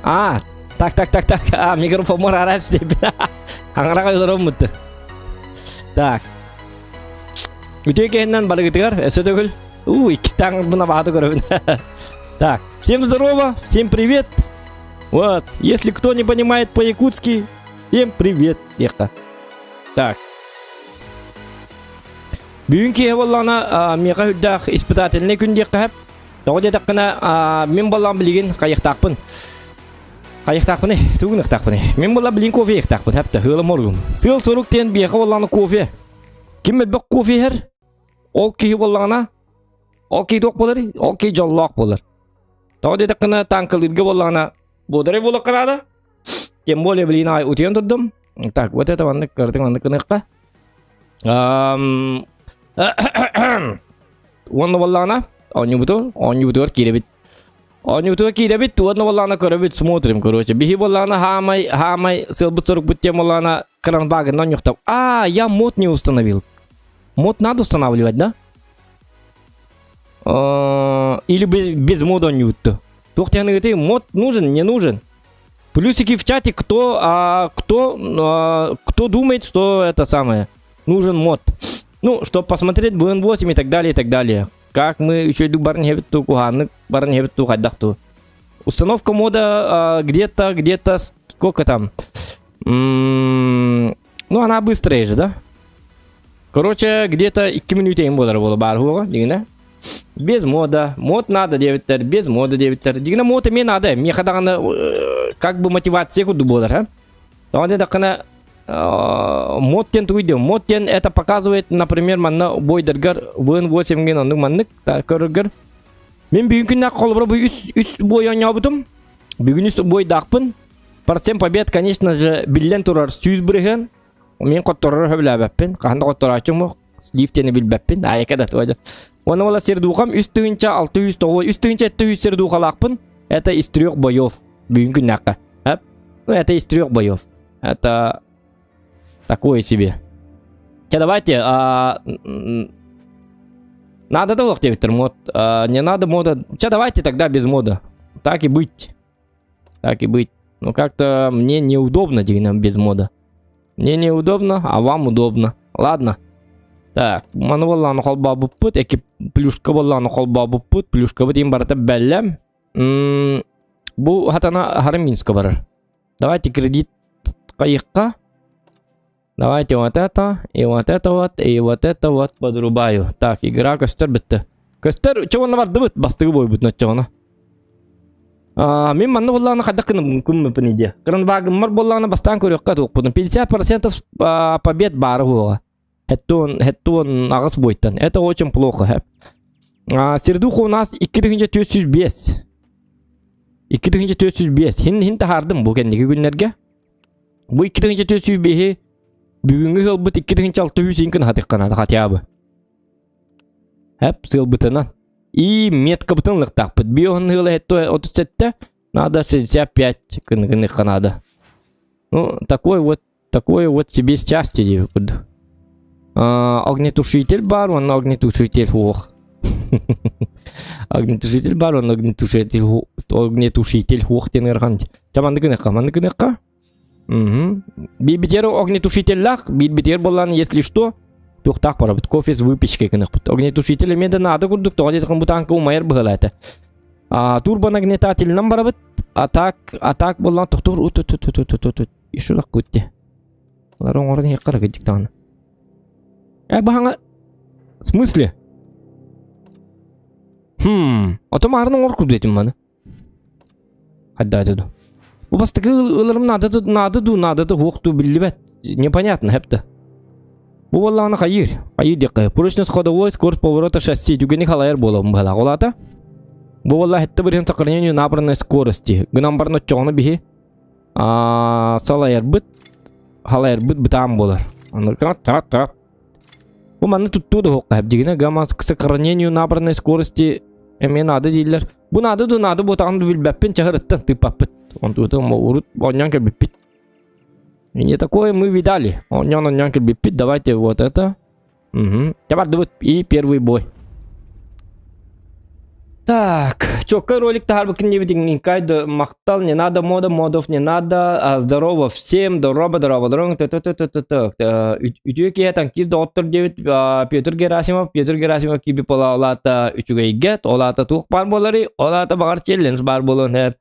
А, так, так, так, так. А, микрофоммор арас деп. Аҥараҕа олороммут. Так. Үтүө киһиннэн барыгытыгар өссө төгүл. У, иккистээн буна бааты көрөбүн. Так, всем здорово, всем привет. Вот, если кто не понимает по-якутски, всем привет, диэххэ. Так. Бүгүн киһи буоллаҕына миэхэ үрдээх испытательный күн диэххэ сөп. Тоҕо диэтэххинэ, мин буоллаҕым билигин хайыахтаахпын. Хайыахтаахпыный? Тугун ыахтаахпыный? Мин буолла билигин кофе иэхтаахпын, хэптэ, ыалым оругум. Сыал-сорук диэн биэхэ буоллаҕына кофе. Ким элбэх кофе иһэр, ол киһи буоллаҕына, ол киһи туох буолар? Ол киһи дьоллоох буолар. Тоҕо диэтэххинэ, таҥкалыырга буоллаҕына, буодарай буолуохха наада. Тем более билигин аай утуйан турдум. Так, вот это маннык кырдык маннык гыныахха. Уонна буоллаҕына, оонньуубуту, оонньуубутугар киирэбит. Оонньуубутугар киирэбит, уонна буоллаҕына көрөбүт, смотрим, короче. Биһи буоллаҕына хаамай, хаамай, сыалбыт сорукпут тем буоллаҕына кранвагынан оонньуохтаах. А, я мод не установил. Мод надо устанавливать, да? Или без, без мода оонньуубутту. Туох диэн мод нужен, не нужен? Плюсики в чате, кто, а, кто, а, кто думает, что это самое, нужен мод. Ну, чтобы посмотреть БН8 и так далее, и так далее. Как мы еще иду баран ту куханнык, баран ту хайдах Установка мода а, где-то, где-то, сколько там? Ну, она быстрая же, да? Короче, где-то 2 минута им болар буола баар буола, дигинэ. Без мода. Мод надо диэбиттэр, без мода диэбиттэр. Дигинэ мод эмиэ надо. Миэхэ даҕаны как бы мотивация курдук буолар, а? Тоҕо диэтэххинэ мод диэн тугуй диэн? Мод диэн это показывает, например, манна бойдаргар ВН8 ген оннук маннык көрөргөр. Мин бүгүн күннээх холобура бу үс үс бой оонньообутум. Бүгүн үс бойдаахпын. Процент побед, конечно же, биллэн турар 100%. Мин хотторор сөбүлээбэппин. Хаһан да хотторооччум слив диэни билбэппин. Аайака да туода. Уонна буола сердухам 3609, 3700 сердухалаахпын. Это из трех боев. Бүгүн күннээххэ. Ну, это из трех боев. Это такое себе. Че, давайте, а, надо того диэбиттэр мод. А, не надо мода. Че, давайте тогда без мода. Так и быть. Так и быть. Ну, как-то мне неудобно дигинэн без мода. Мне неудобно, а вам удобно. Ладно. Так, маны буоллаҕына холбообуппут, эки плюшка буоллаҕына холбообуппут, плюшкабыт иин барыта бэлэм. Бу хатана Хараминска барар. Давайте кредит хайыхха. Давайте вот это, и вот это вот, и вот это вот подрубаю. Так, игра көстөр бүттэ. Көстөр, чоҕуна бардыбыт, бастыгы бойбут ноччоҕуна. Мин манна буоллаҕына хайдах гынабын диye. Кранвагыммар буоллаҕына бастаан көрүөххэ туохпутун. 50% побед баара буолуоҕа. Хэттуон, хэттуон аҕыс буойтан. Это очень плохо. Сердуха у нас 2405. 2405. Хин хин таһаардым бу кэнники күннэргэ. Бу 2405-и бүгүҥҥү ыалбыт 2600 инкин хатыххана хотя бы. Хэп сыалбытынан. И меткабытын ылыктаахпыт. Биоһун ыала 37 надо 65 гыныхха надо. Ну, такой вот, такое вот себе счастье диэбит Огнетушитель бар, он огнетушитель ох. Огнетушитель бар, он огнетушитель огнетушитель ох диэн ыарахан. Ча маннык гыныхха, маннык гыныхха. Угу. Биир огнетушителлаах, биир буоллаан, если что, туохтаах барабыт, кофе с выпечкой гыныхпыт. Огнетушитель эмиэ да наада курдук, тоҕо диэтэххин бу таанка умайар быһыылаата. Турбонагнетателинэн барабыт. А так, а так буоллаан тохтуур ут ут ут ут ут ут еще кутте. Олар оҥорон иһиэххэ кырдьык даҕаны. Э, баһаҥа В смысле? Хм, ото маарын оҥор курдук этим маны. Хайда ду. Бу бастакы ыларым наада наада ду, наада да хуох ду биллибэт. Непонятно, хэпте. Бу буоллаҕына хайыыр, хайыыр диэххэ. Прочность ходовой, скорость поворота шасси түгэни халайар буолабын быһалаах. Ол аата бу буолла хэтте бырыһын сохранению набранной скорости. Гынан баран оччоҕуна биһи салайарбыт халайарбыт бытаан буолар. Бу манна туттуу да хуохха дьигинэ гамма к сохранению набранной скорости эмиэ наада дииллэр. Бу наада ду наада буотаҕын билбэппин чаһырыттан тыыппаппыт. Онтуутун урут оонньоон кэлбиппит. И не такое мы видали. Оонньоон оонньоон кэлбиппит. Давайте вот это. Угу. Бардыбыт. И первый бой. Так, чётко ролик таһаарбыккын диэбитиҥ Кайдо махтал, не надо мода, модов не надо, а, здорово всем, дороба, дороба, дороба, т т т т т т үтүө киһи танкист доҕоттор диэбит Петр Герасимов, Петр Герасимов киирбит буола ол аата үчүгэйгэ, ол аата туох баар буоларый, ол аата баҕар челлендж баар буолуон сөп.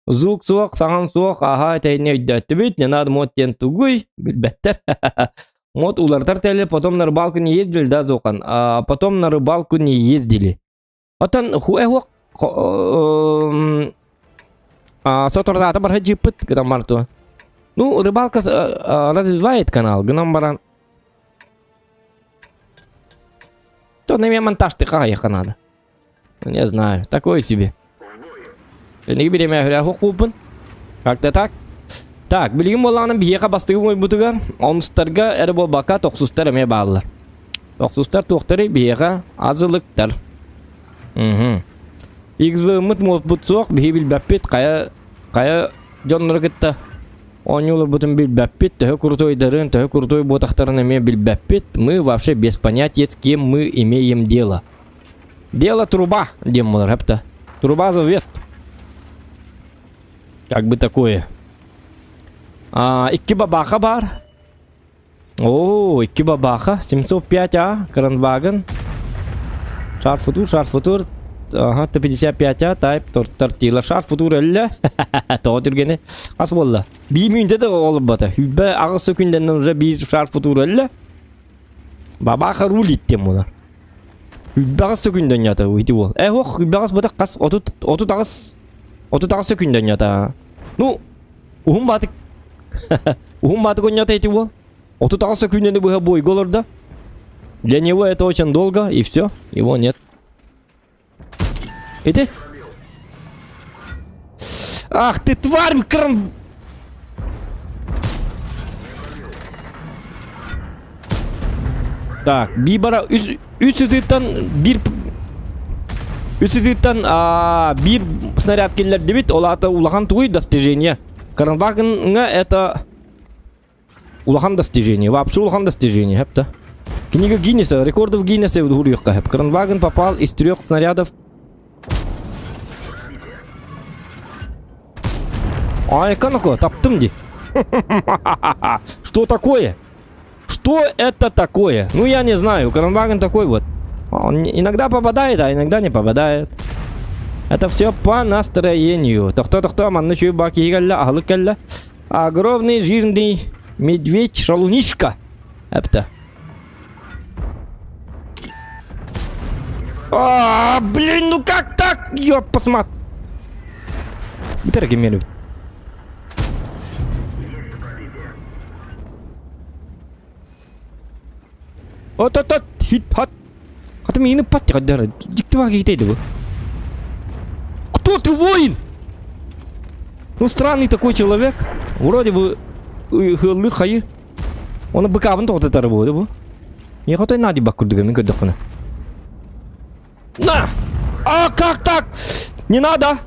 Звук суох, саҥам суох, аһа этэйни өйдөөттүбүт, не надо мод диэн тугуй, билбэттэр. Мод уларытар теле, потом на рыбалку не ездили, да, Зохан? А потом на рыбалку не ездили. Оттон хуэхуох соторутааҕыта барха дьииппит гынан баран Ну, рыбалка развивает канал, гынан баран То на меня монтаж ты хаайыха надо. Не знаю, такое себе. Эниги бириэмэ хуохпуппун. Как-то так. Так, билигин буоллаҕына биһиэхэ бастакы буойбутугар онустарга эрэ буолбакка тохсустар эмиэ бааллар. Тохсустар туохтарый биһиэхэ азылыктар. Угу. XV-мыт муоппут суох, биһи билбэппит, хайа хайа дьоннору кытта оонньууларбытын билбэппит, төһө крутойдарын, төһө крутой буотахтарын эмиэ билбэппит. Мы вообще без понятия, с кем мы имеем дело. Дело труба, диэн буолар, хэпта. Труба зовет. Как бы такое. А, икки бабаха бар. О, икки бабаха. 705А, Кранваген. Шарфутур, шарфутур. Ага, Т-55А, тайп, тортила. Шарфутур өллө. Тоҕо түргэнэ. Хас буолла? Биир мүнтэ да олорбото. Хүббэ аҕыс күндэннэн уже биир шарфутур өллө. Бабаха рулит диэн буолар. Хүббэҕис сөкүндөнньөтө ити уол. Э ох, хүббэҕис бытах хас 30 38 38 сөкүндөнньөтө. Ну, уһун баатык уһун баатык онньото ити уол. 38 сөкүндэни быһа бойга олордо. Для него это очень долго, и все, его нет. Ити? Ах ты тварь, кран... Так, бибара үс үс ытыттан биир үс ытыттан биир снаряд киллэрдибит, ол аата улахан тугуй достижение. Кранвагенҥа это Улахан достижение. Вообще улахан достижение, хэпта. Книга Гиннеса, рекордов Гиннеса уруйукка хэп. Кранваген попал из трех снарядов. Ай, канако, таптым ди. Что такое? Что это такое? Ну, я не знаю. Кранваген такой вот. Он иногда попадает, а иногда не попадает. Это все по настроению. Тохто-тохто, манна чуй баки кэллэ, аһылык кэллэ. Огромный жирный медведь шалунишка. Эпта. А, блин, ну как так? Ёп, посмотри. Бүтэр киммер. От от от хит хат. Хата миини пат каддар. Дикти баа киһитейди бу. Кто ты воин? Ну странный такой человек. Вроде бы хыллы хайы. Оны быкабын тоқтатары болды бу. Не хотой нади бак курдуга мен көрдөхпүнэ. На! А как так? Не надо!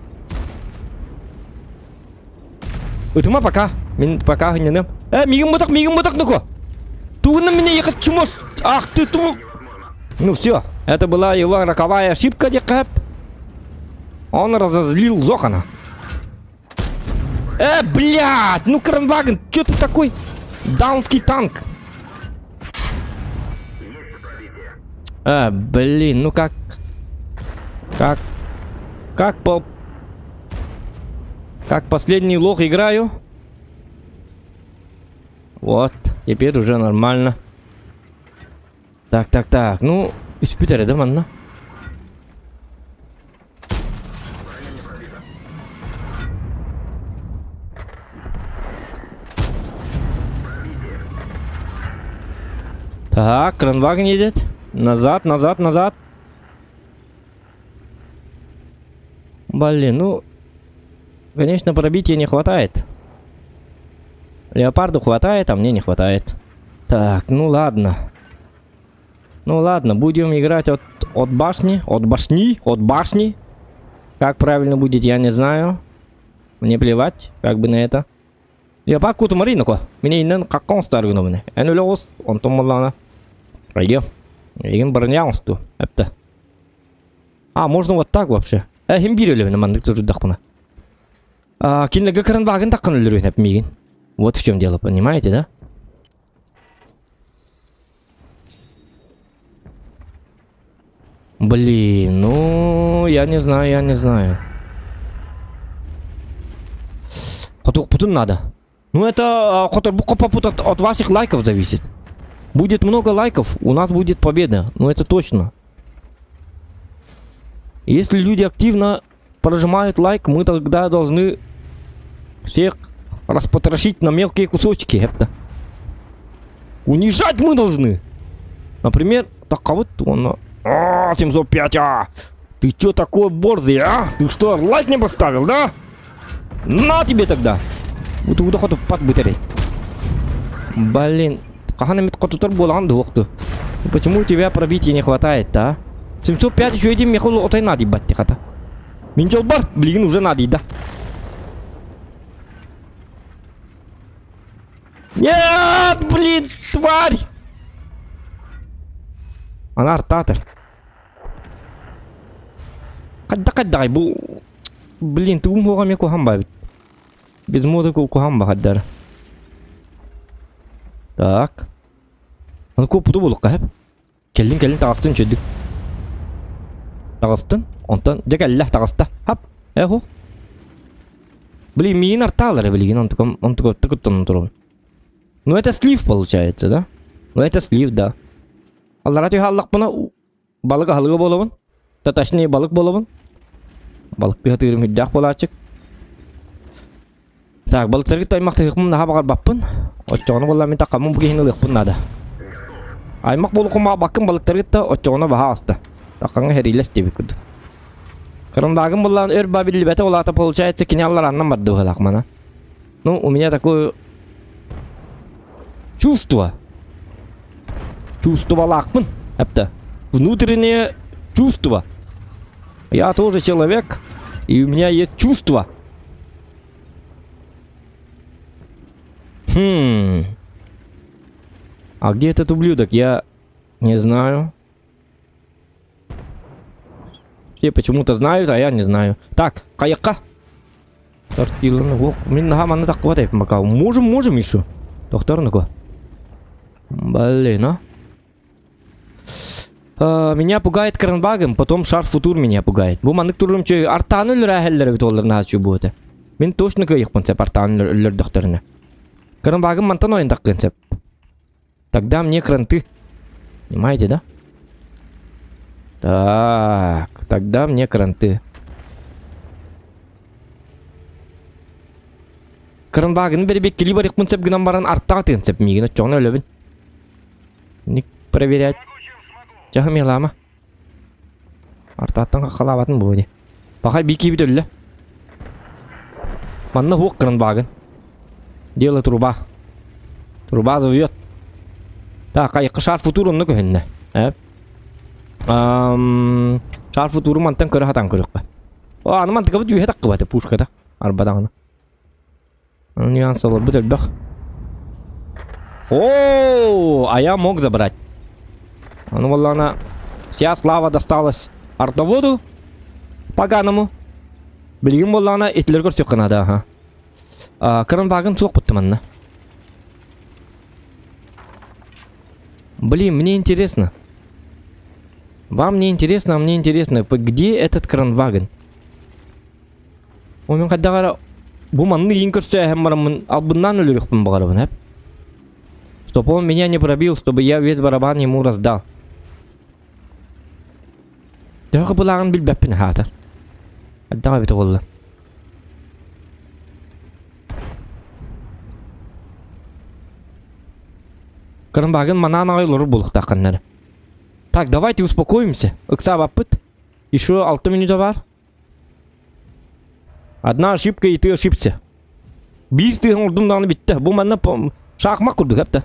Ытыма пока. Мин пока хынньаныам. Э, мигин бутак, мигин бутак, ну-ка! Тугунна меня ехать чумос! Ах ты ту! Ну все, это была его роковая ошибка, декап. Он разозлил Зохана. Э, блядь! Ну, Кранваген, что ты такой? Даунский танк. А, блин, ну как... Как... Как по... Как последний лох играю. Вот, теперь уже нормально. Так, так, так, ну, испытали, да, манна? Так, кранваген едет. Назад, назад, назад. Блин, ну... Конечно, пробития не хватает. Леопарду хватает, а мне не хватает. Так, ну ладно. Ну ладно, будем играть от, от башни, от башни, от башни. Как правильно будет, я не знаю. Мне плевать, как бы на это. Леопард кутумари ноко. Мине иннен каккон старгына мине. Эн өлө оҕус, онтон буоллаҕына. Айгым. Эйигин броня оҥосту. Эптэ. А, можно вот так вообще. Э, хим биир өлөбүнэ маннык турдахпына. А, кинилерге кырын таққын өлөрүн миигин. Вот в чем дело, понимаете, да? Блин, ну, я не знаю, я не знаю. Хотуохпутун надо. Ну, это хотор от, от ваших лайков зависит. Будет много лайков, у нас будет победа. Ну, это точно. Если люди активно прожимают лайк, мы тогда должны всех распотрошить на мелкие кусочки. Это. Унижать мы должны. Например, так а вот он... А, 705, а! Ты чё такой борзый, а? Ты что, лайк не поставил, да? На тебе тогда! Вот удах пат бутарей. Блин, хаһан эмит хотутар буолан дуохту. Почему у тебя пробития не хватает, а? 705 еще един мехол отай нади батти хата. Мин бар, блин, уже нади, да. Нет, блин, тварь! Она артатор. Кадда кадда бу блин, тугум хуга ме куһаҕан бит. Без мода куһаҕан бахаддар. Так. Аны куоппуту буолуохха сөп. Кэллин кэллин таҕыстын чөйдүк. Таҕыстын. Онтон дьэ кэллэ таҕыста. Хап. Эху. Блин, миин артаалары билигин онтукам онтука куттанан турабын. Ну это слив получается, да? Ну это слив, да. Аллара түһэ аллахпына балык аһылыга буолабын. Да точнее балык буолабын. Балык тыһа үрдээх буолааччык. Так, балыктаргыт аймахтыһыкпын наһаа баҕарбаппын. Оччоҕуна буолла мин таххаммын бу киһини ылыахпын наада. Аймах буолукум баккын балыктаргыт да оччоҕуна баһа аста. Таххаҥҥа хэриилэс диэбит курдук. Кырандаагым буллаан өр ба биллибэтэ улаата получается кини алларааннан барды быһылаах мана. Ну, у меня такое чувство. Чувствовалаахпын. Эпта. Внутреннее чувство. Я тоже человек, и у меня есть чувства. Хм. А где этот ублюдок? Я не знаю. Все почему-то знают, а я не знаю. Так, каяка. Тортиланы. Ох, мин наһаа манна таххыбат пока. Можем, можем еще. Доктор, ну-ка. Блин, а? А, меня пугает Кранбагом, потом Шар Футур меня пугает. Бу маннык турум чөй артаны өлөр бит олар наһаа буота. Мин точно кыайыахпын сөп артаны өлөрдөхтөрүнэ. Кранбагым мантан ойын таххын сөп. Тогда мне кранты. Понимаете, да? Так, тогда мне кранты. Кранбагын бербек кили барыахпын сөп гынан баран артаға тыгын сөп миигин оччоҕуна өлөбүн. Ник проверять. Чаһым ялама. Артаттан халабатын буоди. Пахай бики бит өллө. Манна хук кранбагын. Дело труба. Труба зовет. Так, айыққы шар футур онны көһүннэ. Э? Ам, шар футуру мантан көрө хатан көрөккө. О, аны мантыка бу дүйе таккы баты пушкада. Арбадагына. Нюанс алар бит элбэх. О, а я мог забрать. Ну, она вся слава досталась артоводу поганому. Билигин буоллаҕына итилер көрсүөххэ наада, аха. Кранваген суох манна. Блин, мне интересно. Вам не интересно, а мне интересно, где этот кранваген? О, мен хайдах бу манны иин көрсө барамын албыннаан өлөрүөхпүн баҕарабын эп. Чтоб он меня не пробил, чтобы я весь барабан ему раздал. Төһө былааҕын билбэппин хаатар. Давай бит буолла. Кранваген манаан аҕай олорор буолуохтаахханнары. Так, давайте успокоимся. Ыксаабаппыт. Еще 6 минута бар. Одна ошибка и ты ошибся. Биир сыыһын урдум даҕаны бүттэ. Бу манна шахмат курдук эптэ.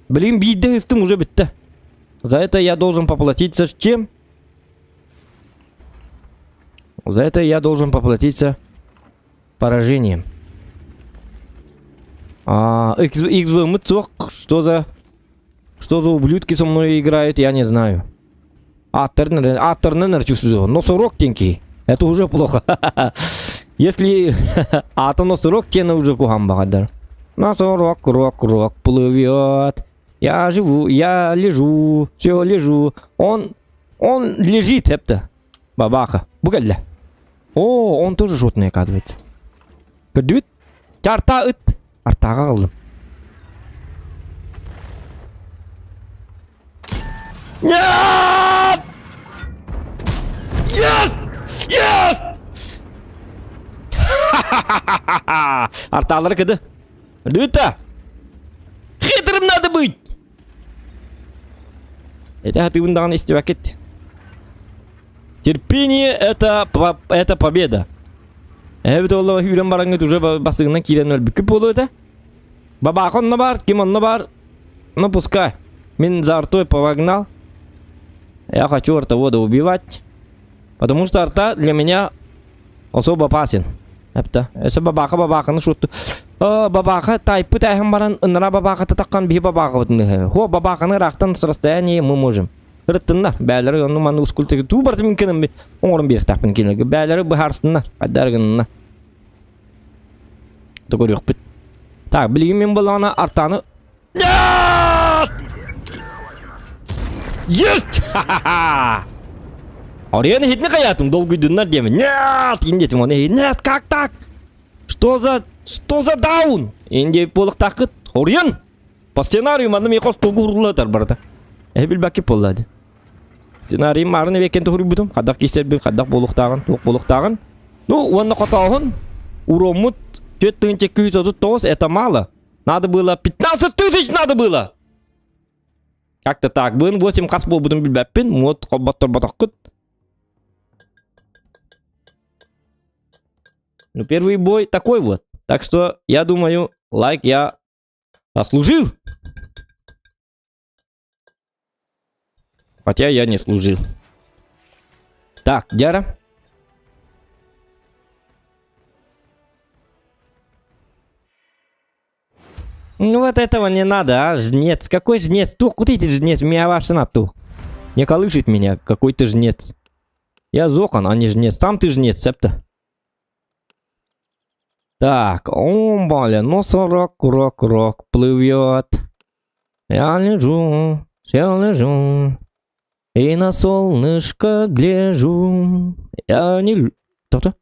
Блин, биирдэ ыстым уже бүттэ. За это я должен поплатиться с чем? За это я должен поплатиться поражением. А, X, XV суох, что за... Что за ублюдки со мной играют, я не знаю. Ааттарын ааттарынан эрэ чувствую. Носорог диэн киһи. Это уже плохо. Если аата носорог диэн уже куһаҕан баҕайдар. Носорог, рог, рог плывет. Я живу, я лежу, все лежу. Он, он лежит, это. Бабаха. Бу кэллэ. О, он тоже шотный, оказывается. Көрдүбүт? Арта ыт. Артаға қалдым. Нет! Yes! Yes! Арталары кыды. Люта! Хитрым надо быть! Это ты даҕаны истибэккит. Терпение это, это победа. Эбит ол үүрэн бараҥҥыт уже басыгынан киирэн өлбүккүт буолуо этэ. Бабаха онно бар, ким онно бар. Ну пускай. Мин за артой погнал. Я хочу артовода убивать. Потому что арта для меня особо опасен. Эпта. Өсө бабаха бабаханы шутту. Бабаха тайпы тайхан баран ынара бабаха татаккан биһи бабахабытын. Хо бабаханы рахтан с расстояния мы можем. Ырыттыннар. Бээлери онну манны ускультыгы туу барты мин кенем оҥорон биэриэхтээхпин кинилэргэ. Бээлери быһаарыстыннар. Хайдаар гынна. Көрүөхпүт. Так, билигин мин буоллаҕына артааны Нет! Есть! Арыйан иһитини хайаатым долгуйдуннар диэмин. Нет! Индиэтим оны нет, как так? Что за что за даун? Инди буолуктааххыт. Хоруйан! По сценарию манна миэхэ остуолга ууруллар барыта. Эһи билбэккит буолла дии. Сценарийым маарын эбиэккэн туһуруйбутум. Хайдах киирсэрбин, хайдах буолуохтааҕын, туох буолуохтааҕын. Ну, уонна хотооһун уруоммут 4239 это мало. Надо было 15 тысяч надо было! Как-то так. Быын 8 хас буолбутун билбэппин. Муот холботторботоххут. Ну, первый бой такой вот. Так что, я думаю, лайк я заслужил. Хотя я не служил. Так, Дяра. Ну вот этого не надо, а, жнец. Какой жнец? Тух, куда ты жнец? Меня ваша на тух. Не колышет меня, какой ты жнец. Я Зохан, а не жнец. Сам ты жнец, септа. Так, о, блин, носорог, рок, рок плывет. Я лежу, я лежу, и на солнышко гляжу. Я не... Кто-то?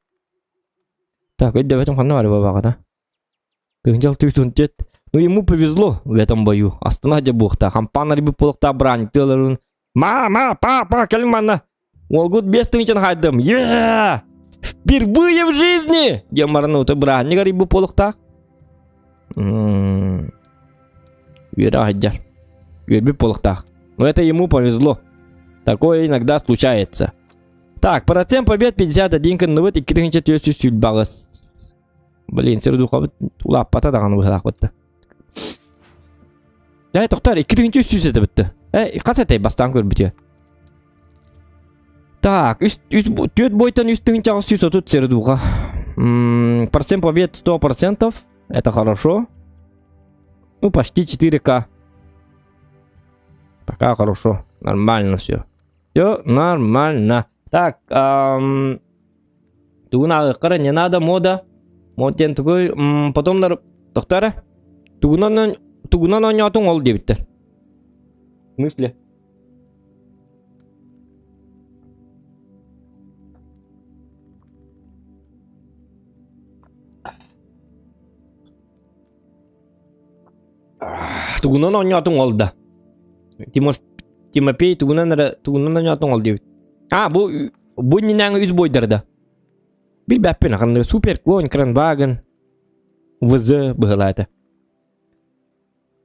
Так, өйдөбөтүм ханна бар бабаҕата. Тыынчал тыытын тет. Ну ему повезло в этом бою. Астына дьэ буохта. Хампаан арыйбыт буолуохтаах браниктыаларын. Мама, папа, кэлин манна. Уолгут биэс тыынчан хайдым. Е! Впервые в жизни! Диэн баран ута браник арыйбыт буолуохтаах. Үөрэ сылдьар. Үөрбүт буолуохтаах. Но это ему повезло. Такое иногда случается. Так, процент побед 51 кынныбыт 2428. Блин, сердухабыт улааппата даҕаны быһалаахпытта. Ээ, тохтоор, 2300 этэ бүтті. Э, хас этэй бастаан көрбүтү. Так, үс, үс, түөрт бойтан үс тыһыынчаҕа 130 сердуха. Процент побед 100%. Это хорошо. Ну, почти 4К. Пока хорошо. Нормально все. Все нормально. Так, тугун ааҕыаххара не надо мода. Мод диэн тугуй, потом тохтоо тугунан тугунан оонньоотуҥ ол диэбиттэр. В смысле? Тугунан оонньоотуҥ ол да? Тимоф Тимофей тугунан эрэ тугунан оонньоотуҥ ол диэбит. А, бу бу иннинээҥи үс бойдар да. Билбэппин ханнык Супер Конь, Кранваген, ВЗ быһылаата.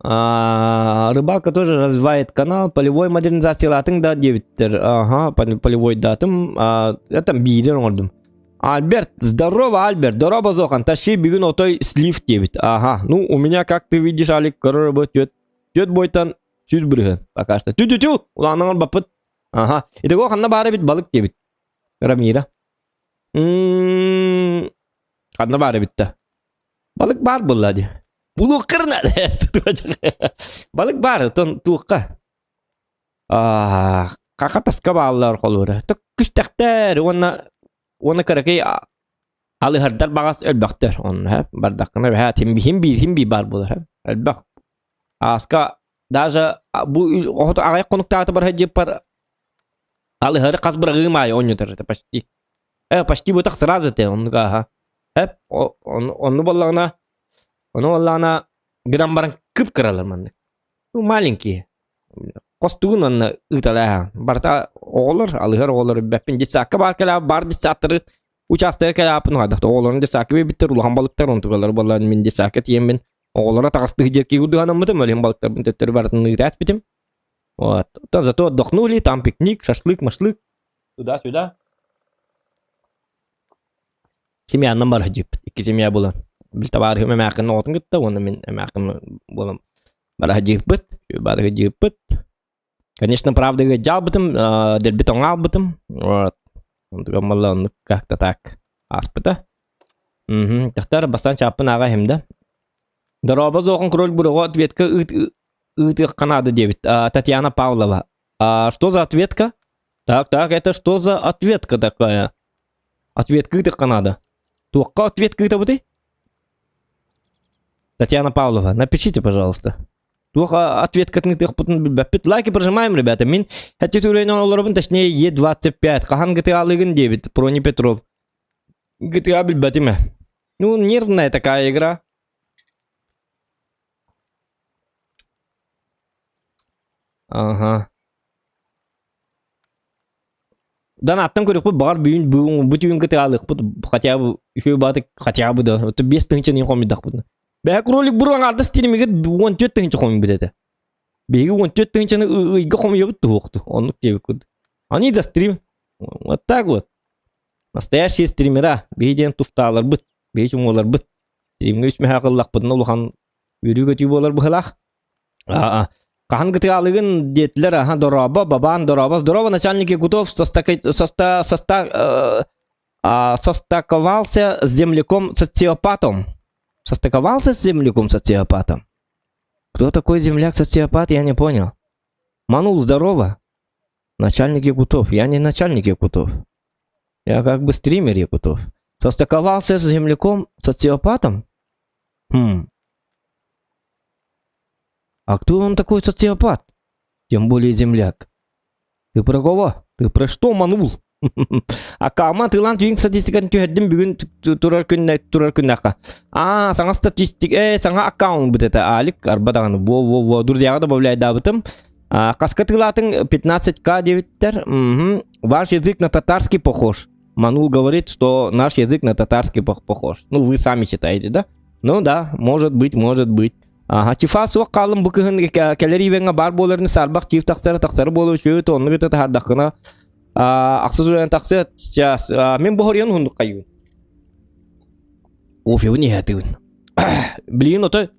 А, рыбалка тоже развивает канал, полевой модернизациялаатыҥ да диэбиттэр. Ага, полевой датым, а, это биирин оҥордум. Альберт, здорово, Альберт, здорово, Зохан, тащи бүгүн отой слив диэбит. Ага, ну у меня, как ты видишь, Алик, короче, түөт, түөт бойтан сүүс бырыһын пока что. Тю-тю-тю, улааннаҥар баппыт. Ага, итого ханна баар эбит балык диэбит. Рамира. М-м-м, ханна баар эбит да. Балык баар буолла дии. Булуоххарына Балык баар, оттон туохха? Хаха таска бааллар холура. Күстэхтэр уонна уонна кыракый алыһардар баҕас өлбөхтөр. Онно бардаххына бэһэ тим биир хим биир баар буолар. Элбэх. Ааска даже бу оҕото аҕай хонуктаата бар дьиппар алыһары хас быраҕыым аайы оонньотор это почти. Э, почти бутах сразу те оннук аха. Эп онну боллаҕына ону боллаҕына гынан баран кып-кыралар маннык. Ну, маленькие. Хостугун онно ыыталааһа. Барыта оҕолор, алыһар оҕолор бэппин детсадка баар кэлээ бар детсадтары учаастага кэлээппин хайдах оҕолорун детсадка биэрбиттэр улахан балыктар онтугалар буоллар мин детсадка тиийэммин оҕолоро таҕыстыы дьиэкки курдуһанаммытым өлүн балыктарбын төттөрү барытын ыыта эспитим. Вот. То зато отдохнули, там пикник, шашлык, машлык, туда-сюда. Семьянан бара дьиппит. Икки семья буолан. Бил табаарыһым эмээххин оҕотун кытта уонна мин эмээххин буолан бара дьииппит. Бары дьииппит. Конечно, правда, дьаалбытым, дэлби тоҥаалбытым. Вот. Онтугам малла оннук как-то так ааспыта. Мгм. Тахтар бастаан чааппын ааҕа иһим да. Дорообо зохон кроль буруҕа ответка ыытыахха наада диэбит. Татьяна Павлова. А что за ответка? Так, так, это что за ответка такая? Ответка ыытыахха наада. Туохха ответка ыытабытый? Татьяна Павлова, напишите, пожалуйста. Туох ответкатын ыытыахпытын билбэппит. Лайки прожимаем, ребята. Мин хэти түлэйин олоробун, точнее, Е25. Хаһан GTA-лыгын диэбит Прони Петров. GTA билбэтим ээ. Ну, нервная такая игра. Ага. Донаттан көрүөхпүт баҕар бүгүн бүгүн бу түүн кытаалыахпыт хотя бы үчүгэй бааты хотя бы да это 5000 хомуйдахпытына. Бэһэ кролик буруон аҥаардас стримигэр 14 000 хомуйбут этэ. Биһиги 14 000 ыйга хомуйабыт туһуохту. Оннук диэбит курдук. Они за стрим. Вот так вот. Настоящие стримера. Биһи диэн туфтааларбыт, биһи чуҥуоларбыт. Стримҥэ үс мөһөөх ыллахпытына улахан үөрүү-көтүү буолар быһылаах. Аа, хаһан гытыалыгын диэтилэр, аха, дорообо, бабаан, дорообо. Здорово, начальник Якутов соста, соста, э, состаковался с земляком-социопатом. Состыковался с земляком-социопатом? Кто такой земляк-социопат, я не понял. Манул, здорово. Начальник Якутов. Я не начальник Якутов. Я как бы стример Якутов. Состыковался с земляком-социопатом? Хм. А кто он такой социопат? Тем более земляк. Ты про кого? Ты про что манул? Акама тылан түүн статистикатын түһэрдим бүгүн турар күннэ турар күннэххэ. Аа, саҥа статистик, э, саҥа аккаунт быт это Алик арба даҕаны во во во друзьяҕа добавляйдаабытым. А, хаска тылаатыҥ 15к диэбиттэр. Мгм. Ваш язык на татарский похож. Манул говорит, что наш язык на татарский похож. Ну, вы сами считаете, да? Ну да, может быть, может быть. Ага, чифа суох хаалым бу кыһын кэлэр ивеҥҥэ баар буоларын саарбах чиф тахсара тахсара буолуо үчүгэй оннук это таһаардаххына ахсыс үлэн тахсыа сейчас мин боһоруйан уһундук хайыыбын кофебын иһээтибин блин ото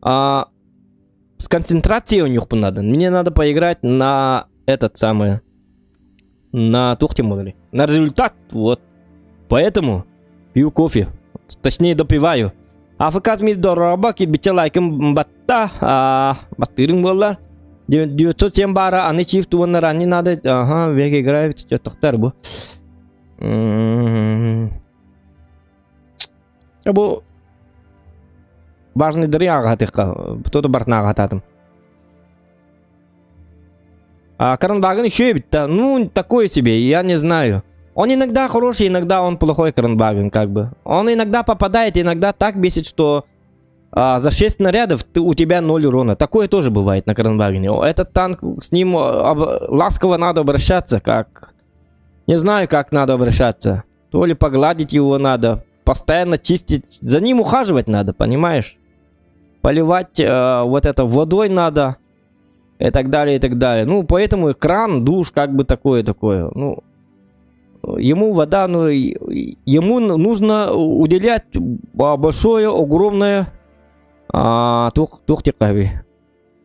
с концентрацией у надо мне надо поиграть на этот самый на туох тем более на результат вот поэтому пью кофе точнее допиваю АФК мис дорообо кирбиччэ лайкым батта баттыырыҥ буолла 907 баара аны чиф уонна ранний надо ага век играет тохтар бу бу важный дыры ааҕатыхха кто-то бартын ааҕатаатым А Кранваген еще и ну, такое себе, я не знаю. Он иногда хороший, иногда он плохой Кранваген, как бы. Он иногда попадает, иногда так бесит, что за 6 снарядов ты, у тебя 0 урона. Такое тоже бывает на Кранвагене. Этот танк, с ним ласково надо обращаться, как... Не знаю, как надо обращаться. То ли погладить его надо, постоянно чистить. За ним ухаживать надо, понимаешь? Поливать вот это водой надо и так далее, и так далее. Ну, поэтому кран, душ, как бы такое-такое. Ну, ему вода, ну, ему нужно уделять большое, огромное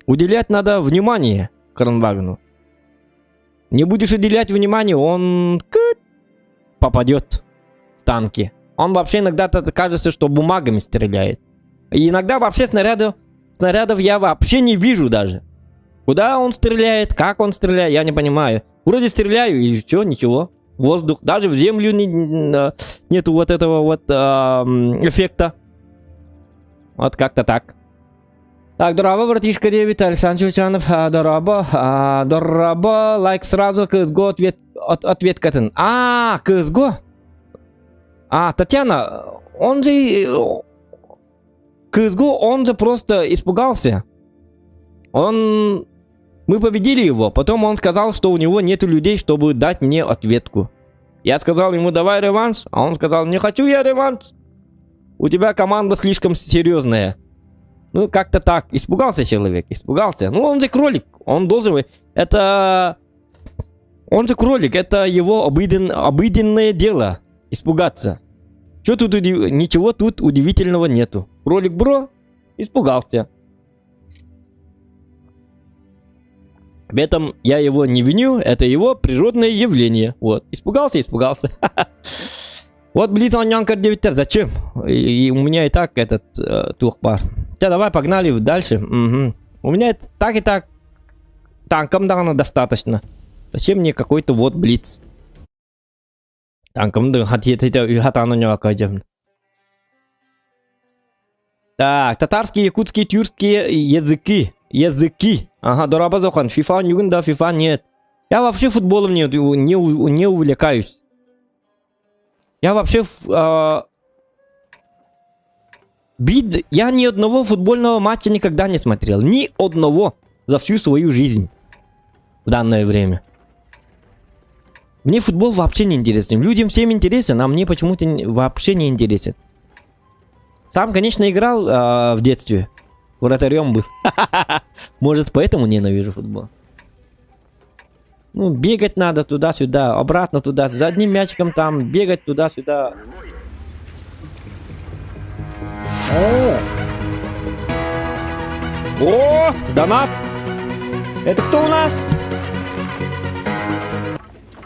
уделять надо внимание Кранвагну. Не будешь уделять внимание, он попадет в танки. Он вообще иногда кажется, что бумагами стреляет. И иногда вообще снарядов я вообще не вижу даже. Куда он стреляет, как он стреляет, я не понимаю. Вроде стреляю, и все, ничего. Воздух, даже в землю не, нету вот этого вот э, эффекта. Вот как-то так. Так, дорообо, братишка Дэвид, Александр Чучанов, дорообо, дорообо, лайк сразу, КСГО ответ, от, ответкатын. А, КСГО? А, Татьяна, он же... КСГО, он же просто испугался. Он... Мы победили его, потом он сказал, что у него нету людей, чтобы дать мне ответку. Я сказал ему, давай реванш, а он сказал, не хочу я реванш. У тебя команда слишком серьезная. Ну, как-то так. Испугался человек, испугался. Ну, он же кролик, он должен... Это... Он же кролик, это его обыден... обыденное дело. Испугаться. Что тут удив... Ничего тут удивительного нету. Кролик бро испугался. В этом я его не виню, это его природное явление. Вот. Испугался, испугался. Вот Блиц оонньоон диэбиттэр, зачем? И, и у меня и так этот э, туох баар. Да, давай погнали дальше. Угу. У меня это, так и так танком даҕаны достаточно. Зачем мне какой-то вот Блиц? Танком да Так, татарские, якутские, тюркские языки. Языки. Ага, дорообо Зохан. Фифа нюгун, да, фифа нет. Я вообще футболом не, не, не увлекаюсь. Я вообще... Э, бит, я ни одного футбольного матча никогда не смотрел. Ни одного за всю свою жизнь. В данное время. Мне футбол вообще не интересен. Людям всем интересен, а мне почему-то вообще не интересен. Сам, конечно, играл э, в детстве. Вратарем был. Может, поэтому ненавижу футбол. Ну, бегать надо туда-сюда, обратно туда, за одним мячиком там, бегать туда-сюда. О! О, донат! Это кто у нас?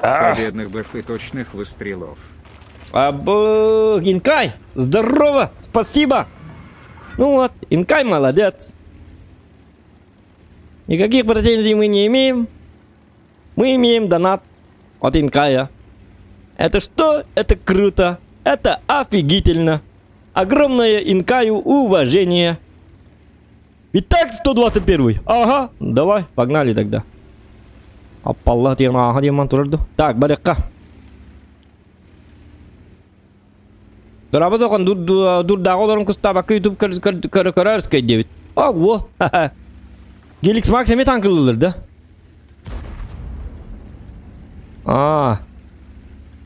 Победных бэф и точных выстрелов. А, Инкай, здорово, спасибо. Ну вот, Инкай молодец. Никаких претензий мы не имеем. Мы имеем донат от Инкая. Это что? Это круто. Это офигительно. Огромное Инкаю уважение. Итак, 121. Ага, давай, погнали тогда. Аппалла диэн ааха диэн турар Так, барыахха. Дорабы тохон дурдааҕы олорон кустаабакка ютуб көрөрскэй диэбит. Ого! Геликс Макс эмиэ таҥкылыыллар да? Аа.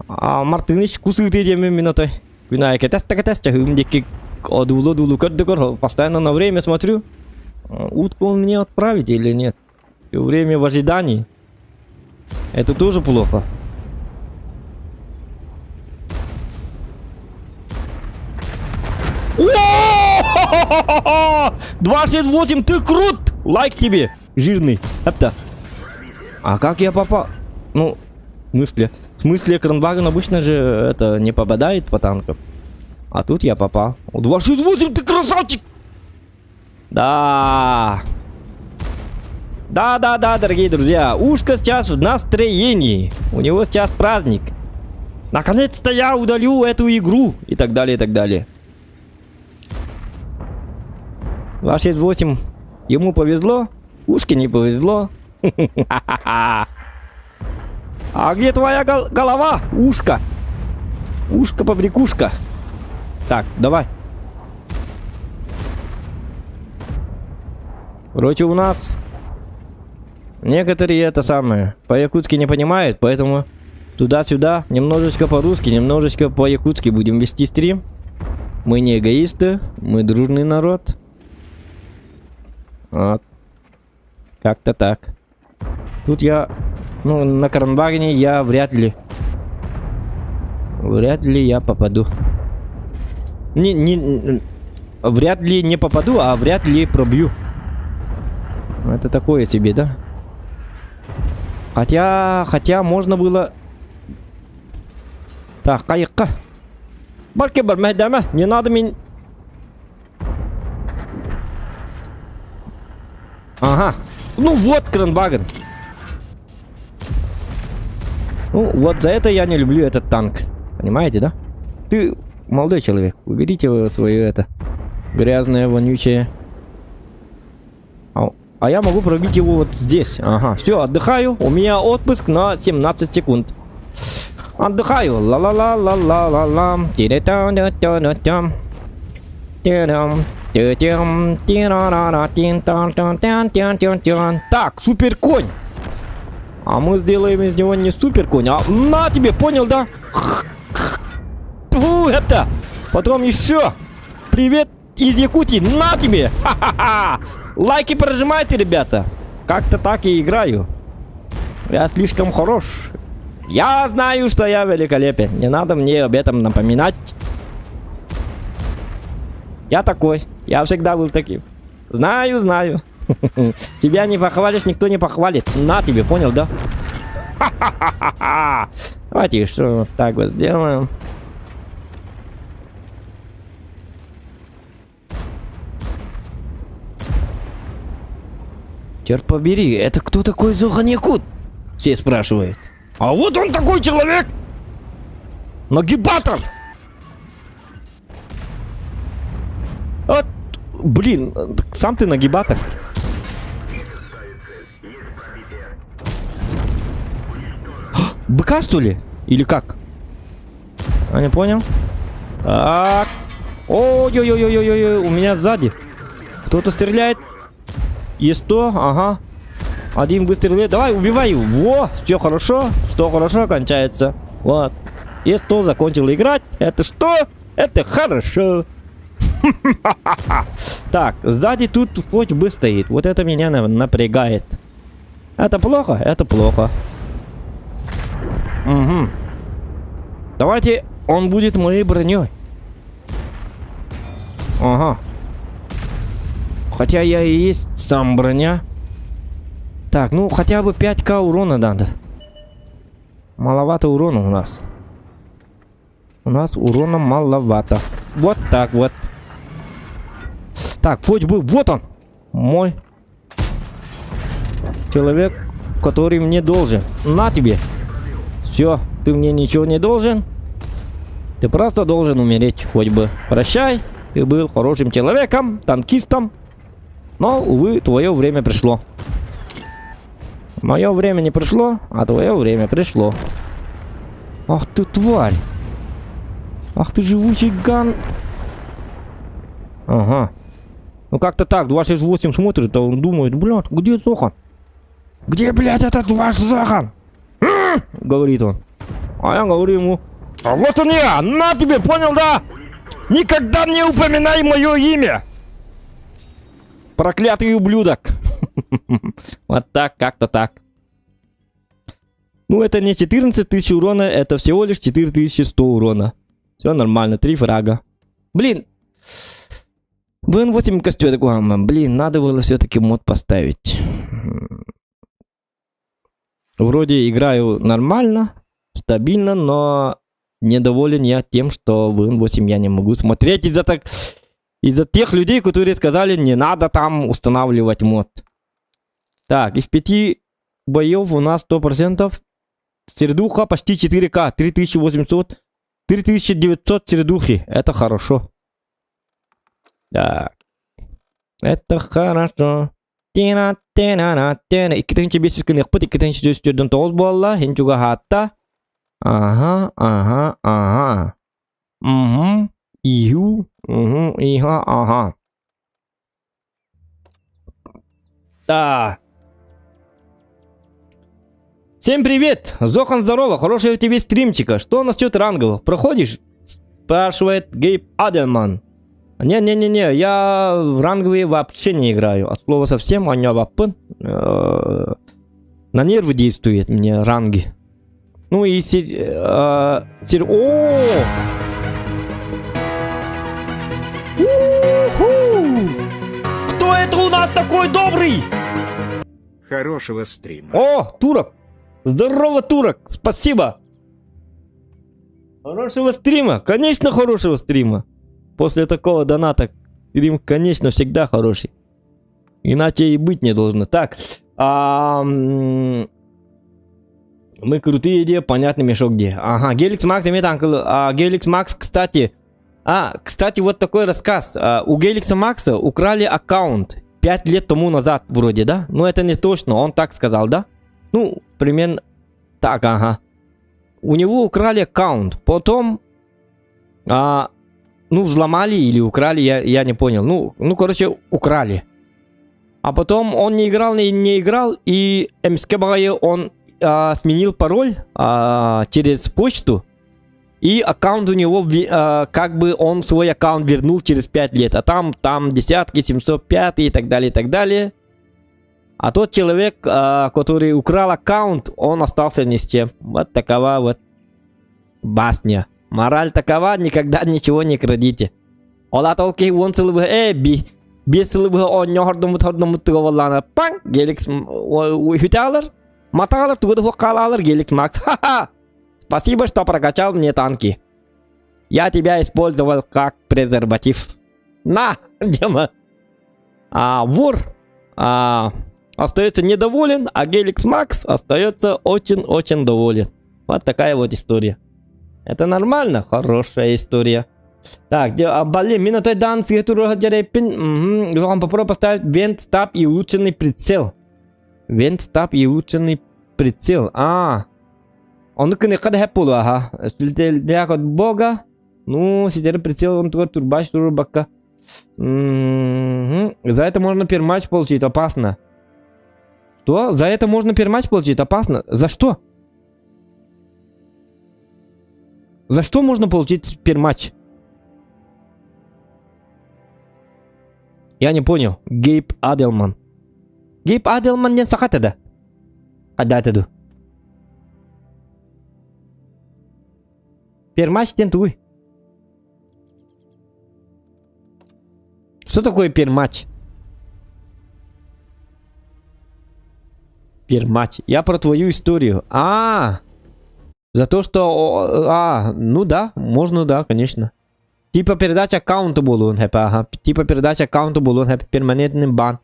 А Мартыныч кус ыытыы диэммин мин отой. Күн аайы кэтэс да кэтэс чаһыым диэки одуулу-одуулу көрдө постоянно на время смотрю. Утку он мне отправить или нет? Все время в ожидании. Это тоже плохо. О! 28, ты крут! Лайк тебе, жирный. Апта. А как я попал? Ну, в смысле? В смысле, Кронваген обычно же это не попадает по танкам. А тут я попал. 268, ты красавчик! Да. Да-да-да, дорогие друзья, Ушка сейчас в настроении. У него сейчас праздник. Наконец-то я удалю эту игру. И так далее, и так далее. 268. Ему повезло, Ушке не повезло. А где твоя гол голова, Ушка? Ушка-побрякушка. Так, давай. Короче, у нас некоторые это самое по-якутски не понимают, поэтому туда-сюда, немножечко по-русски, немножечко по-якутски будем вести стрим. Мы не эгоисты, мы дружный народ. Вот. Как-то так. Тут я, ну, на Кранвагене я вряд ли, вряд ли я попаду. Не, не, вряд ли не попаду, а вряд ли пробью. Это такое себе, да? Хотя, хотя можно было... Так, хайыахха. Бар бар, мэһэйдээмэ, не надо мин... Ага. Ну вот, Кранваген. Ну, вот за это я не люблю этот танк. Понимаете, да? Ты молодой человек, уберите свое это грязное, вонючее. А, а я могу пробить его вот здесь. Ага, все, отдыхаю. У меня отпуск на 17 секунд. Отдыхаю. Ла-ла-ла-ла-ла-ла-ла. Тире-та-та-та-та. Так, супер конь. А мы сделаем из него не супер конь, а на тебе, понял, да? Фу, это. Потом еще. Привет из Якутии. На тебе. Ха-ха-ха. Лайки прожимайте, ребята. Как-то так и играю. Я слишком хорош. Я знаю, что я великолепен. Не надо мне об этом напоминать. Я такой. Я всегда был таким. Знаю, знаю. Тебя не похвалишь, никто не похвалит. На тебе, понял, да? Давайте что вот так вот сделаем. Черт побери, это кто такой Зохан Якут? Все спрашивают. А вот он такой человек! Нагибатор! Вот, блин, сам ты нагибатор. Быка, что ли? Или как? А не понял. Так. Ой-ой-ой-ой-ой, у меня сзади. Кто-то стреляет. Есть то, ага. Один выстрел. Давай, убивай его. Во, все хорошо. Что хорошо кончается. Вот. Есть то закончил играть. Это что? Это хорошо. Так, сзади тут хоть бы стоит. Вот это меня напрягает. Это плохо? Это плохо. Угу. Давайте он будет моей броней. Ага. Хотя я и есть сам броня. Так, ну хотя бы 5к урона надо. Маловато урона у нас. У нас урона маловато. Вот так вот. Так, хоть бы... Вот он! Мой человек, который мне должен. На тебе! Все, ты мне ничего не должен. Ты просто должен умереть, хоть бы. Прощай, ты был хорошим человеком, танкистом. Но, увы, твое время пришло. Мое время не пришло, а твое время пришло. Ах ты тварь! Ах ты живучий ган! Ага. Ну как-то так, 268 смотрит, а он думает, блядь, где Зохан? Где, блядь, этот ваш Зохан? Говорит он. А я говорю ему, а вот он я, на тебе, понял, да? Никогда не упоминай мое имя! Проклятый ублюдок! Вот так, как-то так. Ну, это не 14 тысяч урона, это всего лишь 4100 урона. Все нормально, три фрага. Блин! ВН8 костюм такой, блин, надо было все-таки мод поставить. Вроде играю нормально, стабильно, но недоволен я тем, что в ВН8 я не могу смотреть из-за так... Из-за тех людей, которые сказали, не надо там устанавливать мод. Так, из пяти боев у нас 100% сердуха почти 4К, 3800, 3900 сердухи. Это хорошо. Так. Это хорошо. Тина, тина, тина. 2500 күн 2449 буолла. Хин чугаһаата. Ага, ага, ага. Угу. Иху. Угу, иха, ага. Да. Всем привет! Зохан, здорово! Хорошего тебе стримчика. Что насчет ранговых? Проходишь? Спрашивает Гейб Адельман. Не-не-не-не, я в ранговые вообще не играю. От слова совсем, они э, на нервы действует мне ранги. Ну и О! Уху! Кто это у нас такой добрый? Хорошего стрима. О, турок! Здорово, турок! Спасибо! Хорошего стрима! Конечно, хорошего стрима! После такого доната стрим, конечно, всегда хороший. Иначе и быть не должно. Так, Мы крутые где, понятный мешок где. Ага, Геликс Макс имеет анкл. А, Геликс Макс, кстати. А, кстати, вот такой рассказ. А, у Геликса Макса украли аккаунт 5 лет тому назад вроде, да? Ну, это не точно, он так сказал, да? Ну, примерно так, ага. У него украли аккаунт. Потом, ну, взломали или украли, я не понял. Ну, короче, украли. А потом он не играл, не играл, и МСК он сменил пароль через почту. И аккаунт у него, как бы он свой аккаунт вернул через 5 лет. А там десятки, 705 и так далее, и так далее. А тот человек, который украл аккаунт, он остался ни с чем. Вот такова вот басня. Мораль такова, никогда ничего не крадите. Ол аата ол киһи уон сылы быһа ээ би биэс сылы быһа оонньоһордоммут хордоммут туга буоллаҕына паҥ Геликс үтаалар матаалар тугу да суох хаалаалар Геликс Макс ха-ха спасибо, что прокачал мне танки, я тебя использовал как презерватив, на Дима. А вор остается недоволен, а Геликс Макс остается очень-очень доволен. Вот такая вот история. Это нормально, хорошая история. Так, где, блин, мин отой дан сыгытуруха дьэрэппин. Угу. Попробуй поставить вент, стаб и улучшенный прицел. Вент, стаб и улучшенный прицел. А, ону кыныка да хэп буолуо, аха. От бога. Ну, сидели прицел, он тугар турбаш турбакка. За это можно пермач получить, опасно. Что? За это можно пермач получить, опасно. За что? За что можно получить пермач? Я не понял. Гейб Аделман. Гейб Аделман диэн саха да? Хайда ду? Пермач диэн тугуй. Что такое пермач? Пермач. Я про твою историю. А, за то, что... А, ну да, можно, да, конечно. Типа передача аккаунта буолуон сөп, ага. Типа передача аккаунта буолуон сөп, перманентный бан.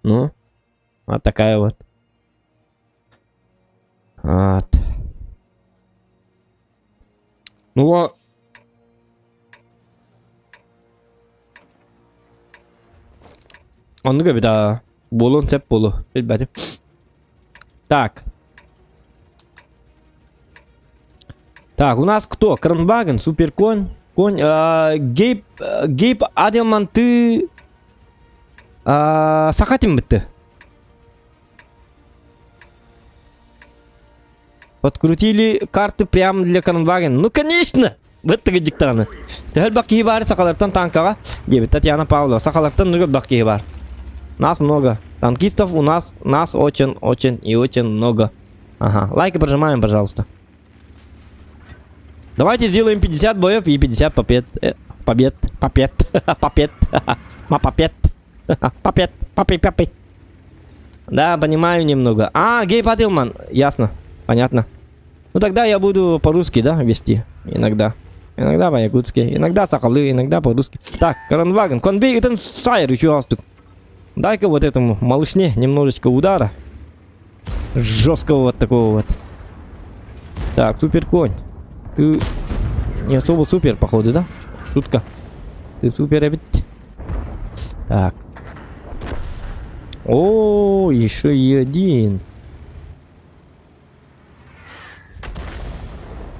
Ну, вот такая вот. Вот. Ну, а... Оннук эбит аа. Буолуон сөп буолуо. Билбэтим. Так. Так, у нас кто? Кранваген, Суперконь, Конь, Гейб, Гейб Аделман, ты... Саха ты. Подкрутили карты прямо для Кранваген. Ну, конечно! Вот ты диктаны. Төһө элбэх киһи баар сахалартан танкаҕа, диэбит Татьяна Павлова. Сахалартан элбэх киһи баар. Нас много. Танкистов у нас, нас очень, очень и очень много. Ага. Лайки прожимаем, пожалуйста. Давайте сделаем 50 боев и 50 побед. Побед. Побед. Побед. Мапапет. Попет. Папи, папи. Да, понимаю немного. А, Гейб Аделман. Ясно. Понятно. Ну тогда я буду по-русски, да, вести. Иногда. Иногда по-якутски. Иногда сахалыы, иногда по-русски. Так, Кранваген. Конбей это сайр еще астук. Дай-ка вот этому малышне немножечко удара. Жесткого вот такого вот. Так, супер конь. Ты не особо супер, походу, да? Шутка. Ты супер, ведь. Так. О, еще и один.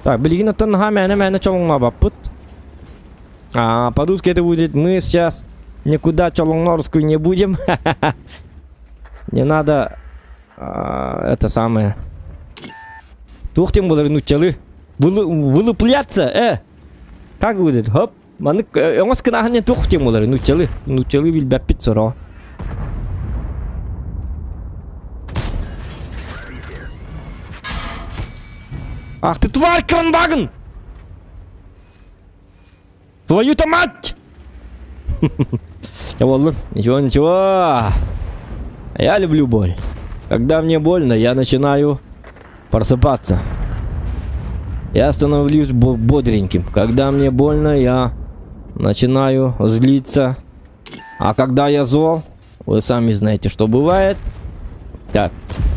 Так, билигин оттон наһаа мээнэ-мээнэ чолоҥнообоппут. А, по-русски это будет мы сейчас никуда чолоҥнорскую не будем. Не надо это самое. Туох диэн буолар нууччалыы? Вылупляться, э! Как будет? Хоп! Маннык өҥөс гынаһын диэн туох диэн буолар нууччалыы? Нууччалыы билбэппит сороҕо. Ах ты тварь, Кранваген! Твою-то мать! Буоллун. Ничего, ничего. Я люблю боль. Когда мне больно, я начинаю просыпаться. Я становлюсь бодреньким. Когда мне больно, я начинаю злиться. А когда я зол, вы сами знаете, что бывает. Так,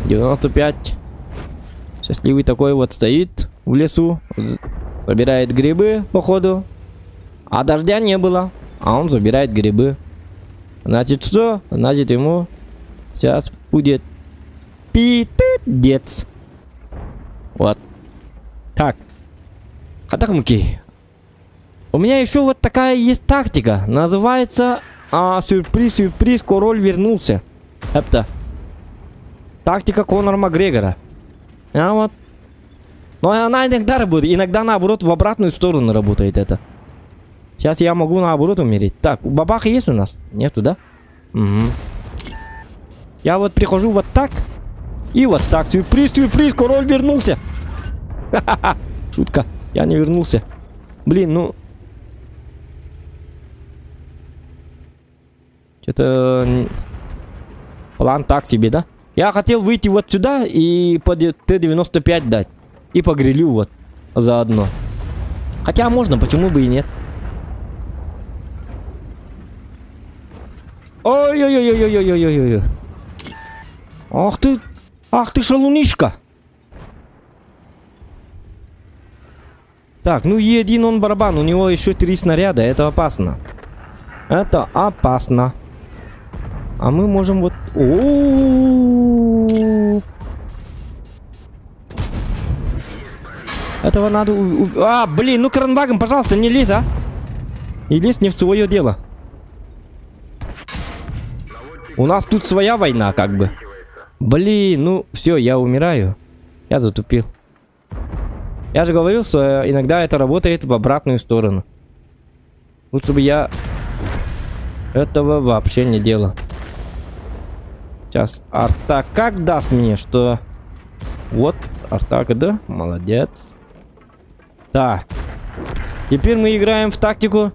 95. Счастливый такой вот стоит в лесу, собирает грибы, походу. А дождя не было, а он забирает грибы. Значит что? Значит ему сейчас будет пи-ты-дец. Вот. Так. Хатахмуки. У меня еще вот такая есть тактика. Называется а, сюрприз, сюрприз, король вернулся. Это тактика Конора Макгрегора. А вот. Но она иногда работает, иногда наоборот в обратную сторону работает это. Сейчас я могу наоборот умереть. Так, бабаха есть у нас? Нету, да? Угу. Я вот прихожу вот так. И вот так. Сюрприз, сюрприз, король вернулся. Ха-ха-ха. Шутка. Я не вернулся. Блин, ну... Что-то... План так себе, да? Я хотел выйти вот сюда и по Т-95 дать. И по грилю вот заодно. Хотя можно, почему бы и нет. Ой-ой-ой-ой-ой-ой-ой-ой. Ах ты, ах ты шалунишка. Так, ну Е1 он барабан, у него еще три снаряда, это опасно. Это опасно. А мы можем вот... О-о-о-о. Этого надо... А, блин, ну кранвагон, пожалуйста, не лезь, а! Не лезь не в свое дело. У нас тут своя война, как бы. Блин, ну все, я умираю. Я затупил. Я же говорил, что иногда это работает в обратную сторону. Лучше бы я этого вообще не делал. Сейчас арта как даст мне, что... Вот, арта да? Молодец. Так. Теперь мы играем в тактику.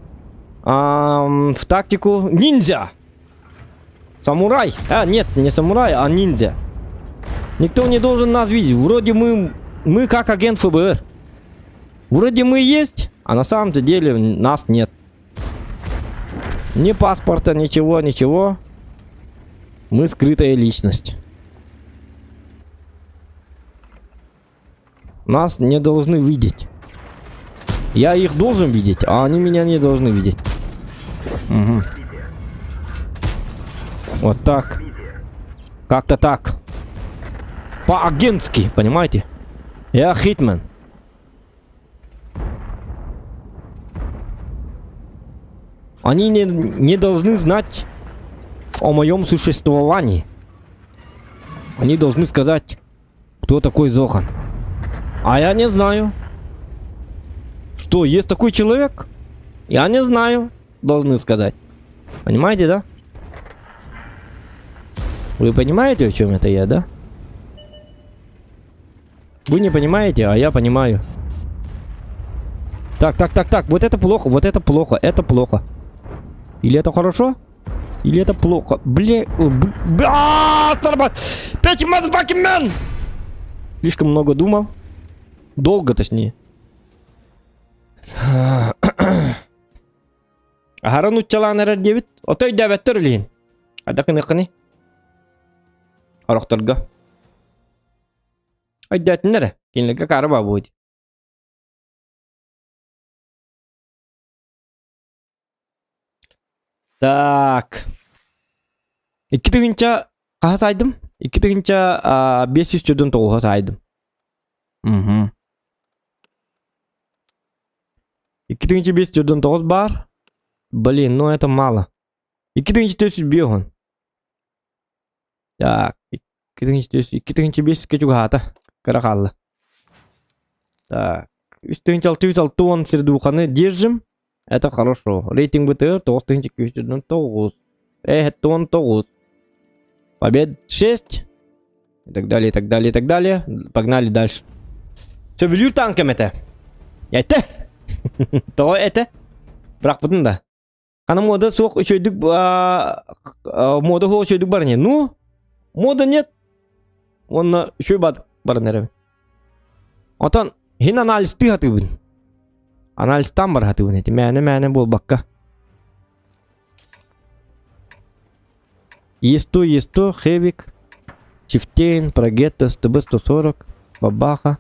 Эм, в тактику ниндзя. Самурай. А, нет, не самурай, а ниндзя. Никто не должен нас видеть. Вроде мы, мы как агент ФБР. Вроде мы есть, а на самом-то деле нас нет. Ни паспорта, ничего, ничего. Мы скрытая личность. Нас не должны видеть. Я их должен видеть, а они меня не должны видеть. Угу. Вот так. Как-то так. По-агентски, понимаете? Я хитман. Они не, не должны знать о моем существовании. Они должны сказать, кто такой Зохан. А я не знаю. Что, есть такой человек? Я не знаю, должны сказать. Понимаете, да? Вы понимаете, о чем это я, да? Вы не понимаете, а я понимаю. Так, так, так, так, вот это плохо, вот это плохо, это плохо. Или это хорошо? Или это плохо? Бля... Бля... Пять motherfucking man! Слишком много думал. Долго, точнее. Аһара нуччалаан эрэр диэбит. Ото өйдөөбөттөр илиһин. Адакыныххыный. Орохторго. Өйдөөтүннэр эрэ. Кинилэргэ каары баа буолуо Так. Икки тыһыынча хаһа саайдым? Икки тыһыынча биэс сүүс төрдүн тоҕуһа саайдым. Угу. Икки тыһыынча биэс төрдүн тоҕус баар. Блин, ну это мало. Икки тыһыынча төрт сүүс биэс Так, икки тыһыынча төрт икки тыһыынча биэс сүүскэ чугаһаата. Кыра хаалла. Так, үс тыһыынча алта жүз алта уон сердуханы держим. Это хорошо. Рейтинг БТР тоҕус тыһыынча күүс тоҕус. Э, тоҕус. Побед 6. И так далее, и так далее, и так далее. Погнали дальше. Сөбүлүүр танкам этэ. Этэ! Тоҕо этэ? Бырахпытын да. Аны мода суох үчүгэйдик мода суох үчүгэйдик бар Ну, мода нет. Уонна үчүгэй бат баран эрэбин. Отон хин анализтыы хатыыбын. Анализтаан бар хатыыбын эти мээнэ-мээнэ буолбакка. Есть то, есть то, Хевик. Чифтейн, Прогетто, СТБ-140, Бабаха.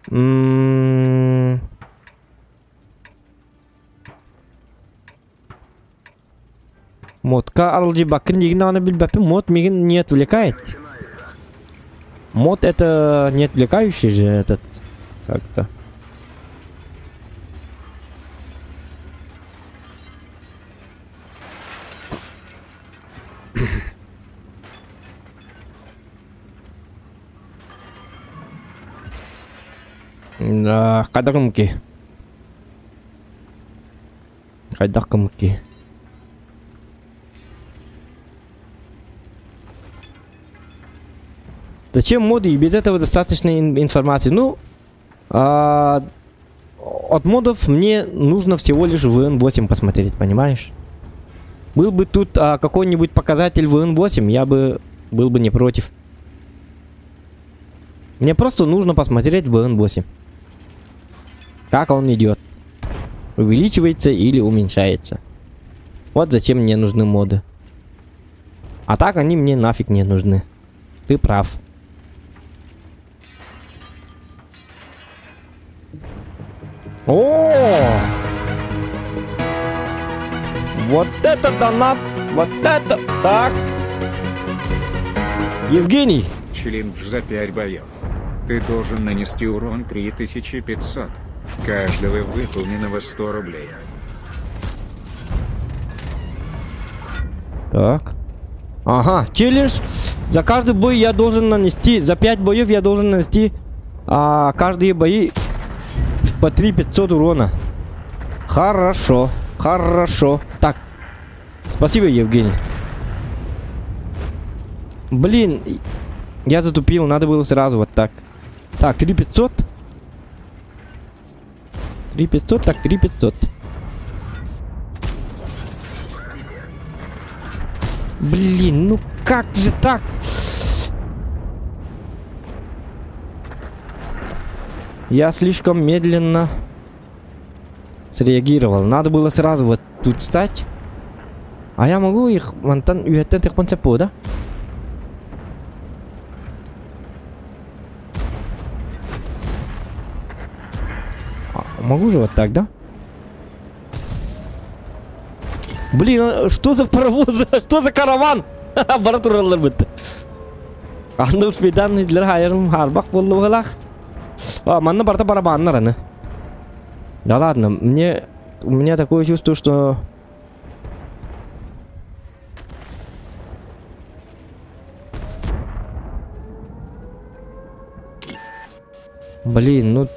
М Модка аралдьыйбаккын диигин даҕаны билбэппин. Мод миигин не отвлекает. Мод это не отвлекающий же этот как-то. Да, хайдах Хайдах гыммыккый? Зачем моды? И без этого достаточно информации. Ну, от модов мне нужно всего лишь ВН8 посмотреть, понимаешь? Был бы тут какой-нибудь показатель ВН8, я бы был бы не против. Мне просто нужно посмотреть ВН8. Как он идет. Увеличивается или уменьшается. Вот зачем мне нужны моды. А так они мне нафиг не нужны. Ты прав. О! Вот это донат! Вот это! Так. Евгений! Челлендж за 5 боев. Ты должен нанести урон 3500. Каждого выполненного 100 рублей. Так. Ага, челлендж. За каждый бой я должен нанести, за 5 боев я должен нанести каждые бои по 3500 урона. Хорошо, хорошо. Так, спасибо, Евгений. Блин, я затупил, надо было сразу вот так. Так, 3500. 3500, так, 3500. Блин, ну как же так? Я слишком медленно среагировал. Надо было сразу вот тут стать. А я могу их мантан үөттэн тихпон да? А, могу же вот так, да? Блин, а что за паровоз? Что за караван? Бара тураллар бит. Аны успейдан идлер хайырым харбак болду А, манна барта барабаннар аны. Да ладно, мне... У меня такое чувство, что... Блин, ну...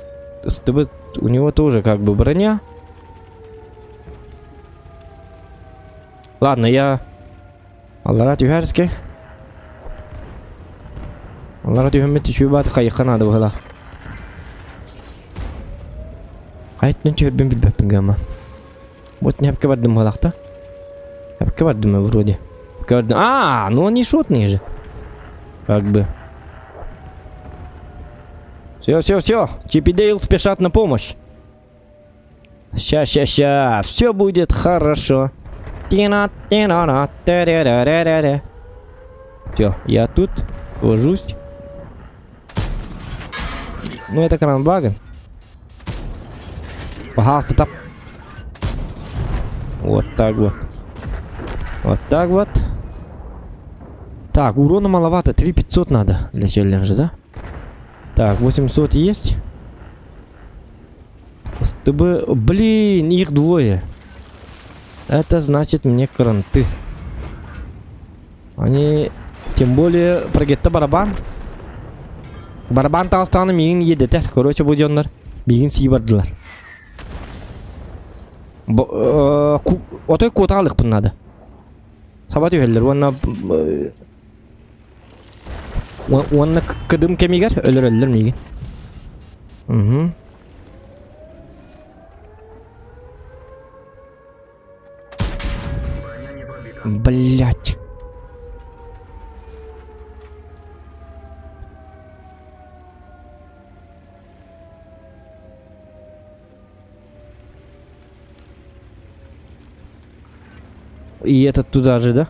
СТБ, у него тоже как бы броня. Ладно, я... Аллара түһэрске. Аллара түһэммит түчүү хайыққа надо было. Айттын түһэрбин билбэппин гама. Вот не бардым балакта. Хапка бардым вроде. А, ну они шотные же. Как бы. Все, все, все. Чип и Дейл спешат на помощь. Ща, ща, ща. Все будет хорошо. Тина, тина, на, Все, я тут ложусь. Ну, это кранбага. Пожалуйста, там. Вот так вот. Вот так вот. Так, урона маловато. 3500 надо для челленджа, да? Так, 800 есть. СТБ... Блин, их двое. Это значит мне кранты. Они... Тем более, прогетта барабан. Барабан таҕыстаҕына миигин едетер. Короче, бу дьоннор миигин сии бардылар. Отой куотаалыкпын надо. Саба түһэллэр уонна уонна кыдым кэмигэр өлөрөллөр миигин. Угу. Блять. И этот туда же, да?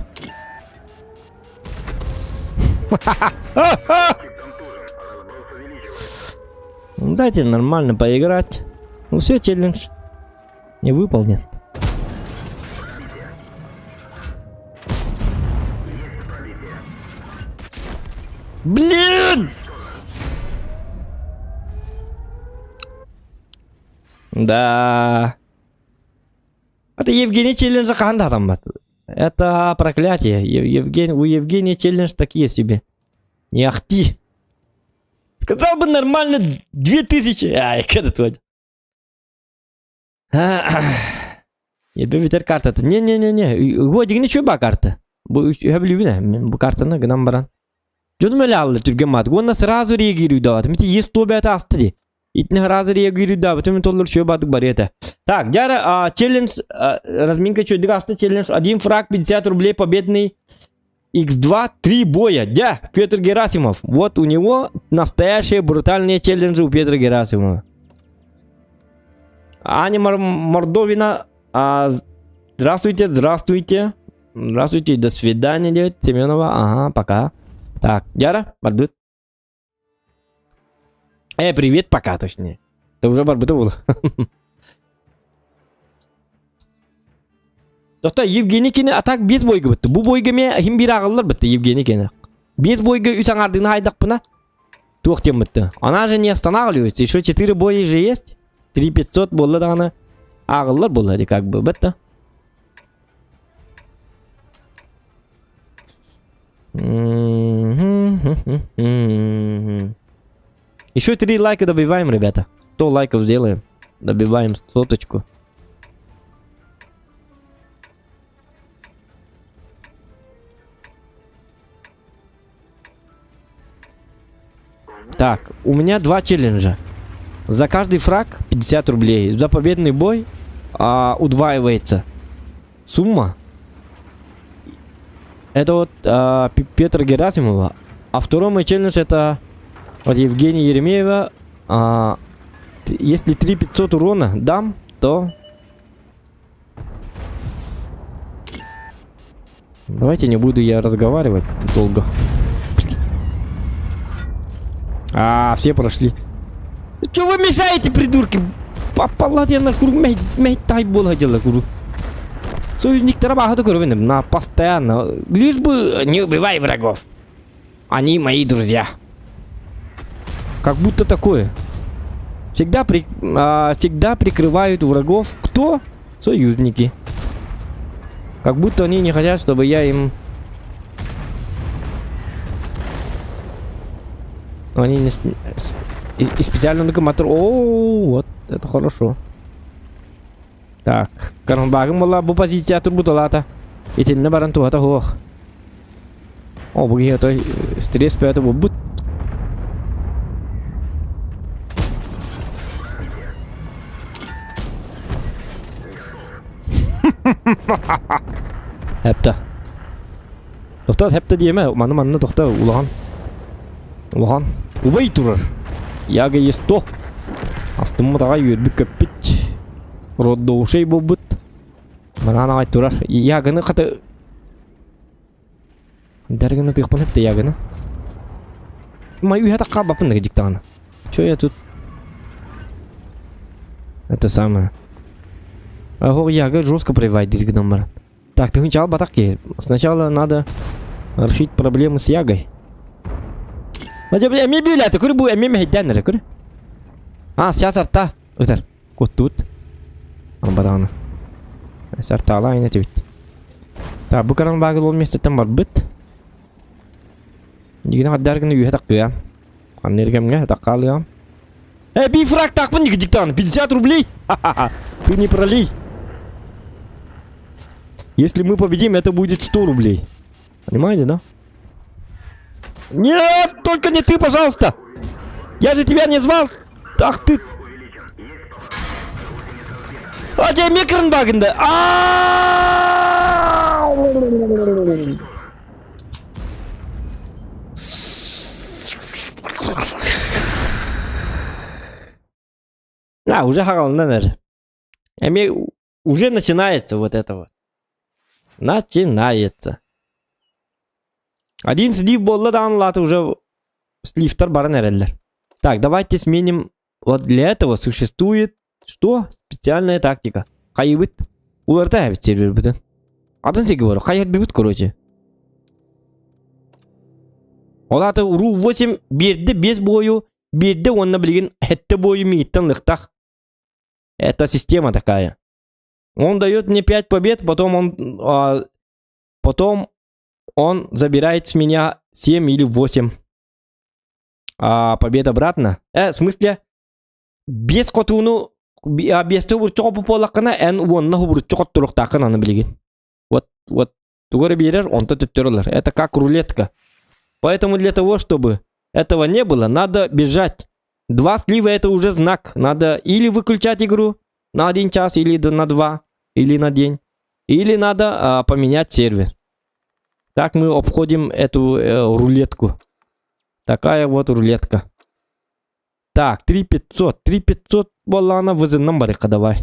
Дайте нормально поиграть. Ну все, челлендж не выполнен. Блин! Да. Это Евгений челленджа хаһан да хатаммат. Это проклятие. Евгений, у Евгения челлендж такие себе. Не ахти. Сказал бы нормально 2000. Ай, когда твой. Ебе бүтэр картата. Не-не-не-не. Годигини чуба карта. Бу үһэ Мен бу картаны гынан баран. Дьонум эле аллар түргэн маат. Уонна сразу реагируйдаабат. Мити есть то бэт асты ди. Итини сразу реагируйдаабат. Мен толлар чуя бадык бар это. Так, дьэ, челлендж, разминка чуйдык асты челлендж. Один фраг, 50 рублей, победный. X2, 3 боя. Дьэ, Петр Герасимов. Вот у него настоящие брутальные челленджи у Петра Герасимова. Аня Мордовина, здравствуйте, здравствуйте. Здравствуйте, до свидания, дед Семенова. Ага, пока. Так, дьэ, бардыбыт. Привет, пока, точнее. Это уже барбыта было. Тоқта, Евгений кини а так биэс бойга бытты. Бу бойга ме хим бир ағыллар бытты Евгений кини. Биэс бойга үс аңардыны хайдақпына. Туох тем бытты. Она же не останавливается. Еще 4 боя же есть. 3500 буолла даҕаны ааҕыллар буолла как бы бытта. Еще три лайка добиваем, ребята. 100 лайков сделаем. Добиваем соточку. Так, у меня два челленджа. За каждый фраг 50 рублей. За победный бой удваивается сумма. Это вот Петр Герасимова. А второй мой челлендж это вот Евгений Еремеева. Если 3500 урона дам, то... Давайте не буду я разговаривать долго. А, все прошли. Чё вы мешаете, придурки? Папалат я на круг тай буола дела куру. Союзниктара баҕа көрөбүн на постоянно. Лишь бы не убивай врагов. Они мои друзья. Как будто такое. Всегда прикрывают врагов кто? Союзники. Как будто они не хотят, чтобы я им... Они не... И специально на мотор... О, вот, это хорошо. Так, карамбагым була бу позиция турбуталата. Итиннэ баран туһата суох. О, бу киһи отой стресс бөҕөтө буолбут. Хэпта. Тохтоо хэпта диэмэ, маны манна тохтоо улахан. Улахан. Убай турар. Яга есть то. Астыммыт аҕай үөрбүт көппүт. Роддоушей буолбут. Манаан аҕай турар. Яганы хата Дәргіні тыықпын хепте яганы. Май үйе таққа бапын дьиктаҕына. Чё я тут? Это самое. Ого, яга жестко провайдер номер. Так, ты сначала батаки. Сначала надо решить проблемы с ягой. Эмиэ били, көрү бу эмиэ мэһэйдээн эрэ көрү. А, сейчас арта. Ытар. Куттут. Арбадааны. Сартаала айна тибит. Так, бу каран багыл ол местеттен барбыт. Дигини хаддаргын үйе таккыа. Аннергемге таккалыам. Э, бифрак такпын диктан, 50 рублей. Ха-ха-ха. Ты не пролей. Если мы победим, это будет 100 рублей. Понимаете, да? Нет, только не ты, пожалуйста. Я же тебя не звал. Ах ты. А тебе микронбагында. А! А, уже хагалынан Эми уже начинается вот это вот. Начинается. Один слив буолла даҕаны лаата уже сливтар баран эрэллэр. Так, давайте сменим. Вот для этого существует что? Специальная тактика. Хайыбыт. Уларта эбит сервербытын. Атын сиги бар. Хайырдыбыт, короче. Ол аата уруу 8 биэрдэ 5 буойу, биэрдэ уонна билигин сэттэ буойу миигиттэн лыхтах. Это система такая. Он дает мне 5 побед, потом он, а, потом он забирает с меня 7 или 8 а, побед обратно. Э, в смысле, биэс хотууну биэстэ убурчу хоппу эн уонна убурчу хотторуохтааххын аны билигин. Вот, вот, тугу эрэ биэрэр, онто төттөрү ылар. Это как рулетка. Поэтому для того, чтобы этого не было, надо бежать. Два слива это уже знак. Надо или выключать игру на один час, или на два, или на день. Или надо а, поменять сервер. Так мы обходим эту э, рулетку. Такая вот рулетка. Так, 3500. 3500 буоллаҕына вызыннан барыахха давай.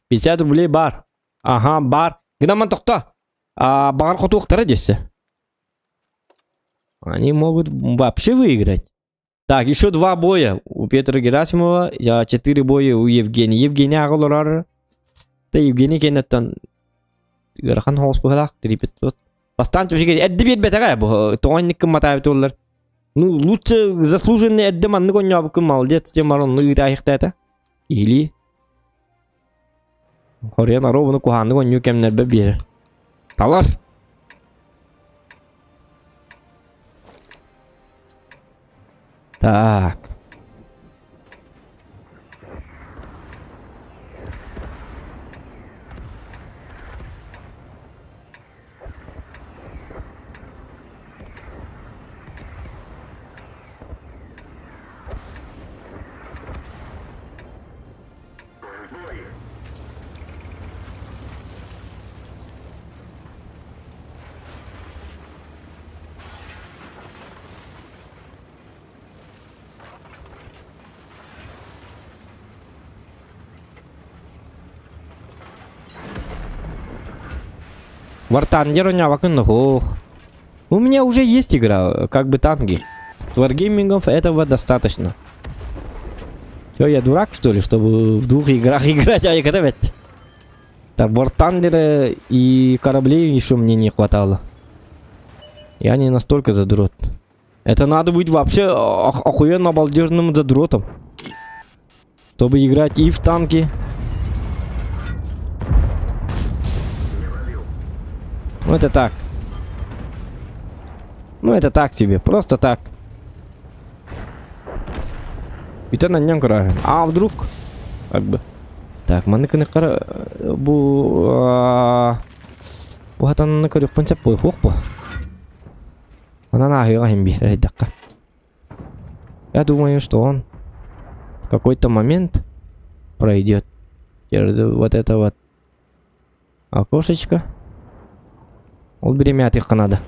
50 рублей баар. Ага, баар. Гынан тохто. А, баҕар хотуохтара десе. Они могут вообще выиграть. Так, еще два боя у Петра Герасимова, а четыре боя у Евгения. Евгений аҕалорар. Да Евгений кэннеттэн ыарахан соҕус быһалаах 3500. Бастаан түбүсүгэ эрдэ биэрбэтэҕэ бу тоҕо инник гымматаабыт буоллар. Ну, лучше заслуженный эрдэ маннык оонньообуккун молодец диэн баран онну ыытаахтаата. Или Хоруйан оруобуну куһааннык оонньуу кэмнэрбэ биэрэр. Талар! Так. Вартангер оонньообоккун ох. У меня уже есть игра, как бы танки. Варгеймингов этого достаточно. Че, я дурак, что ли, чтобы в двух играх играть, а я ведь? Так, War Thunder и кораблей еще мне не хватало. Я не настолько задрот. Это надо быть вообще охуенно обалдежным задротом. Чтобы играть и в танки. Ну это так. Ну это так тебе, просто так. Бүтэн анньан көрөһүн. А вдруг? Как бы. Так, манны кыныккара бу бу хатанны көрүөхпүн сөп буолуох бу. Онон ааһыаҕа иһин биэрэр эйдэххэ. Я думаю, что он в какой-то момент пройдет через вот это вот окошечко. Ол бириэмэ атыахха наада.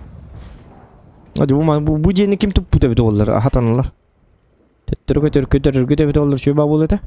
Бу бу дьиэни ким туппут эбит уоллар аһатаналар. Төттөрү көтөр көтөрөргүт эбит уоллар үчүгэй буолуо этэ.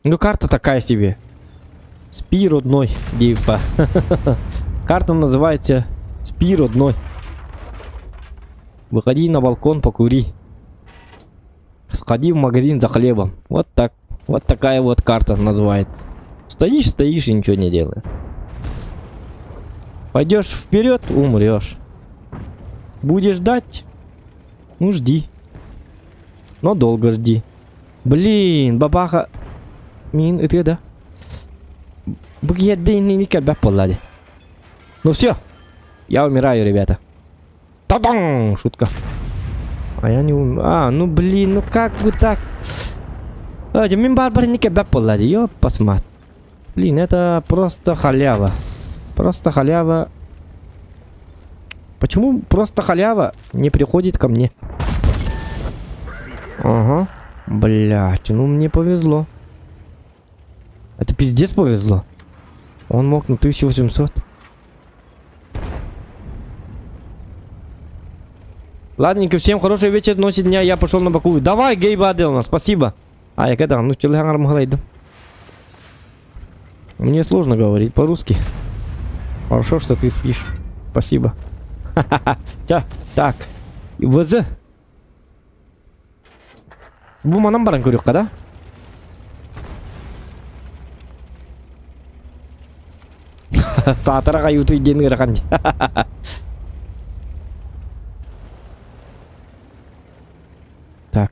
Ну карта такая себе. Спи, родной, типа. Карта называется Спи, родной. Выходи на балкон, покури. Сходи в магазин за хлебом. Вот так. Вот такая вот карта называется. Стоишь, стоишь и ничего не делаешь. Пойдешь вперед, умрешь. Будешь ждать? Ну жди. Но долго жди. Блин, бабаха. Мин ытыа да. Бу киһи эрдэ иннини кэлбэт буолла дии. Ну все. Я умираю, ребята. Та-дам! Шутка. А я не ум... А, ну блин, ну как бы так? А, мин бар бар нике бәп болла ди, ёппасмат. Блин, это просто халява. Просто халява. Почему просто халява не приходит ко мне? Ага. Блять, ну мне повезло. Это пиздец повезло. Он мог на 1800. Ладненько, всем хорошего вечера, ночи, дня. Я пошел на боковую. Давай, Гей Баделна, спасибо. А, я когда? Ну, Мне сложно говорить по-русски. Хорошо, что ты спишь. Спасибо. Так. ВЗ. Бу манан баран көрүөххэ да? Саатара хайутуй диэн ыарахан Так.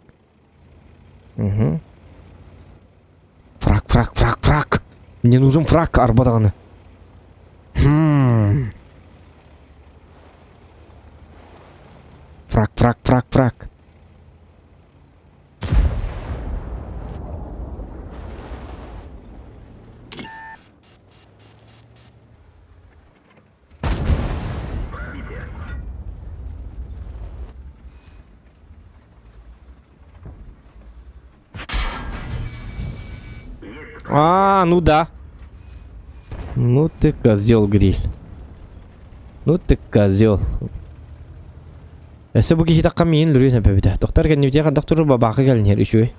Угу. Фраг, фраг, фраг, фраг. Мне нужен фраг, арба даҕаны. Хм. Фраг, фраг, фраг, фраг. А, ну да. Ну ты козел, гриль. Ну ты козел. Өссө бу киһи тахха миин лүрү сөпөбүтэ. Доктор кэннибитигэр хайдах турар бабаахы кэлин үчүгэй.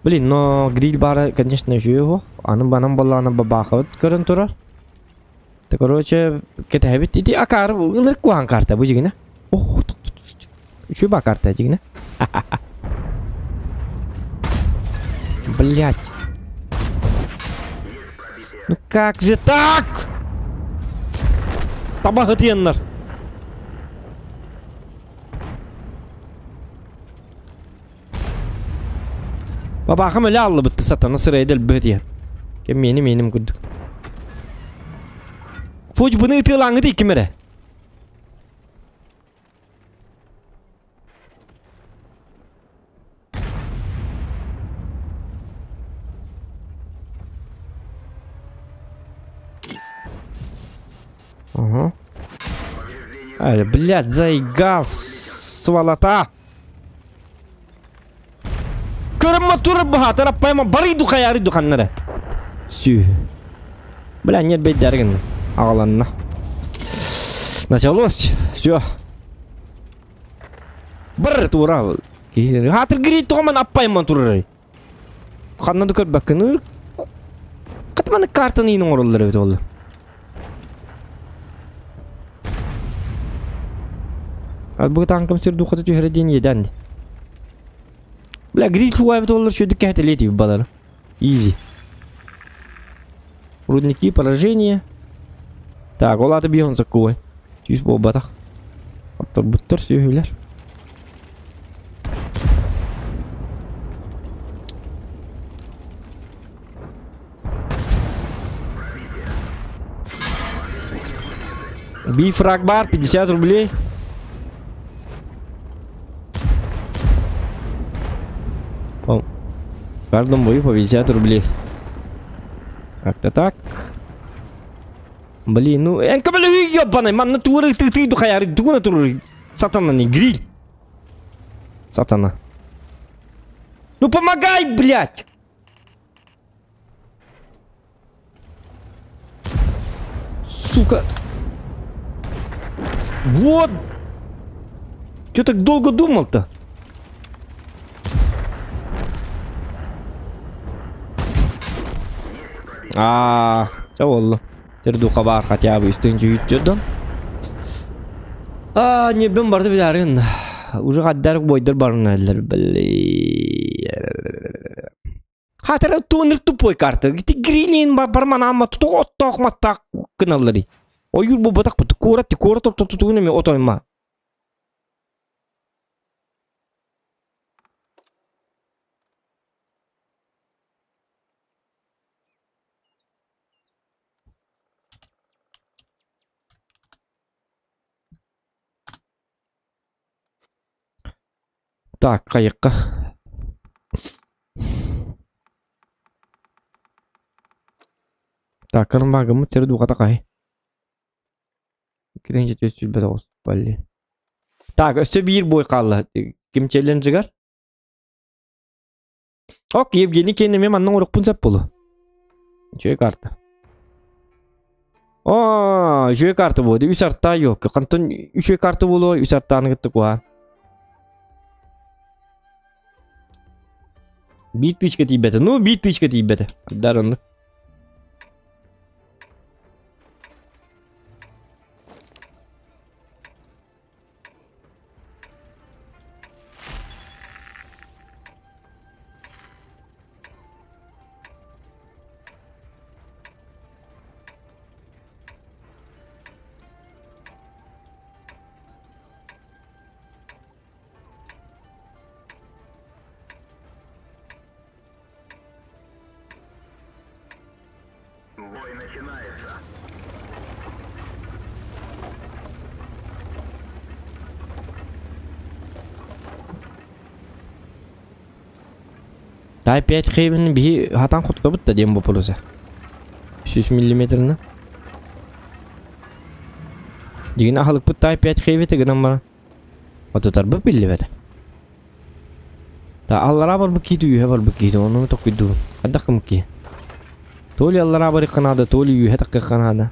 Блин, но гриль баара, конечно, үчүгэй уһуох. Аны банан буоллаҕына бабаахыбыт көрөн турар. Ты, короче, кэтэһэбит. Ити акаары ынырык куһаҕан карта бу дьигинэ. Ох, үчүгэй баа карта дьигинэ. Блять. Ну как же так? Табаһытыаннар. Бабаахым өлө аллыбытты сатана сырайда өлбөт диэн. Кем миэним миэним курдук. Фуч буну ытыалааҥҥыт икким эрэ. Ага. Ай, блядь, заигал, сволота! Көрөммө турар баһаатар аппайма барый духаярый духаннары. Сүү. Бля, нет бейдәргин. Аҕаланна. Началось. Все. Бар тура. Хатыр гри тоҕоман аппайман турарай. Ханна да көрбөккүн. Катманы картаны иин оҥороллор эбит ол. Бу танкам сир духата түһэрэ диэн иэдээн. Бля, гриль суҕайбыт оллар шөдүк кэһэтэлиэ балар. Изи. Рудники, поражение. Так, ол аты биһон соккуой. Сүүс буолбатах. Отторбуттар сүөһүлэр. Бифраг бар, 50 рублей. По каждому бою по 50 рублей. Как-то так. Блин, ну... Эн көмөлөһүү ёбаный, манна тууры ты ты духаяры дугуна турur. Сатана не гриль. Сатана. Ну помогай, блядь! Сука. Вот! Че так долго думал-то? Аа, чэ буолла. Сир баар хотя бы үстэн дьон. Аа, ньирбин барда билэрин. Уже хаддар бойдар барыналар, блин. Хатара туоныр тупой карта. Ити грилин бар барман амма тутук оттоох маттаах гыналлары. Ойуур буолбатах бут. Куорат куорат ортотутугун эми отойма. Так, хайыкка. Так, кармагыммыт сири духата хай. Киринчи 429 балли. Так, өссө биир бой хаалла. Ким челленджигар? Ок, Евгений кэннэ мен манна оҥоруохпун сөп буолуо. Үчүгэй карта. Оо, үчүгэй карта буолуо. Үс артаа ёлка. Хантан үчүгэй карта буолуо, үс артааны кытта куһаан. Биир тысяча тиийбэтэ. Ну, биир тысяча тиийбэтэ. Дар оннук. Тай 5 хейвен биһи хатан хоттобут да диэн боппуруса. 100 миллиметрына. Дигин аһылыкпыт тай 5 хейвете гынан баран. Отутарбыт биллибэт. Та аллараа барбыт киһи үөһэ барбыт киһи ону токуйдуубун. Хайдах гыммыт киһи? То ли аллараа барыахха наада, то ли үөһэ таххыахха наада.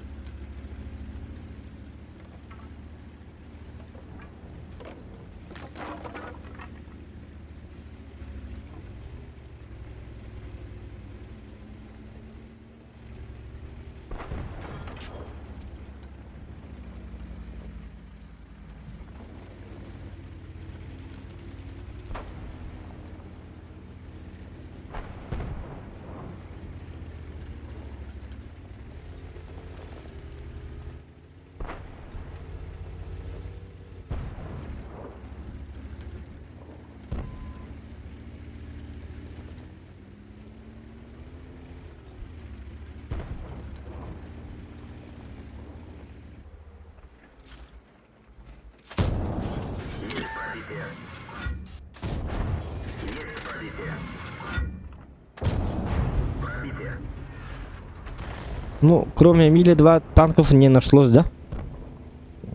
Ну, кроме Мили 2 танков не нашлось, да?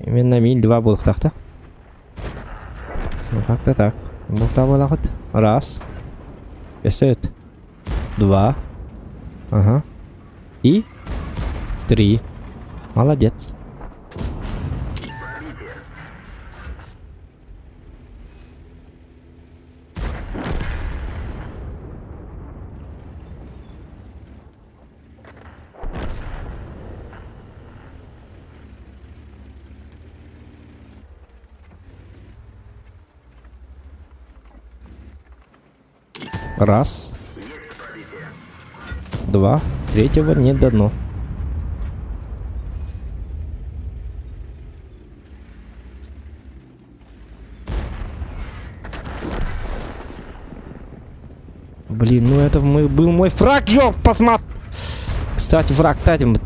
Именно Миль 2 был так-то. Ну как-то так. Бултабалахыт. Раз. Эсет. Два. Ага. И три. Молодец. Раз. Два. Третьего не дано. Блин, ну это мой, был мой фраг, ёп, посмотри. Кстати, фраг татим.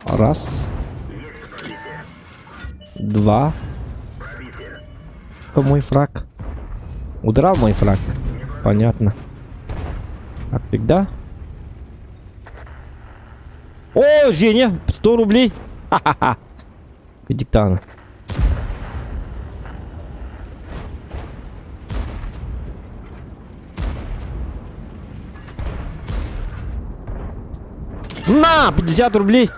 Раз. Два. Мой фраг. Удрал мой фраг. Понятно. Как всегда. О, Женя, 100 рублей. Ха-ха-ха. Диктана. На, 50 рублей.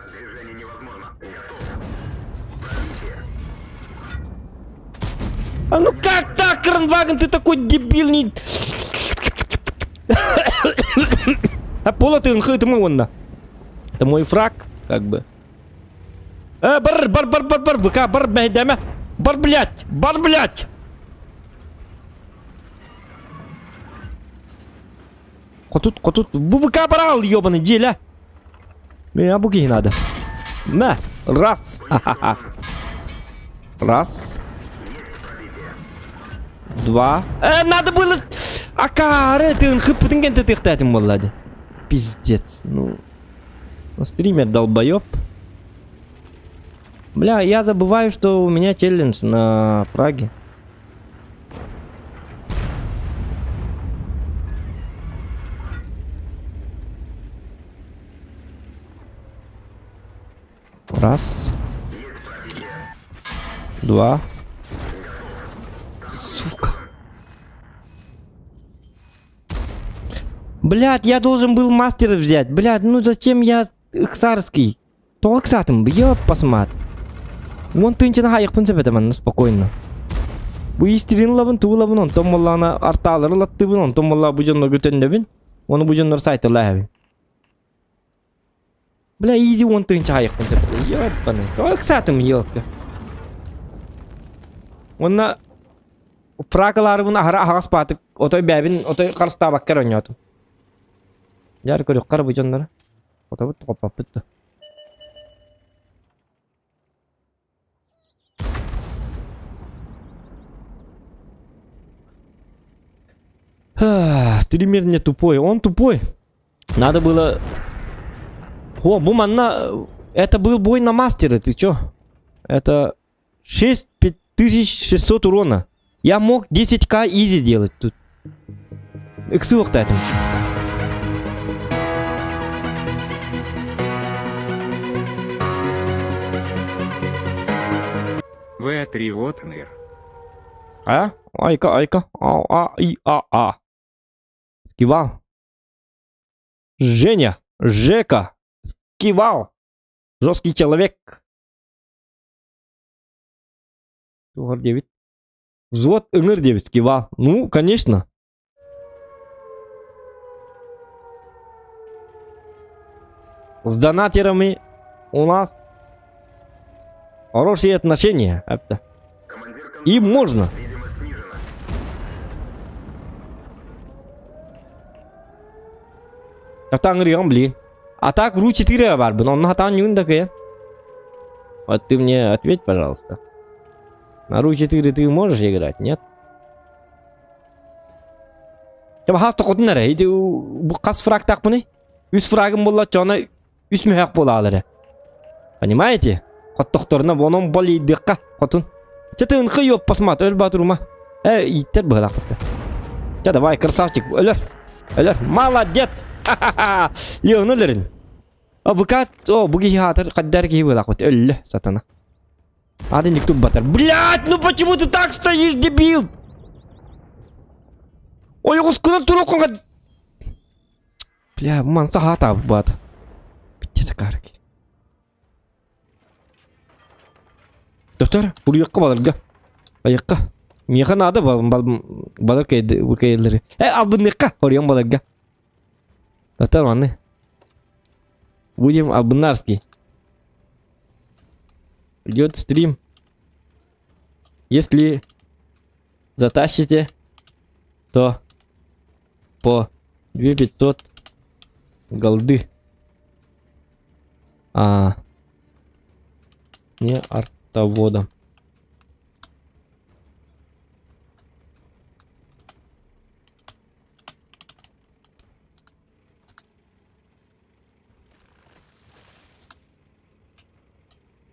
А ну как так, Кранваген, ты такой дебильный. А пола ты онна. Это мой фраг, как бы. Э, бар, бар, бар, бар, бар, ВК, бар, бэйдэмэ. Бар, блядь, бар, блядь. Хотут, хотут, бу ВК брал, ебаный, деля. Меня буки не надо. На, раз. Ха-ха-ха. Раз. Два. Э, надо было... Акары, ты хыппытын тытыхтатым буолла Пиздец. Ну, ну, стример долбоеб. Бля, я забываю, что у меня челлендж на фраге. Раз. Два. Сука. Блядь, я должен был мастера взять. Блядь, ну зачем я Иксарский? Тоҕо ыксаатым, ёп посмат. Уон тыынчаны хаайыахпын сөп этэ манна спокойно. Бу истирин ылабын, тугу ылабын, онтон буоллаҕына артаалары ылаттыыбын, онтон буоллаҕа бу дьоннорго төннөбүн, уонна бу дьоннор сайталаа эһэбин. Бля, изи уон тыынча хаайыахпын сөп этэ, ёбаный. Тоҕо ыксаатым, ёлка. Уонна фракалаарыбын аһара аһаҕас баатык, отой бэйэбин отой харыстаабакка эрэ оонньоотум. Дьэ, көрүөххэ эрэ бу дьоннору. Хотобут хоппоппут да. Стример не тупой. Он тупой. Надо было... О, бу манна... Это был бой на мастере, ты чё? Это 6600 урона. Я мог 10к изи сделать тут. Ыксы уохтаатым. В3 вот ныр. А? Айка, айка. А, а, и, а, а. Скивал. Женя, Жека, скивал. Жесткий человек. Тугар диэбит. Взвод ыҥыр диэбит скивал. Ну, конечно. С донатерами у нас хорошие отношения. Это. И можно. Таҥырыам блин. А так ру 4 барбын, онно хатаан ньуун да кыйан. Вот ты мне ответь, пожалуйста. На ру 4 ты можешь играть, нет? Дьэ хаста хотун эрэ. Ити бу хас фрагтаахпыный? Үс фрагым буолла чоно үс мөһөөх буолаалар эрэ. Понимаете? Хоттохторуна онон болейдыхха хотун. Чэ тыынхы ёппасмат өл батурума. Э ииттэр быһалаахпыт. Чэ давай красавчик өлөр. Өлөр. Молодец! Ха-ха-ха! Леону өлөрүн. О букат, о бу киһи хаатыр хаддар киһи буолаахпыт өллө сатана. Ады никто батар. Блядь, ну почему ты так стоишь, дебил? Ой, оҕускунан туруоххун Бля, манса хаата баата. Битте сакаарки. Доктор, уруйахха баларга. Айыкка. Миэхэ наада балар кэйэллэри. Э, албынныахха, оруйан баларга. Доктор, манны. Будем албыннарский. Идет стрим. Если затащите, то по 2500 голды. А, не артоводом.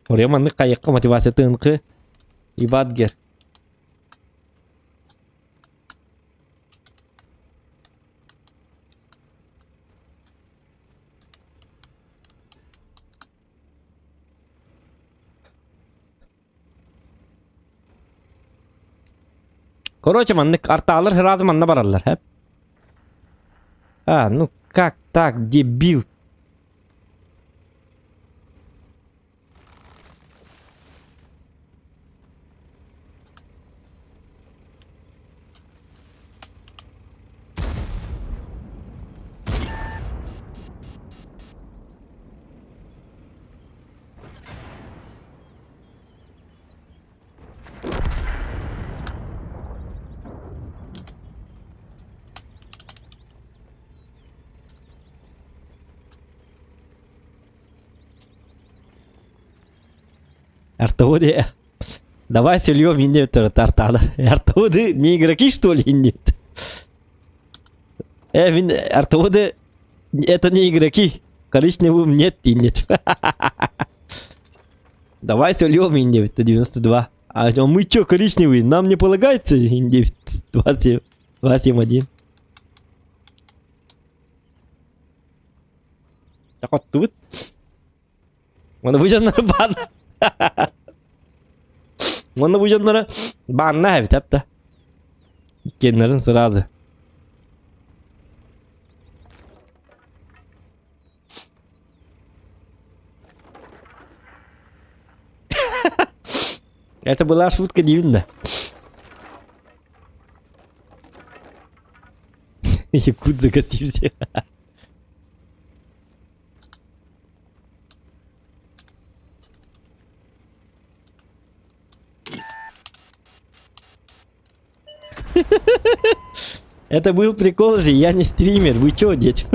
Ория маннык хайыкка мотивация тыынкы Ибадгер. Короче, маннык артаалар сразу манна бараллар, хэп. А, ну как так, дебил? Артоводы. Давай сольем иннет тарталар. Артоводы не игроки, что ли, нет? Э, артоводы это не игроки. Коричневым нет и нет. Давай сольем 9, 92. А мы чё, коричневый, нам не полагается 9, 2, 7, 2, 7, 1. Так вот тут. Оны бу дьоннору баан. Оны бу дьоннору баанна эбит апта. Иккиэннэрин сразу. Это была шутка дивна. Якут загасился. Это был прикол же, я не стример, вы чё, дети?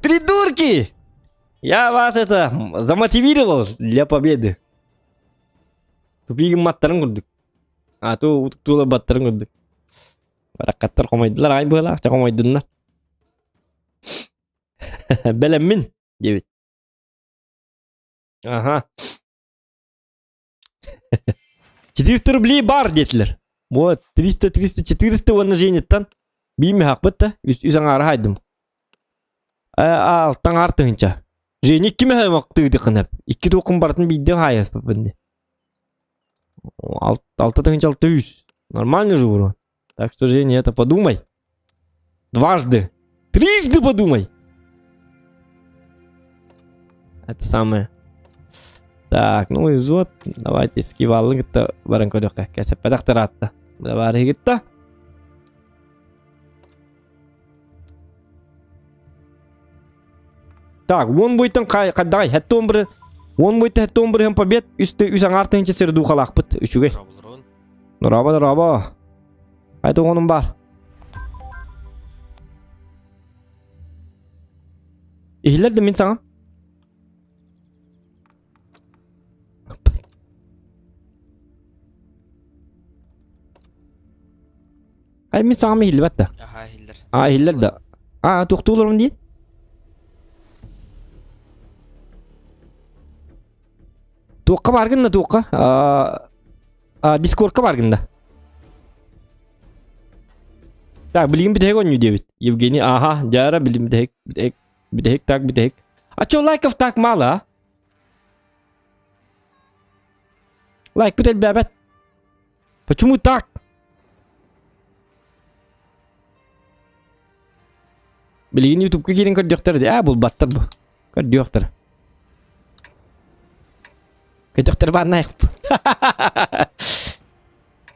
Придурки! Я вас это замотивировал для победы. Тупигин маттарын курдук. А то утуктуула баттарын курдук. Бараккаттар хомойдулар ай быһалаах ча хомойдуннар. Бэлэммин диэбит. Ага. 400 рублей бар диэтилэр. Вот, 300, 300, 400 уонна Женяттан биир мөһөхпүт да, үс, үс аҥаары хайдым. Алтан аҥаар тыһыынча. Женя икки мөһөөмөк тыытыккын Икки туоххун барытын биирдэ хаайаспыппын дии. Алта тыһыынча алта үс. Нормально же урон. Так что, Женя, это подумай. Дважды. Трижды подумай. Это самое. Так, ну и вот, давайте скивалын кытта баран көрүөххэ. Кэсэппэтэх атта. Давай кытта. Так, уон буйтан хайдаҕай, хэттон бір, уон буйта хэттон бір побед, үсті үс аңар тыһынча сир духалаахпыт, үчүгэй. Дорообо, дорообо. Айта оҕонум баар. Иһиллэр да мин саҥам. Ай мин саҥам иһиллибэт да. Аха иһиллэр. А иһиллэр да. А туохтууларым диин? Туохха бааргын да туохха? А, Дискордка бааргын да. Так, билигин бүтэһик оонньуу диэбит. Евгений, ага, дьара билим бүтэһик, бүтэһик, бүтэһик, так, бүтэһик. А чё лайков так мало, а? Лайк бүт элбээбэт. Почему так? Билигин ютубка киирэн көрдөхтөр дии. Аа, булбаттар бу. Көрдүөхтэр. Көтөхтөр бааннаах.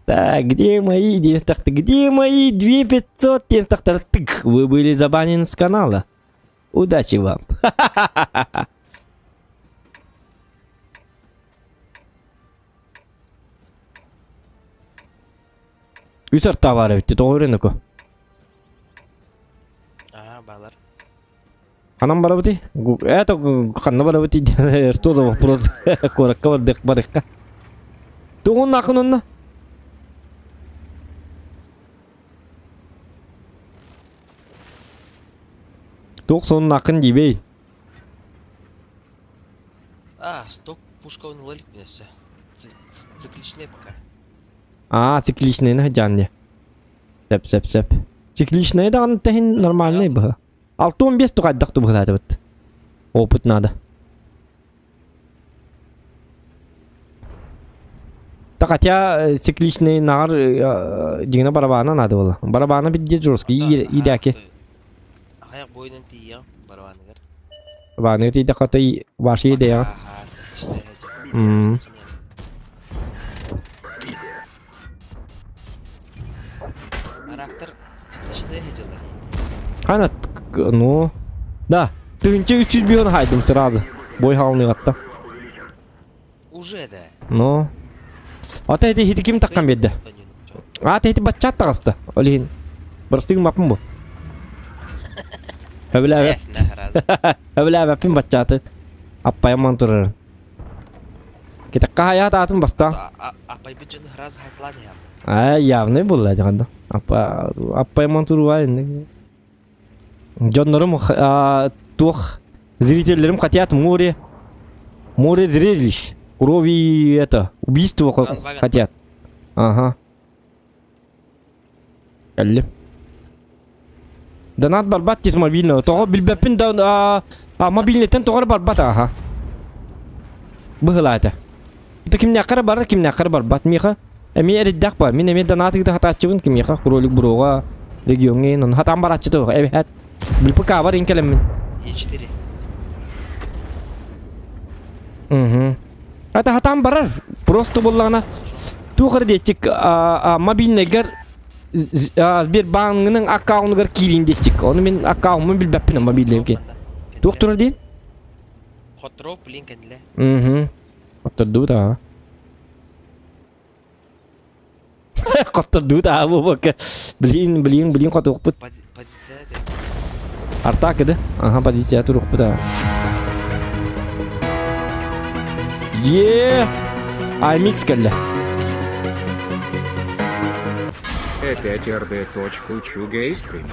Так, где мои диэн Где мои 2500 диэн Тык, вы были забанены с канала. Удачи вам. Үс арта баар эбит, тоҕо өрөнөкө? Аа, баалар. Ханан барабытый? Это ханна барабытый? Что за вопрос? Куоракка бардык барыкка. Тугун акын онно? Туох сонун акын диибей? А, сток пушка он ылар өссө. Цикличный пока. Аа, цикличныйны сылдьаан дии. Сөп, сөп, сөп. Цикличный даҕаны тэһин нормальный быһа. 6-15 тугайдах тубуһулаатыбыт. Опыт надо. Так хотя цикличный наар дьиҥинэ барабаана надо было. Барабаана бидде жесткий иидээки. Аҕыйах буойунан тиийиэҕим барабааныгар. Барабааныгар тиийдэххэ отой ваши идея. Характер цикличные дела. Ана, ну, да, тыһынча үс жүз бион хайдым сразу. Бой хаалныгатта. Уже да. Ну. Ата эти хити ким таккан берді? Ата эти баччат таҕыста. Ол иһин. Бырастыгым баппын бу. Өбүлээбэппин баччааты. Аппайаман турарын. Китэххэ хайаат аатын баста. Аппайбыт дьону сразу хайтылаан иһэм. Аа, явный буолла дьаҕанда. Аппа аппайаман туруа инник. Дьоннорум Туох зрителлэрим хотят море, море зрелищ, крови это, убийство хотят. Ага. Кэллим. Донат барбат дис мобильного. Тоҕо билбэппин да а, мобильныйтан тоҕо барбат аха. Быһылаата. Это кимнээххэ эрэ барар, кимнээххэ эрэ барбат. Миэхэ эмиэ эриддэх ба. Мин эмиэ донат ыыта хатааччыбын кимиэхэ кролик буруоҕа региоҥҥа иһин хатаан барааччы тоҕо эбэһээт БПК-бар ин кэлэммин. Е4. Угу. Это хатаан барар. Просто буоллаҕына туох эрэ диэччик мобильныйгар Сбербааҥҥын аккаунугар киириин диэччик. Ону мин аккауммун билбэппин мобильныйым ки. Туох турар диин? Хотро, блин, кэннилэ. Угу. Хоттордубут аа. Хоттордубут аа буолбакка. Блин, блин, блин хотуохпут. Позиция Артак да? Ага, позиция туруохпут аа. Е! Аймикс кэллэ. Опять РД. Учугэй стрим.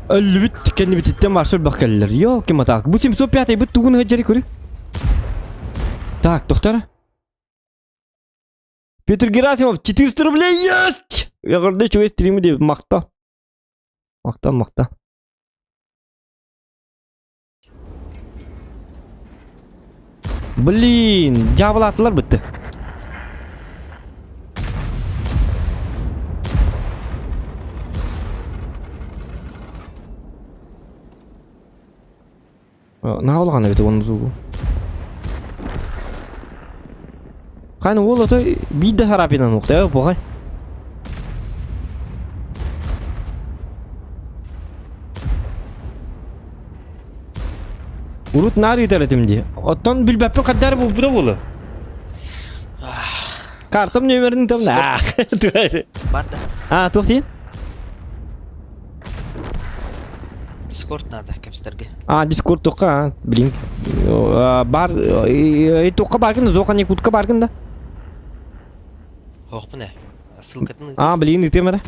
Өллүбүт кэннибититтэн маршрут бах кэллилэр. Ёлки-маталки. Бу 705 быт тугун ыһыдьары көрү. Так, доктор. Петр Герасимов, 400 рублей есть! Я гордый, чего стримы деп, мақта. Мақта, мақта. Блин, дьаабылаатылар бытты. Наһаа улахан эбит уонна зубу. Ханы уол ото биир да харапинан уктайа буҕай. Урут наар ыытар этим дии. Оттон билбэппин хаддар булбута буолу. Картам нөмерин там Барда. А, туох диин? Дискорд надо, кэпсэтэргэ. А, Дискорд туохха, а, блин. Бар, туохха баргын, зоха не кутка баргын да? Хоохпун ээ. Ссылкатын А, блин, ыытыам эрэ.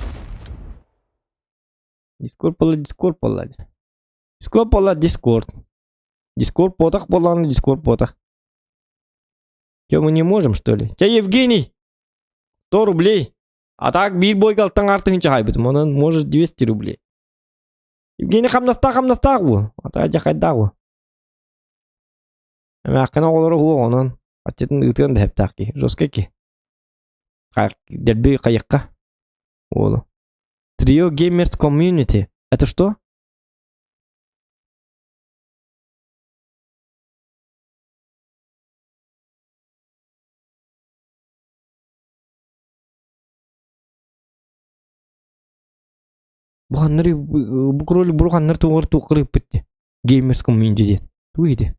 Дискорд буолла, Дискорд буолла. Дискорд буолла, Дискорд. Дискорд буотах буоллаҕына, Дискорд буотах. Че, мы не можем, что ли? Че, Евгений? 100 рублей. А так биир бойга алтан артыһынча хайбытым, онон может 200 рублей. Евгений хамнастаах хамнастаах бу. Ата дьэ хайдаах бу. Эмээххин оҕолоро уох онон аччытын ыытыан да хэптаах киһи, жесткий киһи. Дерби хайыкка уолу. Trio Gamers Community. Это что? Бу ханнары бу кролик бу ханнар тугар туоххар ыыппыт дии. Gamers Community диэн. Тугуй ити?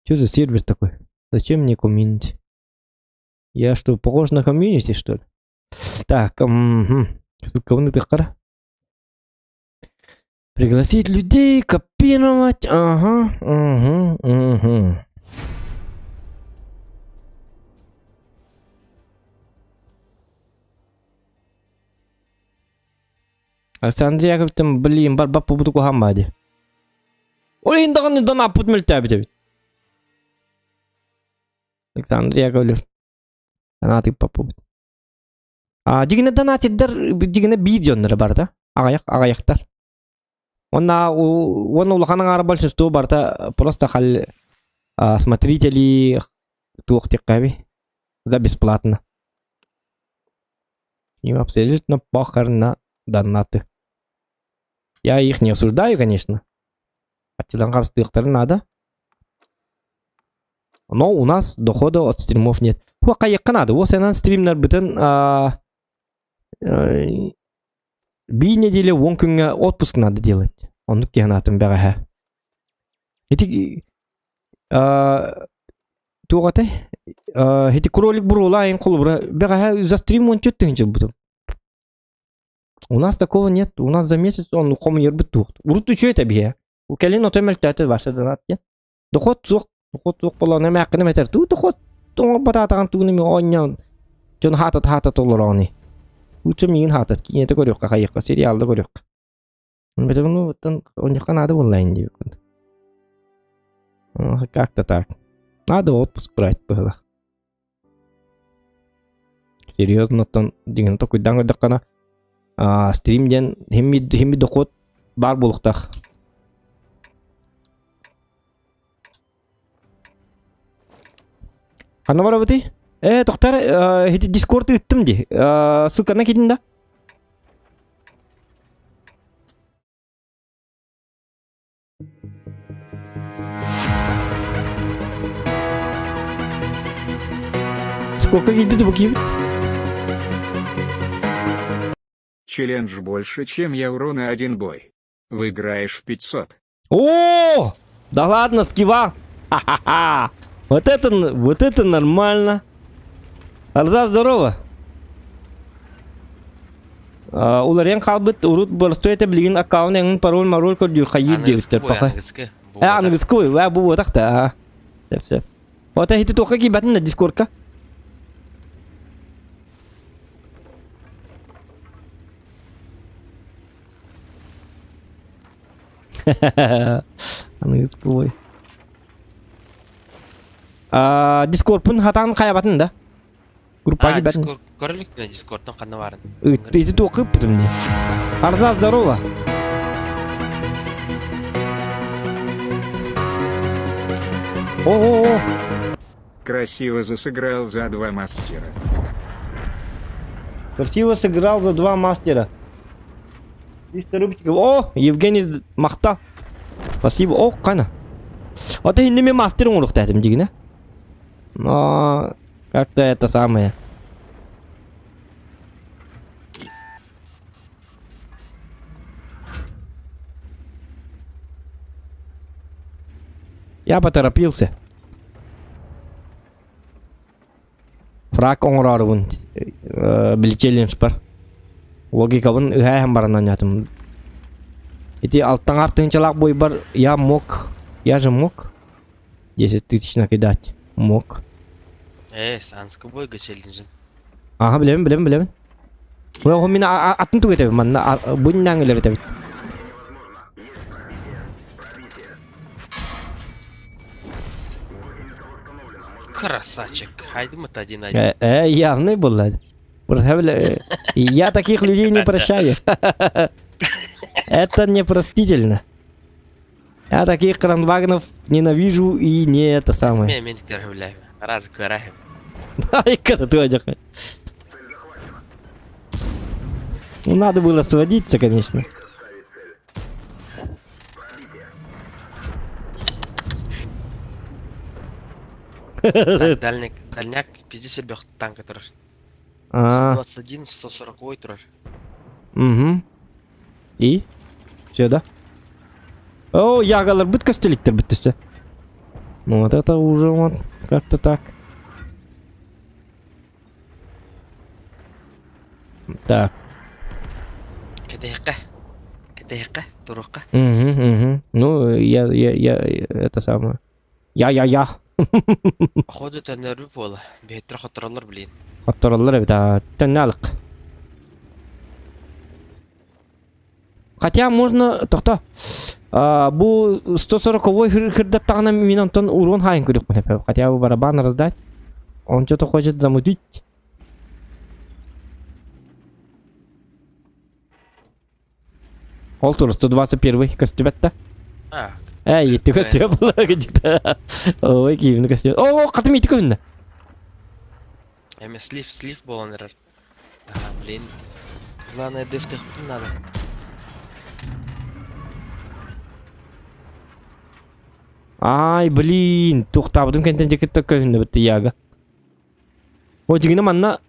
Что за сервер такой? Зачем мне комьюнити? Я что, похож на комьюнити, что ли? Так, угу. Ссылкабын ытыаххара. Пригласить людей, копировать, ага, угу, угу. Александр Яковлевтан, блин, барбап буду куһаан баа дии. Ол иһин даҕаны донаппыт мөлтөөбүт эбит. Александр Яковлев. Анаатыппаппыбыт. А дьигинэ донатирдар дьигинэ биир дьонноро барыта. Аҕыйах аҕыйахтар. Уонна уонна улахан аҥаара большинство барыта просто хал смотрители туох диэххэ за бесплатно. Им абсолютно похер на донаты. Я их не осуждаю, конечно. Аччыдан харыстыахтарын наада. Но у нас дохода от стримов нет. Хайыахха наада. Ол сенан стримнарбытын биир неделя уон күҥҥэ отпуск надо делать. Оннук киһи анаатын бэҕэһээ. Ити туох этэй? Ити кролик буруола айын холобура бэҕэһээ за стрим уон түөрт тыһыынча ылбытым. У нас такого нет. У нас за месяц он хомуйарбыт туох. Урут үчүгэй этэ биһиэ. Кэлин ото мөлтөөтө барса донат диэн. Дохуот суох. Дохуот суох буолан эмээххин этэр. Туу дохуот тоҥорботаатаҕын тууну ми оонньоон дьон хаатат хаата толороҕуный. Лучше миигин хаатат киинэтэ көрүөххэ хайыахха сериалда көрүөххэ. Ну, оттон наада буоллаҕын диэбиккин. Как-то так. Надо отпуск брать быһыылаах. Серьезно, оттон дьиҥин токуйдаан көрдөххүнэ, стрим диэн химми дохуот баар буолуохтаах. Ханна барабытый? Э, тохтар, ити Дискорд ыыттым дии. Ссылканы киирдин да? Сколько киирди бу киирбит? Челлендж больше, чем я урона один бой. Выиграешь 500. О! Да ладно, скива! Ха-ха-ха! Вот это нормально! Арза, здорово! Уларыйан хаалбыт урут боростуой этэ билигин аккаунт эҥин пароль мароль көрдүүр хайыыр диэбиттэр пока. Аныгыскы. Э, аныгыскы ой, бу буотах да. Сөп сөп. Ота хити туохха киирбэтин да дискордка. Аныгыскы ой. Дискордпун хатаан хайабатын да. Группа А, киирбэтин. Дискорд көрөлүк Дискордтан ханна баарын. Ити туохха ыппытым дии. Арза, здорово. О-о-о. Красиво засыграл за два мастера. Красиво сыграл за два мастера. 300 рубчиков. О, Евгений Махта. Спасибо. О, кана. Вот и неме мастер оҥоруохтаатым дигинэ. Но как-то это самое. Я поторопился. Фраг оҥороорубун били челлендж бар. Логикабын ыһааһын баран оонньоотум. Ити алтаҥар тыһыынчалаах буойбар я мог, я же мог 10 тысяч накидать. Мог. Э, санскы бойга челленджин. Аха, билэбин, билэбин, билэбин. Ол мин атын тугу этэбин манна бу иннээҥилэр этэбит. Красавчик. Хайдым это один-один. Э, э, явный был. Я таких людей не прощаю. Это непростительно. Я таких кранвагнов ненавижу и не это самое. Мен Раз көрәһим. Ай, когда ты Ну, надо было сводиться, конечно. Дальник, дальняк, пиздец себе танк турар. 121, 140 турар. Угу. И? Все, да? О, ягалар бүт көстөлүктер бүттүстө. Ну вот это уже вот как-то так. Так. Кэтэһэккэ. Кэтэһэккэ, туруохха. Угу, угу. Ну, я, это самое. Я. Походу төннөрбү буола. Бэһиттэр хоттороллор блин. Хоттороллор эбит, төннө Хотя можно, тохто. Бу 140-й хырдаттаҕына мин онтон урон хаайын көрүөхпүн Хотя бы барабан раздать. Он что-то хочет замутить. Ол тур 121 көстүбэт А, Эй, ити көстүбэ була где-то. Ой, киевин көстүбэ. О, катым ити көһүннэ. Эме слив, слив буолан эрэр. Ага, блин. Главное, дефтехпин надо. Ай, блин, туохтаабытым кэнтэн дьэкитте көһүннэ битти яга. О, дьигинэ манна.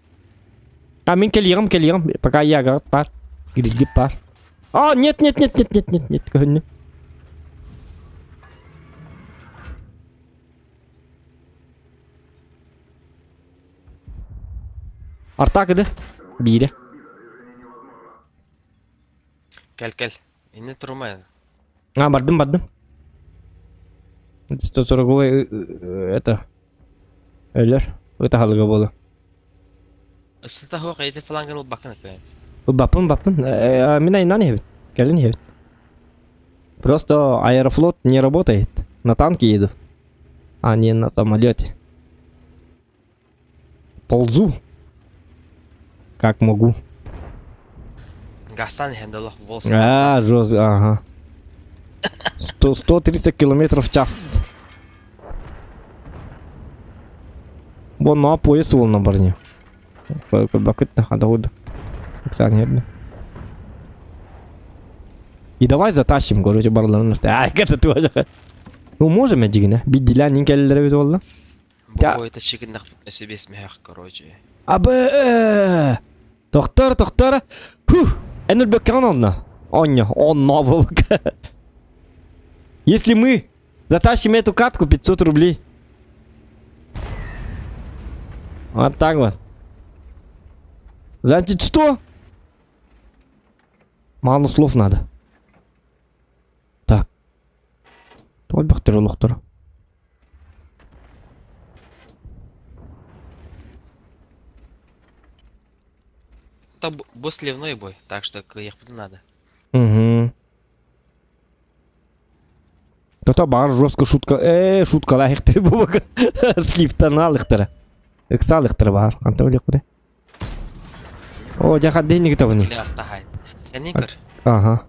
А мин кэлиэҕим, кэлиэҕим. Пока яга пар. Гирги пар. А, нет, нет, нет, нет, нет, нет, нет, көһүннэ. Артак иди. Биирэ. Кэл, кэл. Инне турумай. А, бардым, бардым. 140 это. Өлөр. Это халыга буола. Ысыта хуох эти флангын ылбаккын этэ. Баппын, баппын. Мин айнан иһэбин. Кэлин иһэбин. Просто Аэрофлот не работает. На танке еду, а не на самолете. Ползу. Как могу. Гастан иһэн олох волос. А, жестко, ага. 100, 130 километров в час. Вон, ну а пояс вон на броне. И давай затащим, короче, барларын. Ай, это тоже. Ну, можем я дигине. Биддилянин келлere бит болла. Бу это чигиннах себе смех, короче. Абы! Тохтор, тохтор. Фух! Эн өлбөккән онна. Оння, онна бабык. Если мы затащим эту катку, 500 рублей. Вот так вот. Значит, что? Мало слов надо. Так. Толбақтыр олықтыр. Это бу сливной бой, так что ехать надо. Угу. То-то бар жестко шутка. Шутка лайықтыр бубак. Сливтан алықтыр. Ыксалықтыр бар. Анта өлек куды. О, жаха денег табыни. Или артахай. Көр. Ага.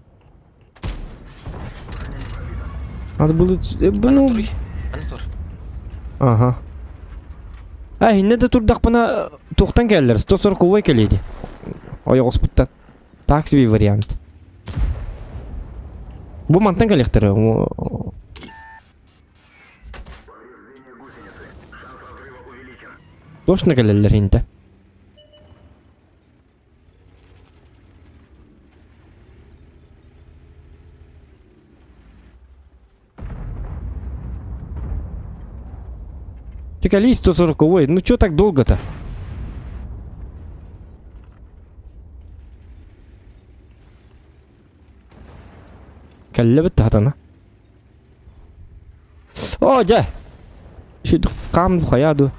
Надо было... Ну... Аны тур. Ага. А, инне да турдақпына тоқтан келдер. 140 увай келеді. Ой, госпуттан. Так себе вариант. Бу мантан келектер. Точно келелер инте. Ты кали 140 ну чё так долго-то? Кэллэ бит хатана. О, дьэ! Шүт кам хайа ду.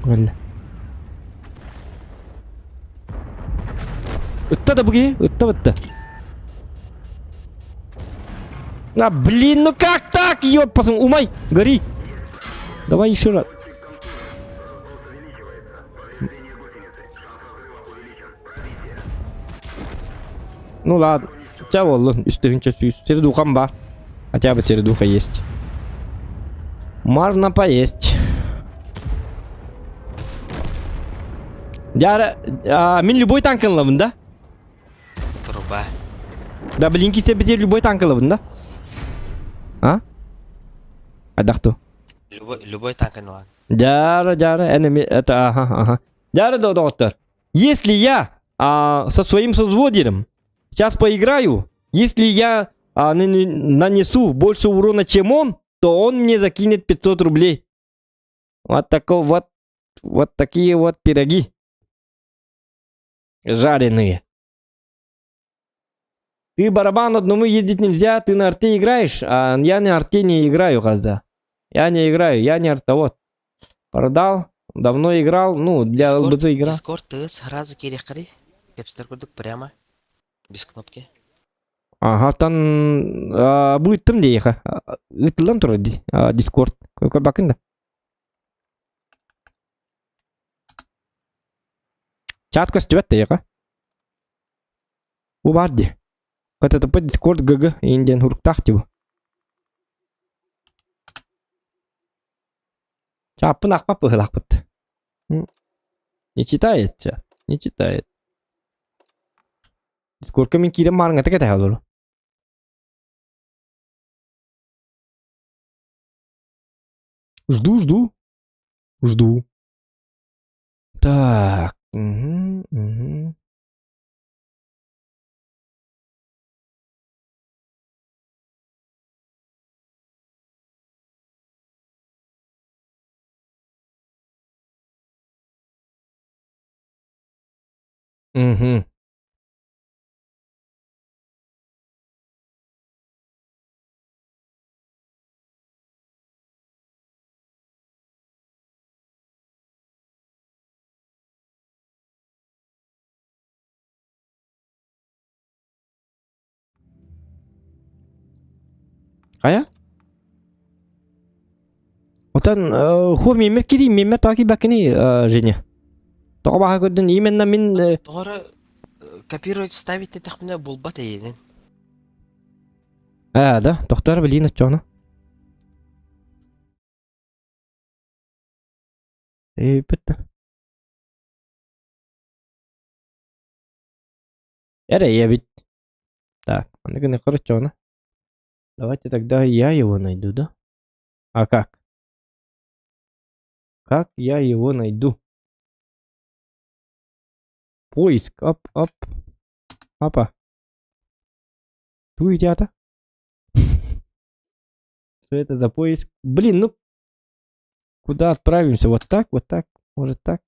Кэллэ. Ытта да буги, ытта бытта. А, блин, ну как так? Ёп, умай, гори. Давай еще раз. Ну ладно. Ча боллун, үстүһүнчө сүүс. Сердухам бар. Хотя бы сердуха есть. Можно поесть. Дяра, а, мин любой танк ылабын, да? Труба. Да, блин, кисе бите любой танк ылабын, да? А? Айдахту. Любой, любой танк ылан. Дяра, дяра, enemy, это, ага, ага. Дяра, да, доктор. Если я со своим созводером сейчас поиграю, если я нанесу больше урона, чем он, то он мне закинет 500 рублей. Вот такой вот, вот такие вот пироги. Жареные. Ты барабан одному ездить нельзя, ты на арте играешь, а я на арте не играю, Газа. Я не играю, я не артовод. Продал, давно играл, ну, для Discord, ЛБЗ играл. Discord ты сразу кириэххэрий. Кепстер курдук прямо. Без кнопки. Ага, там будет там где еха. Ытлан тур Discord. Бакында. Чат көстүбэт еха. Бу бар ди. HTTP Discord GG инден хуруктах тибу. Чаппын акпап быһылакпыт. Не читает чат, не читает. Дискордка мин киирэн маарыҥҥата кэтэһэ олору. Жду, жду. Жду. Так. Угу, угу. Угу. Хайа? Отон хуо миэммэр киирии, миэммэр тоҕо киирбэккиний, Женя? Тоҕо баҕа көрдүн? Именно мин Тоҕо эрэ копировать ставить диэтэхпинэ булбат эйиэнин. Ээ, да, тохтоор билиин оччоҕуна. Эйбит да. Эрэйэбит. Так, аны гына короче Давайте тогда я его найду, да? А как? Как я его найду? Поиск. Оп, оп. Апа. Ту идята. Что это за поиск? Блин, ну куда отправимся? Вот так, вот так, может так.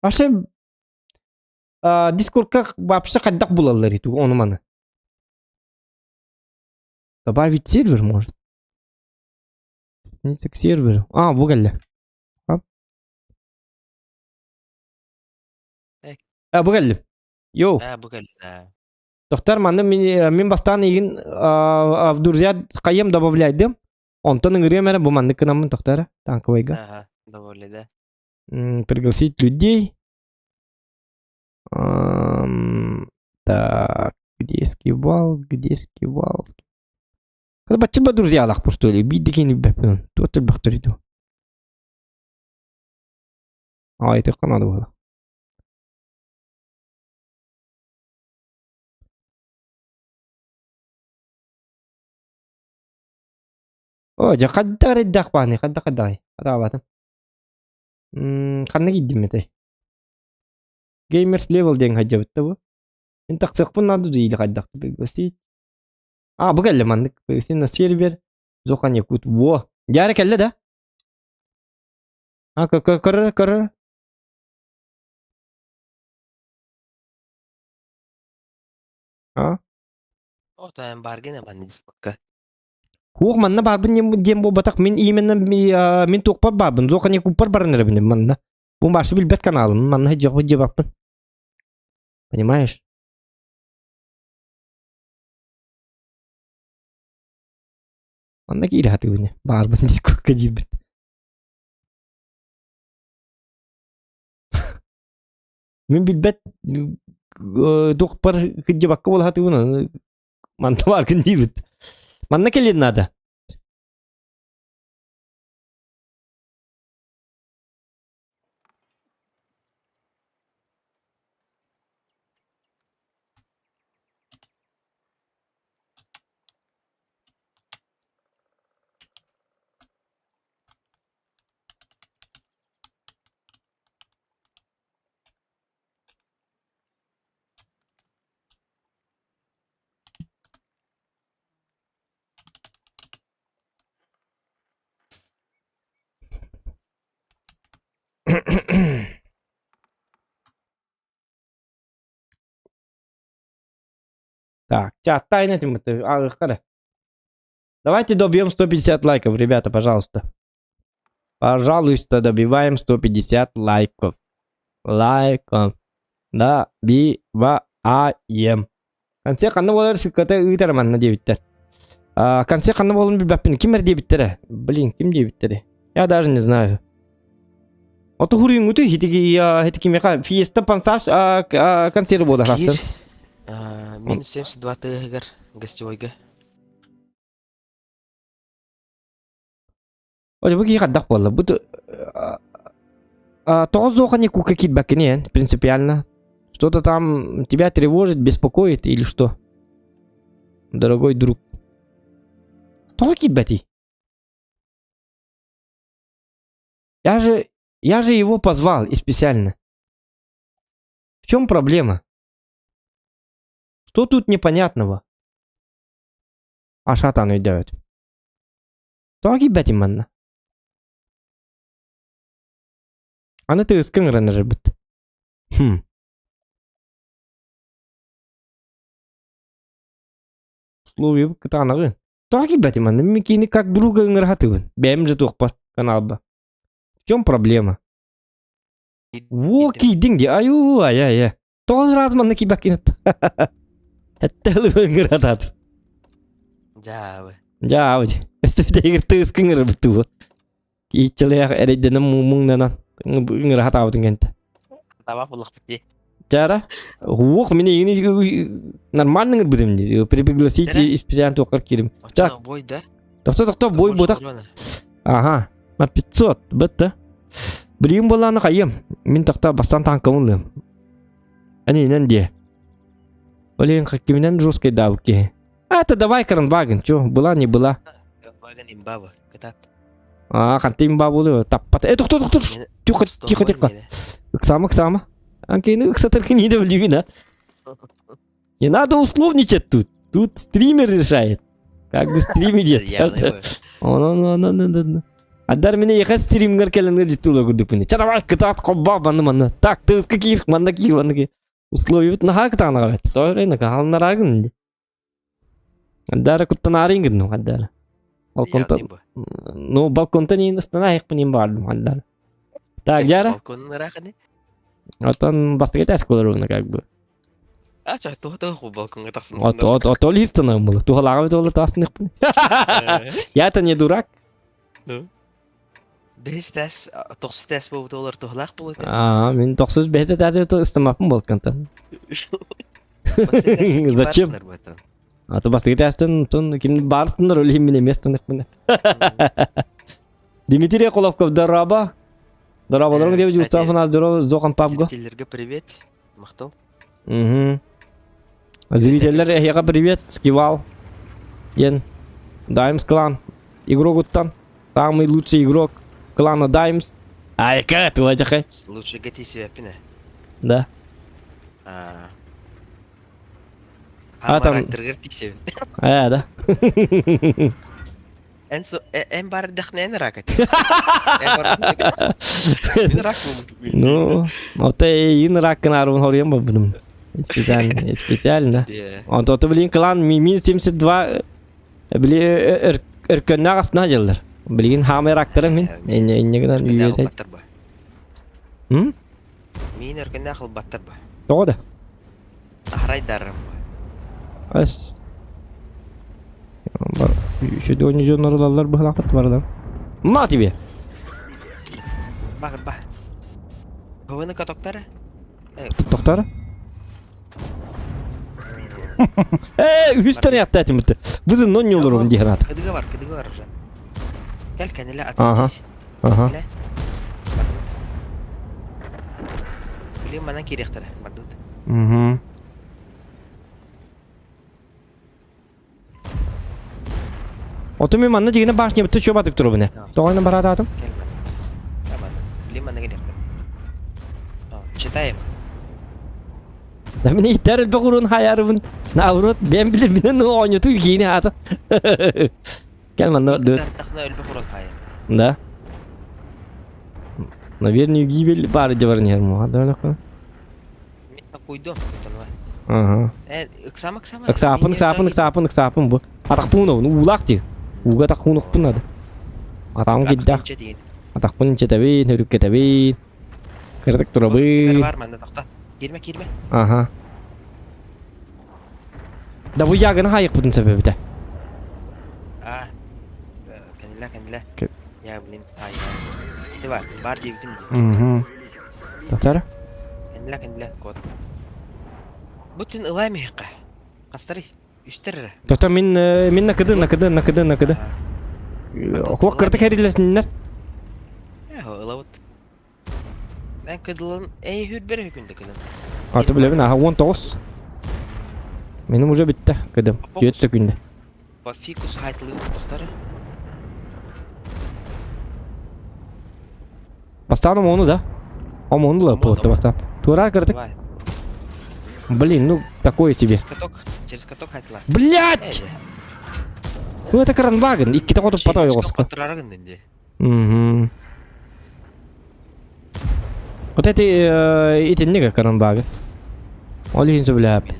Вообще, Дискордка вообще хайдах булаллар иту ону маны. Добавить сервер может. Не к серверу. А, бу кэллэ. А, бу кэллим. Йоу. Ээ, бу кэллэ. Доктор, манна мин, мин бастаан игин в друзья хайым добавляйдым. Онтон ыҥырыам эрэ бу маннык гынаммын тохтоо танковайга. Ага, добавили, да. Пригласить людей. Так, где скивал, где скивал? Баччыба друзьялах пустули, биидикини бэппин, туот элбэхтэр А, это надо было. Оо, дьэ хайдах эрэйдээх бааный, хайдах хайдаҕый? Хатаабатым. Ханна киирдим этэй? Gamers Level диэн сылдьабыт да бу. Мин тахсыахпын наада дуу или хайдах пригласить? А, бу кэллэ маннык. Пригласить на сервер. Зохан Якут. Во! Дьэ эрэ кэллэ да? А, көрөр, көрөр. А? О, тайм баргина манна диспакка. Хуох манна баарбын диэн диэн буолбатах мин именно мин туохпар баарбын Зохан Якуппар баран эрэбин манна. Бу баарсы билбэт каналым манна сылдьыахпын дьыбаппын. Понимаешь? Манна киирэ сатыыбын баарбын дискордка диирбин. Мин билбэт туохпар кырдьыбакка буола сатыыбын манна бааргын диибит. Манна кэлиэн наада. Так, чат тайна Давайте добьем 150 лайков, ребята, пожалуйста. Пожалуйста, добиваем 150 лайков. Лайков. Добиваем. Конце ханна буолар ссылката ыытар манна диэбиттэр. Конце ханна буоларын билбэппин. Ким эр диэбиттэрэ? Блин, ким диэбиттэрэ? Я даже не знаю. Ото хуруйуҥҥуту хитики Фиеста пансаж концерт буолар хассын. Минус 72 тыаһыгар гостевойга. Ой, бу киһи хайдах буолла? Бу тоҕо зоха кука киирбэккиний принципиально? Что-то там тебя тревожит, беспокоит или что? Дорогой друг. Тоҕо киирбэтий? Я же его позвал и специально. В чем проблема? Что тут непонятного? А шатан өйдөөбөт. Тоҕо киирбэтим манна? Аны тыыскын ыҥыран эрэрбит. Хм. Условия кытаанаҕын. Тоҕо киирбэтим манна? Мин киини как друга ыҥыра сатыыбын. Бэйэм же туохпар каналба. В чем проблема? Во киирдиҥ дии. Аю, ай-ай-ай. Тоҕо ыраас манна киирбэккин? Этте ыҥыратаат. Дьаабы. Дьаабы. Өссө бүтэгир тыыскын ырыбыт тугу. Иччэлээх эрэйдэнэн муҥнанан ыҥыра хатаабытын кэнтэ. Табах буллахпыт дии. Чара, уох, мин эйигин нормально ыҥырбытым дии. Пригласить специально туоххар киирим. Так. Бой да? Тохто тохто бой ботах. Ага, на 500, бытта. Билигин буоллааны хайым. Мин тохто бастан танкабын ылыам. Анинен дие. Блин, хакиминен жесткой даабыт киһи. А, это давай Кранваген, чё, была не была. Кранваген имба кытат. А, ханты имба буолуо, таппат. Э, тохто, тохто, тихо, тихо, тихо. Ыксама, ыксама. Анкейны ыксатар не да. Не надо условничать тут. Тут стример решает. Как бы стрим идет. Адар мені еха стримгер келенге житула курдукпун. Ча давай кытаат кобба манны манны. Так, тыска киир, манна киир, манна киир. Условия наха кытаанага бет. Тоорайна каалнараагын. Адара куттанаарин гынну адара. Балконтан ну балконтан иин ыстанаайыкпын иин баардым адара. Так, жара. Балконун ырааханы. Отон бастыгы тэс колоруна как бы. А ча туха туха балконга тахсан. От от от ол истана было. Тухалаага бит ол тасныхпын. Я-то не дурак. Ну. Бэһис тээс, тохсус тээс буолбут олор туһалаах буолуо этэ. Аа, мин тохсус бэһис тээс ыстамаппын балконтан. Зачем? А то бастыгы тээстен тон ким барсындар өлүм мин эмес таныхпын. Дмитрий Коловков дороба. Дороба, дорога деп Устав нас здорово, Зохан Пабго. Зрительлерге привет. Махтал. Угу. Зрительлер эһиэхэ привет, Скивал. Ген. Даймс клан. Игрок уттан. Самый лучший игрок клана Даймс. Айка, туачахай. Лучше гати себя пине. Да. А, А там- Э, да. Эн со эн бар дэхнэн ракат. Эн бар рак Ну, вот и рак кынарбын хоруйан бабыным. Специально, специально. Онто блин клан минус 72 били өркөннөөх астына дьыллар. Билигин хаамай рактарым мин. Инне инне гынан үйрет. М? Мин өркөннөөх ылбаттар ба. Тоҕо да? Ахрайдарым. Ас. Бар. Еще донжоннор ылаллар быһалаахпыт бардан. На тебе! Бар ба. Ховыны катоктары? Тохтара? Э, үстен ятта этим бітті. Бызын нон не олорум диэн ат. Кыдыга бар, кыдыга бар уже. Кел кэниле Ага. отсадись. Ага. Блин, манан кириэхтэрэ бардыбыт. Угу. Оту мен манна дигине башня бітті чөп атып туру бұне. Тоғайна барататым. Кел манна. Кел манна. Блин, манна кириэхтэрэ. Читаем. Да мен иттер элбэх урун хаярыбын. Наоборот, бэм билер минен оонньоту киини аата. Кел манна дөт. Тахна өлбөх урун хайа. Да. Наверное, гибель бары дебар не му. Да, нахуй. Мен куйдум. Ага. Э, ыксама ыксама. Ыксаапын, ыксаапын, ыксаапын, ыксаапын бу. Атахпын ну улаах дии. Ууга атахпын надо. Атаҕым кирдээх. Атахпын инчэтэбин, өрүккэтэбин. Кыратык турабын. Бар манна тохто. Киирмэ, киирмэ. Ага. Да бу ягына хайыкпытын себебите. А. Кэнилэ, кэнилэ. Я, блин, ай. Ити бар, бар диэбитим дии. Угу. Тохтара? Кэнилэ, кэнилэ, кот. Бутин ылай миһикка. Хастары, үстер эрэ. Тохто мин мин накыды, накыды, накыды, накыды. Куох кыртык хэрилэсиннэр. Э, ылабыт. Мен кыдылын, эй, хүрбер күндө кыдын. Аты билэбин, аха 19. Меним уже битте, кыдым. 4 күндө. По фикус хайтылы тохтары. Бастан омону да? Омону да плотно бастан. Тура кыртык. Блин, ну такое себе. Через каток, через каток хайтыла. Блять! Ну это кранваген, икките хотуп патой оҕоско. Угу. Вот это итиннигэ кранваген. Ол иһин сөбүлээп.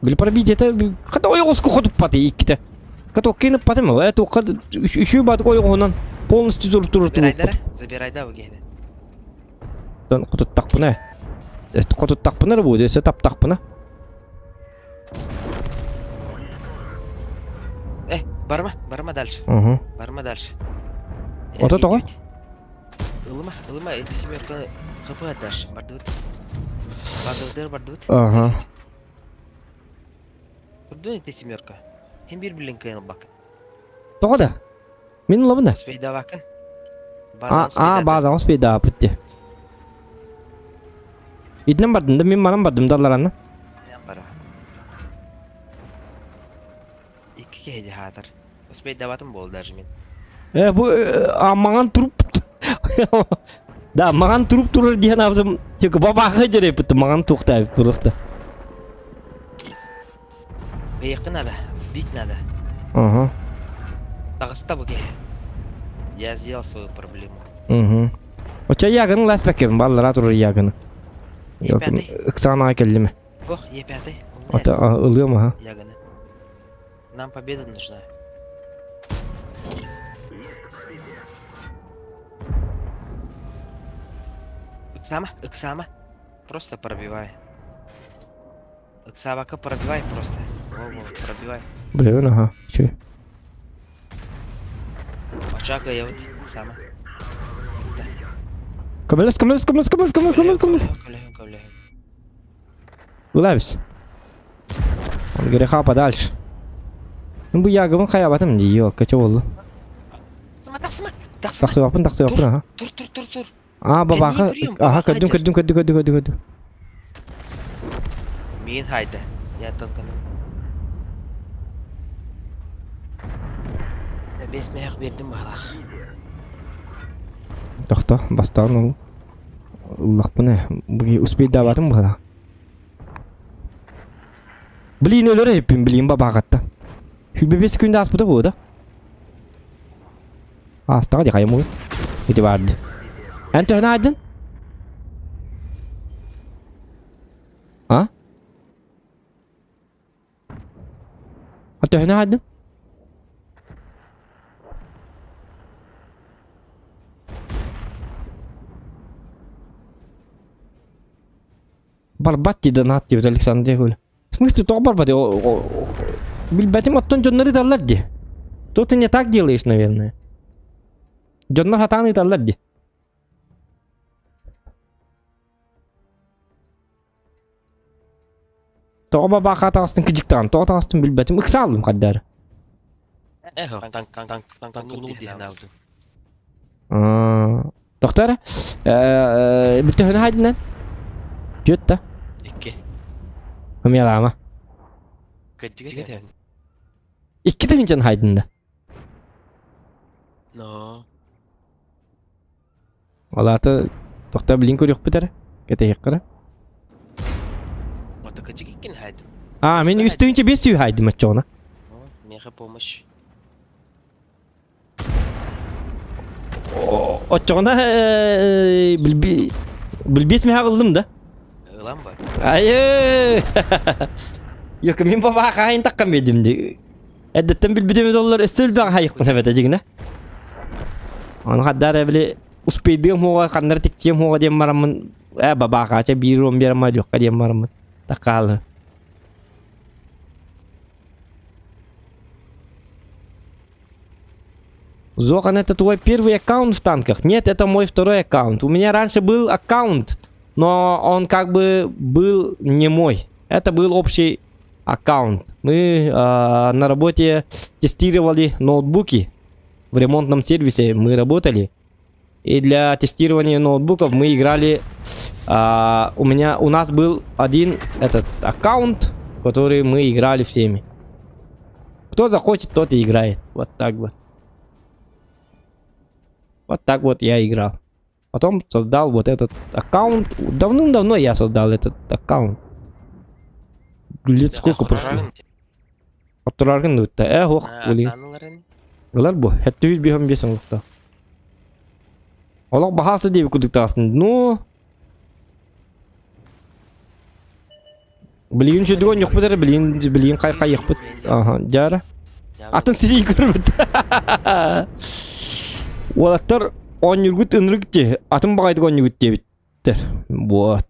Били пробить это хата ойоҕоско хотуп паты икките. Каток кинип патым, это үшүү батык ойоҕоһунан полностью тур тур тур. Забирай да угене. Тон хотуттахпына. Хотуттахпына бу, десе таптахпына. Э, Барма, барма дальше. Угу. Барма дальше. Ото тоҕо? Ылыма, ылыма, эти семерка хп отдашь. Бардыбыт. Бардыбытыр, бардыбыт. Ага. Турдун эти семерка. Хим бир билин кыйын бак. Тоҕо да? Мин ылабын да. Успейдавакын. А, а, база успейдаапыт де. Итинэн бардым да, мин манан бардым да алларанна. Бара. Икки киһи хаатар. Успейдаватым буол даже мин. Э, бу а маҥан труп Да, маҥан труп турар диэн аабытым бабаха дьэрэппит маҥан туохтаабыт просто. Бэйэххэ надо, сбить надо. Ага. Таҕыста бу киһи. Я сделал свою проблему. Угу. Оча ягын ласпеккем баллара турар ягыны. Е пятый. Ыксаана келлиме. Ох, Е пятый. Ата ылыам аха. Ягоны. Нам победа нужна. Ыксама, Ыксама. Просто пробивай. Ыксабака пробивай просто. Во-во, пробивай. Блин, ага. Чё? Очага я вот Ыксама. Көмөлөс, көмөлөс, көмөлөс, көмөлөс, көмөлөс, көмөлөс, көмөлөс. Көмөлөһүн, көмөлөһүн. Ылабис. Он греха подальше. Ну бу ягыбын хайабатым дии, ёлка, чё болду? Тахсыма, тахсыма, тахсыма. Тахсыбаппын, тахсыбаппын, аха. Тур, тур, тур, тур. А, бабаха, аха, көрдүм, көрдүм, көрдүм, көрдүм, көрдүм, көрдүм. Миин хайда. Я толканым. Бес мех бердим баһалах. Тохто, бастаан ол ыллахпын ээ. Бу успейдаабатым баһала. Блин, өлөр эппин, блин, бабаҕатта. Хүбэбес күндэ ааспыта буо да? Аастаҕа дии хайа муҥ. Ити баарды. Эн төһөнү аайдын? А? А төһөнү аайдын? Барбат дии донат диэбит Александр Яковлев. В смысле тоҕо барбат? Билбэтим оттон дьоннор ыыталлар дии. То ты не так делаешь, наверное. Дьоннор хатаан ыыталлар дии. Тоҕо бабаха таҕыстын кыдьыктаан, тоҕо таҕыстын билбэтим. Ыксааллым хаддары. Эхо, танк танк танк танк диэн аалдым. Доктор, бүтөһүнэ хайдынан? Түөт да? Икки. Умелама. Кыдьыга этэн. Икки тыһынчан хайдында. Но. Олаата тохто билин көрүөхпүт эрэ. Кэтэһиэххэ Ото кыдьык иккин хайдым. А, мен үс тыһынча бес сүү хайдым оччоҕуна. Миэхэ помощь. Оччоҕуна билби билбиэс миһэ ыллым да. Ылан бар. Айы! Yok мин баба хаайын таккан биэрдим ди. Эрдэттэн билбитим доллар өссө элбэх хайыкпын эбэтэ дьигинэ. Ону хаддар били успейдыам хуоҕа ханнары тиктиэм хуоҕа диэн бараммын ээ бабаахаача биир уон биэр малюкка диэн бараммын такаалы. Зохан, это твой первый аккаунт в танках? Нет, это мой второй аккаунт. У меня раньше был аккаунт, но он как бы был не мой. Это был общий аккаунт. Мы на работе тестировали ноутбуки. В ремонтном сервисе мы работали. И для тестирования ноутбуков мы играли... у меня, у нас был один этот аккаунт, который мы играли всеми. Кто захочет, тот и играет. Вот так вот. Вот так вот я играл. Потом создал вот этот аккаунт. Давным-давно я создал этот аккаунт. Лет сколько прошло? Оптураргын дутта. Э, ох, блин. Ылар бу. Хэттүүл биһом биэс оҥоһукта. Олох баһаасы диэби курдук таҕыстын. Ну, билигин үчүгэй оонньуохпут эрэ, билигин билигин хай хайыахпыт. Аха, дьаара. Атын сирии көрбүт. Уолаттар оонньуургут ынырык дии, атын баҕайытык оонньуугут диэбиттэр. Вот.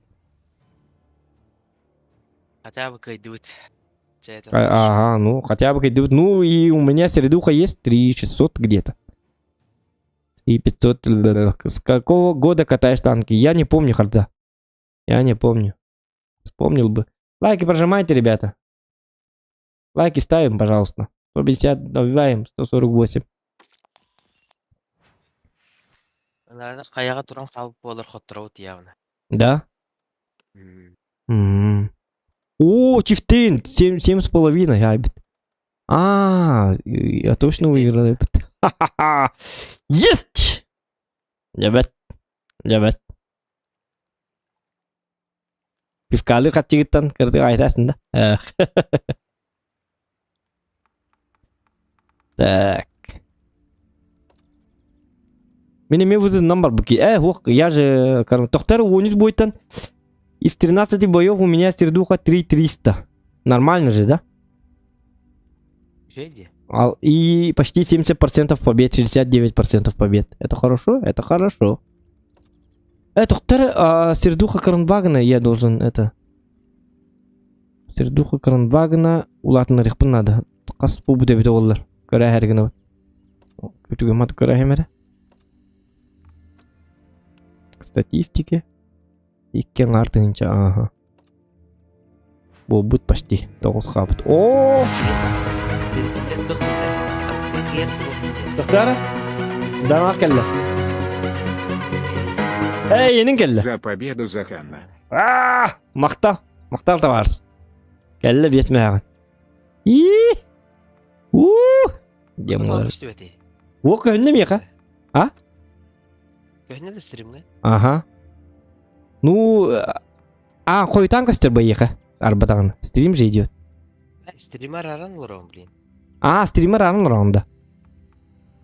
Хотя бы кыайдыбыт. Чэ, это хорошо. Ага, ну, хотя бы идут. Ну, и у меня середуха есть 3600 где-то. 3500. С какого года катаешь танки? Я не помню, Хардза. Я не помню. Вспомнил бы. Лайки прожимайте, ребята. Лайки ставим, пожалуйста. 150 добиваем, 148. Наверное, хайаҕа туран хаалбыт буолар хотторобут явно. Да? М. М. О, Чифтейн, 7,5, айбит. А, я точно выиграл этот. Ха-ха-ха! Есть! Дьэбэт. Дьэбэт. Пивкалыр хатчыгыттан кырдык айтасың да. Эх. Так. Мин эмиэ вызывынан барбыт. Э, ох, я же... Тохтар 13 бойтан. Из 13 боев у меня сердуха 3300. Нормально же, да? Үчүгэй И почти 70% побед, 69% побед. Это хорошо? Это хорошо. Тоқтар, а, сердуха Кранвагена я должен это... Сердуха Кранвагена улаатыннарыахпын надо. Хас буолбут эбитэ буоллар. Көрө гынабын. Күтүгүм ат көрө эрэ. Статистики. Икки аҥаар тыһыынча, ага. Буолбут почти. Тоҕус хаабыт. О! Тоқтара? Сыдаҥах кэллэ. Эй, енин кэллэ. За победу, Заханна. А, Махтал. Махтал табаарыс. Кэллэ биэс мээҕин. И! У! Диэн Уо көһүннэ миэхэ. А? Көһүннэ да стримҥэ? Ага. Ну, а, хойутаан көстөр байыаха. Арбатаҕына. Стрим же идет. Стример аран олоробун, блин. А, стример аран олороҕун да.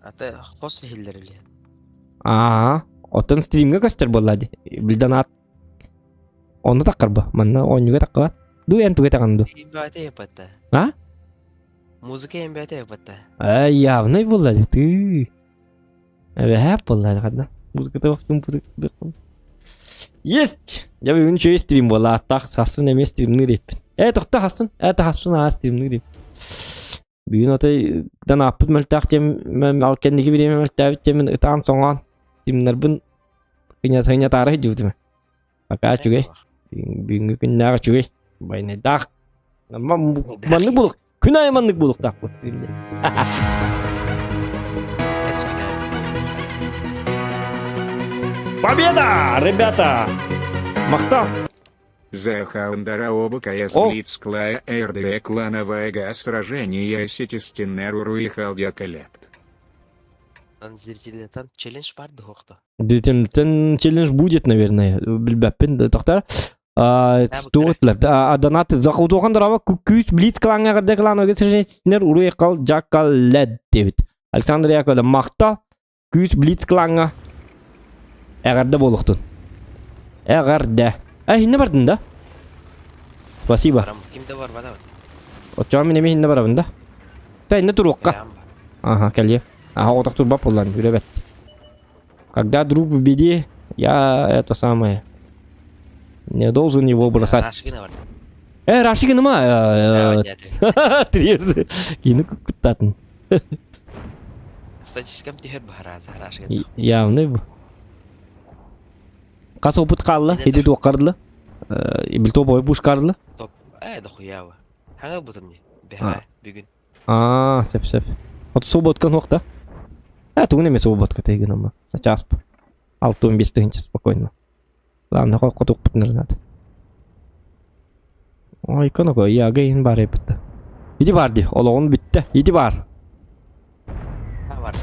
Ата хос иһиллэр блин. Аа, оттон стримҥэ көстөр буолла дии. Билден аат. Онно таххарба. Манна оонньууга таххыбат. Ду эн туга таҕын ду? Имбээтэ япатта. А? Музыка имбээтэ япатта. А, явный буолла дии. Ты. Эбэһээп буолла дии ханна. Музыката вахтым Есть! Я бүгүн үчүгэй стрим буолла. Аттаах сасын эмиэ стримныыр эппин. Э, тохто хасын. Э, хасын аа стримныыр Бүгүн отой данааппыт мөлтөөх диэн ал кэнники бириэмэ мөлтөөбүт диэммин ытаан соҥоон стримнарбын кынньатаары сылдьыбытым. Пока үчүгэй. Бүгүҥҥү күннээх үчүгэй. Байнайдаах. Маннык булук. Күн аайы маннык булуктаах стримде. Победа, ребята! Махтал! За Хаундара оба КС О! Блиц Клая РД клана ВГ сражение Ситистенеруру и Халдякалет. Зрительден челлендж бар духохто. Дитимтен челлендж будет, наверное. Билбэппин тохтар. Туотлар. Донат захудухан дорава күүс Блиц кланга кырда клановый сражение уруй кал жакал лед дебит. Александр Яковлев махтал. Күүс Блиц кланга. Эҕэрдэ буолуохтун. Эҕэрдэ. Э, иннэ бардын да? Спасибо. Ким да бар бада. Оччоҕо мин эмиэ иннэ барабын да? Та иннэ туруохха. Ага, кэлиэ. Ага, отох турбап буоллан, үрэбэт. Когда друг в беде, я это самое не должен его бросать. Э, Рашигыныма. Трижды. Кини куттатын. Статистикам түһэр баһарааза Рашигын. Явный бу. Хас опыт хаалла, ити туоххардыла. Бил топовой пушкардыла. Топ. Э, дохуява. Хаҥа бутым не. Бэһэ, бүгүн. Аа, сөп сөп. От субботка нуохта. Э, тугун эмэ субботка тейгин ама. Час. 6-15 тыһыынча спокойно. Главное, хотук надо. Ой, коноко, я гейн бар эппитте. Иди бар ди, олоҕун бүттэ. Иди бар. А, барда.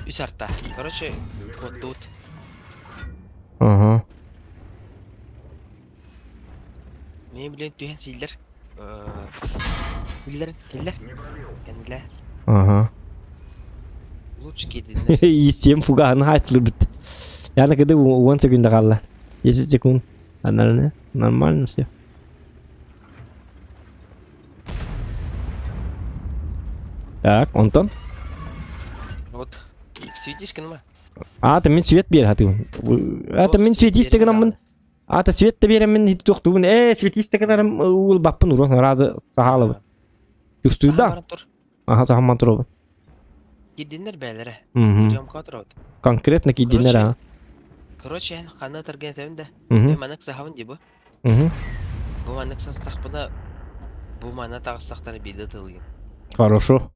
Үс арта. Короче, вот тут. Ага. Не, блин, түһэн сииллэр. Киллер, киллер. Кэннилэ. Ага. Лучше киирдиннэр. И 7 фуганы айтылыр Я на когда 10 секунд қалды. 10 секунд. Нормально, нормально все. Так, Антон. Вот. Светись гыныма. А, ты мен свет бер хатыбын. Это мен светись гынамын. Ата свет да биэрэммин ити туохтуубун ээ светист гынарым уул баппын урон разы саһаалабын. Чувствую баран тур. Аха саһамман туробун. Кирдиннер бээлэрэ. Мгм. Приемка отурабыт. Конкретно кийдиннер Короче, а. короче, эн ханна ытаргын этэбин да. Мгм. Мен маннык сахабын дии бу. Мгм. Бу маннык састахпына бу манна таҕыстахтара биирдэ ытылыгын. Хорошо.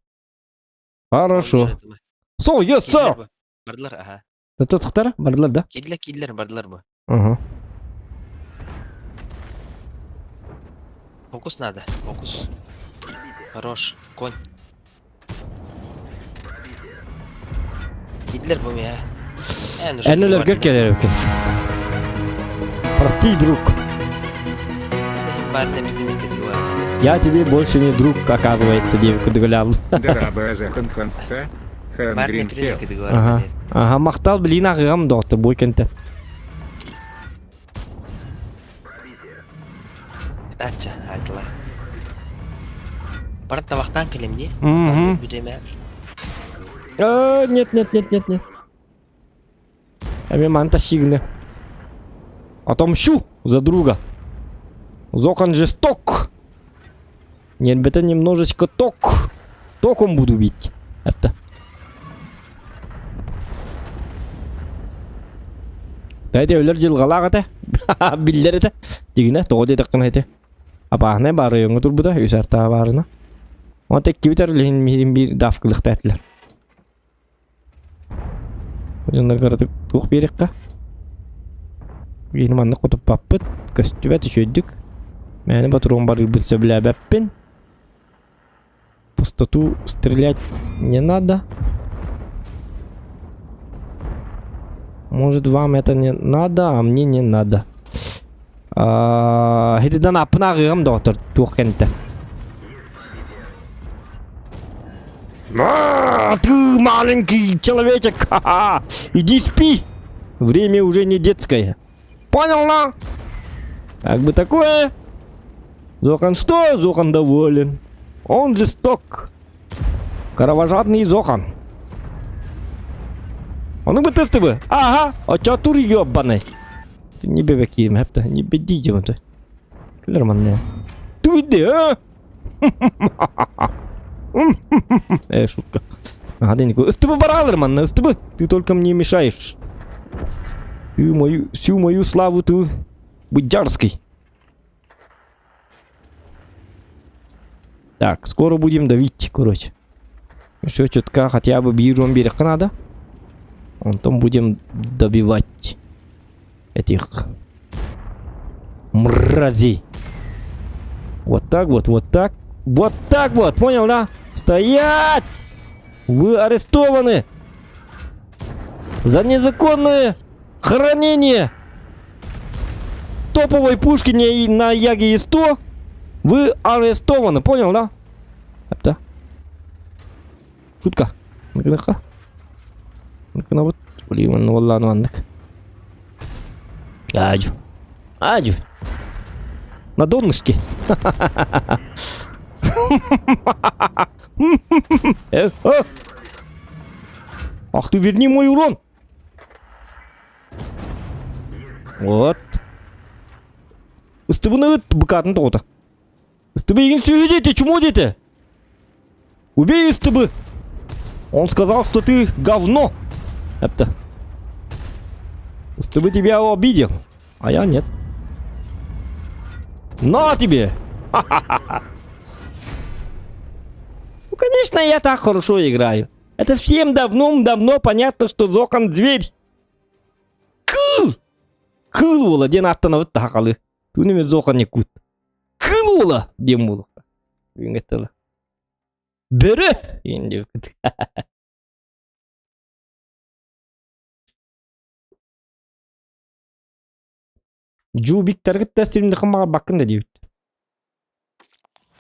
Хорошо. Сол, yes, sir. Бардылар, аха. Тутуктар бардылар да? Кирлер, кирлер, бардылар бу. Ага. Фокус надо, фокус. Хорош, конь. Кирлер бу мия. Эннелер келер эбикин. Прости, друг. Я тебе больше не друг, оказывается, диэбит кудугулял. Ага. Ага, махтал блин ағығам доқты бой кенте. Ача, айтылар. Баран табақтан келем не? Угу. Нет, нет, нет, нет, нет. Эми манта сигне. Отомщу за друга. Зохан жесток. Нет, это немножечко ток. Током буду бить. Это. Дайте өлөр дьылҕалаах этэ. Биллэр этэ. Дигинэ тоҕо диэтэххинэ ити. Апааһынай баарыйоҥҥа турбута, үс артаа баарына. Онто иккибит эрилиһин миһин биир давкылыхта этилэр. Дьоннор кыратык туох биэриэххэ? Биир маннык хотуппаппыт, көстүбэт үчүгэйдик. Мээнэ ботуруон барыырбын сөбүлээбэппин. Пустоту стрелять не надо. Может, вам это не надо, а мне не надо. Хитидан аппын ааҕыам доҕоттор туох кэнтэ. Ты маленький человечек, ха-ха! Иди спи! Время уже не детское. Понял, на? Как бы такое? Зохан что? Зохан доволен. Он жесток. Кровожадный Зохан. Ону бы тестыбы. Ага, очатур ёбаный. Ты не бебекиим, хепте, не бедите вот. Кілер манне. Ты иди, а? Шутка. Ага, Деньку. Ыстыбы баралар манна, ыстыбы. Ты только мне мешаешь. Ты мою, всю мою славу ты будь дерзкий. Так, скоро будем давить, короче. Еще четко хотя бы биирон биэриэххэ надо. Онтон будем добивать этих мразей. Вот так вот, вот так. Вот так вот, понял, да? Стоять! Вы арестованы! За незаконное хранение топовой пушки не на Яге 100 вы арестованы, понял, да? Да. Шутка. Аджу. Аджу. На донышке. Ах ты верни мой урон! Вот. Ыстыбыны ыт быкатын тоҕото. Ыстыбы игин сүһү чему дети? Убей Ыстыбы! Он сказал, что ты говно! Это. Ыстыбы тебя обидел, а я нет. На тебе! Ну, конечно, я так хорошо играю. Это всем давно-давно понятно, что Зохан зверь. Кыл! Кыл уола диэн ааттанабыт да хакалы. Туну Зохан якут. Кыл уола диэн буолуохта. Бүгүҥҥэ Бөрө! Диэн Жубиктаргыт да стримдихын мага баккын да диэбит.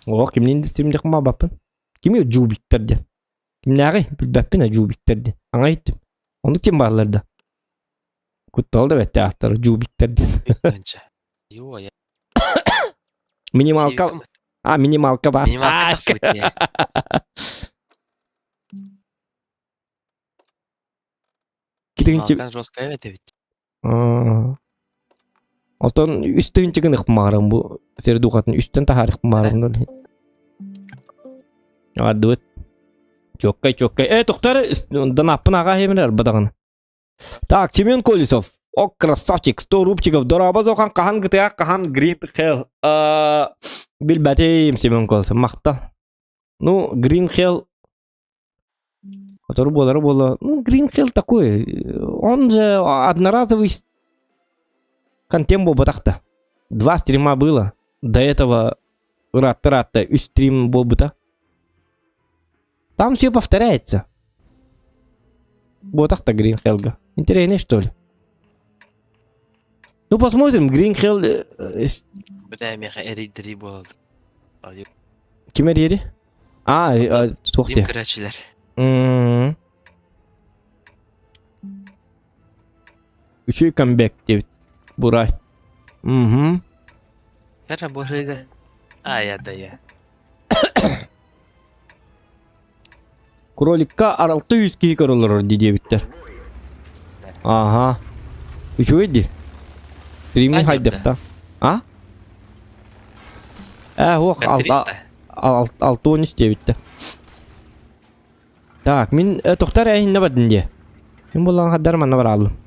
О, кимниин да стримдихын мага баппын. Кими жубиктар диэн? Кимнээҕий? Билбэппин а жубиктар диэн. Аҥа иһиттим. Оннук ким бааллар да? Куттал да бэтте ааттара жубиктар диэн. Йоо, я Минималка. А, минималка баар. Минималка тахсыбыт дии. Киринчи. Минималкан жесткая эбит. Отон үс тыһыынча гыныахпын баҕарабын бу сир духатын үстэн таһаарыахпын баҕарабын. Ардыбыт. Чуоккай, чуоккай. Э, тоқтар, донаппын аға хемер арбадаҕын. Так, Семен Колесов. О, красавчик, 100 рубчиков. Дорообо зохан хаһан гытыа, хаһан Green Hell. Билбэтим Семен Колесов. Махта. Ну, Green Hell Который буолара буола. Ну, Green Hell такой. Он же одноразовый контент буолбатах Два стрима было. До этого ыраатта-ыраатта үс стрим буолбута. Там все повторяется. Буотах-то Green Hell'га. Интересно, что ли? Ну, посмотрим. Green Hell... Бля, миэхэ эрийдэрии буолар. Ким эрийэри? А, туох Дим диэ? көрөөччүлэр. Үчүгэй камбэк диэбит. Бурай. Мгм. Кара быһыыга. Ая да я. Кроликка аралта үс киһи көрөлөр дии диэбиттэр. Ага. Үчүгэй дии. Стриминг хайдахта. А? Э, ох, алта он үс диэбиттэр. Так, мин тохтар эһинне бардын дии. Мин булан хаддар манна бараалым.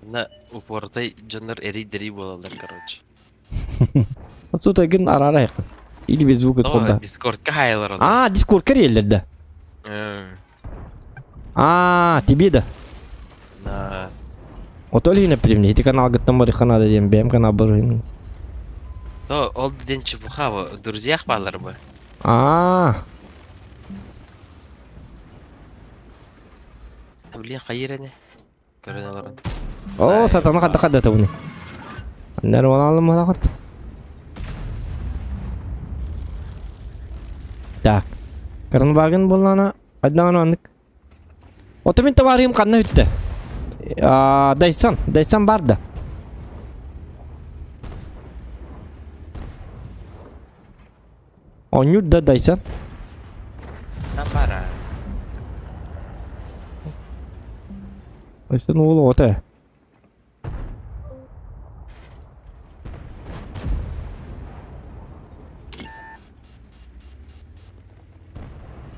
На упортай дьоннор эрий-дэрий буолаллар, короче. Отсюда гын арара якын. Или без звука тхода. Дискордка хайлар. А, дискордка реллер да. А, тебе да. Да. Ото лине примне, ити каналгыттан барыха надо диэн бэйэм канал барыһын. То ол ден чепуха в друзьях баалар бы. А. Блин, хайыр Көрөн олорон. О, сатана хадда хадда табыны. Аннар алым малахат. Так. Каранбагын боллана аднан аннык. Ото мин табарыым ханна бүттэ? Дайсан, Дайсан бар да. Оонньуур да Дайсан? Бара. Дайсан уол оҕото ээ.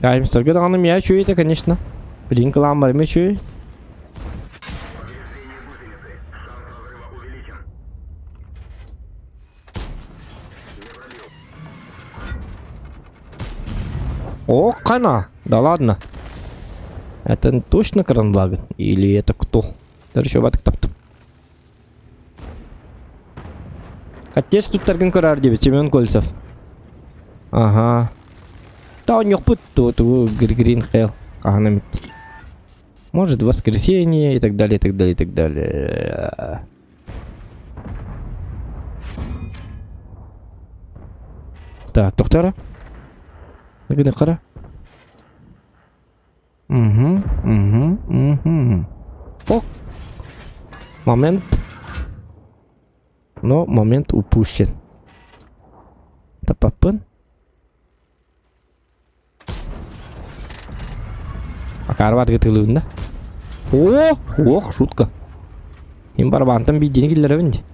Аймсарга даҕаны миэхэ үчүгэй этэ, конечно. Билигин кылаан барыма үчүгэй. О, хана! Да ладно. Это точно Кранваген? Или это кто? Еще батык таптым. Отец тут таргын көрөр диэбит Семен Кольцев. Ага. Та онньохпут ту Грин Хелл. Хаһан эмит. Может, в воскресенье и так далее, и так далее, и так далее. Так, тохтара. Гына кара. Угу, угу, угу. О! Момент. Но момент упущен. Тапаппын. Акаарбат ытылыбын да. О, ох, шутка. Им барабантан биирдиини киллэрэбин дии.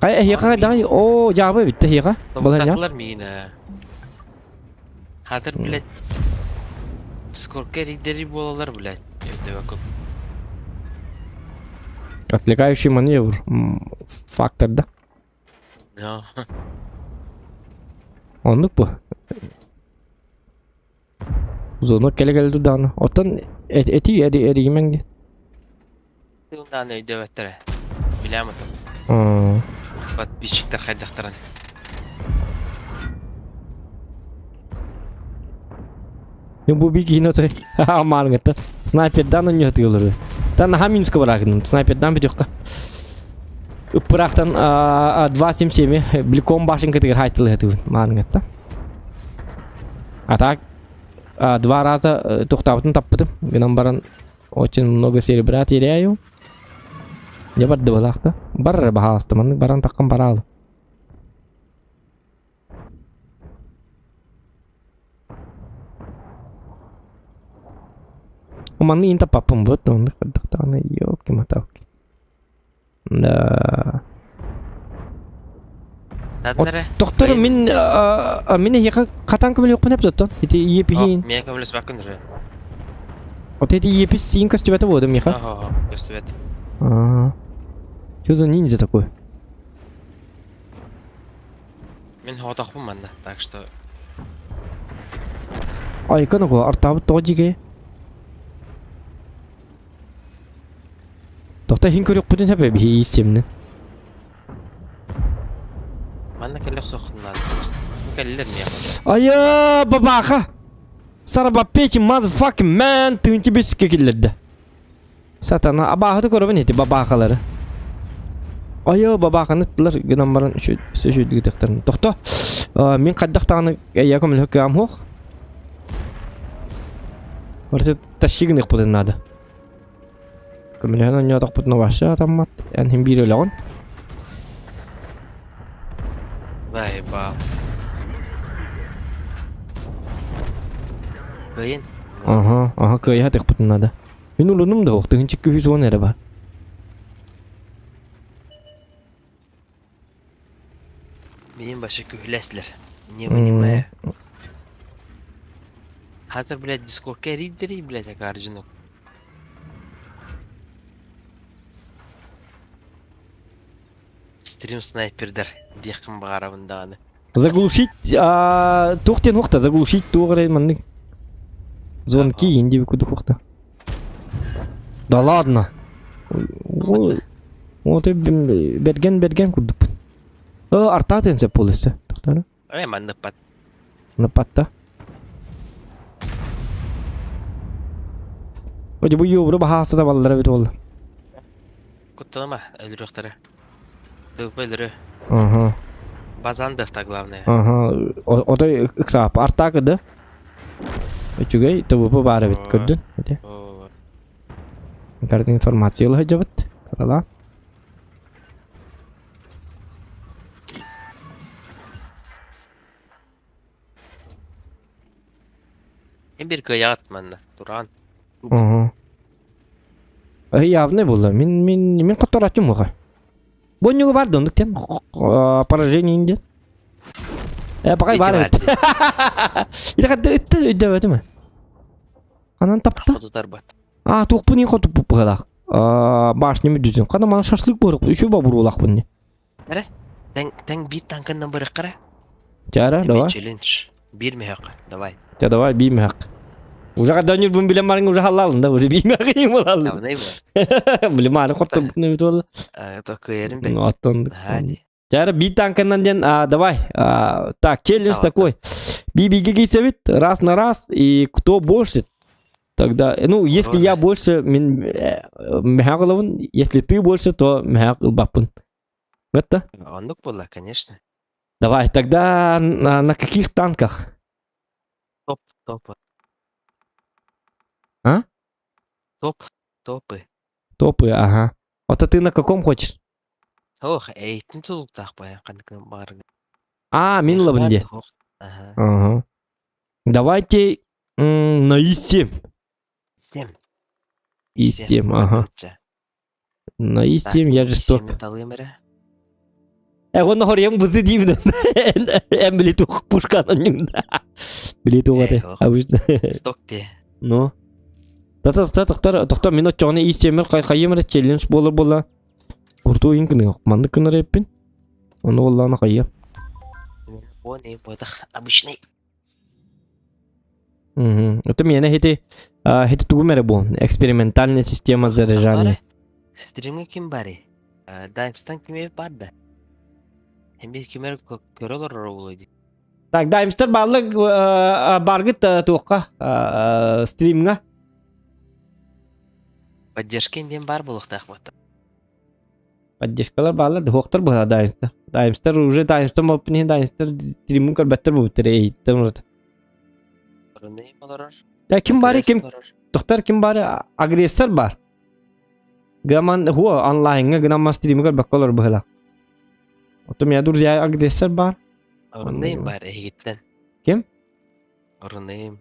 Хайа эһиэхэ хайдаҕый? Оо, дьаабы эбит эһиэхэ. Балаһыанньа. Тобуктаатылар миигин ээ. Хатыр, блядь. Сколько эрийдэри буолалар, блядь. Өйдөбөккүн. Отвлекающий маневр. Фактор, да? Но. Оннук бу. Звонок кэлэ-кэлэ турдаҕына. Оттон этии эрийимэҥ диэн. Тылынан өйдөбөттөрө. Билэм отон. Подписчиктар хайдахтарын. Бу би киһини отой маарыҥыттан снайпердаан онньуһатыылары. Тан наһаа минуска бараагыным. Снайпердаан бүтүөххэ. Ыппыраахтан 2.77 Бликом башенкатыгар хайтылыһатыбын маарыҥыттан. А так два раза тохтаабытын таппытым. Гынан баран очень много серебра теряю. Я бардыбалаах да. Бар баһааласта маннык баран таххан бараалы. Манны инта папым вот, оннук көрдөхтөҕүнэ, елки-моталки. Да. Надо Тохтор мин мин эһиэхэ хатан көмөлүөхпүн эп тоттон. Ити иепиһин. Мен көмөлөспөккүн эрэ. Вот эти иепис сиин көстүбэтэ буолду миэхэ. Ага, көстүбэт. А. Что за ниндзя такой? Мин хоотохпун манна, так что Айка ногу артаабыт тоҕо дьигэ. Тохто иһин көрүөхпүтүн сөп эбиһи ииссемнин. Манна кэллэх сохтун надо просто. Ну кэллэр миэхэ. Айа, бабаха! Сарабаппечи motherfucking man тыынчы бүскэ киллэрдэ. Сатана абааһыты көрөбүн ити бабаахалары. Айа бабааханы ыттылар гынан баран үчүгүтөхтөрүн. Тохто. Мин хайдах даҕаны эйэ көмөлөһө кыам суох. Барыта тащи гыныахпытын наада. Көмөлөһөн оонньоотохпутуна вообще атаммат. Эн хин биир өлөҕүн. Заебал. Кыайын. Ага, ага, кыайа тыхпытын наада. Мин улунум да тыһынчы күһүс уон эрэ бар. Менин башы күһүлэслер. Не понимаю. Хатыр, блядь, дискордка эрийдери, блядь, акаардьынок. Стрим снайпердер диэххин баҕарабын даҕаны. Заглушить, туох диэн уохта, заглушить туох эрэ маннык. Звонки инди кудук уохта. Да ладно. Вот берген берген курдукпун. Артаатын сөп буолуста. Тохтоно. Эй, манныппат. Напатта. Оди бу юбру баһаасы да баллара бит болла. Кутталама өлүрүөхтэрэ. Тыыпа өлөрү. Ага. Базан дефта главное. Ага. Отой ыксаап артаакы да. Үчүгэй ТВП баар эбит көрдүн. Ити. Карт информация ылыһыдьабыт. Карала. Эм бир кыайаҕыт манна тураан. Ага. Явный буолла. Мин мин мин хоттораччым уха. Бонньугу бар да оннук диэн поражение диэн. Э пакай бар эбит. Ити хатта ытта өйдөбөтүм. Анан тапта. Хотутарбат. А туохпун иин хотуппут быһалаах. Башня мүдүтүн. Хана мана шашлык буорук. Үчү бабуруулаахпын не. Эрэ. Тэҥ тэҥ биир танканнан быраххара. Чара, давай. Челлендж. Биир мөһөк. Давай. Ча, давай, биир мөһөк. Уже когда нюрбун билен барың уже халлалын да, уже биир мөһөк болалын. Давай бу. Билем ары хоттум не бит болла. То кыйырын бет. Ну, аттан. Хади. Чара биир танканнан диэн, давай. Так, челлендж такой. Би-биге кийсэбит, раз на раз, и кто больше, тогда, ну, если я больше, мин мөһөк если ты больше, то мөһөк ылбаппын. Это? Оннук буолла, конечно. Давай, тогда на каких танках? Топ, топы. А? Топ, топы. Топы, ага. Вот а ты на каком хочешь? Ох, эйтин тулуктаах баян ханнык баарга. А, мин лабынде. Ага. Ага. Давайте на И7. 7. И7, ага. На И7 я жесток. Э, он хорем бузы дивно. Эм билетух пушка на нем. Билетух это обычно. Сток те. Ну. Тата тохтор тохтор минут чоҕуна И7 хайымыр челлендж буолар буолла. Куртуу инкны маннык гынар эппин. Ону буоллаҕына хайа. Вон и бодах обычный. Угу. Это меня хити хити тугум эрэ буолун. Экспериментальная система заряжания. Стримге ким бары? Даймстан ким бар да? Hem bir кимер көрө олорор оҕолой Так, Даймстер бааллык баргыт туохха стримҥа. Поддержка диэн баар буолуохтаах буолта. Поддержкалар бааллар, духуохтар буолла Даймстер. Даймстер уже Даймстер моппин Даймстер стримин көрбөттөр буолбуттар эйиттен урат. Олорор. Да ким бары ким Тохтар ким бары агрессор бар. Гаман хуа онлайнга гынамма стримы көрбөккө олор быһыла. Оттон меня друзья агрессор бар. Орунайым бар эһигиттен. Ким? Орунайым.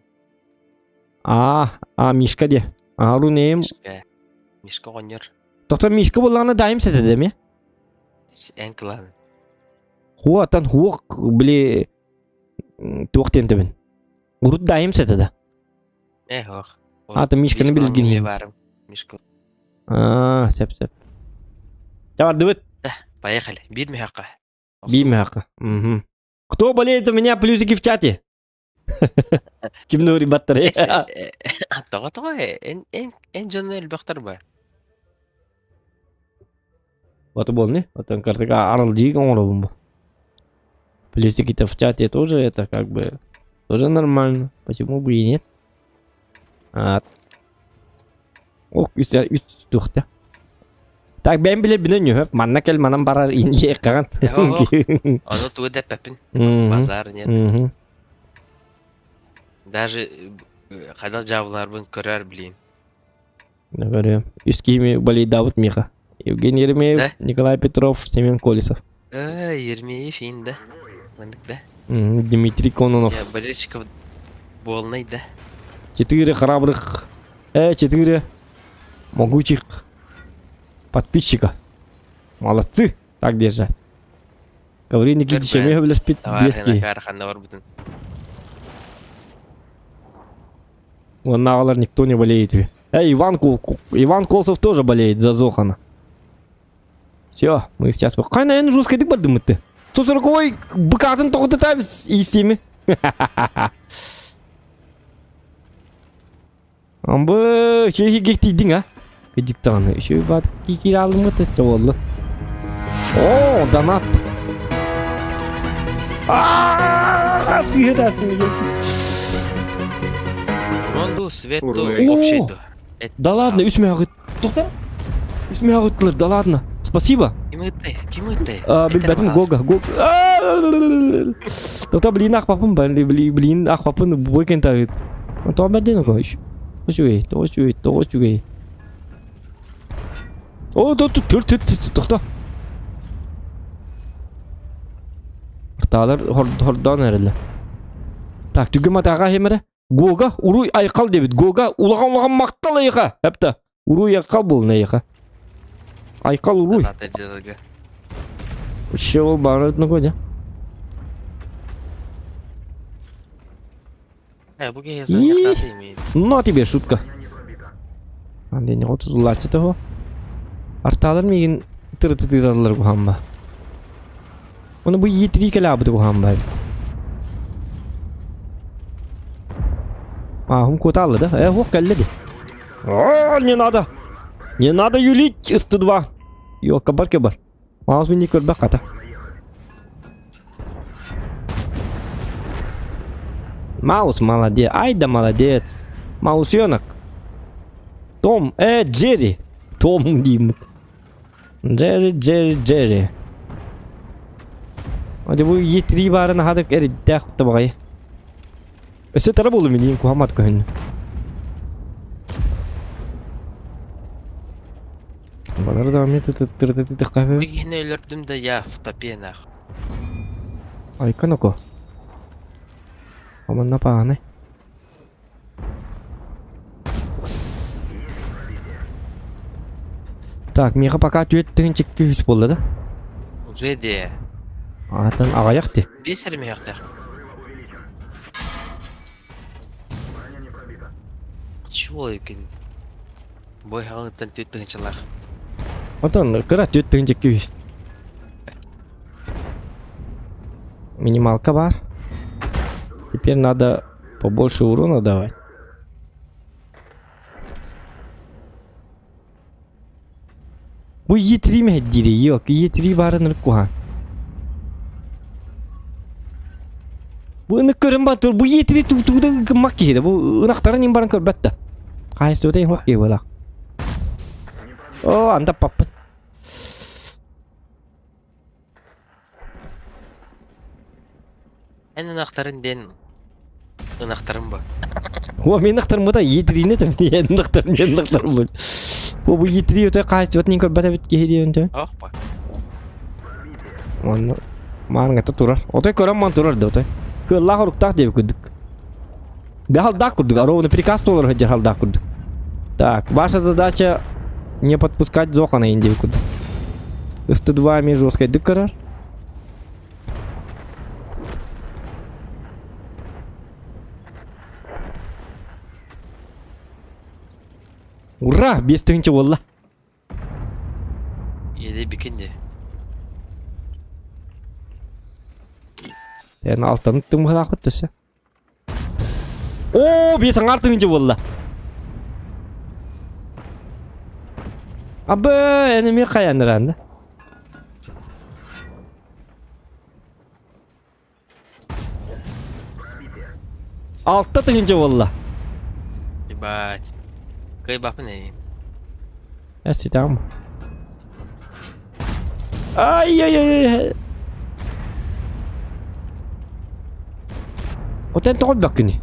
А, а Мишка де. Арунем. Мишка. Мишка оҕонньор. Доктор Мишка буоллаҕына дайым сэтэ ме? Эн кылаан. Хуатан хуок били туох диэн тэбин. Урут дайым сэтэ да. Э ох. Ата Мишканы билгин. Барым. Мишка. Аа, сөп сөп. Бардыбыт. Поехали. Биир мехака. Биир мехака. Угу. Кто болеет за меня, плюсики в чате. Ким нури баттары. Тоҕо тоҕо эн эн эн дьону элбэхтэр ба. Вот болны. Вот картыга арылдьык оҥоробун бу. Плюсики-то в чате тоже это как бы тоже нормально. Почему бы и нет? А, Ох, үс үс туохта. Так бэйэм билэрбинэн үһү. Манна кэл манан барар инжи каҕан. Ону тугу да эппэппин. Базар нет. Даже хайдах дьаабыларбын көрөр блин. Говорю. Үс киһими болейдаабыт Миха. Евгений Еремеев, Николай Петров, Семен Колесов. Э, Еремеев иин да. Маннык да. Дмитрий Кононов. Я болельщиков буолнай да. Четыре храбрых, э, четыре могучих подписчика. Молодцы! Так держать. Гаврил Никитич эмиэ сөбүлэспит биэс киһи. Уоннааҕылар никто не болеет. Эй, Иван, Иван Колосов тоже болеет за Зохана. Все, мы сейчас... Хайна эн жесткайдык бардыммыт 140-ой быкатын тоҕутутаабит иистиими. Амбы, шехиге тиийдиҥ а? Кыдьык даҕаны, үчүгэй баат киирэ аалыммыт өттө буолла. Оо, донат! Аа, сыыһа таастым Ронду, свет ду, общий ду. Да ладно, үс мөҕүт. Тоқтар? Үс мөҕүттүлэр, да ладно. Спасибо. Ким ыыттай? Ким ыыттай? Билбэтим, Гога, Гога. Тоқта, блин, ахпапын, блин, ахпапын, бу кентагыт. Тоҕо бэрдин Үчүгэй, тоҕо үчүгэй, тоҕо үчүгэй. О, тут, тут, тут, тут, тохто. Артаалар хордоон эрэллэр. Так, түгүм атааға хемere. Гога, уруй айқал дебит. Гога, улахан улахан мақтал айықа. Әпті. Уруй айқал болын айықа. Айқал уруй. Вообще ол барып нокодя. Э, На тебе шутка. Анден отузулаачы того. Арталар мигин тырытытыралар кухамба. Оны бу етри кэлабыты кухамба. А, хум куталлы да? Э, хук кэлледи. О, не надо. Не надо юлить, 102. Йо, кабар кабар. Маус мини көрбөх хата. Маус молодец. Ай да молодец. Маусенок. Том, э, Джерри. Том дииммит. Джерри, Джерри, Джерри. Оде бу етри барын хадык эриддээх табаҕай. Өссө тара буолу миниин куһамат көһүн. Балар да мен Бу киһини өлөрдүм да я в топе нах. Айканоко. Аманна пааны. Так, миэхэ пока түөрт тыһыынча үс буолла да? Уже де. Аатан аҕыйах ти. Биэс эрэ мөһөхтөөх. Чего екен? Бой хаҕыттан түөрт тыһыынчалаах. Онтон кыра түөрт тыһыынча үс. Минималка бар. Теперь надо побольше урона давать. Бу Е3 мэһэддири, yok, Е3 баарын ырыккуһа. Бу ынык көрөн бар тур, бу Е3 тугда гыммак киһи бу ынахтарын им баран көрбөт да. Хайыстыбыта их киһи буолах. О, анда паппын. Эн ынахтарын диэн ынахтарым ба. О, мен ынахтарым бута Е3-ни там, мен ынахтарым, мен ынахтарым бу. Бу бу Е3 өтө хайыстыбытын им көрбөт эбит киһи диэн тө. Ох ба. Манна маарыҥҥа турар. Отой көрөн ман турар да отой. Кыаллаах оруктаах диэбит курдук. Бэхалдаах курдук, ровно приказ толору сылдьар халдаах курдук. Так, ваша задача не подпускать Зохана индейку. СТ2 эмиэ жесткайдык көрөр. Ура! 5000 буолла. Или бикинди. Эн алтаны тымыһалаахпыт төссө. Оо, биэс аҥаар тыһыынча буолла. Абы, эн эмиэ хайаныран да? 6 тыһыынча буолла. Ебать. Кыайбаппын эйин. Э, ситам. Ай-яй-яй. Отен тоҕо бөккүнүй?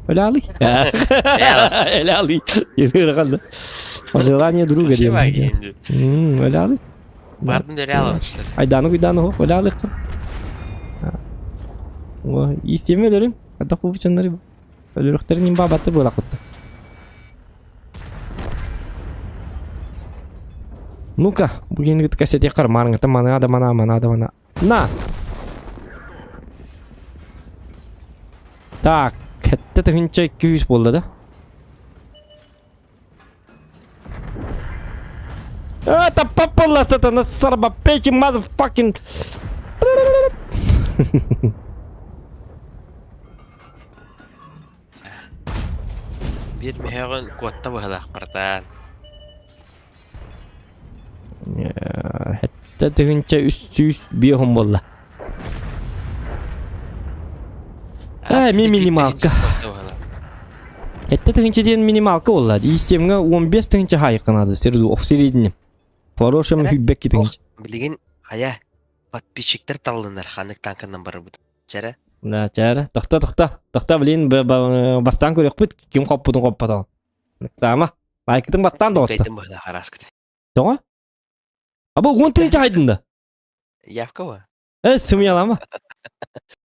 Өлаалый. Өлаалый. Ырыган. Пожелание друга диэн. Өлаалый. Бардын өлаалый. Айдааны куйдааны хо өлаалык. О, истеме өлөрүн. Ата кубучаннары. Өлөрөхтөрүн имба батты буола кутта. Ну-ка, бүгүн кассетиэххэр маарыҥҥыттан манаа да манаа, манаа да манаа. На! Так, 7200 буолла да? Это попалась, это на сарбапечи, motherfucking... Биир мөһөөҕүн куотта быһалаах братан. 7350 буолла. Э, ми минималка. 7000 диэн минималка буолла. Истемҥэ 15 тыһыынча хаайыкканаады в середине. Хорошем хүббэкки тыһыынча. Билигин хайа подписчиктар таллынар ханнык танканан барыбыт. Чэрэ. Да, чээрэ. Тохто, тохто. Тохто, блин, бастаан көрүөхпүт. Ким хоппутун хоппотоҕун. Саама. Лайкытын баттаан доҕотто. Кайтын быһыла хараскыта. Тоҕо? Аба 10 тыһыынча хайдын да? Явкова. Э, сымыялама.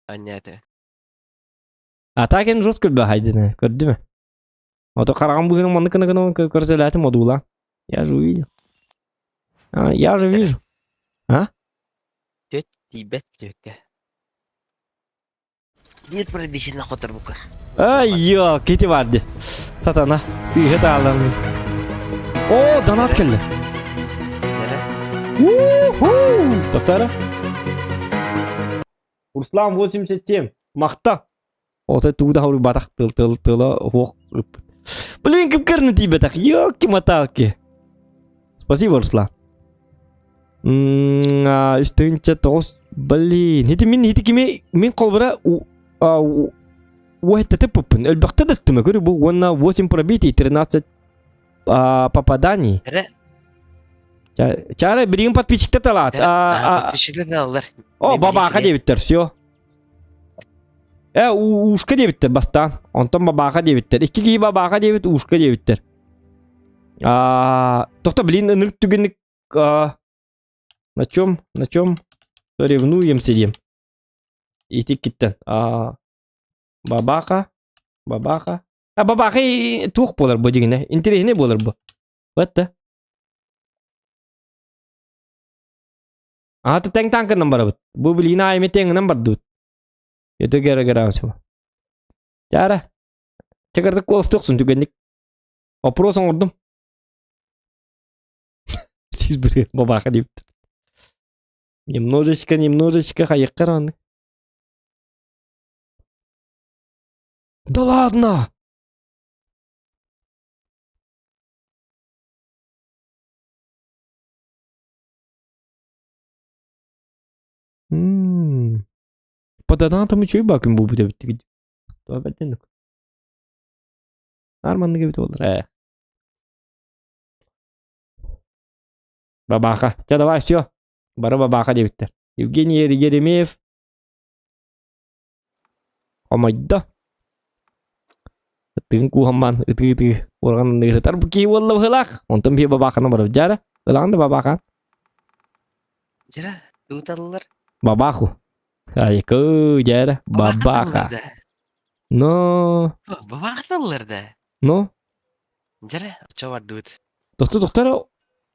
Аннята. А так эн жестко көрбө хайдын, көрдүмэ. Ото хараҕым быһыынан маннык гына гына көрсөлээтим одуулаан. Я же увидел. А, я же вижу. А? Төт тиийбэт түөккэ. Биир пробисина хоторбука. Ай, йо, кити барды. Сатана, сыыһа таалан. О, донат кэллэ. Уху! Тоқтара. Руслан 87. Махта. Ота тууда хаури батах тыл тыл тыла хуох. Блин, кып тибетах. Ёлки-моталки. Спасибо, Руслан. Үстүнчэ тоҕус. Блин, ити мин ити кими мин холбура уһэттэтиппын. Өлбөхтө даттыма көрү бу уонна 8 пробитий, 13 попаданий. Чара билигин подписчикта талаат. Подписчиктер талалар. О, бабаха диэбиттэр, все. Э, ушка диэбиттэр бастаан. Онтон бабаха диэбиттэр. Икки киһи бабаха диэбит, ушка диэбиттэр. Тохто, блин, ынырык түгэнник на чем, на чем соревнуемся дием. Ити киттен. Бабаха, бабаха. А бабаха туох буолар бу дьиҥинэ. Интэриэһинэй буолар бу. Вот да. Аата тэҥ таҥкынан барабыт. Бу билигин аайы тэҥинэн бардыбыт. Өтө гера гера Чара. Чакырдык куоластыахсун түгэнник. Вопрос оҥордум. Сиз бір бабаха диэбиттэр. Немножечко, немножечко хайыккар аны. Да ладно! М. По донатам үчүгэй баакын буолбут эбит Туох Арманнык эбит буоллар ээ. Бабаха. Чэ давай все. Бары бабаха диэбиттэр. Евгений Еремеев хомойдо. Тыын кууһаммаан ытыы-ытыы уорҕан ыһытар бу киһи буолла быһыылаах. Онтон биһи бабаханы барып дьара. Ылаҕын да бабаха. Дьара, ыыталлар. Бабаху. Айкы дьара. Бабаха. Но. Бабахаталлар да. Ну? Дьэрэ, оччо бардыбыт. Доктор, доктор,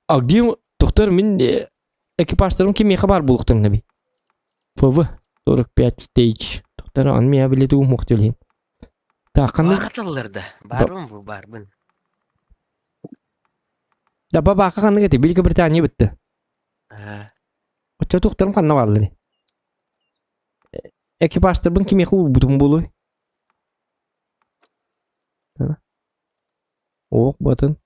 а где доктор мин экипажтарым кимиэхэ баар буолуохтарын ФВ 45 stage. Доктор, аны миэхэ биле тугум суох диэн. Так, ханнык Бааталлар да. Баарбын бу, баарбын. Да бабака ханнык эти Великобритания бүттэ. Аа, Оччо туохтарым ханна бааллар? Экипажтарбын кимиэхэ уурбутум буолуой? Ох, батын.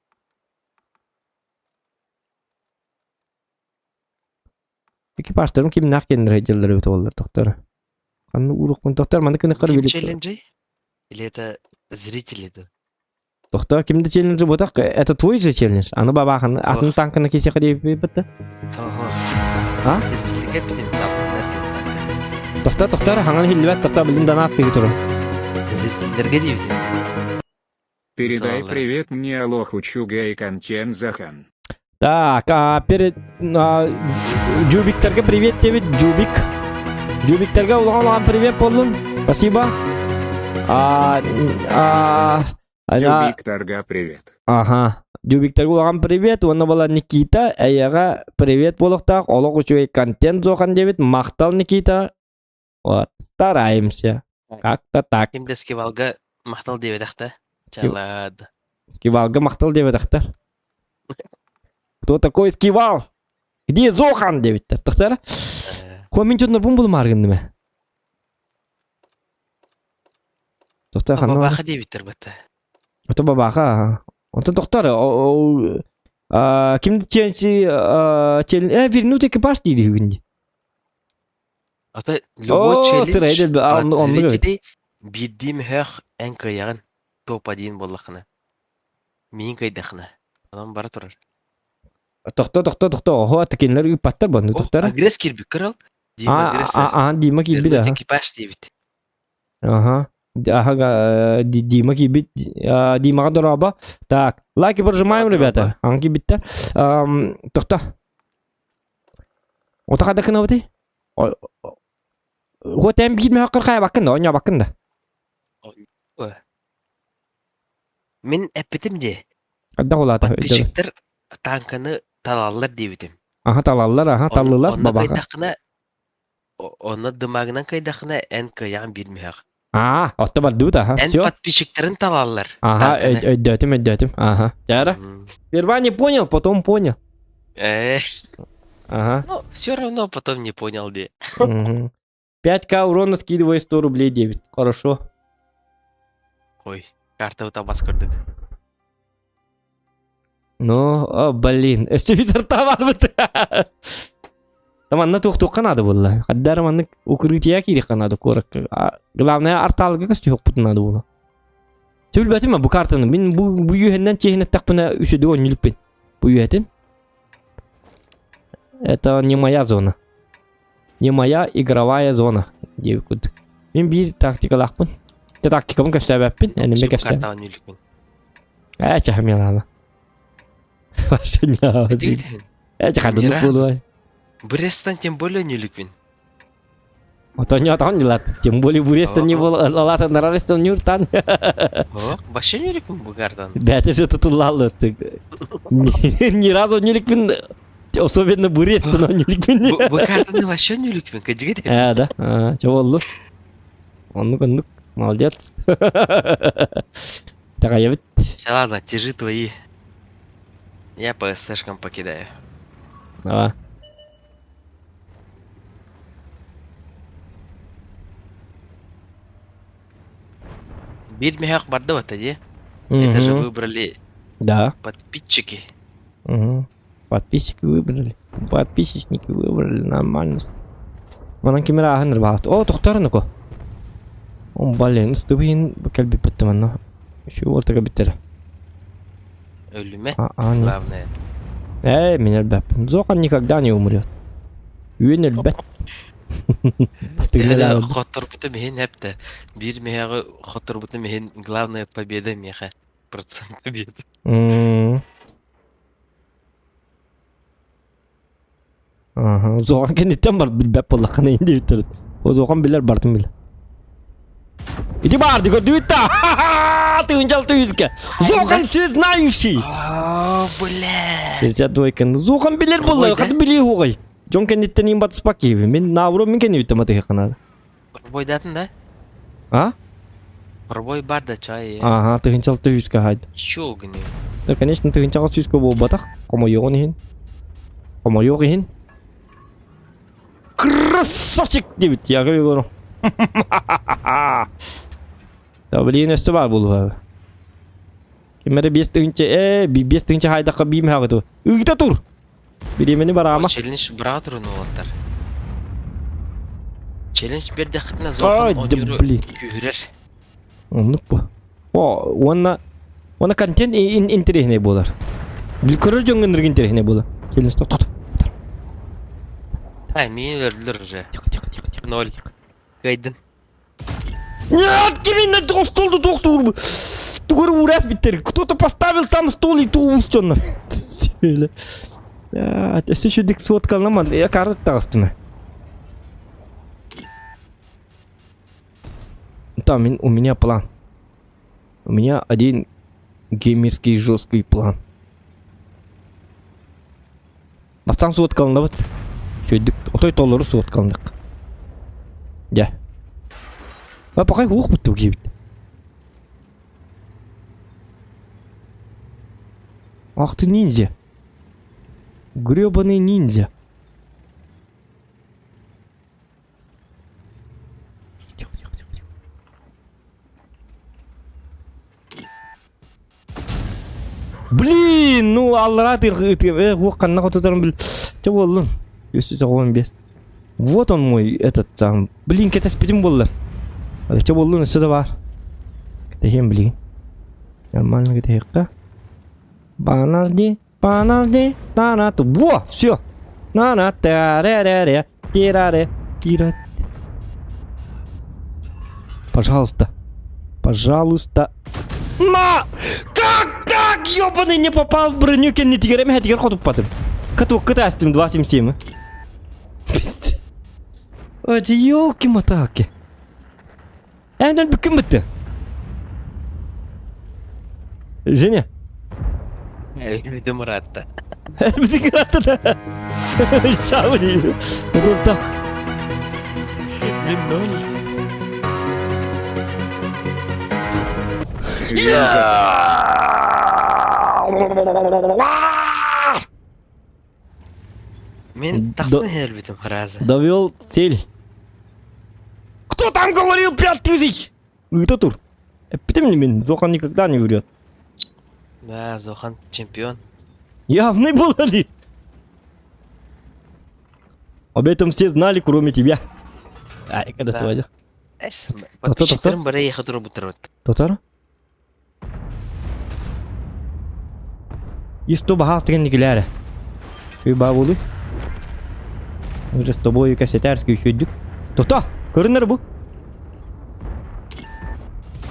Экипажтарым кимнээх киэннэрэ сылдьаллар эбит буоллар, доктор. Ханна уурукпун доктор маны кыныккар Ким билик. челленджей? Или это зрители да? Доктор ким да челлендж буотах, это твой же челлендж. Аны бабахан атын танканы кисеха диэбиппит. Ого. А? Зрителге битим таптыннар диэн танканы. Доктор, доктор, хаҥан иһиллибэт, доктор билин донат тыгы турар. Зрителлерге диэбитим. Передай Таллар. привет мне Алоху Чуга и Контент Захан. Так, а, перед а, Джубиктерге привет диэбит, Джубик. Джубиктерге улахан улахан привет буоллун. Спасибо. А, а, а, Тюбик Торга привет. Ага. Дюбиктерге улахан привет. Уонна була Никита, эйэҕэ привет буолуохтаах. Олох үчүгэй контент зохан диэбит. Махтал Никита. Вот. Стараемся. Как-то так. Ким да скивалга махтал диэбэтэхтэ. Чалаад. Скивалга махтал диэбэтэхтэр. Кто такой Скивал? Где Зохан диэбиттэр. Тахсара? Хуа мин дьоннорбун булумаар гынным ээ. Тохтоо ханна Бабаха диэбиттэр бата. Ото бабаха. Онтон тохтор ким ченси вернуть экипаж диир үһүгүн дии. Ото любой Оо, челлендж сырайды от оннук эбит. зрителей биирдии мөһөөх эн кыайаҕын топ-1 буоллаххына. Миин кыайдаххына. Онон бара турар. Тохто, тохто, тохто. Оһо, кинилэр ыыппаттар бу О, тохтор. агресс киирбит кырал. Дима А, агрессор. а, Дима киирбит Вернуть аха. экипаж диэбит. Ага. Ага, Дима киирбит. Димаҕа дорообо. Так, лайки прожимаем, ребята. Ан киирбиттэр. Тохто. Ота хада кынабыты? Вот эм биир мөһөккөр хайабаккын да, оонньообаккын да. Мин эппитим дии. Хайдах улаата? Подписчиктар танканы талаллар диэбитим. Аха талаллар, аха таллылар, Онно бабаха. кыйдаххына онно дымагынан кыйдаххына эн кыйаҕын биир мөһөх. Аа, отто бардыбыт, аха. Эн Все. подписчиктарын талаллар. Ага, танканы. өйдөөтүм, өйдөөтүм. Ага. Чара. Сперва не понял, потом понял. Э, Ага. ну, все равно потом не понял, де. Мгм. 5к урона скидывай 100 рублей 9. Хорошо. Ой, карта бас көрдүк. Ну, о, блин, телевизор табарбыт. Там анна туох-туохха наада буолла. Хаддар маннык укрытие киириэххэ наада куоракка. Главное артаалга көстүһүөхпүт наада буолла. Түлбэтим бу картаны. Мин бу бу үөһэннэн чиэһин эттэхпинэ үсүдү оонньуулуппун. Бу үөһэтин. Это не моя зона. Не моя игровая зона. Диэбит курдук. Мин биир тактикалаахпын. Те тактикабын көстөөбөппүн. Энеме Чүп көстөө. карта оонньуулукпун. Ээ чахмелаама. Ээ чахадыннык Ни разу. буолуой. Брестан тем более оонньуулукпун. Отонньоотоҕун дьылат. Тем более Бурестан не был алатан Рарестон Нюртан. О, вообще оонньуулукпун бу картаны. Бәте же тутуллаалы. Ни разу оонньуулукпун. Особенно Бурестан оонньуулукпун. Бу бу картаны вообще оонньуулукпун, кыдьыгыт. Ээ да. Чэ боллу. Оннук оннук. Молодец. Такая Сейчас, ладно, тяжи твои. Я по ССшкам покидаю. Давай. Биир мөһөөх барда бата дии. Это же выбрали Да. подписчики. Угу. Подписчики выбрали. Подписчики выбрали, нормально. Манан кимир ааһын ырбаҕаст. О, тохторнуку. О, блин, ыстыбыйын кэлбиппит манна. Үчү уолтага биттер. Өлүмэ. А, а, не. Главное. Эй, мин өлбөппүн. Зохан никогда не умрет. Үөн өлбөт. Төһө хотторбутум иһин эптэ. Биир миэхэҕэ хотторбутум иһин главная победа миэхэ. Процент побед. Аха, Зохан кэнниттэн бар билбэт буоллаххына инди бүтэрит. О Зохан билэр бартын билэр. Ити баар ди көрдүбүт та. Тыынчал. Тыһынча 600-ке. Зохан все знающий. О, бля. 62 Зохан билер буолла, хат билии хугай. Дьон кэнниттэн иин батыспак киһи. Мин наоборот мин кэннибиттэн батыһыахха Пробойдатын да? А? Пробой бар да чай. Ага, тыһынча 600-ке хайд. Чё гыны? Да, конечно, тыһынча 600-ке буолбатах. Хомойуоҕун иһин. Хомойуох иһин. Красавчик диэбит я говорю. Да, блин, өссө баар буолуо. Ким эрэ 5000 ээ, 5000 хайдахха биим хаҕыту. Ыыта тур! Бириэмэни бараама. Челлендж быраҕа турун уолаттар. Челлендж бердэххитинэ Ай, Зохан да оонньууру блин. күүһүрэр. Оннук бу. О, уонна уонна контент интэриэһинэй буолар. Бил көрөр дьоҥҥо ынырык интэриэһинэй буолар. Челлендж тохтот. Ай, миин өлөрдүлэр уже. Тихо, тихо, тихо, тихо. Ноль. Кыайдын. Нет, киминна столду туохтуур тугур уурас биттер. Кто-то поставил там стол и туус дьоннор. Сөйле. Өссө шүдик суоткалнаман, я карыт таҕыстым. Там у меня план. У меня один геймерский жесткий план. Бастаан суоткаланабыт. Үчүгэйдик отой толору суоткаланык. Дьэ. А пока уох бутту киһибит. Ах ты ниндзя. Гребаный ниндзя. Тихо, тихо, тихо, тихо. Блин, ну аллара э, ханна хотутарым бил. Чэ буоллун. 395. Вот он мой этот там. Блин, кэтэспитим буоллар. Чэ буоллун өссө да баар. Кэтэһиэм блин. Нормально кэтэһиэххэ. Банарди, банарди, на Во, все. На на та ре ре ре тира тира. Пожалуйста. Пожалуйста. На! Как так, ёбаный, не попал в броню кэннитигэр эмэһэтигэр хотуппатым. Каток кытаастым 277. Пиздец. Эти елки-моталки. Эн өлбүккүн бытты. Женя. Өлбүтүм ыраатта. Өлбүтүҥ ыраатта да. Чао дии. Тутулта. Мин ноль. Мин тахсан иһэрбитим фраза. Довел цель. Кто там говорил 5000? Ыыта тур. Эппитим мин, Зохан никогда не врет. Да, Зохан чемпион. Явный был ли? Об этом все знали, кроме тебя. Ай, когда Да. твоя. Эс, Тоқтар, подписчиктерим бары ехать турбуттар. Татар? Исто баһаас деген никилээрэ. Шүй баа буолуй. Уже с тобой кассетарский үчүйдүк. Тота! Көрүнөр бу.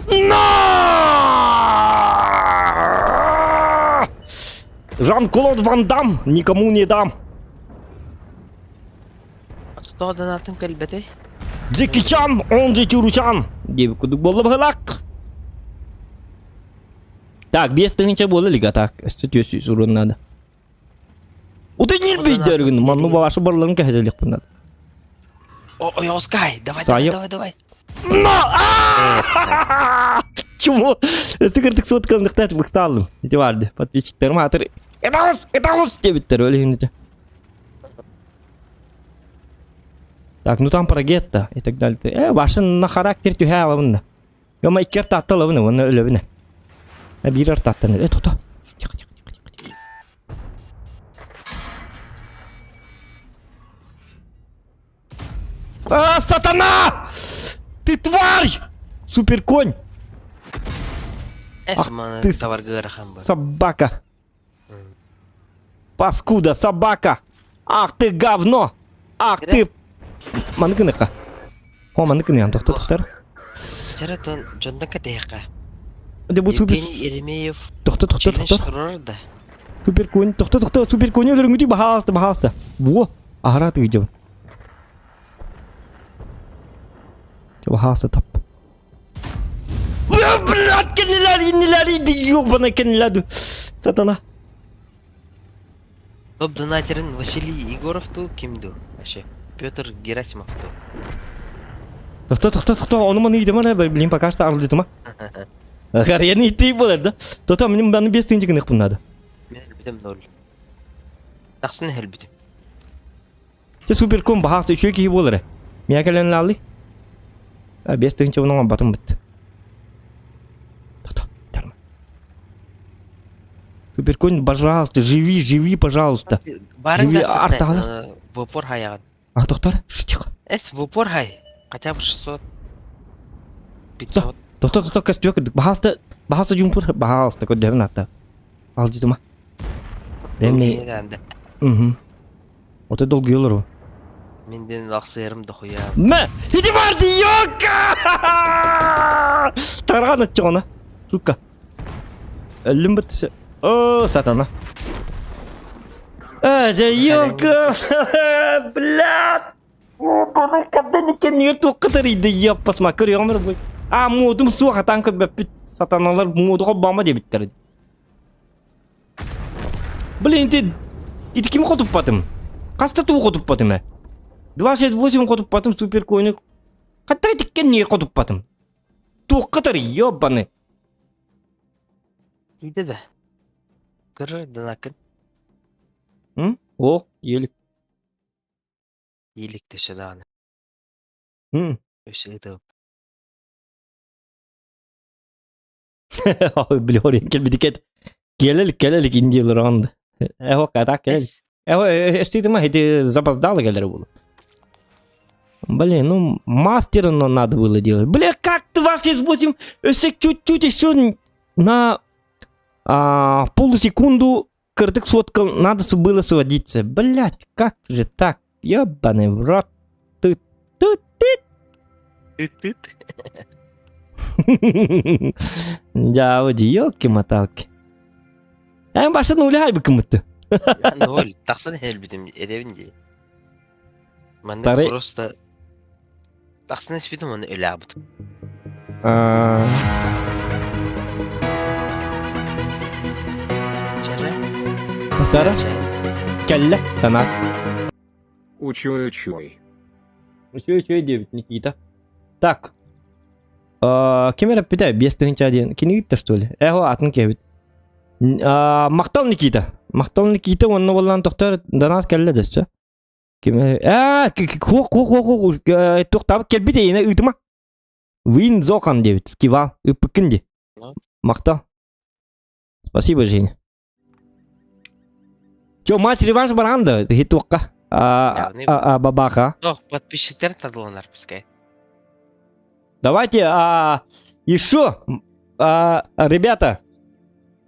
На! Жан-Клод Ван Дам никому не дам. Тоҕо донатым кэлбэтэй? Джеки Чан, он же Чуручан. Диэбит курдук буолла быһылаах. Так, 5000 буола илик, так, өссө 400 урун надо. Уты ньирбийдэргин, манну баҕашы барыларын кэһэтэлиэхпин надо. О, ой, Оскай, давай, давай, Сайа- давай, давай. На! Чему? Өссө кырдык суоткалыныктаат быксаалым. Ити барды. Подписчиктарым аатыр. Это это диэбиттэр ол иһин ити. Так, ну там про гетто и так далее. Э, башын на характер түһэ алабын да. Гама икки артаатта алабын, уонна өлөбүнэ. Э, биир артааттан Э, тохто. Тихо, тихо, тихо, тихо, тихо. А, сатана! Ты тварь! Суперконь! Эс, Ах маны ты товарга ыарахан бар. собака! Паскуда, собака! Ах ты говно! Ах ты... Маныкыныка. О, маныкыныган тохто тохтор. Чара тон дьонтон кэтэһиэххэ. Де бу супер... Евгений Еремеев Тохто тохто челлендж тохто. турар да. Суперконь, тохто тохто, суперконь өлөрүҥүтүй баһаалыста баһаалыста. Во, аһара тыгыдьабын. Баһаалыста тап. Блядь, кэннилэр, иннилэр, иди, ёбаный кэннилэр. Сатана. Топ донатерин Василий Егоров ту ким ду? Вообще. Петр Герасимов ту. Тохто, тохто, тохто, ону маны идем эрэ, блин, пока что арылдьытыма. Гарьяны иттей болар да. Тото, мне маны без тынчы гыныкпын надо. Мен өлбүтүм ноль. Тахсын өлбүтүм. Те суперком баһаас үчүгэй киһи буолар ээ. Миэхэ кэлэн лаалый. А, 5 тыһыынча уон оҥорботум быт. Тото, дарма. Суперконь, пожалуйста, живи, живи, пожалуйста. Барың Живи, да артаҕалар. В упор хайаҕын. А, доктор, ш, тихо. Эс, в упор хай. Хотя бы 600. 500. Доктор, доктор, көстүө кырдык. Баһааста, баһааста жумпур, баһааста көрдөһүн атта. Алжытыма. Бэмни. Угу. Ото долгуйалар о. Мин ден лахсыарым дохуя. Мэ! Иди барды, ёка! Тарҕан оччоҕуна. Сука. Өллүм быттысы. О, сатана. Э, дьэ, ёлка! Блядь! Кэннигэр туохха тарыйда, ёппасма, көрүөҕүм эрэ бу. А, муодум суох, атаан көрбөппүт. Сатаналар муоду холбоомо диэбиттэр. Блин, ты... Ити ким хотуппатым? Хаста туу хотуппатым э? 268 хотуппатым супер коину. Хатта итиккен не хотуппатым? Туохха тарый, ёбаны. Тиийдэ да. Көрөр дынакын. М? О, елик. Иилик төсө даҕаны. М. Өссө ытыып. Блин, кэлбитикет. Келелик, келелик индиялар онда. Эхо, ката келелик. Эхо, эститима, эти запоздало келер было. Блин, ну мастера надо было делать. Бля, как 268, если чуть-чуть еще на полусекунду кырдык сотка надо было сводиться. Блять, как же так? Ебаный в рот. Ты, ты, ты. Ты, Да, вот елки-моталки. Эн башын улай быкымытты. Ноль, тахсан элбитим эдэбин дии. Манна Старый- просто тахсан испитим оны өләбит. Чэрэ? Тара, кэллэ, донат. Учуй-учуй. Үчүгэй диэбит Никита. Так. Ким эрэ эппитэ 5 тыһыынча диэн. Кинигит что ли? Эхо атын киһибит. Махтал Никита. Махтал Никита уонна буоллаан тохтор донат кэллэ дөссө. Ким ээ хуох хуох хуох туохтаабыт кэлбит эйиэнэ ыытыма. Вин Зохан диэбит. Скивал. Ыппыккын ди. Махтал. Спасибо, Женя. Чё, матч реванш баран да? Хитуққа. А, бабаха. О, подписчиктер тадыланар пускай. Давайте еще, ребята,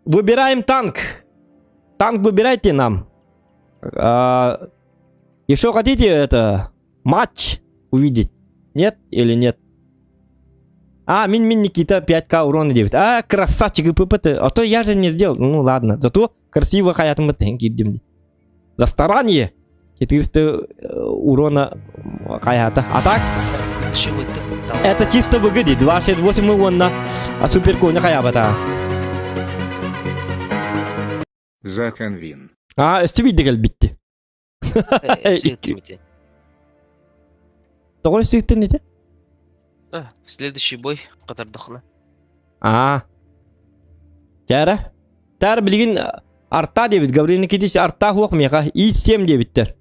выбираем танк. Танк выбирайте нам. Еще хотите это матч увидеть? Нет или нет? А, Мин-Мин Никита 5к урона 9. А, красавчик и ППТ. А то я же не сделал. Ну ладно. Зато красиво хаятым За старание. 400 урона хаята. А так, это чисто выгоди. 268 урона. А суперконя хаябата. Захан Вин. А, өстү бидегел битти. Тоҕо сүктен ити? Следующий бой кытардахына. А. Чара. Тар билигин арта дебит. Гаврил Никитич арта хуох меха. И7 дебиттер.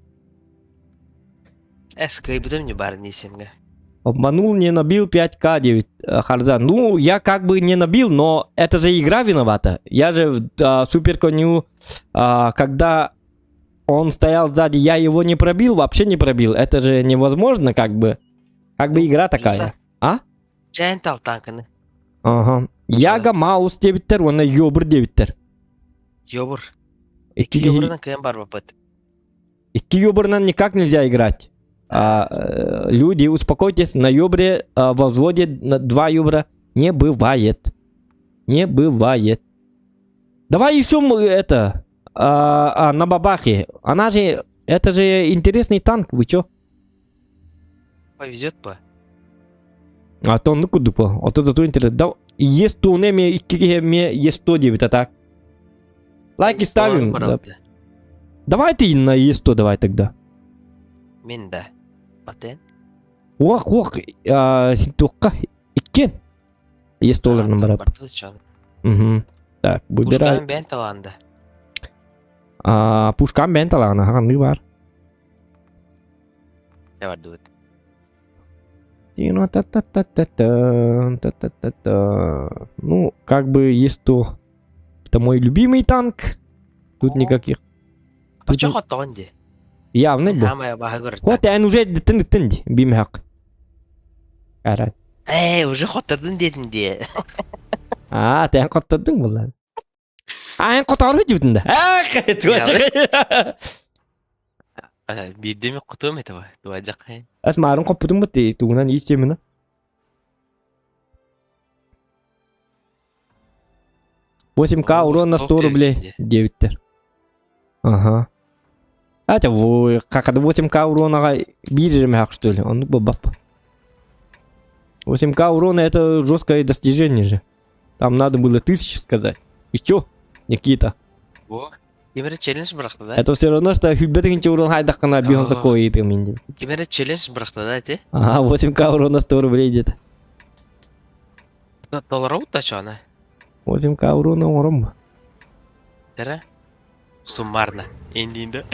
Эс кыйбытым не бар не семге. Обманул, не набил 5к 9 Харзан. Ну, я как бы не набил, но это же игра виновата. Я же супер коню, когда он стоял сзади, я его не пробил, вообще не пробил. Это же невозможно, как бы. Как бы игра такая. А? Джентал танканы. Ага. Яга Маус дебиттер, оны Йобр дебиттер. Йобур. Икки Йобурдан кыйын бар бапыт. Икки Йобрынан никак нельзя играть. Люди, успокойтесь, на Йобре во взводе на два Йобра не бывает. Не бывает. Давай еще это, на бабахе. Она же, это же интересный танк, вы чё? Повезет по. А то ну куда по. А то зато интересно. Да... Е100-ну эмиэ икки киһи эмиэ Е100 диэбит а так. Лайки ставим. Давай ты на Е100 давай тогда. Мин да. Патент. Уох, уох, туохха иккиэн. Е100-ларынан барап. Угу. Так, выбирай. Пушкам бэйэн талаанда. А, пушкам бэйэн талаана, ханнык бар? Не бардыбыт. Ну, как бы Е100. Это мой любимый танк. Тут никаких. Тут хотоон ди. Явно бу. Хамая баһа Вот эн уже тын тын ди. Бим хак. Арат. Ээ, уже хоттордун диэтин ди. А, тэн хоттордуң булла. А, эн хоттору дибитин да. Эх, Биирдэ хотуом этэ туажак. Ас марын хоппутун бут тугунан истемина. 8к урон на 100 рублей. 9 Ага. Это вы, как это 8к урона биир что ли? Он баб. 8к урона это жесткое достижение же. Там надо было тысячу сказать. И чё, Никита? Во. Ким эрэ челлендж бырахта да? Это все равно, что хүббетигинче урон хайдахкана бихон сакой минди. Ким эрэ челлендж бырахта да эти? Ага, 8к урона 100 рублей где-то. Доллар да чана. 8к урона урон. Тера? Суммарно. Эндинде.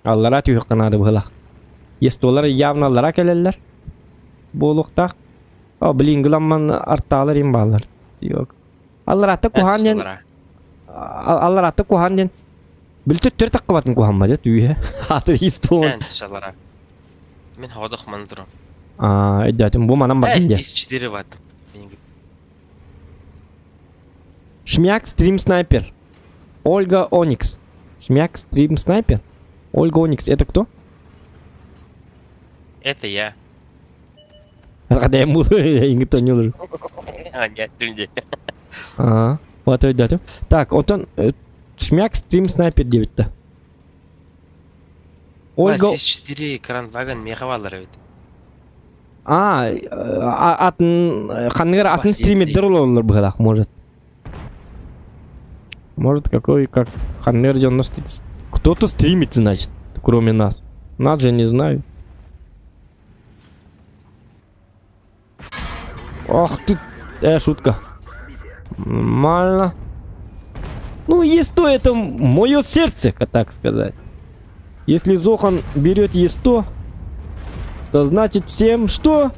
Аллара түһүк надо было. Естолар явно аллара келелер. Болуқтақ. О, блин, гыламман арталар им балар. Yok. Алларатта кухан ден, алларатта кухан ден. Билтө төр таккыбатын кухан ба түйе. Аты истон. Шалара. Мен ходох мандырам. А, эдятым бу манан бар де. 4 ватт. Шмяк стрим снайпер. Ольга Оникс. Шмяк стрим снайпер. Ольга Оникс, это кто? Это я. Когда я буду, я никто не уже. А, нет, ты Ага, вот это. Так, вот он, Шмяк стрим снайпер 9-то. Ольга... 4 экран вагон меха ведь. А, атын, ханныгар атын стример олар быһылах, может. Может, какой, как ханнер 90... Кто-то стримит, значит, кроме нас. Нас же не знаю. Ах ты... шутка. Нормально. Ну, Е100 это мое сердце, так сказать. Если Зохан берет Е100, то значит всем что?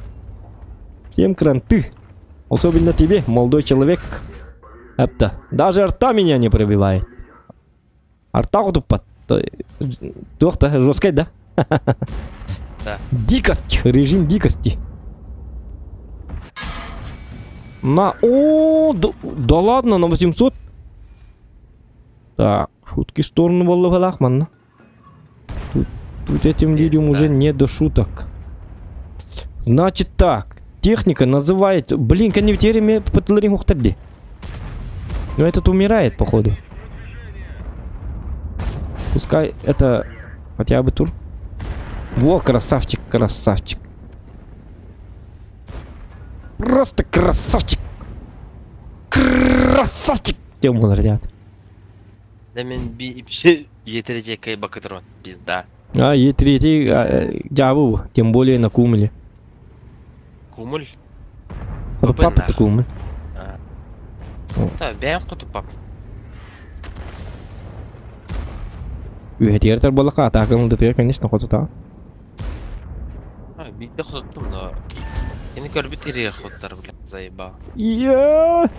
Всем кранты. Особенно тебе, молодой человек. Это, даже арта меня не пробивает. Арта тупа. Туох-то жесткая, да? Да. Дикость. Режим дикости. На... О, да, да ладно, на 800. Так, шутки в сторону Воллахмана. Тут, тут этим людям уже не до шуток. Значит так, техника называется... Блин, коннектерами потларин. Но этот умирает, походу. Пускай это хотя бы тур. Во, красавчик, красавчик. Просто красавчик. Красавчик. Тему ребят. Да мен би етере бакатрон. Пизда. А, Е3 джабу, тем более на кумуле. Кумуль? Папа кумуль. Да, бэм куту пап. Үһэтиэртэр буоллахха атаакын ылдытыгар, конечно, хотута. А, битте хотуттум да. Кини көрбүт иригер хоттар, бля, заебал. Я!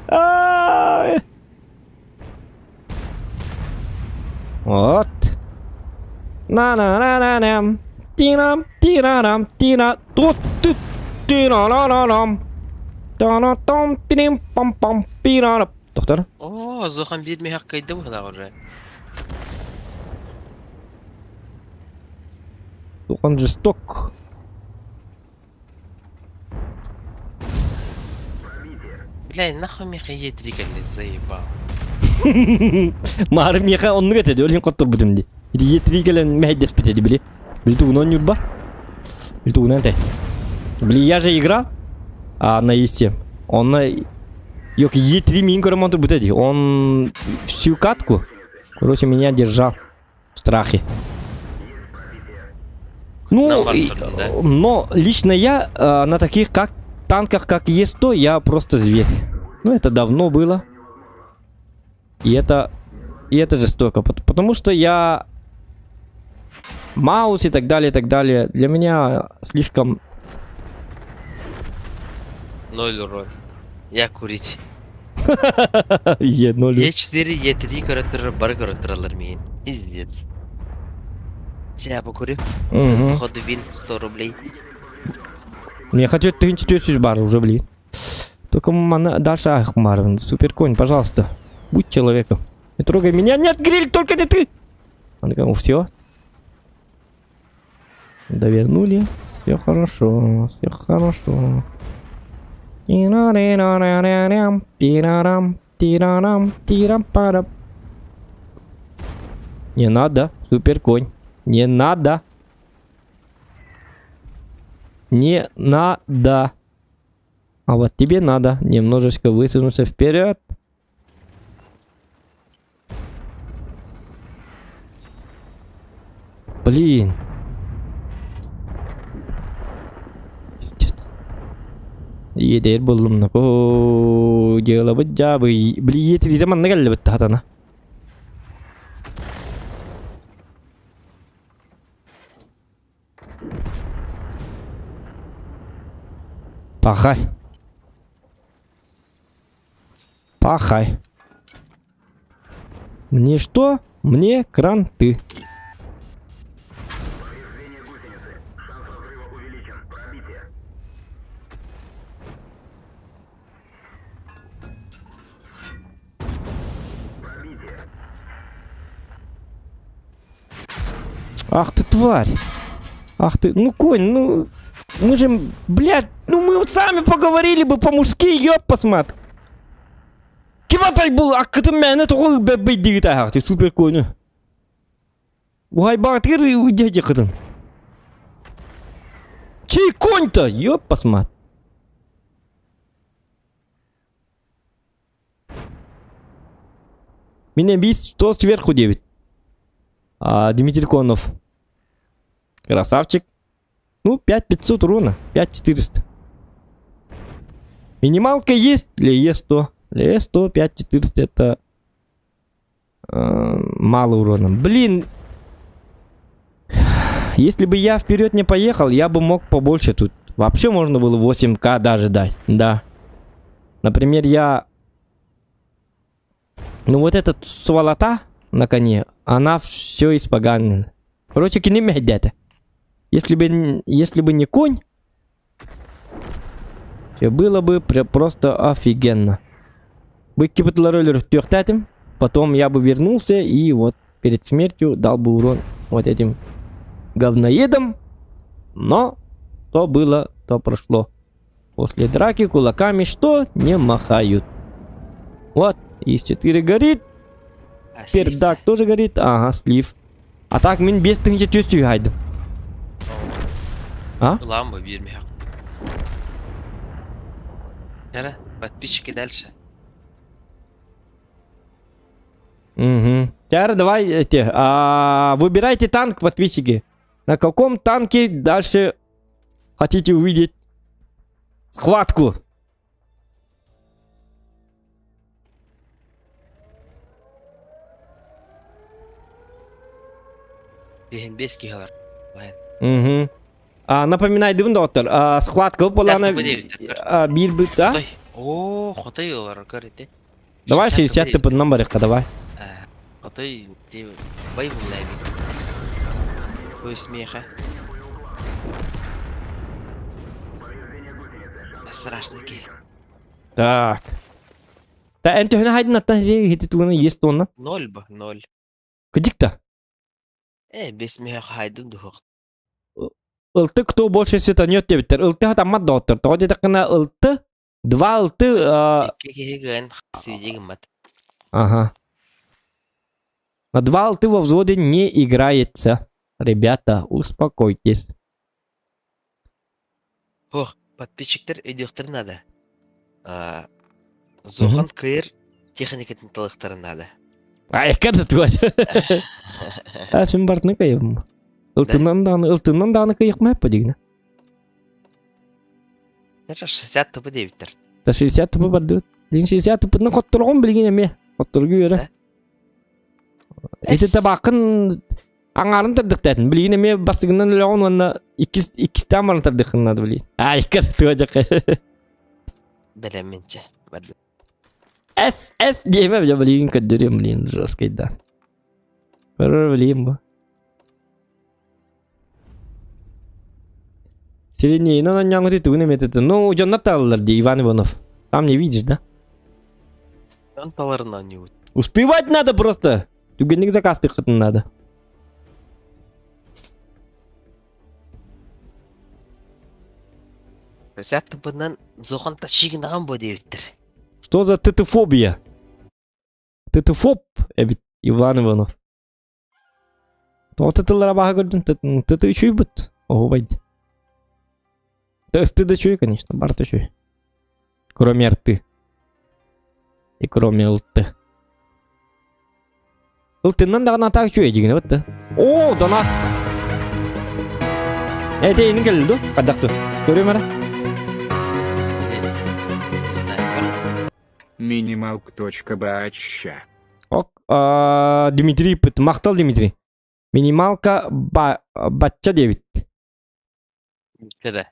Вот. На-на-на-на-нам. Тинам, тирарам, тина, тут, тут, тина-ла-ла-лам. Та-на-там, пирим, пам-пам, пирара. Доктор? О, Зохан бир мехак кайда була уже. Он жесток. Бля, нахуй меха етрикали, заебал. Мары меха онну кетеди, өлін коттур бутум ди. Иди етрикелен мехедес битеди били. Били Нюрба. Били Блин, я же играл а, на Е7. Он на... Ёк, Е3 мин көрөмөн турбута дии. Он всю катку, короче, меня держал в страхе. Ну, но лично я на таких как танках, как Е100, я просто зверь. Ну, это давно было. И это, и это жестоко, потому что я Маус и так далее, и так далее. Для меня слишком... Ноль урон. Я курить. Е, ноль. Е4, Е3 көрөттөрөр бары көрөттөрөлөр миин. Пиздец. Чэ, покурю. Угу. Походу вин 100 рублей. Мне хотел 1400 бар уже, блин. Только мана дальше Ахмар. Суперконь, пожалуйста. Будь человеком. Не трогай меня. Нет, гриль, только не ты. Она такая, все. Довернули. Все хорошо, все хорошо. Не надо, суперконь. Не надо. Не надо. А вот тебе надо немножечко высунуться вперед. Блин. Пиздец. Иэдээр буллум нако дьыалабыт дьаабый били иэтиритэ манна кэллибит хатана. Пахай. Пахай. Мне что? Мне кранты. Ах ты тварь! Ах ты, ну конь, ну... Мы же, блядь, ну мы вот сами поговорили бы по-мужски, ёб посмотри. Ким атай был, аккытын мээнэ тоҕо бэйдигит аһаҕыт супер коню. Уһайбаҕытыгар дьэ Чей конь-то, ёб посмотри. Меня бис 100 сверху 9. А, Дмитрий Конов. Красавчик. Ну, 5500 урона. 5400. Минималка есть для Е100. Для Е100 5400 это мало урона. Блин. Если бы я вперед не поехал, я бы мог побольше тут. Вообще можно было 8к даже дать. Да. Например, я... Ну вот этот сволота на коне, она все испоганила. Короче, кини это. Если бы не конь, то было бы просто офигенно. Выкипатларолер потом я бы вернулся и вот перед смертью дал бы урон вот этим говноедам. Но то было, то прошло. После драки кулаками что? Не махают. Вот, ИС-4 горит. А, слив Пердак тоже горит. Ага, слив. А так, мин без тыһыынча түөрт хайдым. А? Ламба биир Кара, подписчики дальше. Угу. Тяра, давай эти, выбирайте танк, подписчики. На каком танке дальше хотите увидеть схватку? Бески говор. Угу. А, напоминай, дыбын доктор, а, схватка буоллаҕына биир быт, а? О, хотой олар, көрете. Давай 60 тыпыннан барыхха, давай. Хотой, те бай буллайби. Ой, смеха. Страшный ки. Так. Та эн төһөнү хайдын аттан хити тугуна есть тонна. Ноль ба, ноль. Кыдикта. Э, бес меха хайдын духок. Ылты кто больше светанет дебиттер. Ылты хатаммат доктор. Тоҕо диэтэххинэ ылты, два ылты, Икки киһи гын сидигин мат. Ага. На два ылты во взводе не играется. Ребята, успокойтесь. Ох, подписчиктар өйдүөхтэрин наада. А, Зохан кыайар техникатын талыахтарын наада. Айка да туга. А син бартны кыйым. Ылтыннан дааны, ылтыннан дааны кыйыкмай по дигне. Это 60 тп диэбиттэр. Та 60 тп бардыбыт. Дин 60 тп-ны хотторгон билигин эме. Хотторгу үөрэ. Ити табакын аҥаарын тардыктаатын. Билигин эмиэ бастыгынан өлөҕүн уонна иккис иккистээн баран тардыаххын наада билигин. А икки туга дьакка. Бэлэмминчэ. Бардым. С С диэмэ дьэ билигин көрдөрүөм билигин жесткайда. Көрөр билигин бу. Сиренейинен онньоҥҥутуй тугун эмэтэ Ну, дьоннор таалалар дии, Иван Иванов. Там не видишь, да? Он таларын оонньуубут. Успевать надо просто. Түгэнник заказтыаххытын надо. Өсәт тупынан Зохан тащигин бу диэбиттэр. Что за тетофобия? Тетофоб эбит Иван Иванов. Тоҕо тытыллара баһа көрдүн? Тыты үчүйбүт. Оһубай. Тесты да үчүй, конечно, барыта үчүй. Кроме рты. И кроме ылты. Ылтыннан даҕаны атаак үчүгэй дьигинэ бытты. О, донат! Этейин кэлли ду? Хайдах ду? Көрүөм эрэ. Минималк.бачча. Ок, Дмитрий пыт. Махтал Дмитрий. Минималка ба бачча диэбит. Да.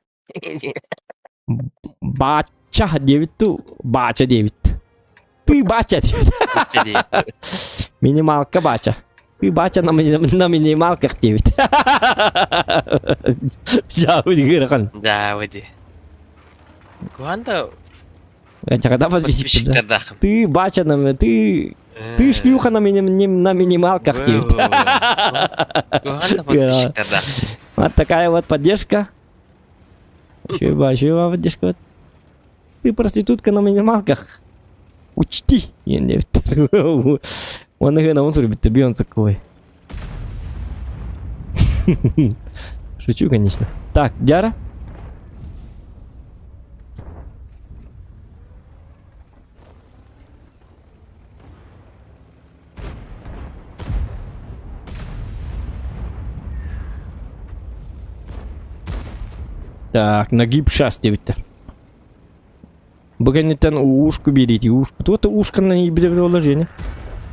Бачча диэбит ту, баача диэбит. Ты бача диэбит. Минималка бача. Ты бача на, на минималках диэбит. Дьаабы Да, выйди. Куанда Когда подписчик Ты бача на ты ты шлюха на, ми на минималках диэбит. Вот такая вот поддержка. Еще еще поддержка. Ты проститутка на минималках. Учти. Он он суруйбут он такой. Шучу, конечно. Так, Дяра. Так, нагиб шас диэбиттэр. Бу кэнниттэн ушку берите, ушку. Тут ушка на приложение.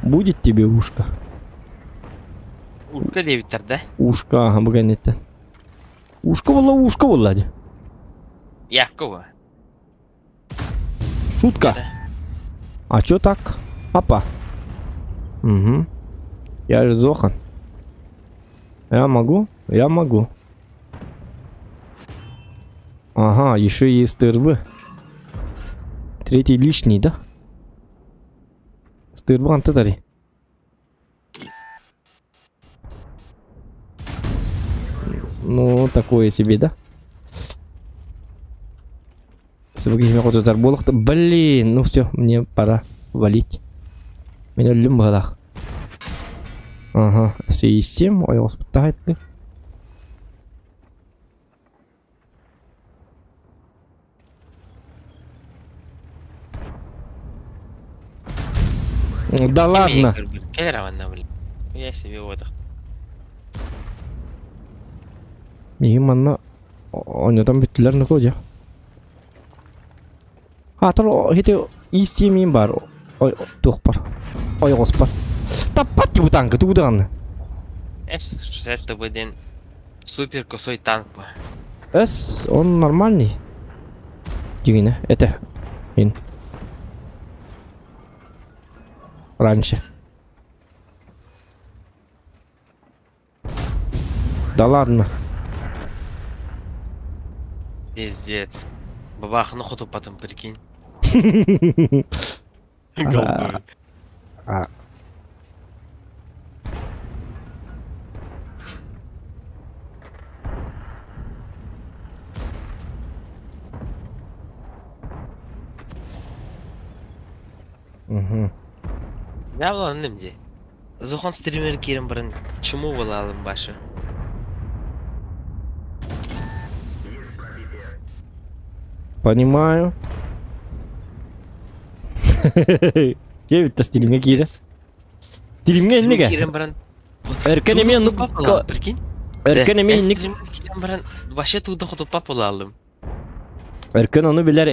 Будет тебе ушко. Ушка диэбиттэр да? Ушка, ага, бу кэнниттэн. Ушка буолла, ушка буолла дии. Якова. Шутка. А чё так? Апа. Угу. Я же Зохан. Я могу? Я могу. Ага, еще и СТРВ. Третий лишний, да? СТРВ антытари. Ну, такое себе, да? Блин, ну все, мне пора валить. Меня люмбалах. Ага, 7, ой, господи, ты. Да ладно. Я себе вот. Миигин манна оонньотон бүттүлэр нокуо дьэ. Аатар ити иистиэмиин баар туохпар ойоҕоспор. Таппат дии бу танка тугу даҕаны. С-60 диэн супер косой танк бу. С он нормальный. Дьигинэ этэ. Ин. Раньше. Да ладно. Пиздец. Бабахну хоту потом, прикинь. А, а. Угу. Да, ладно, дии. Зохон стример киирэн баран чему буолаалым башы. Понимаю. Кебит стримҥэ киирэ. Стримҥэ иннигэ. Киирэн баран Өркөн эмиэ оннук прикинь. Өркөн эмиэ инник. Киирэн баран вообще туда хотуппап буолалым. Өркөн ону билэр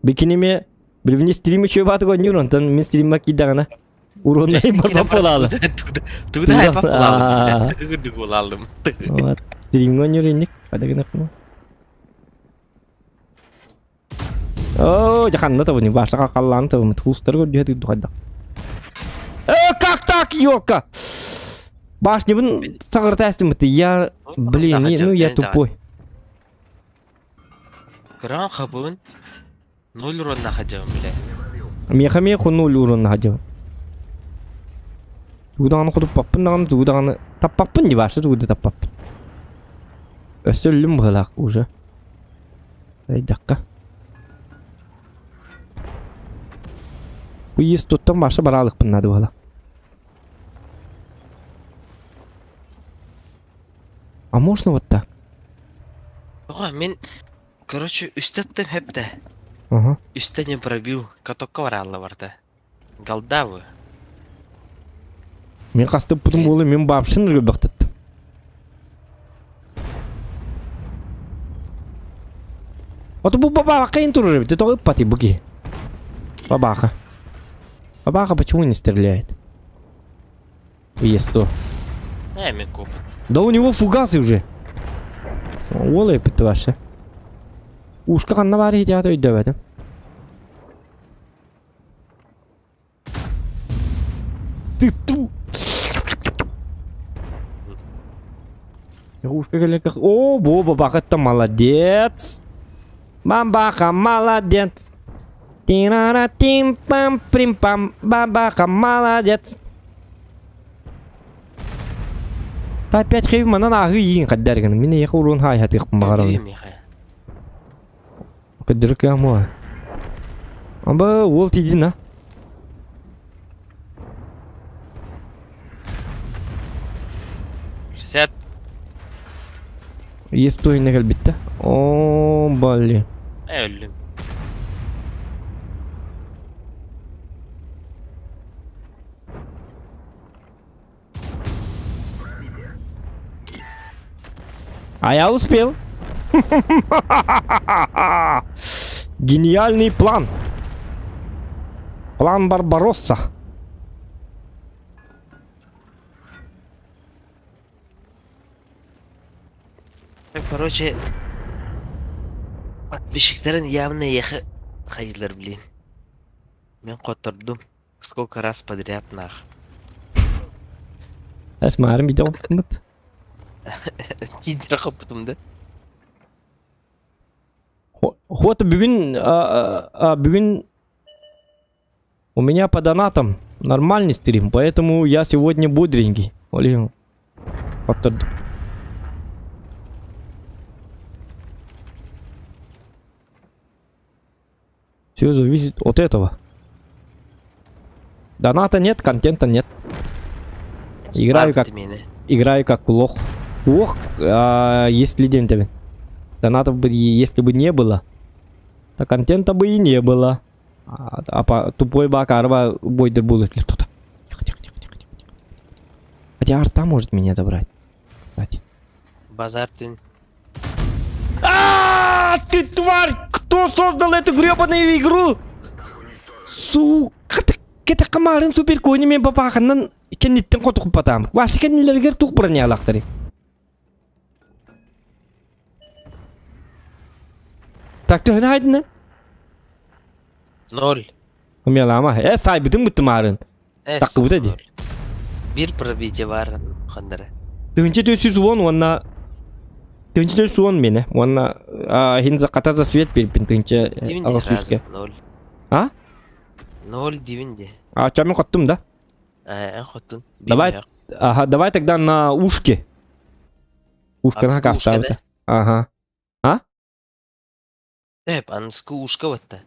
бикини эмиэ билбини стрим үчүгэй баатык оонньуур онтон мин стриммэ киирдэҕинэ уруоннайым барбап буолаалы. Туда хайпап буолалым. Тыгырдык буолалым. Стримҥэ оонньуур инник. Хадагынаппын. Оо, дьэ ханна табыны, баашаҕа халлаан табыммыт, хуустары көрдүһэ тыырду хайдах. Э, как так, елка? Башнябын саҕырта эстиммит, я, блин, ну я тупой. Кыран хабын ноль урон находил, бля. Миэхэ миэхэ ноль урон находил. Тугу даҕаны хотуппаппын даҕаны, тугу даҕаны таппаппын дии баашта тугу да таппаппын. Өссө өллүм быһыылаах уже. Өйдөххө. Бу иис туттан баша бараалыкпын наада буола. А можно вот так? Оҕо, мин, короче, үстэ аттым хэптэ. Ага. Үстэ не пробил, катокка бараалла барда. Голдавы. Мин хастыппытым буолу мин баапшын ыргыбахтыттым. Ото бу бабаха кайын турар эбит, тоҕо ыппатый бу киһи? Бабаха. Бабаха почему не стреляет? Есть то. Э, мен копыт. Да у него фугасы уже. Уол эппит ваше. Ушка ханна баар иһитиэҕэ өйдөөбөтүм. Ты ту... Ушка кэлэн О, бо бабаха молодец. Бабаха молодец. Тирара тим пам прим пам бабаха молодец. Та опять хейв манан ааһыы иин хаддар гына. Мин эйиэхэ уруун хаайхатыахпын баҕарабын. Көддөрө кыамуа. Аба уол тиийдин а. 60. Есть туйна кэлбиттэ. О, блин. Өллүм. А я успел. Гениальный план. План Барбаросса. Короче, подписчиктарын явно ехе хайдылар, блин. Мен котордум. Сколько раз подряд нах. Эсмаарым биде оппут. Киидire хоппутум да. Вот бүгүн бүгүн у меня по донатам нормальный стрим, поэтому я сегодня бодренький. Олег, Все зависит от этого. Доната нет, контента нет. Играю как, играю как лох. Лох, а, есть ли день тебе? Донатов бы, если бы не было, то контента бы и не было. А, а по, тупой бакарва бойдер будет ли кто-то. Тихо, тихо, тихо, тихо, тихо. Хотя арта может меня забрать. Кстати. Базар ты. А, ты тварь! Кто создал эту гребаную игру? Сука, кete камарын супер кони мен бабаханнан кенниттен хотукпатам. Ваши кеннилергер тух бронялактары. Так төһөнө хайдына? Ноль. Умелама. Э, сайбытын быттымарын. Таккыбыта ди. Бир пробитие бар хандара. Тыһынча 410 уонна тыһынча 410 мені. Уонна хинза хата за свет бериппин тыһынча алас Ноль. А? Ноль дивинди. А чамы хоттум да? Э, хоттун. Давай, ага, давай тогда на ушки. Ушка на каста. Ага. А? Эп, аныску ушка ватта.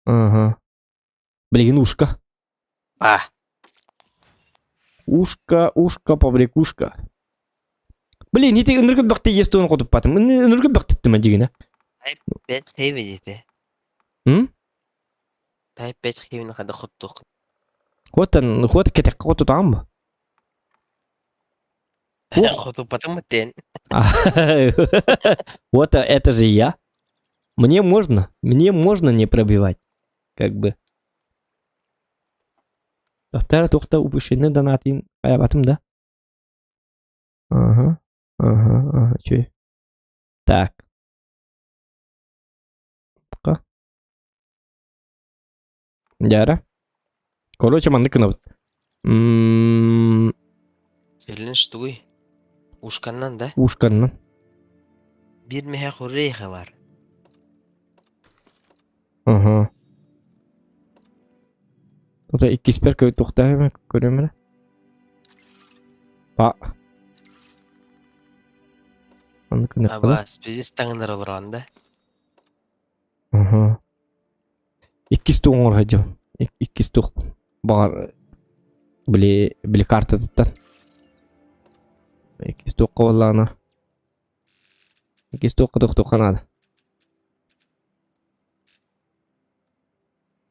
Ага. Блин, ушка. А. Ушка, ушка, побрякушка. Блин, ити ыныргы бөхтө естуын хотуппатым. Ыныргы бөхтүттүм дигине. Type 5 хейви диэтэ. М? Type 5 хейвини хада хоттуох. Хотан хот кэтэххэ хотутаҕын бу? Ох. Хотуппатым тен. Вот это же я. Мне можно, мне можно не пробивать. Как бы. Тохтара тухта упущенный донатын хайабатым да? Ага, ага, ага, чё? Так. Пока. Дяра. Короче, маннык гынабыт. М, Челлендж тугуй? Ушканнан да? Ушканнан. Биир мэһэ хуррейха бар. Ага. Ота иккиспэр туохтаах көрүөм эрэ. Па. Маннык гыныахха Аба, спезис таҥнар олорон да? Аха. Иккис туох оҥоро сылдьабын. Иккис туох баҕар били били картатыттан. Иккис туохха буоллаҕына иккис туохха тохтуохха наада.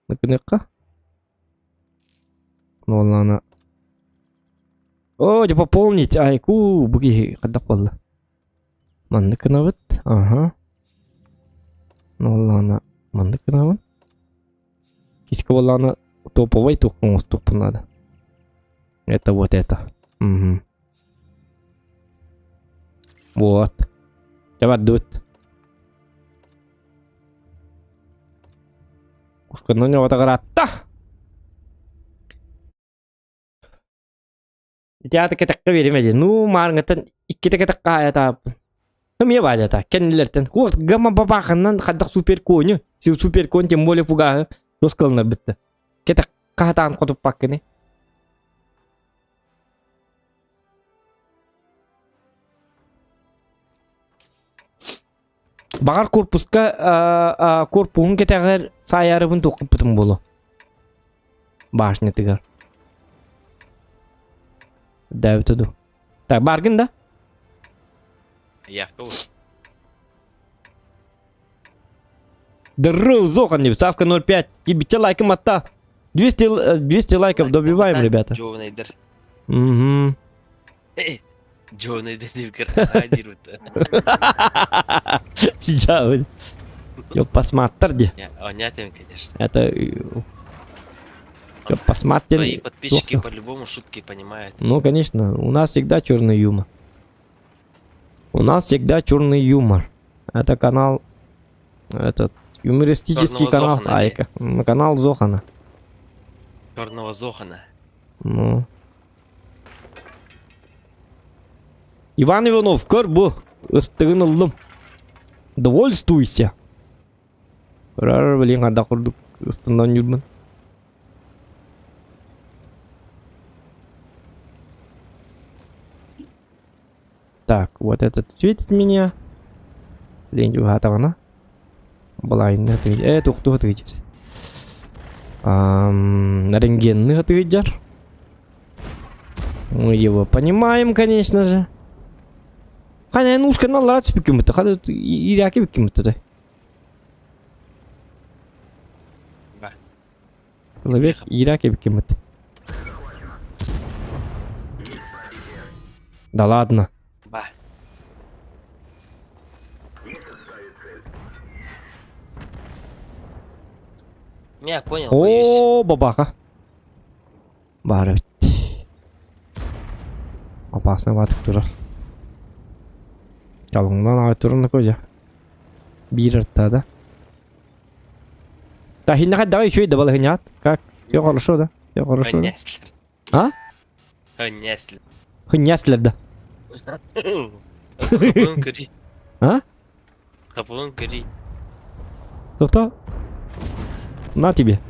Гыныахха. Буоллаҕына Оо, дьэ пополнить айку бу киһи хайдах буолла? Маннык гынабыт. Аха. Буоллаҕына маннык гынабын. Киска буоллаҕына топовай туох оҥостуохпун наада. Это вот это. Угу. Вот. Дьэ бардыбыт. Ушканнан ньоҕотоҕыраатта. Ити аата кэтэххэ биэримэ дии. Ну, маарыҥҥыттан иккитэ кэтэххэ хаайатааппын. Ну, эмиэ баайдата. Кэннилэртэн. Куот гамма бабааханнан хайдах супер коню. Супер конь, тем более фугаһы. Тус кылынарбытта. Кэтэх хаатаан хотуппаккыны. Баҕар корпуска корпуһун кэтэҕэр саайарыбын туохпутум буолуо. Башнятыгар. Дээбитэ дуу. Так, баргын да? Я тут. Здорово, Зохан, ставка 0,5. Кибиче лайком атта. 200, 200 лайков добиваем, ребята. Джоунайдер. Угу. Джоунайдер деп кір. Сейчас. Yo посмотри. где. Онятым, конечно. Это... Yo посмотри. Твои подписчики по-любому шутки понимают. Ну, конечно, у нас всегда черный юмор. У нас всегда черный юмор. Это канал... Этот юмористический Черного канал. Зохана, Айка. Канал Зохана. Черного Зохана. Ну. Иван Иванов, көр бу. Ыстыгын ыллым. Довольствуйся. Көрөр блин, ада курдук ыстынан жүрмін. Так, вот этот светит меня. Блин, угатавана. Балайны тыгыж. Э, тухту тыгыж. Рентгенный тыгыжар. Мы его понимаем, конечно же. Хайа нушка наллара түспүккүн Хада иряки бүккүн Ба. Человек иряки бүккүн Да ладно. Ба. Я понял, боюсь. О, бабаха. Баар эбит. Опасно баатык турар. Чалыңнан аҕай туран көдьө. Биир ырта да. Да хиннэхэ давай еще и добавил Как? Все хорошо, да? Все хорошо, да? Хынняслер. А? Хынняслер. Хынняслер, да. Хапылын көри. А? Хапылын көри. Кто? На тебе.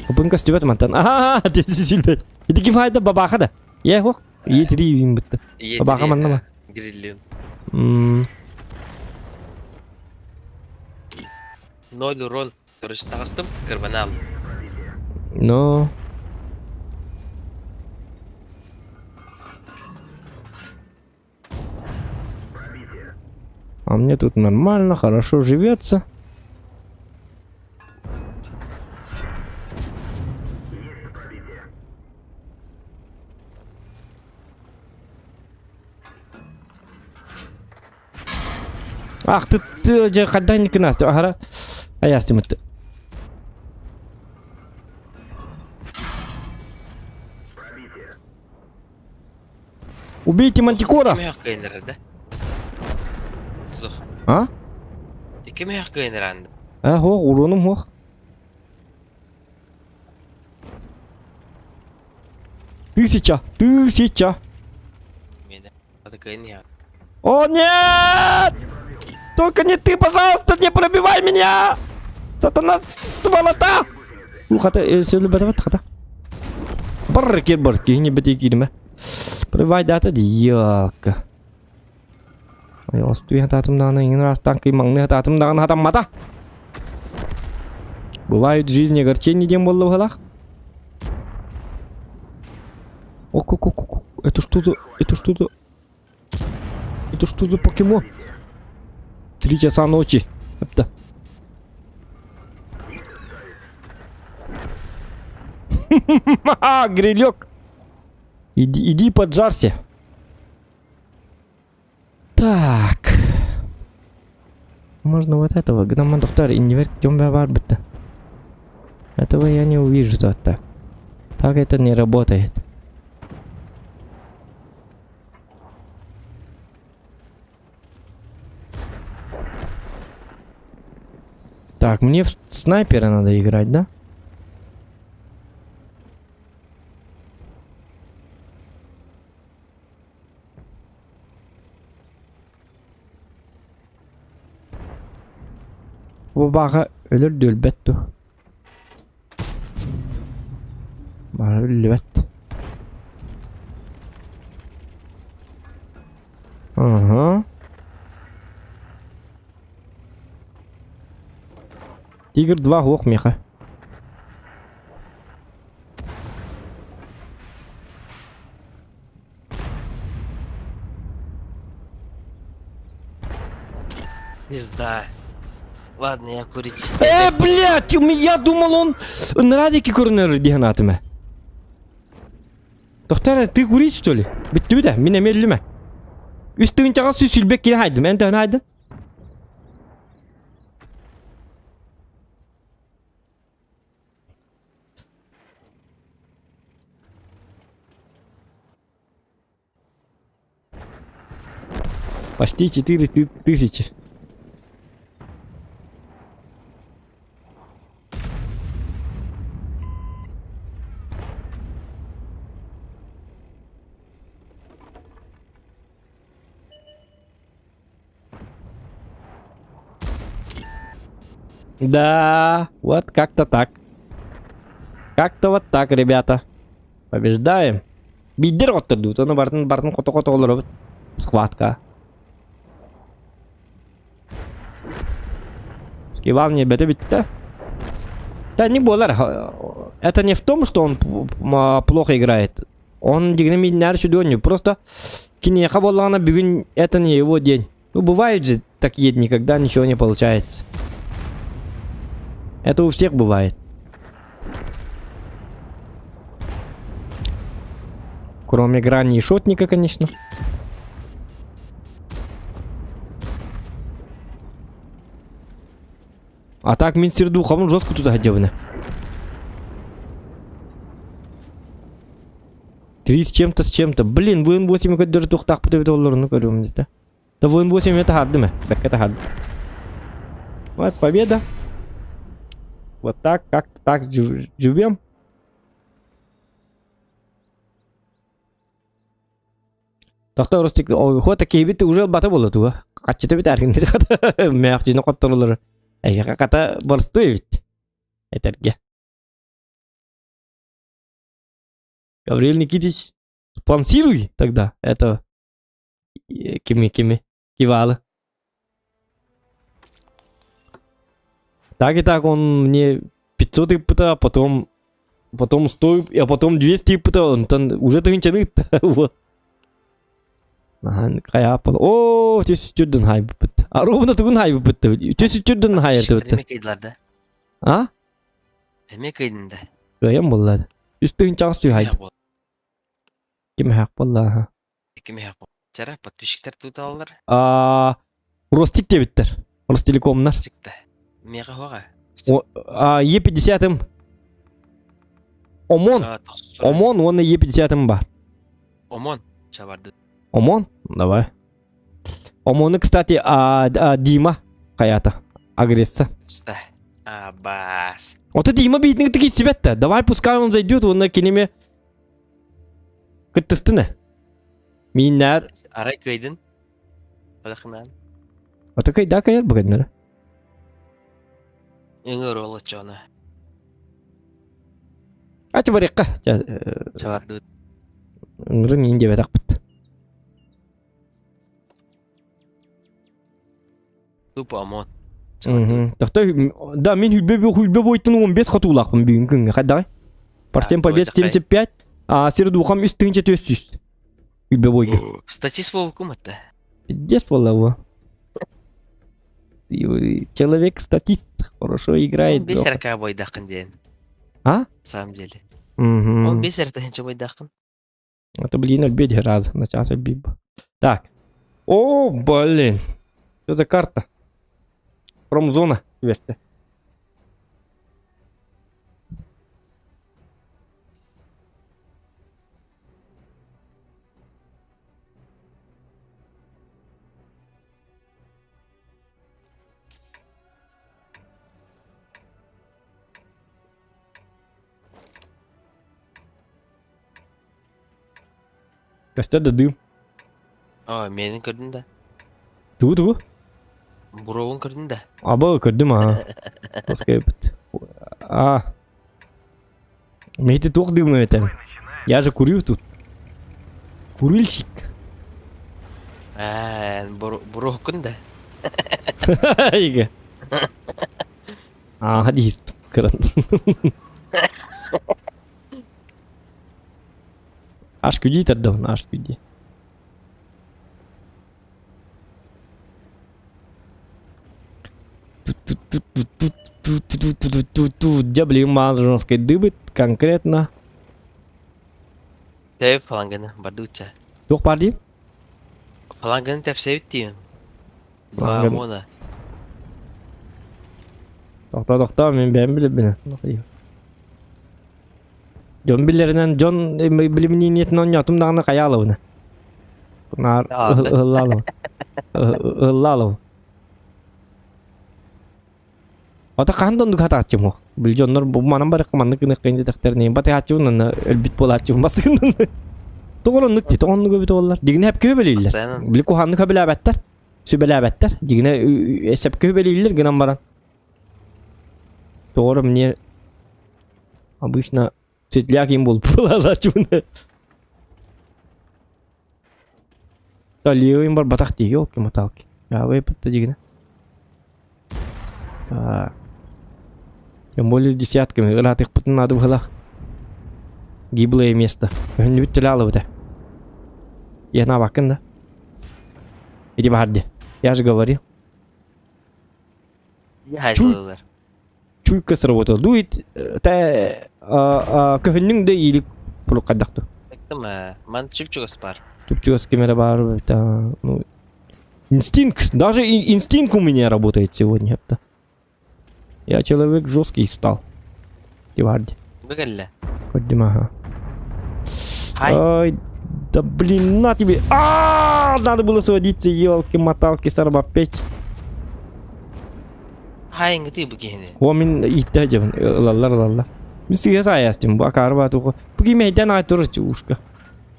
Хапынка стюбет мантан. Ага, тесисилбет. Иди ким хайда бабаха да. Я хох. Е3 бин бітті. Бабаха манна ма. Гриллин. М, Ноль урон. Короче, таҕыстым, кырбанал. Но. А мне тут нормально, хорошо живется. Ах ты, ты дьэ хайдах гынаас аһара айаастымыт. Убейте мантикора! Ким кыайнар да? Сух. А? Ким кыайнар анды? А, хох, уронум хох. Тысяча! Тысяча! О, нет! Только не ты, пожалуйста, не пробивай меня! Сатана, сволота! Хата, сөйлөбөтөбөт хата. Бар кир бар, киһини бити киирмэ. Пробивай дата диялка. Ай, остуй хататым даҕаны, иҥин араастаан кыймаҥныы хатаатым даҕаны хатаммата. Бывают в жизни огорчения диэн буолла быһалаах. Ок, ок, ок, ок, это что за, это что за, это что за покемон? Три часа ночи. Эпта. Грилек. Иди, иди поджарься. Так. Можно вот этого. Гноман доктор, инвер барбыта. Этого я не увижу вот так. Так это не работает. Так, мне в снайпера надо играть, да? Бу баҕа өлөр да өлбөт дуо? Баҕа өллүбэт. Ага. Тигр 2 уох миэхэ. Пизда. Ладно, я курить. Э, блядь, я думал он на радике көрүнэр диэн аатыма. Доктор, ты курить что ли? Бүттүбүт ээ, мин эмиэ өллүм ээ. Үс тыһыынчаҕа сүүс сүүрбэ киһи хайдым, эн төһөнү хайдын? Почти 4 тысячи. Да, вот как-то так. Как-то вот так, ребята. Побеждаем. Биирдэр хоттордубут, ону бартын бартын хото-хото олоробут. Схватка. Скивал не бөтө бүттэ. Да не буолар. Это не в том, что он плохо играет. Он дигини миннээр сүдүөннү. Просто киниэхэ буоллаҕына бүгүн это не его день. Ну бывает же такие дни, когда ничего не получается. Это у всех бывает. Кроме грани и шотника, конечно. А так мин сирдухабын жестко туда сылдьабын. Три с чем-то, с чем-то. Блин, ВН8 көрдөрө туохтаахпыт эбит оллоруну көрүөм дии. Да ВН8 это хардым Бэккэ хардым. Вот победа. Вот так, как-то так живем. Тохтоо Ростик, хото киһибит уже бата буола туга. Хаччыта бит эргиннир хата. Мээхчини хотторолор. Эйиэхэ хата боростуой эбит. Этэргэ. Гавриил Никитич, спонсируй тогда этого кими кими кивалы. Так и так он мне 500 ыппыта, а потом потом 100, а потом 200 ыппыта, онтон уже тыһыынчаны ыытта. Вот. Наһаа хайааппыл. Оо, түс түрдүн хайбыппыт. А ровно тугун хайбыппыт. Түс түрдүн хайыртыбыт. Эмиэ кыйдылар да. А? Эмиэ кыйдын да. Кыайан буллар. Үс тыһынчаҕа сүү хайды. Ким хак буолла? Ким хак Чара подписчиктар туталлар. А Ростик диэбиттэр. Ростелекомнар. Ростикта. Миэхэ хуаҕа. А Е50-ым. ОМОН. ОМОН уонна Е50-ым бар. ОМОН. Чабарды. ОМОН? Давай. ОМОНу, кстати, а, а, Дима хаята. Агресса. Ста. Абас. Ото Дима биитин таки сибетте. Давай пускай он зайдет, он кинеме кыттыстыны. Миннэр. Арай кыйдын. Падахынан. Ото кайда кайар бүгүннөр. Өңөр олочоно. Ачы барыкка. Чабарды. Ыңырын иин деп атақпыт. Тупо ОМОН. Тохто, да, мин хүлбе хүлбе бойтун 15 хотуулаахпын бүгүн күҥҥэ хайдаҕай? Парсен побед 75, а Сердухам 3400. Хүлбе бойга. Статист буолбуккум атта. Пиздец буолла Человек статист, хорошо играет. Он бес рака бойдахын диэн. А? На самом деле. Он бес артыһынча бойдахын. Это, блин, өлбөт раз на час өлбүт. Так. О, блин. Что за карта? Промзона, весте. Көстөр да дым. О, миэнин көрдүн да. Тугу тугу? Буровун көрдүн да. Аба көрдүм аа. Пускай бит. А. Мейти туох дымы этем. Я же курю тут. Курильщик. Аа, буруһуккун да. Иге. Аа, дист. Кыран. Аш күди тардабын, аш күди. Дьэ, блин, маажонской дыбыт конкретно. Тэбит фаланганы бардыбытча. Туох баар диин? Фаланганы тэпсэбит диэн. Фаланганы. Баамона. Тохтоо, тохтоо, мин бэйэм билэбин. Дьон билэринэн, дьон билимниниэтин оонньоотум даҕаны хайа алабына. Наар ыһыллаалабын. Ыһыллаалабын. Ото хаһан да оннук хатааччым суох. Били дьоннор бу манан барыахха маннык гыныахха диэтэхтэринэ батыһааччыбын уонна өлбүт буолааччыбын бастыгынан. Тоҕо оннук дии, тоҕо оннук эбит буоллар. Дьиҥинэ сөпкө сөбүлүүллэр. Били куһаҕаннык сөбүлээбэттэр. Сүбэлээбэттэр. Дьиҥинэ сөпкө сөбүлүүллэр гынан баран. Тоҕо эрэ мне обычно светляк им буолааччыбын. Левыйым барбатах дии, елки-моталки. Правый бытта дьигинэ. Так. Тем более десятками. Ыраатыахпытын наада быһылаах. Гиблое место. Өһүннүбүт төлө алыбыта. Янаабаккын да. Иди баһар Я же говорил. Чуй. Чуйка сработала. Дует, та көһүннүҥ да иилик пулуккайдах ту. Ман чүп-чугас бар. Чүп-чугас ким эрэ баар ну, инстинкт, даже инстинкт у меня работает сегодня. Это. Я человек жесткий стал. Диварди. Бүгелле. Көрдүм ага. Хай. Ай, да блин, на тебе. А, надо было сводиться, елки-моталки, сарбапеть. Хай ингити бу киһини. О мин иттэ дьэбин ылаллар ылаллар. Мин сыыһа саайастым бу акаары баатуха. Бу ким мэйдэн аай турар ушка.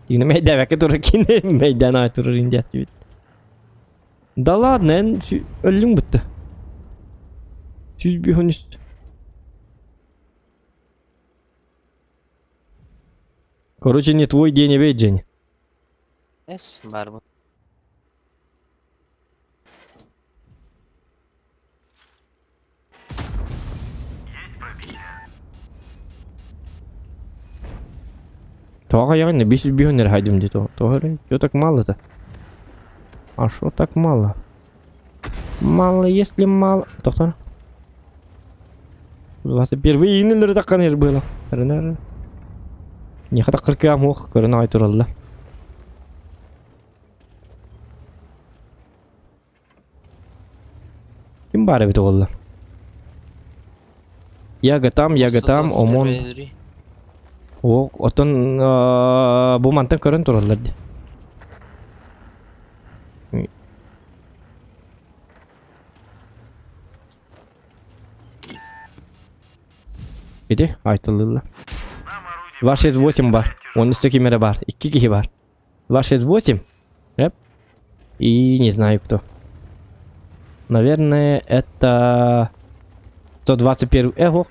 Дигинэ мэйдээбэккэ турар кини мэйдэн аай турар индиэстибит. Да ладно, эн өллүҥ бытты. 153. Короче, не твой день эбит, Женя. Эс, бар бу. Тоҕо хайаҕын 500 эрэ хайдым дии тоҕо эрэ? Чё так мало-то? А что так мало? Мало, если мало... Доктор? 21 иинилери таккан эр было. Миэхэ таккыр кыам уох көрөн аҕай туралла. Ким баар эбит буолла? Яга там, яга там, ОМОН. О, оттон бу мантан көрөн тураллар дии. Ити айтыллылла. 268 бар. Он үстө ким эрэ бар. Икки киһи бар. 268. Эп. И не знаю кто. Наверное, это 121. Эх,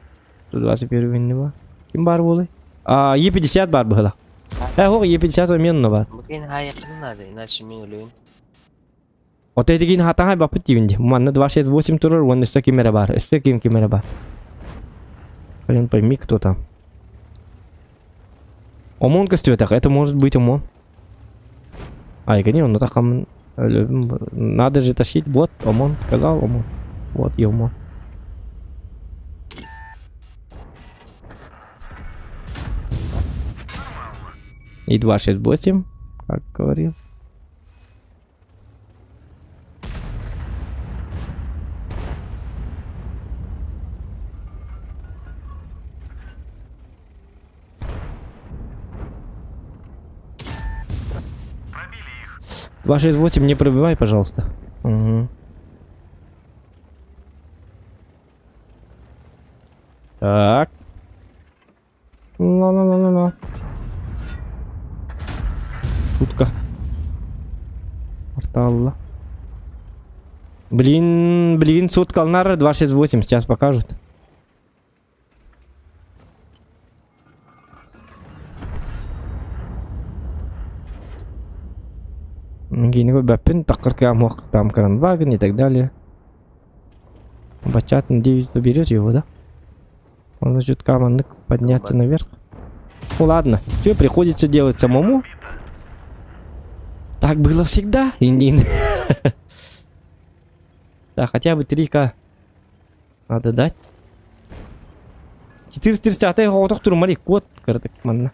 121 не бар. Ким бар буолуй? А, Е50 бар быһыла. Эх, Е50 оменно бар. Букин хайакын надо, иначе мен өлөйүн. Ото этигин хатаҥай баппыт диибин дии. Манна 268 турар уонна өссө ким эрэ баар. Өссө ким ким эрэ баар. Хрен пойми, кто там. ОМОН көстүбэтэх. Это может быть ОМОН. Ай, не, он так Надо же тащить. Вот, ОМОН сказал, ОМОН. Вот и ОМОН. И 268, как говорил. 268 не пробивай, пожалуйста. Угу. Так. Ла-ла-ла-ла-ла. Шутка. Порталла. Блин, блин, суд Калнара 268 сейчас покажут. Гинего бәппин такыр кыамуах там Кранваген и так далее. Бачат, надеюсь, заберет его, да? Он значит каманнык подняться наверх. Ну ладно, все приходится делать самому. Так было всегда, Индин. Да, хотя бы 3К надо дать. 430 оҕотох турмари код кырдык манна.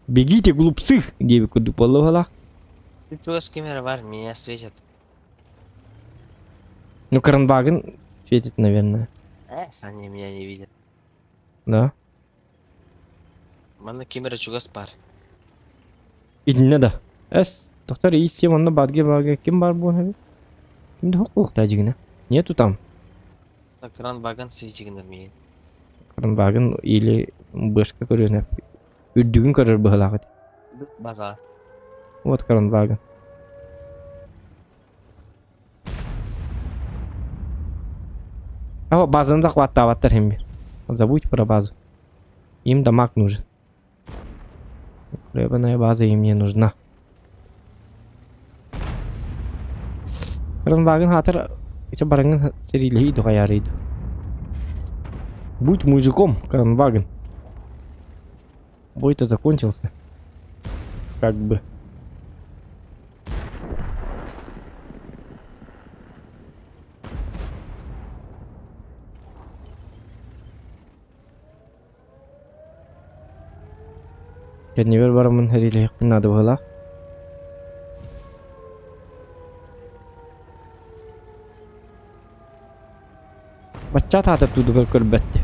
Бегите, глупцы, диэбит курдук буолла Чугас камера бар, меня светят. Ну, Кранваген светит, наверное. Они меня не видят. Да. Манна камера чугас бар. Итиннэ да. Эс, доктор И7 онно баарга баарга ким баар буолан эбит? Ким да хоққуохтаа дьигинэ. Нету там. Так, Кранваген светигинер миин. Кранваген или бэшка көрүөнэ. Үрдүгүн көрөр быһылаах ити. База. Вот Кранваген. А базаны захваттаабаттар иһин биир. Забудь про базу. Им дамаг нужен. Гребаная база им не нужна. Кранваген хаатар ича бараҥҥын сэриилэһии духайаарый дуу. Будь мужиком, Кранваген. Бой-то закончился. Как бы. Кэннибэр бараммын сэриилэһиэхпин наада быһыылаах. Бачча таатар туудугар көрбөт дии.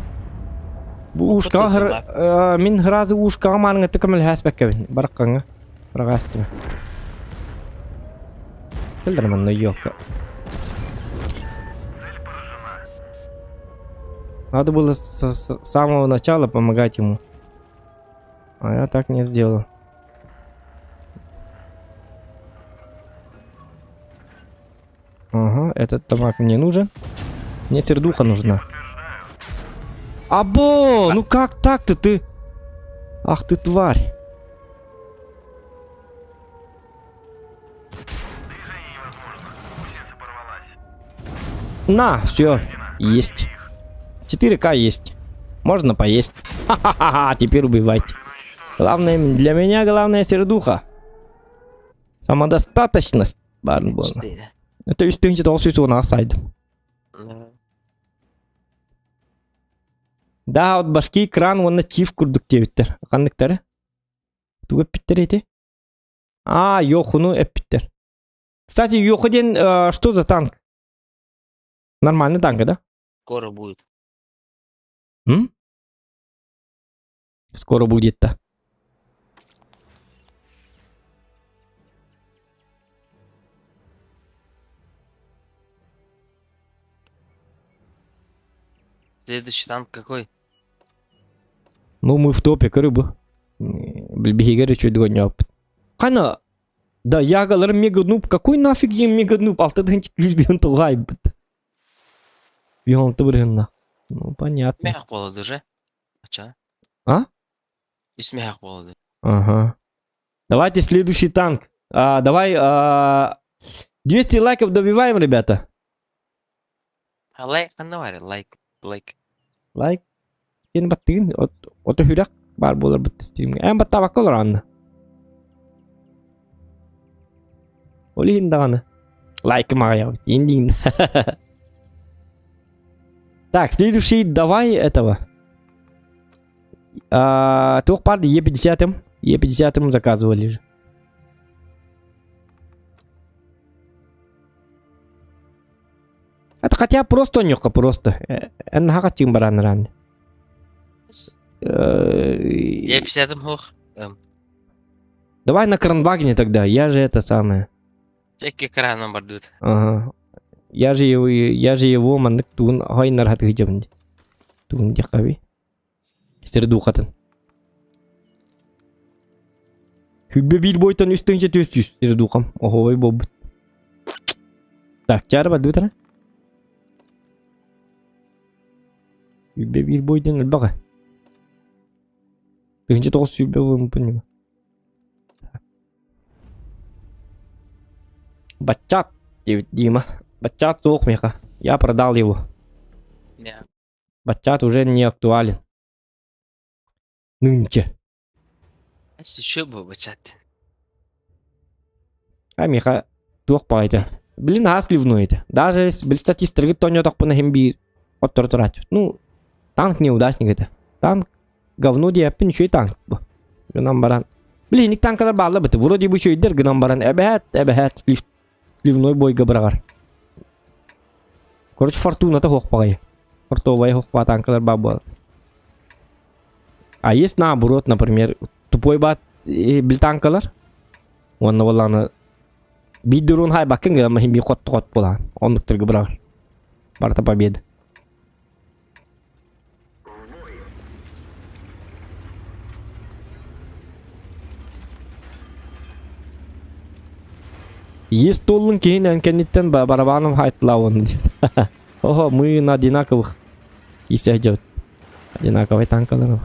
Бу ушкаҕа мин сразу ушкаҕа мааныҥҥа көмөлөһөөспөккөбүн бараххаҥҥа быраҕаастыма. Кэллэр манна ёлка. Надо было с самого начала помогать ему. А я так не сделал. Ага, этот тамак мне нужен. Мне сердуха нужна. Або! Ну как так-то ты? Ах ты тварь. На, все, есть. 4К есть. Можно поесть. Ха-ха-ха, теперь убивать. Главное, для меня главное сердуха. Самодостаточность баар буолла. Это 3900 сайдым. Да, вот башки кран уонна чиф курдук диэбиттэр. Ханныктары? Тугу эппиттэр эти? А, Йохуну эппиттэр. Кстати, Йоху диэн что за танк? Нормальный танк, да? Скоро будет. М? Скоро будет-то. Следующий танк какой? Ну, мы в топе, рыбу. Билбиһигэр үчүгэй дьонньооппут. Хана, да, ягалар мега нуб. Какой нафиг им мега нуб? Алтыдын күүс тугайбыт. Бионты бырыһынна. Ну, понятно. Мех болады уже. Ача. А? Үс мех болады. Ага. Давайте следующий танк. А, давай 200 лайков добиваем, ребята. А лайк ханна бар? Лайк. Лайк. Лайк. Кин баттыгын ото хүрэх бар болар бит стримге. Эн баттабакка олор анна. Ол иһин даҕаны. Лайкы маҕайабыт. Индин. Так, следующий давай этого. Туох баар Е50-м. Е50-м заказывали же. Это хотя просто нюха просто. Эн хагачын баран ран. Е50-м хух. Давай на Кранвагне тогда, я же это самое. Чекки краном бардут. Ага. Я же его маннык туун хойнар хатыгыжабын. Туун дихави. Стердухатын. Хүббе бир бойтон үстүнче төс түс стердухам. Охой боб. Так, чар бадутара. Хүббе бир бойтон өлбага. Тыгынча тоғыз сүбе болуын Бачат, Дима. Бачат суох миэхэ. Я продал его. Не. Бачат уже не актуален. Нынче. Еще бы бачат. А миэхэ туох баҕайыта. Блин, аас сливной это. Даже бил статистикы тонньотохпуна иһин биир отторо турааччы. Ну, танк неудачник это. Танк говно диэппин үчүгэй танк бу. Гынан баран. Блин, ник танкалар бааллар быты. Вроде бы үчүгэйдэр гынан баран. Эбэһээт, эбэһээт сливной бойга быраҕар. Короче, фортуната суох баҕайы. Фартовая суох танкалар баар буолар. А есть наоборот, например, тупой бат бил танкалар. Уонна буоллаҕына биир дрон хайбаккын гына маһин биир хот буолаан. Оннуктарга быраҕар. Барыта победа. Есть толлун киһин кэнниттэн барабаном хайтлауын. Ого, мы на одинаковых. Кисә Одинаковый танкалар.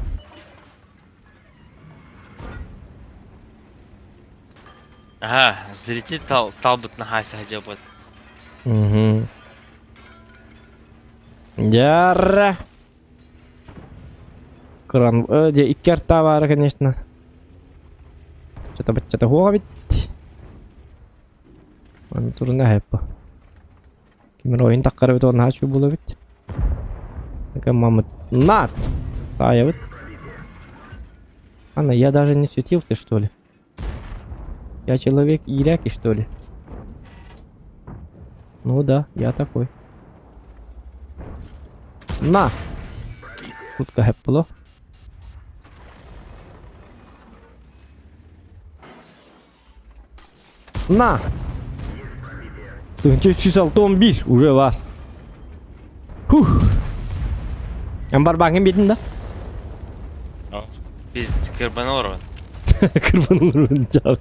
Ага, зритель тал талбыт на хайса жабыт. Угу. Дьэ. Кран, дьэ, икки арта баара, конечно. Что-то баччата хуоҕа бит. Аны туруна хэппа. Кимир ойын таққары бит он хачу була бит. Мамыт. На! Саябыт. Анна, я даже не светился, что ли? Я человек Ираки, что ли? Ну да, я такой. На! Утка хэппало. На! 361 уже бар. Хух. Амбар баңын бетін да? Биз кырбан олорон. Кырбан жаб.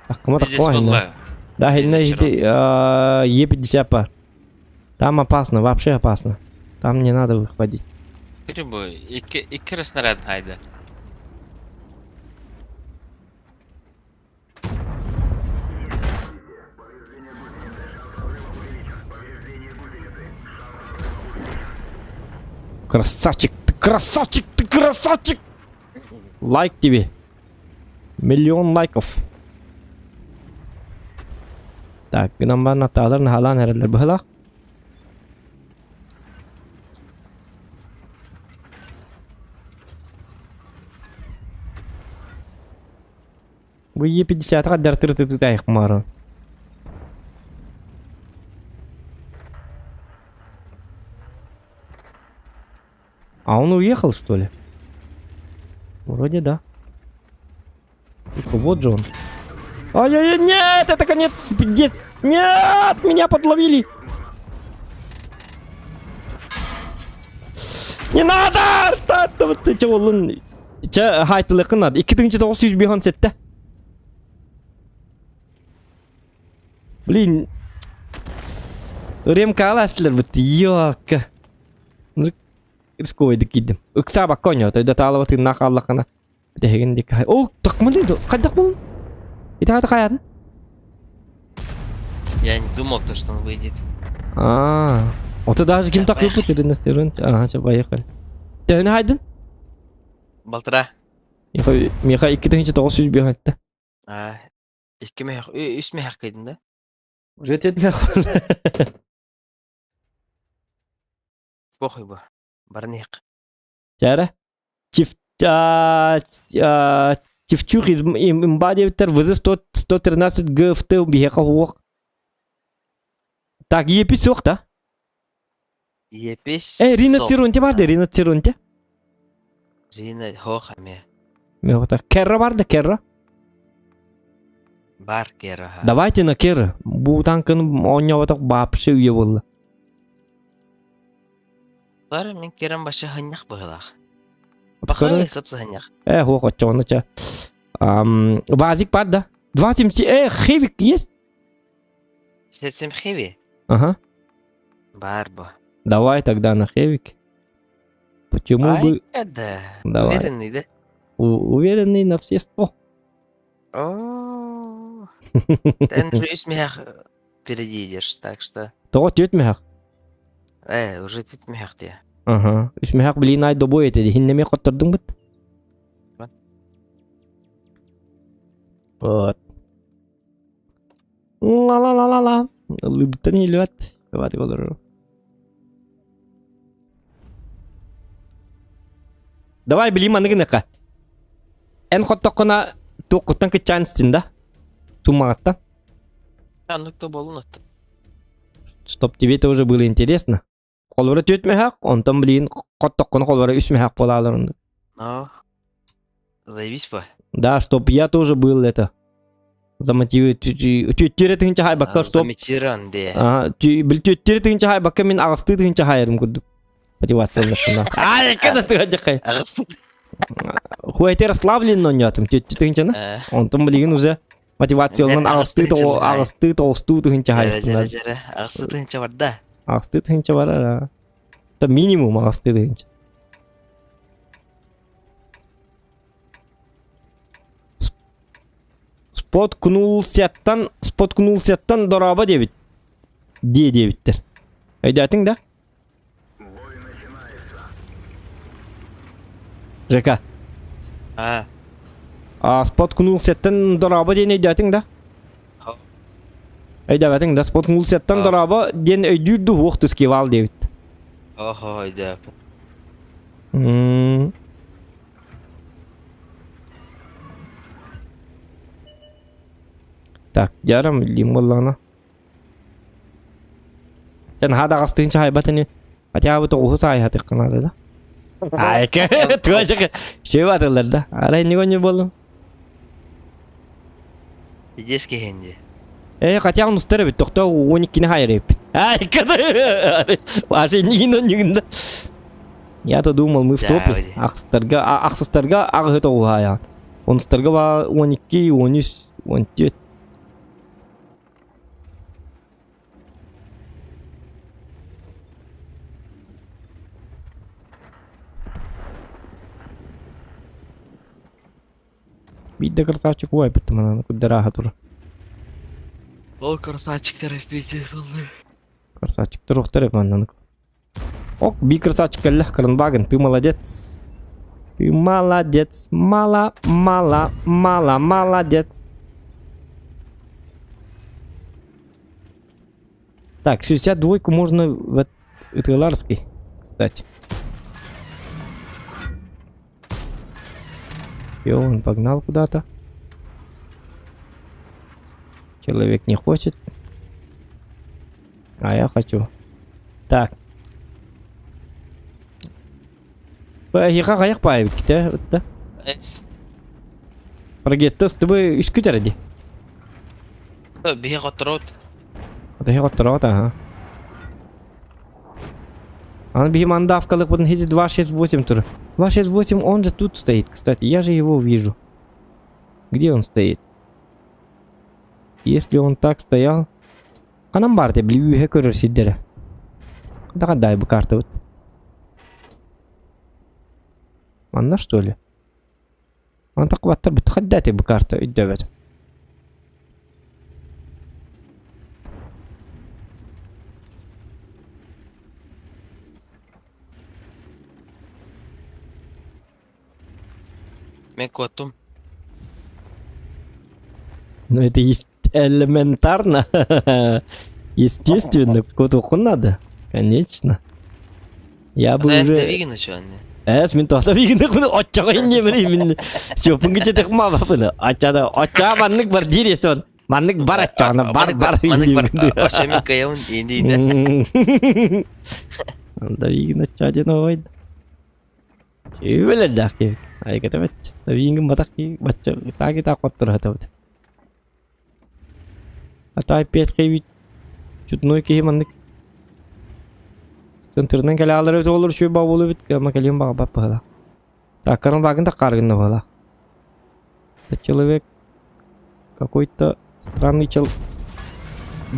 Аккыма Здесь такого было. Да, Вечером. Е50 па. Там опасно, вообще опасно. Там не надо выходить. Бу икки икки снаряд хайда. Красавчик, ты красавчик, ты красавчик! Лайк тебе. Миллион лайков. Так, гынан баран атаалар наһаалаан эрэллэр быһылаах. Бу Е50 қадар тырытытытайық марын. А он уехал, что ли? Вроде да. Тихо, вот же он. Ай-яй-яй, нет, это конец, пиздец. Нет, меня подловили. Не надо! Ты че олун? Че хайтылыкын надо. 2957. Блин. Ремка аластылар бит. Ёлка. Рисковойдук киирдим. Ыксаабакка оонньоото, өйдө таалаба тыыннаах хааллаххына бүтэһигин диэки Ол тахманы хайдах буолун? Ити аата хайаатын? Я не думал, то, что он выйдет. А, вот даже ким Сейчас, такой поехали. Ага, все, поехали. Төһөнү хайдын? Полтора. Миха 2905 этте. А, икки мех, үс мех кыйдын да? Уже тетмэх. Похуй бу. Барнык. Чара. Чевчух из имба диэбиттэр ВЗ 113 ГФТ биһиэхэ уох. Так, епи суох да? Епис. Э, Рина Цирунте бар да, Рина Цирунте. Рина хох эме. Мен Керра бар да, Керра. Бар Керра. Давайте на Керра. Бу танкын оонньооботох вообще үйэ буолла. Бар мин керем башы ханнах быһылах. Бахай сапсыһаннах. Э, хуох оччоҕуна ча. Вазик бар да. 27... Э, Хевик есть? Сетсем Хеви? Ага. Бар бу. Давай тогда на Хевик. Почему Ай, бы... да. Давай. Уверенный, да? Уверенный на все сто. О, Ты уже үс впереди идешь, так что... Тоҕо түөрт мөһөх. Э, уже түөрт мөһөх дии. Ага. Үс мөһөх блин ай добой этэ. Хиннеме хоттордуҥ бут. Вот. Ла-ла-ла-ла-ла. Лыбтан илбат. Хватит олорор. Давай билим аныгыныка. Эн хоттоххуна туоххуттан кыччаан истин да? Суммаҕыттан. Анныкта болун атты. Чтоб тебе тоже было интересно. Холбора түөрт мөһөх, онтон блин хоттоххуна холбора үс мөһөх буолаалар. Ну, заебись по. Да, чтоб я тоже был это. Замотивировать. Түөттүөрэ тыһыынча хайбакка, чтоб... Заметиран, де. Бил түөттүөрэ тыһыынча хайбакка мин аҕыстыы тыһыынча хайарым курдук. Мотивация Ай, когда ты отдыхай. Хуайтер расслаблен, но нет, тыһыынчаны. Онтон билигин уже мотивациялынан аҕыстыы аҕыстыы тоҕустуу тыһыынча хайыптылар. Жара, аҕыстыы тыһыынча барда. Аҕыстыы тыһыынча барар. Это минимум аҕыстыы тыһыынча. Споткнулсяттан споткнулсяттан дорообо диэбит. Дии диэбиттэр. Өйдөөтүҥ да? Жека. А. А споткнулсяттан дорообо диэн өйдөөтүҥ да? Өйдөөбөтүҥ да? Споткнулсяттан дорообо диэн өйдүүр ду хуох тускивал диэбит. Охо, өйдөөп. Так, дьарам илиим буоллаҕына. Дьэ наһаа да аҕастыын чаһайбат ини. Хотя бы тоҕуһу саайһатыахха наада да. Айка, туочака, шева атыллар да. Арай не гоню буоллум. Идес киһинди. Э, хотя он устар эбит, тохтоо 12-ни хайар эбиппит. Айка, Ваша нигин да. Я-то думал, мы в топе. Ахсыстарга, ахсыстарга аҕыһы тоҕуһаайаҕын. Онустарга ба 12, 13, 14. Биирдэ красавчик уайбыттым ананы курдарааха тур. Ол красавчиктар пиздец буолла. Красавчиктар охтар маннаны. Ок, би красавчик кэллэ, Кранваген, ты молодец. Ты молодец, мало, мало, мало, молодец. Так, 62-ку можно в Италарский, кстати. И он погнал куда-то. Человек не хочет. А я хочу. Так. Эһиэхэ хайах баайбыкките ытта. Эс. Прогетта ыстыбы үскүтэр ди. Биһи хотторот. Биһи хотторот аха. Аны биһи мандавкалык хити 268 тур. 268 он же тут стоит, кстати. Я же его вижу. Где он стоит? Если он так стоял... Ханан баар те били үөһэ көрөр сирдэрэ. Даҕа бу картабыт. Манна что ли? Антах баттар бит хаддати бу карта өйдөбөт. Мен куоттум. Ну это есть элементарно. Естественно, куотуоххун надо. Конечно. Я бы уже... Эс, мин тоһта бигин куну оччоҕо иннемин имин. Сёпун кичетек ма бапыны. Ачада, очча маннык бар диир сон. Маннык бар аччаҕына бар бар. Маннык бар. Очча каяун инди. Анда бигин очча ден ойд. Үбэлэрдээх киһи. Айгата бэт. Биингин батах киһи бачча таги та хоттор хатабыт. А тай пет киһи чудной киһи маннык центрынан кэлэ алары олор шүй ба болу бит ма кэлиэн баҕа баһыла. Таккарын багын таккаргын баһыла. Это человек какой-то странный чел.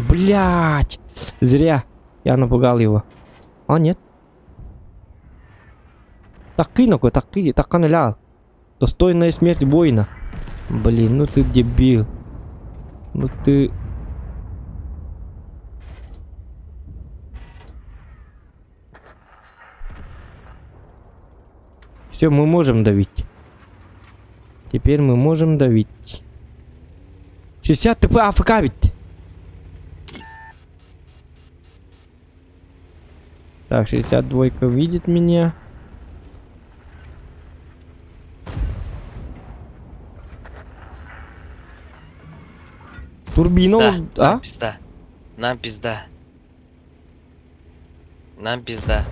Блять! Зря я напугал его. А, нет. Такы ногой, такы, такан лял. Достойная смерть воина. Блин, ну ты дебил. Ну ты... Все, мы можем давить. Теперь мы можем давить. 60 ТП АФК ведь. Так, 62 видит меня. Турбина, Пизда. а? Нам пизда. Нам пизда. Нам пизда.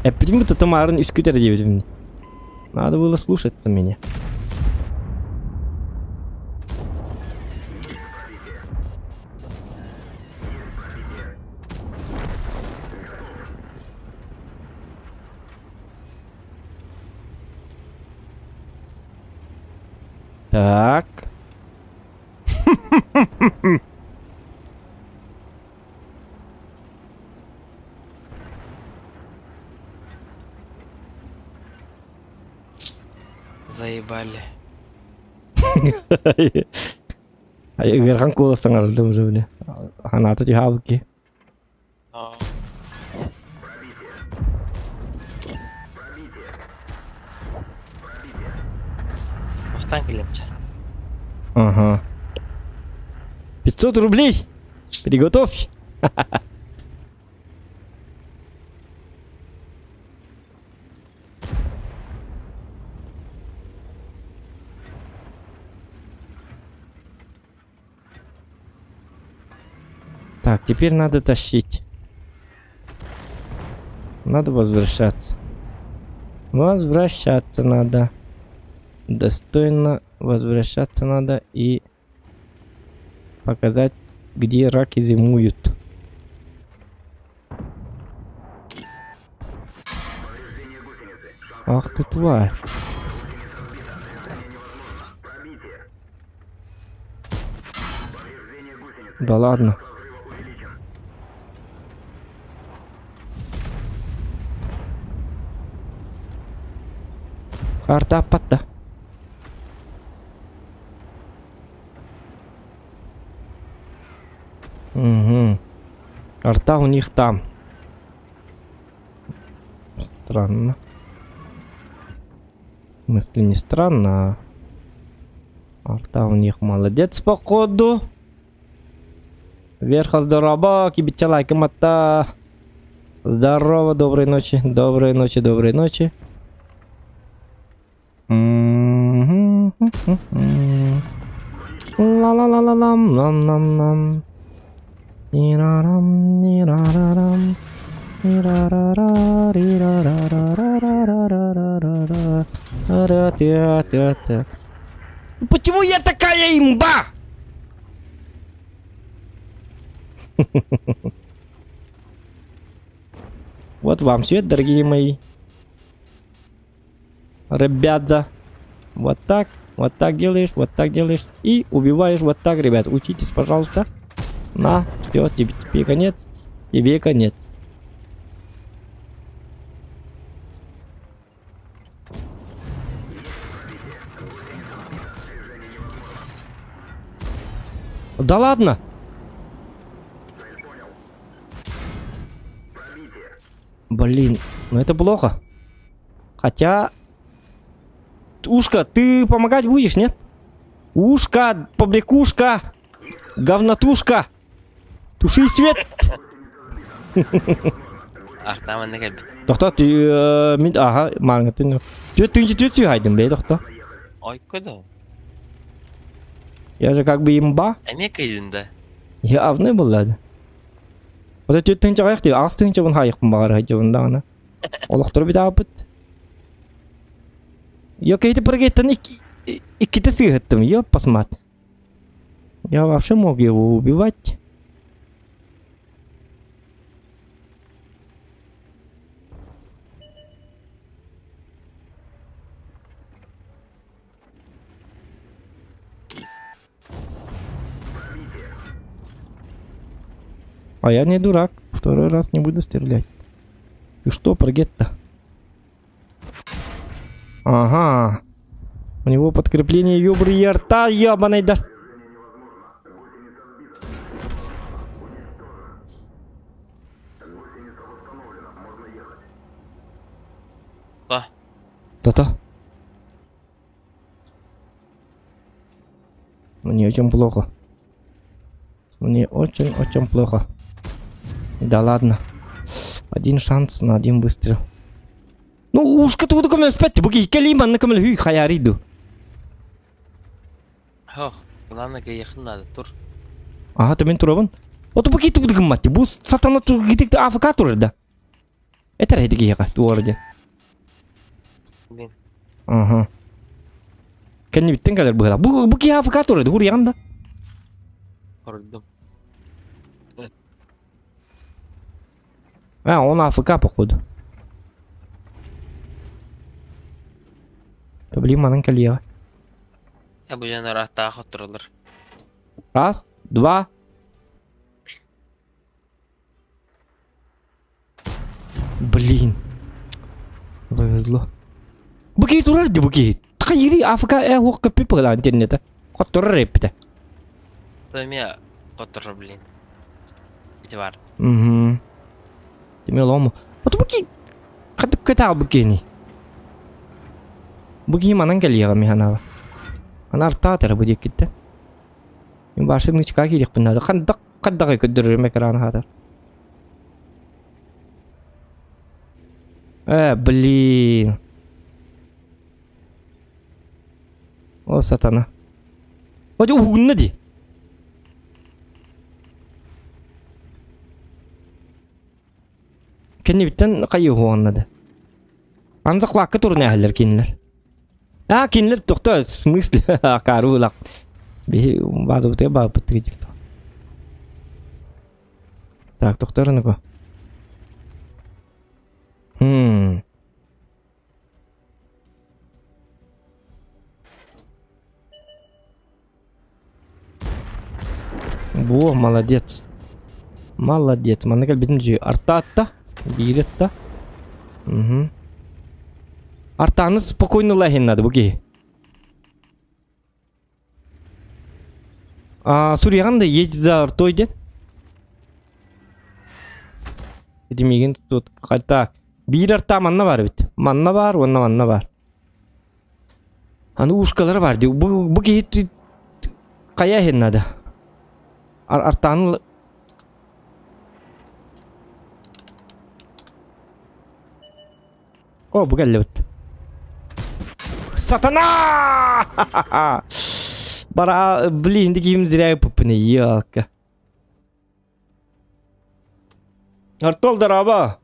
Почему-то Тамарын үскүтэр диэбитим. Надо было слушаться меня. Так. Заебали. Ыарахан куолас саҥардым уже бile. Ханаата түһаабыт А, Махтан кэлэмчэ. Ага. 500 рублей! Приготовь! Так, теперь надо тащить. Надо возвращаться. Возвращаться надо. Достойно возвращаться надо и показать, где раки зимуют. Ах ты тварь. Да ладно. Карта аппатта. Угу. Арта у них там. Странно. В смысле не странно, а арта у них молодец походу. Верха здорово, кибитча лайкым атта. Здорово, доброй ночи, доброй ночи, доброй ночи. Ла-ла-ла-ла-лам, лам-лам-лам. Нирарам, нирарарам. Нирарара, рирарарарарарарарарара. Ра-тя-тя-тя. Почему я такая имба? Вот вам свет, дорогие мои. Ребята. Вот так, вот так делаешь, вот так делаешь. И убиваешь вот так, ребят. Учитесь, пожалуйста. На, все, тебе, тебе конец. Тебе конец. Да ладно! Блин, ну это плохо. Хотя... Ушка, ты помогать будешь, нет? Ушка, побрякушка, говнотушка. Туши свет! Артам манна кэлбит. Тохто, ты... Мин, ага, маңытын. Түөт тыынчы түөт сүйхайдым, бей, тохто. Ойко да. Я же как бы имба. Эмиэ кыйдын да. Явный буллады. Ота түөт тыынча кайах дии, аҕыс тыынчабын хаайыкпын баҕар хайдьабын даҕаны. Олохтору бүтааппыт. Йо кейти прыгайттан иккитэ сыыһыттым, ёппасмат. Я вообще мог его убивать. А я не дурак. Второй раз не буду стрелять. Ты что, прогет-то? Ага. У него подкрепление ёбры и рта, ебаный да. Да. Да-да. Мне очень плохо. Мне очень-очень плохо. Да ладно. Один шанс на один выстрел. Ну, ушка тугу көмөлөспөт. Бу киһи кэлии манна көмөлөһүү хайаарый дуу. Ох, главное кыйыхын надо, тур. Аха, то мин турабын. Ото бу киһи тугу гыммат. Бу сатана тугу АФК турар да. Этэр эти киһиэхэ туора диэн. Блин. Аха. Кэннибиттэн кэлэр быһыылаах. Бу бу киһи АФК турар уруйаҕын да. Хоруйдум. А, он АФК походу. То блин, манан кэлиэҕэ. Я бу дьон ыраахтаах оттураллар. Раз, два. Блин. Повезло. Бу киһи турар дии бу киһи. Хайыри АФК э уох көппүт быһылаан интернета. Хотторор эппитэ. Эмиэ хотторор блин. Ити бар. Угу. Тимэ олоҕум. Ото бу киһи хатык көтө бу киһини. Бу киһи манан кэлиэҕэ мин санаабар. Аны артаатара бу диэккиттэн. Мин баашын нычка киириэхпин наада. Хандак хандак көрдөрөрүм экран хаатар. Э, блин. О, сатана. О, уһугунна дии. Кэннибиттэн хайыһуонна да. Анзаклаакка турун эһэллэр кинилэр. А, кинилэр тохто, в смысле, акаарылах. Биһи базабытыгар баарбыт тигит. Так, тохторунако. Хм. Во, молодец. Молодец. Манна кэлбитим дьү. Артаатта. Биир ытта. Угу. Артааны спокойно лаһин надо бу киһи. А, суруйаҕын да едь за артой диэн. Ити миигин тут так. Биир артаа манна баар эбит. Манна баар уонна манна баар. Аны ушкалара баар дии. Бу, бу киһи хайа иһин надо. Ар артааны О, бу кэллибит. Сатана! Бара, блин, диким зря ыппыппын, елка. Артол дорообо.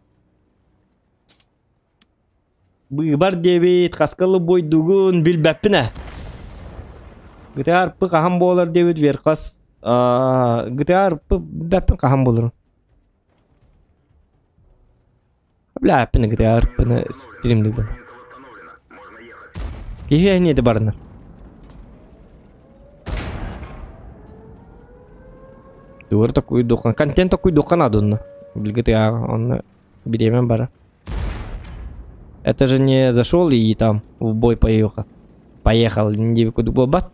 Быыбар диэбит, хаскалы буойдугун билбэппин ээ. ГТР-пы хаһан буолар диэбит Верхас. ГТР-пы билбэппин хаһан буоларын. Бля, ГТР-пыны стримдигбин. Киһи эниэти барына. Тугар такуйдухан, контент такуйдухан адунна. GTA онно бириэмэм бара. Это же не зашел и там в бой поехал. Поехал, не куда бат.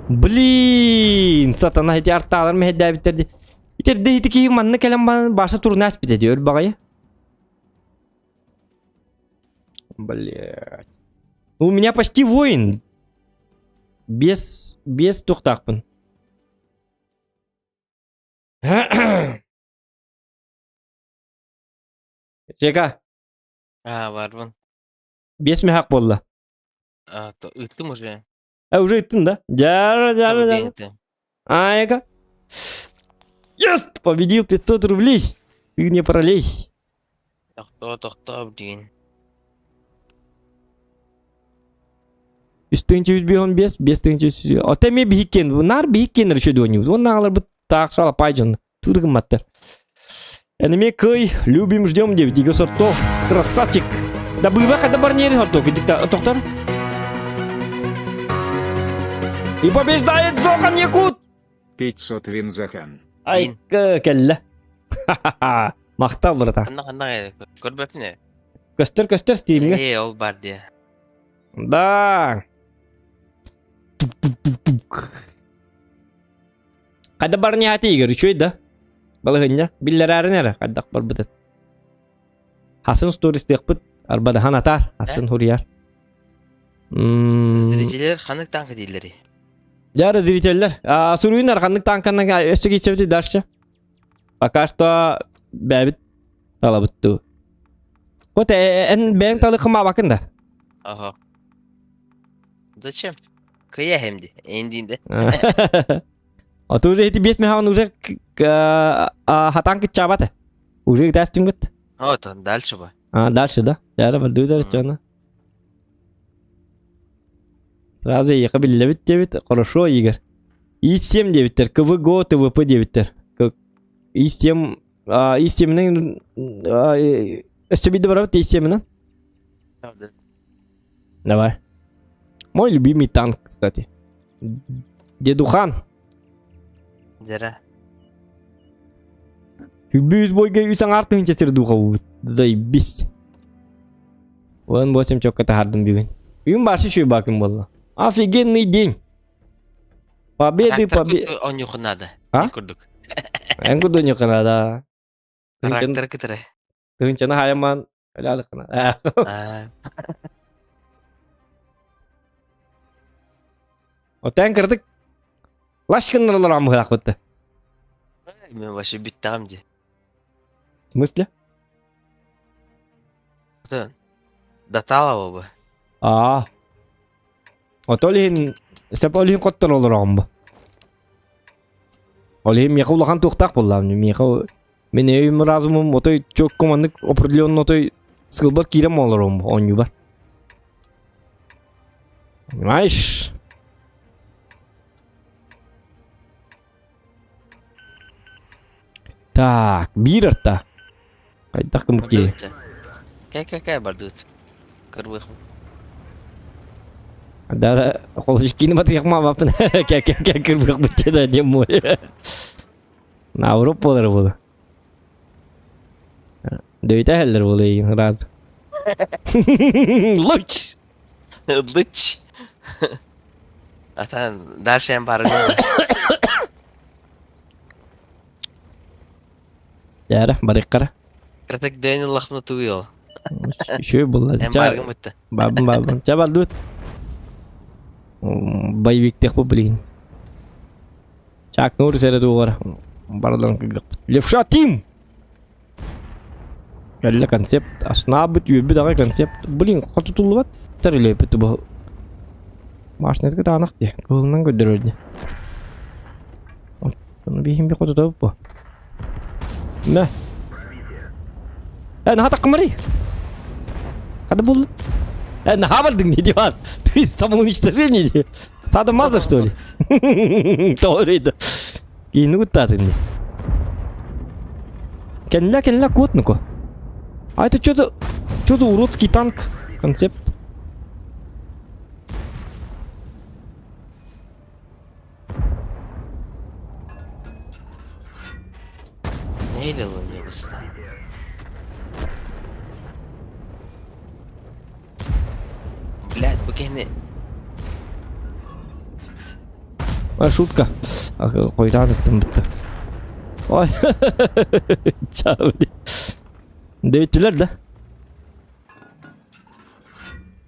Блин, сатана ити артаалар мэһэйдээбиттэр дии. Итирдэ ити киһи манна кэлэн баран баша турнаас битэ дии өр баҕайы. Блять. У меня почти воин. Без, без тухтаахпын. Жека. А, барбын. Биэс мехак буолла. А, то ыттым уже. А, уже ыттын да? Жара, жара, жара. Айка. Yes! Победил 500 рублей. Ты не пролей. Тохтоо, тохтоо, блин. Үс тыһыынча үс биэс он биэс, биэс тыһыынча үс Ота эмиэ биһиккен, наар биһиккен еще дуонньубут. Уонна аҕаларбыт таах салапай дьон. Тур гымматтар. Энеми кый, любим, ждем деп диге сорто. Красавчик. Да быба когда барнери сорто, тоқтар. И побеждает Зохан Якут! 500 Винзахан. Ай, кэллэ. Махтал, братан. Ханна ханна көрбөтүн Көстөр көстөр стримҥэ. Ээ, ол бар дии. Да. Хайда барньаата Игорь, үчүгэй да? Балаһынньа, биллэрээрин эрэ, хайдах барбытын. Хасын стористыахпыт, арбадахан атаар, хасын хуруйар. Зрителлэр ханнык танка дииллэрий? Дьэ, зрителлэр, суруйунар ханнык танканан өссө киирсэбитий дальше? Пока что бэйэбит талабыт дуу. Вот эн бэйэҥ талыхымаабакын да? Ага. Зачем? Кыйа хемди, эндинде. А ты уже эти бес меха он уже хатан кыччаабата. Уже ытаастыҥ Вот он, дальше бы. А, дальше, да? Дьара бардыы да Сразу ехе биллэбит диэбит. Хорошо, Игорь. И7 диэбиттэр. КВГО, ТВП диэбиттэр. И7 И7-нэн өссө биирдэ барабыт И7-нэн. Давай. Мой любимый танк, кстати. Дедухан. Дера. Үс бойга үс аҥаар тыһыынча сир дууха буолбут. Заебись. Уон восемь чокка таһаардым бүгүн. Бүгүн бааршы үчүгэй баакын буолла. Офигенный день. Победы, победы. Онньуохун надо. А? Курдук. Эн курдук онньуохха наада. Характер кытары. Тыһыынчаны хаайамаан өлөөлөххүнэ. Отон кырдык лаш гыннаралар амыһаахпытта. Мен вообще бүттэҕим дии. В смысле? Отон Даталова бу. Аа. Ото ол иһин сөп ол иһин хотторо олороҕун бу. Ол иһин миэхэ улахан туохтаах буоллаҕым миэхэ мин өйүм разумум отой чокко маннык определенно отой сылбар киирэн олоруом оонньуубар. Понимаешь? Так, биир арта. Хайдах кымыкки? Кэ кэ кэ бардыт. Кырбых. Да, холочкины батыйахма бапын. Кэ кэ кэ кырбых бутте да дем мой. На Европа болар буолу. Дөйтэ хеллер буолу ейин рад. Луч! Лыч. Атан дальше эн барыгын. Дьээрэ, барыаххара. Кыратык дээн ыллахпына тугуй ол? Үчүгэй буолла. Эн бааргын бытта. Баабын баабын. Ча бардыбыт. Боевиктех бу билигин. Чак Норрис эрэ туоҕар барыларын кыгыппыт. Левша Тим! Кэллэ концепт. Аснаабыт үөрбүт аҕай концепт. Блин, хотутуллубат тэрилэппит бу. Машинатыгы таанах дии. Кыһылынан көрдөрөр дии. Ону биһим би хотутабыт бу. Мэ. Э, наһаа таккымарый. Хада буллун. Э, наһаа бардыҥ дии диван. Ты самоуничтожение дии. Садомаза, что ли? Тоҕо Киини куттаатын дии. Кэллэ, кэллэ, куот ну-ка. А это что за... Что за уродский танк? Концепт. Neyle alınıyor bu silah? Блядь, бу киһини А, шутка. Хойутаан ыттым бытта. Ой, чао. Дөйттүлэр да?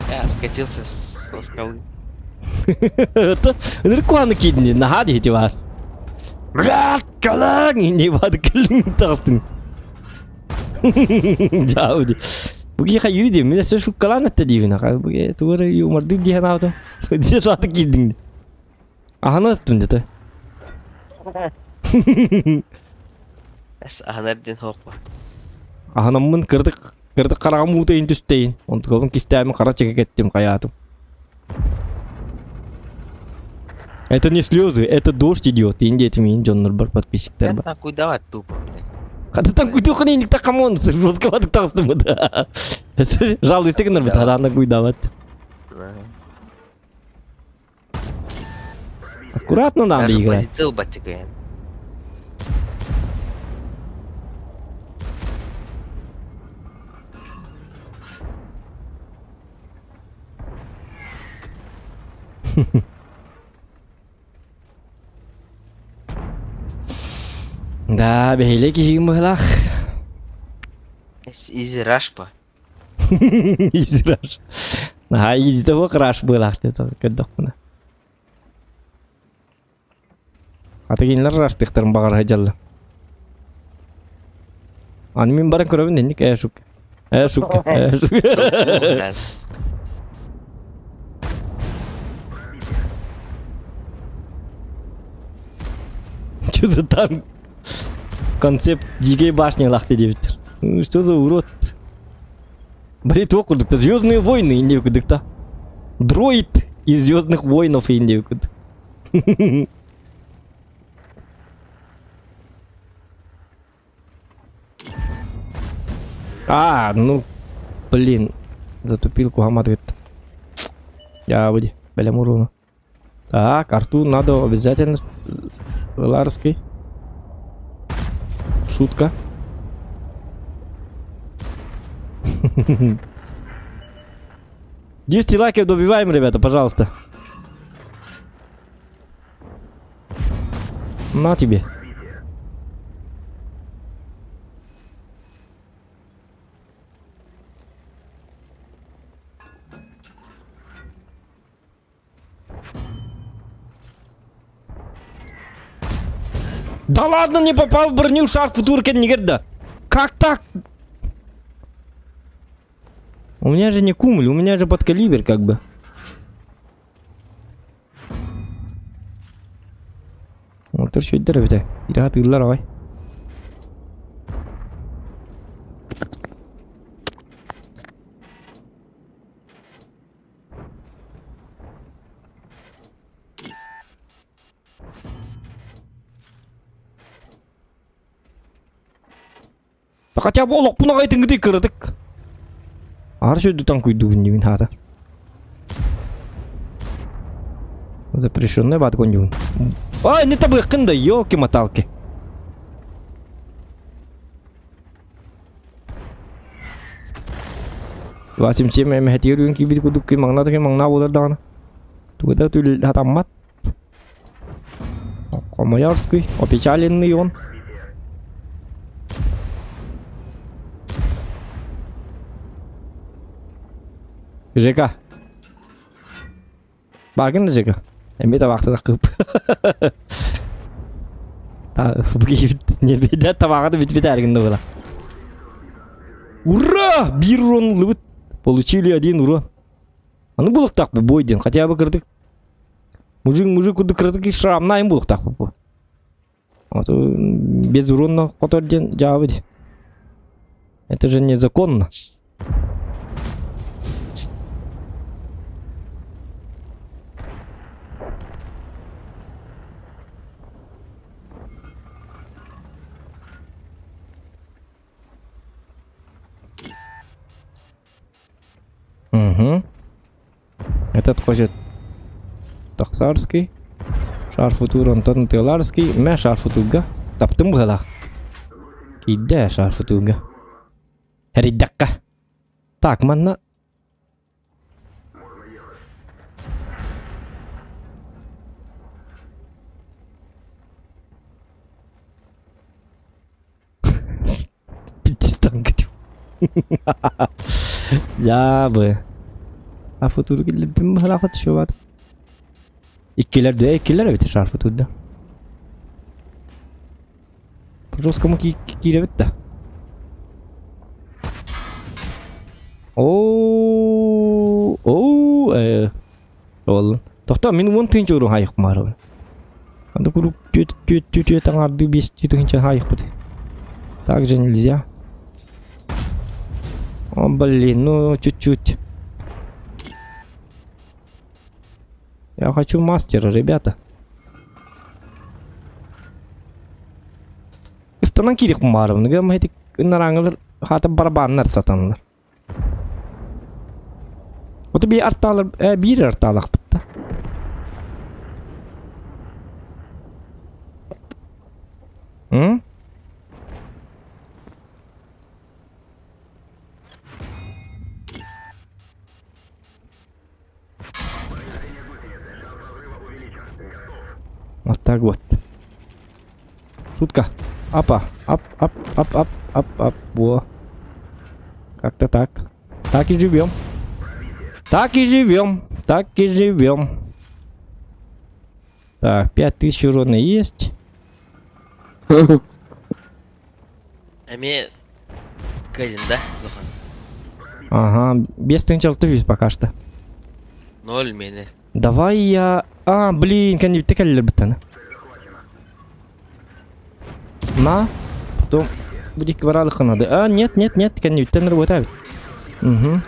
Я скатился со скалы. Это ынырык куһаны киирдин наһаа диэти баас. Блядь, калаң не бады кэллиҥ таҕыстыҥ. Дьаабы ди. Бу киһи хайыыр диэн, мин өссө шуккалаан этте диибин аха. Бу киһи тугу эрэ юмордык дии санаабытым. Дьэ сааты киирдиҥ. Аһана ыстым дьэ Эс аһанар диэн суох ба. Аһанаммын кырдык кырдык хараҕым уутайын түстэйин. Онтукабын кистээбин хара чэкэ кэттим хайаатым. Это не слезы, это дождь идет. Иин диэтим иин дьоннорбор подписчиктарбар. Такуй давай тупо, блядь. Хата там куйдухан иник та камон, жестковатык таҕыстым да. Жалуйся гынар бит, хараана куйдават. Аккуратно надо Даже играть. позиция батикаен. Да, бэһиэлэй киһигин быһылаах. Изи рашпа. Изи раш. Наһаа изи того краш быһылаах диэтэ көрдөхпүнэ. Ата кинилэр раштыктарын баҕар сылдьаллар. Аны мин баран көрөбүн инник ээ шук. Ээ шук. Ээ шук. Что за танк? Концепт дикой башни лахты диэбиттэр. Ну, что за урод? Блин, туох курдук Звездные войны инде курдук та. Дроид из Звездных войнов инде курдук. А, ну, блин. Затупил куһамат Я выйди, бэлэм уруну. Так, арту надо обязательно Ларской. Шутка. 200 лайков добиваем, ребята, пожалуйста. На тебе. Да ладно, не попал в броню шар футурка да. Как так? У меня же не кумуль, у меня же подкалибер как бы. Отыр шөйдер эбитэ. Ираха тыыллар аҕай. Хотя бы олохпун аҕай тыҥгытый кыратык. Аар сүрдүтэн куйдугун диибин хаата. Запрещенная баат коньюун. Ай, не табыаххын да, елки-моталки. Васим семь эмэһэтигэр үөн киирбит курдук маҥна да маҥна буолар даҕаны. Тугу да түл хатаммат. Комоярский, опечаленный он. Жека. Бааргын да Жека. Эмиэ табаахтанах кыып. Нербейдэ табааҕа да бүтбүт эргин да була. Ура! Биир урон ыллыбыт. Получили один урон. Аны булуктаах бу бой диэн. Хотя бы кырдык. Мужик мужик курдук кырдык шрамнайын булуктаах бу. Вот без урона хотор диэн дьаабы ди. Это же незаконно. Угу. Этот хочет Таксарский. Шарфутур Антон Тыларский. Мэ шарфутурга. Таптым быһалаах. Киирдэ шарфутурга. Эрийдэххэ. Так, манна Пиздец Дьаабы. Шарфутуру киллэрдим быһалаах түшүбат. Иккилэр да иккилэр эбит шарфутурда. Жесткому киирэбит да. Оо, оо, э, ол. Тохтоо, мин уон тыһыынча уру хаайык маарабын. Анда куруук түөт түөт түөт аҥаардыы биэс тыһыынча хаайыкпыт. Так же нельзя. О, блин, ну чуть-чуть. Я хочу мастера, ребята. Ыстанан киириэхпин баарыбын. Гам ити нараҥылар хаата барабаннар сатаннар. Ото би артаалар э биир артаалахпыт да. М? Вот так вот. Шутка. Апа. Ап, ап, ап, ап, ап, ап. Во. Как-то так. Так и живем. Так и живем. Так и живем. Так, 5000 урона есть. Эмиэ кэлин да, Зохан? Ага, без тынчалты пока что. Ноль мени. Давай я... А, блин, кэннибитте кэллэр быттаны. На. Потом будет баралыха надо. А, нет, нет, нет, кэннибиттен работает. Угу.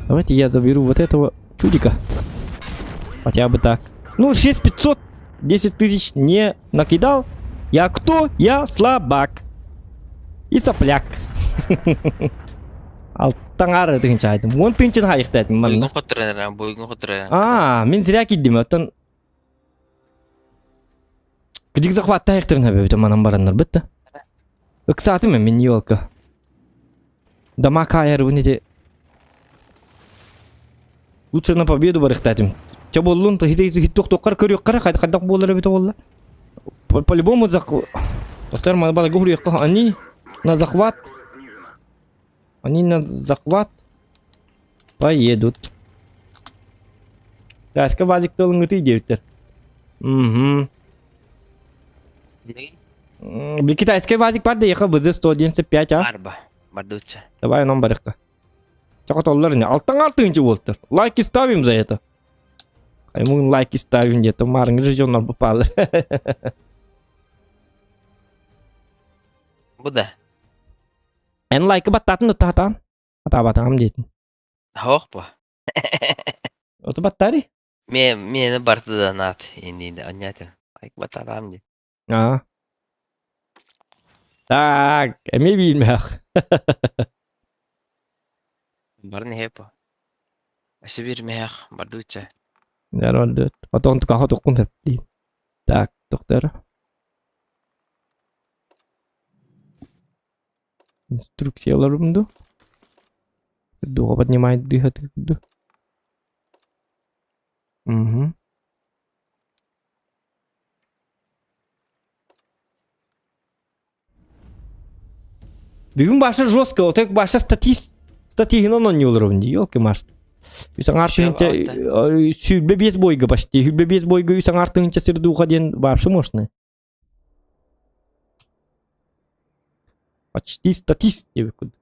Давайте я заберу вот этого чудика. Хотя бы так. Ну, 6500, 10 тысяч не накидал. Я кто? Я слабак. И сопляк. Алтаҥар тыһыынча айтым. Уон тыһыынчаны хайыхтаатым манна. Буйгун хотторон буйгун хотторон. Аа, мин зря киирдим. Оттон Кыдьык захватта хайыхтарын хөбөбүтэ манан бараннар бытта. Ыксаатым мин елка. Дома каайарбын ити. Лучше на победу барыхтаатым. Чэ буоллун, хит-тохтоххор көрүөххэ хайдах буолар эбитэ буолла. По-любому зах... Доктор, балага хуруйахха они на захват. Они на захват поедут. Таска базик тылыңыты диэбиттэр. Угу. Китайская вазик бар да ехал ВЗ-195, а? Арба. Бардуча. Давай нам барыққа. Чақатоллар не? Алтан алтынчы болтыр. Лайки ставим за это. Ему лайки ставим где-то. Марың жжённар попали. Бу да. Эн лайкы баттатын тахатан. Атабатам дейтин. Хоох бу. Ото баттари? Ме мени барты да наат инниде аннятын. Лайк баттатам ди. А. Так, эми билмэх. Барын хепо. Өссө биир мээх бардуча. Нормально. Потом такая токкун тэп Так, доктор. Инструкцияларым ду. Дуга поднимает дыхат. Угу. Бүгүн баша жестко, отек баша статист статиһынан оонньууларым дии, елки маш. Үс аҥаар тыһыынча 25 бойга почти, 25 бойга үс аҥаар тыһыынча сердуха диэн вообще можно. Почти статист диэбит курдук.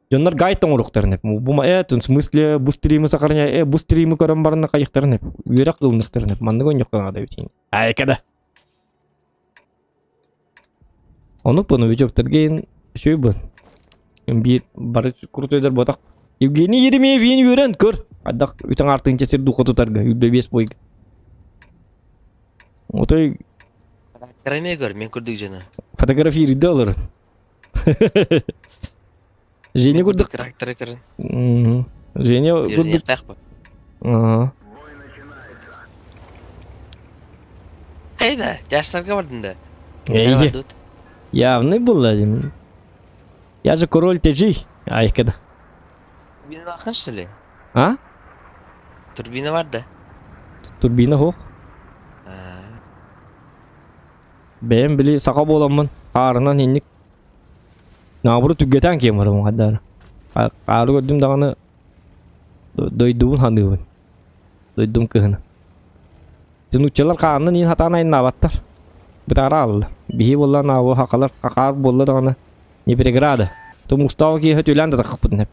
Дьоннор гайд оҥоруохтарын эп. Бу в смысле бу стримы сохраняй, бу стримы көрөн баран хайыхтарын эп. Үөрэх ылыныхтарын эп. Маннык оонньуохха наада эбит. Айка да. Ону бу новичоктарга үчүгэй бу. Биир бары крутойдар буотах. Евгений Еремеев иин үөрэн көр. Ардах үтэн артыынча сир духу тутарга 25 бойга. Отой Карамия көр, мен курдук дьону. Фотографируйда олорун. Женя курдук. Тракторы көрөн. Женя курдук. Ага. Хайда, тяжтарга бардын да. Эй, явный был один. Я же король тежи. Айкада. Турбина бар что ли? А? Турбина бар да. Турбина хох. Бэйэм били саха буоламмын хаарынан инник наоборот түргэтэн киэм барабын хайдаар. Хаары көрдүм даҕаны дойдубун ханыыбын. Дойдум кыһына. Нууччалар хаанынан иин хатаан айаннаабаттар. Бытаара аалла. Биһи буоллаан аабы хахалар хахаар буолла даҕаны не преграда. То мустаах киэһэ түлээн да таххыппытын эп.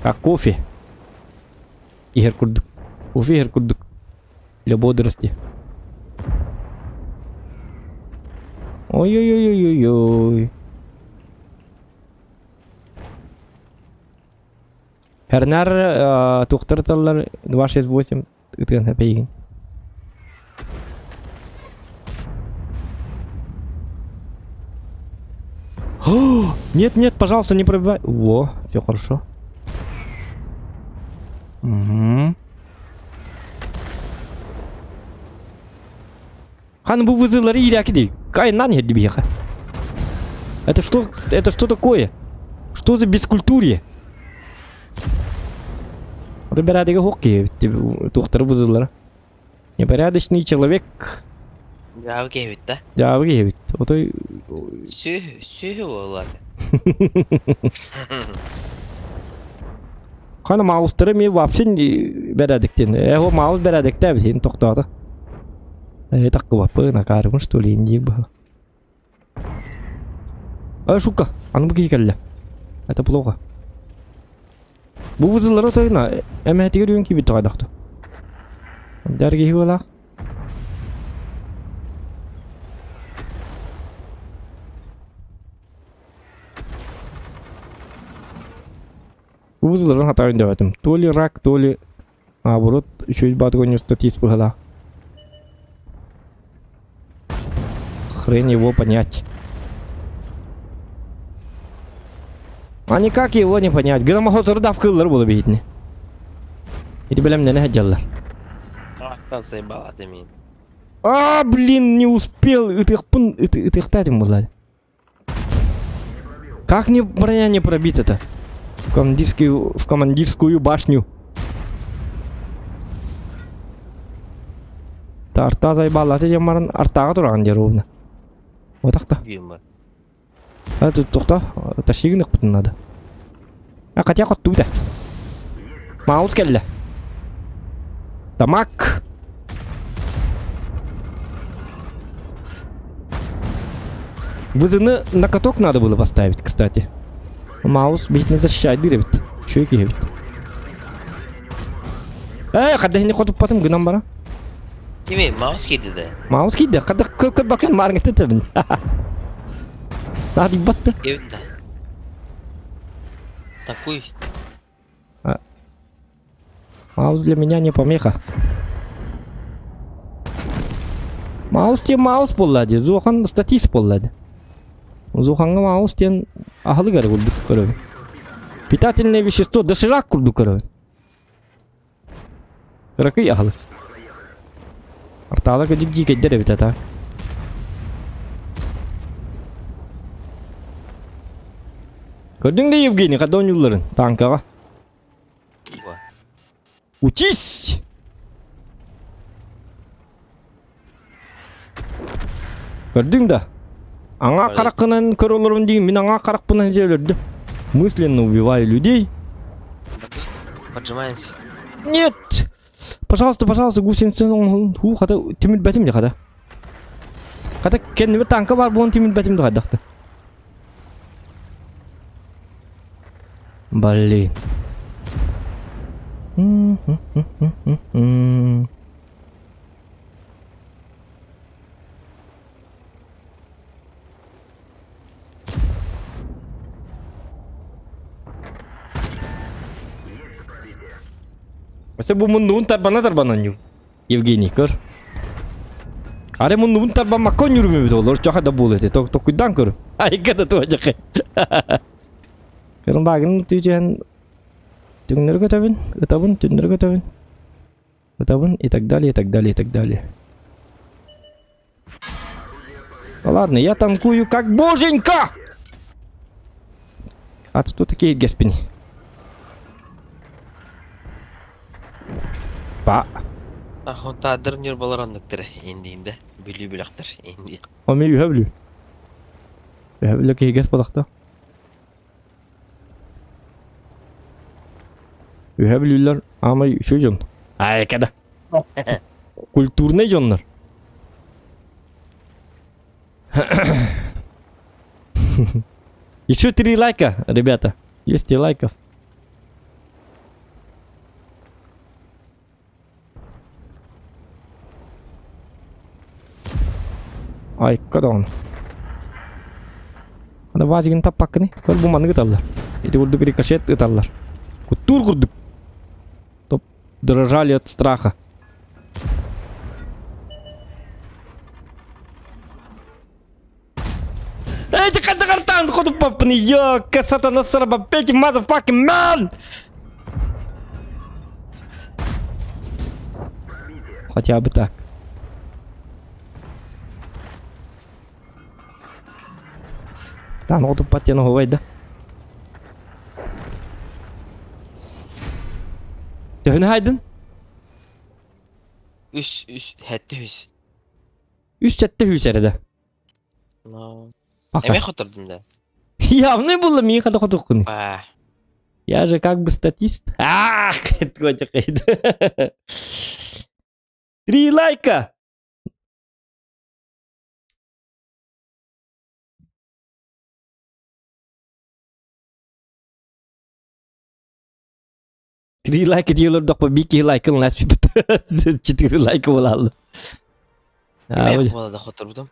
Как кофе. Иһэр курдук. Кофе иһэр курдук. Для бодрости. Ой-ой-ой-ой-ой. Эрнар туохтар ыталлар 268 ытыан эпейгин. Нет, нет, пожалуйста, не пробивай. Во, все хорошо. Угу. Хан бу вызылары иирээки дии. Кайнан иһэрди биһиэхэ. Это что, это что такое? Что за бескультурье? Это бэрээдэгэ суох киһи туохтары вызыллара. Непорядочный человек. Дьаабы киһибит да? Дьаабы киһибит. Отой... Сүөһү, сүөһү буоллаата. Хана маустары ми вообще бэрээдэктен. Э, маус бэрээдэктээбит син тохтоото. Э, таккыбаппын, акаарыбын что ли, диир быһа. Э, шука, аны бу киһи кэллэ. Это плохо. Бу вызыллары отойна, эмэһэтигэр үйөн киирбит тоҕойдохто. Дэр киһи буолаах. Вызылларын хатаан өйдөөбөтүм. То ли рак, то ли наоборот, үчүгэй баатыгын статист быһалаах. Хрен его понять. А никак его не понять. Громохотору да вкыллар була биһитини. Ити бэлэмнэнэ сылдьаллар. Аттан сайбалаты мин. А, блин, не успел. Ытыахпын, ытыахтаатым буолла. Как не броня не пробить это? В командирскую, в командирскую башню. Тарта зайбаллаты диэн баран артааҕа тураҕын диэр ровно. Отахта. А тут тохто, тащи гыныахпытын надо. А хотя хоттубута. Маус кэллэ. Тамак. Вызыны на каток надо было поставить, кстати. Маус бить не защищает эбит. Үчүгэй киһи эбит. Э, хадда хини хотуппатым гынан бара. Кими, маус киирди да? Маус киирди. Хадда көр бакын маарыҥ тэбин. Наадыйбатты. Эбит да. Такой. Маус для меня не помеха. Маус диэн маус буолла дии. Зуохан статист буолла дии. Зуохаҥҥа маус диэн аһылык эрэ курдук көрөбүн. Питательное вещество доширак курдук көрөбүн. Кыракый аһылык. Артаалар кырдьык дьиикэйдэр эбит ата. Көрдүҥ да Евгений, хада оонньуулларын тааҥкаҕа? Учись! Көрдүҥ да? Аңа хараххынан көрө олорон диин, мин аңа харахпынан дьэ өлөрдүм. Мысленно убиваю людей. Поджимаемся. Нет! Пожалуйста, пожалуйста, гусеница хуу хата тимирбэтим дьэ хата. Хата кэннибэр танка бар буолан тимирбэтим да хайдахта. Блин. Өссө бу муннугун тарбана тарбана оонньуур. Евгений, көр. Аре муннубун тарбаммакка оонньуурум эбит олор чоха да буолуо этэ. Токуйдаан көр. Айга да туожахы. Көрүн баагын түһэн түҥнөрү көтөбүн, ытабын, түннөрү көтөбүн. Ытабын и так далее, и так далее, и так далее. Ну ладно, я танкую как боженька! А тут кто такие геспини? Па. Охотадыр ньурбалар оннуктар индиинде Бүлүү бөлөхтөр инди. Оми үһэ бүлүү. Үһэ бүлүү киһигес бодохто. Үһэ бүлүүлэр аамай үчүгэй дьон. Айка да. Культурнай дьоннор. Еще три лайка, ребята. 200 лайков. Айка даҕаны. Аны вазигын таппаккыный. Көр бу маннык ыталлар. Ити курдук рикошет ыталлар. Куттуур курдук. Топ дрожали от страха. Эти хадагартан хотуппаппын йо, сатана сараба петь motherfucking man! Хотя бы так. Таан хотуппат диэн оһуобай да. Төһөнү хайдын? Үс, үс, сэттэ үс. Үс сэттэ үс эрэ да. Ну, Пока. Эмиэ хотордум да. Явный было миэхэ да хотуххун. Ба. Я же как бы статист. Ах, Три лайка! Три лайка дии олордохпо биир киһи лайкын ласпыт. Четыре лайка буолааллар. Эмиэ буола да хоторбутум.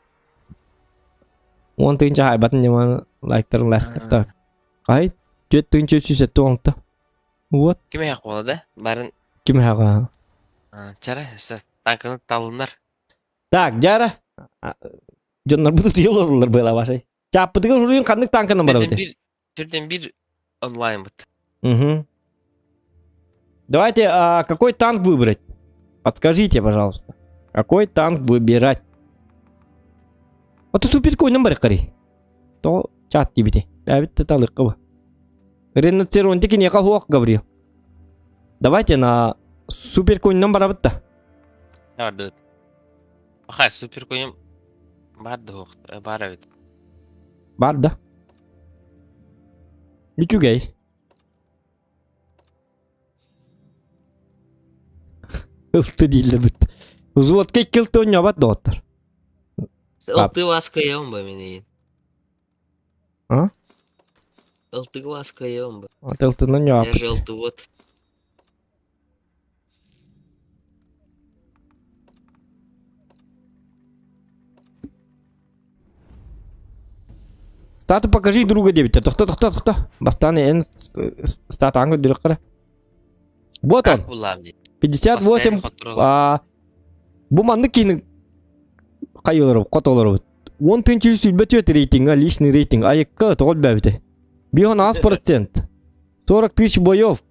Уон тыһыынча хаайбатын ньыманы лайктарын ластар. Ай, түөрт тыһыынча үс сүүс сэттэ уон алта. Вот. Ким эһэх буола да? Барын Ким эһэҕэ? Чара, танканы талыннар. Так, Дьара. Дьоннорбут утуйа олороллор быала вашай. Чааппытыгар суруйун ханнык танканан барабыт? Биир Төрдөн биир онлайн быт. Угу. Давайте, а какой танк выбрать? Подскажите, пожалуйста. Какой танк выбирать? Ото супер койнун барыккари. То чат дибити. Бэбит талыкка бу. Ренацеронти киниэхэ хуох Гаврил. Давайте на супер коньнан барабыт да. Бардыбыт. Бахай супер конем бар да бар эбит. Бар да. Үчүгэй. Ылты дииллэр бит. Взводка икки ылты оонньообот доҕоттор. Ылты вас кыайабын ба мин эйин. А? Ылтыгы вас кыайабын ба. Ылтынан Я оонньообаппыт. же ылты вот. Стату покажи друга диэбиттэр. Тохто, тохто, тохто. Бастаан эн статаан көрдөрөххө. Вот он. Как буллаам дии. 58 а, бу маннык киһини хайылар хотолорбут. Он тыынча үс сүүрбэ түөрт рейтинга, личный рейтинг. Айыкка тоҕо элбээбитэ. 5,8%. 40 тысяч боев.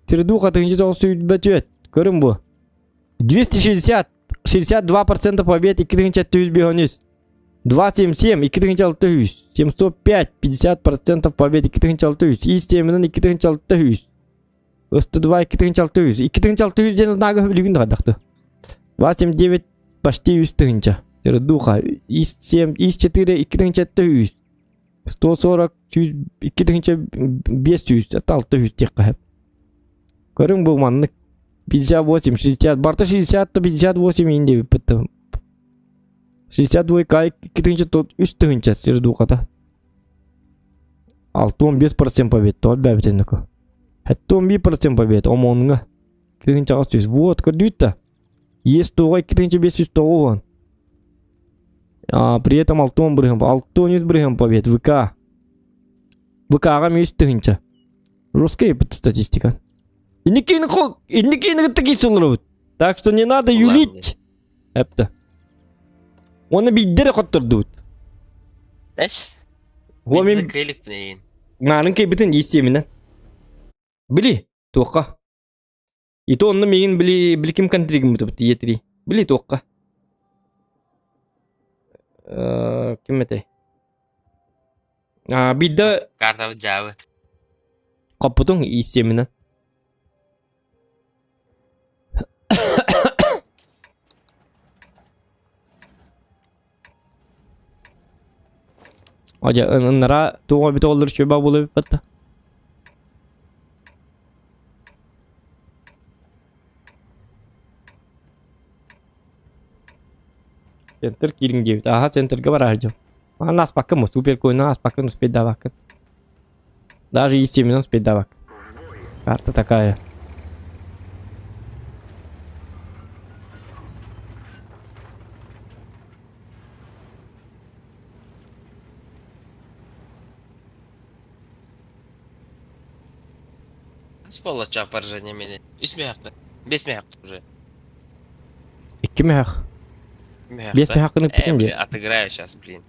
Середуха тыһыынча тоҕус сүүрбэ түөрт. Көрүн бу. 260 62% побед 2 453. 277 2600. 705 50% побед 2600. И семинен 2600. 102 2600. 2600 диэн знага билигин да хайдахты. 279 почти 3 тыһыынча. Духа, ис 7, ис 4, 2 700. 140, 2500, 600 диэххэ сөп. Көрүҥ бу маннык 58, 60, барыта 60 58 иин диэбиппит. 62 2 3 сир духата. 65% побед, тоҕо бэбитин нүкө. 71% побед, ОМОНҥа. 2800. Вот, көрдүүт да. Есть тоҕо 2590. А, при этом 60 бырыһым, 63 бырыһым побед, ВК. ВК-ҕа 100 тыһыынча. Русская статистика. Инникини инникини кытта киирсэллэр Так что не надо юлить. Эпті. Оны биирдэ эрэ хоттордубут. Эс? Уо мин Кыйлык блин. Наарын кэйбитин истиэминэн. Били, туохха. И то онно миигин били били ким контригин бутубут Е3. Били туохха. Ким этэй? А, биирдэ Картабыт дьаабыт. хоппутуҥ истиэминэн. Одьа ыннара туох эбит оллар чуба буолуп батта. Центр киириҥ диэбит. Аха центрга бараар дьон. Маҕан ааспаккын супер коина ааспаккын успейдаабаккын. Даже и 7 минут успейдаабаккын. Карта такая. Хас буолла чаа поражение мени? Үс мөһөктө. Бес мөһөктө уже. Икки мөһөх. Бес Мөһөктө. мөһөх Э, гыныппытым блин, дии. отыграю сейчас, блин.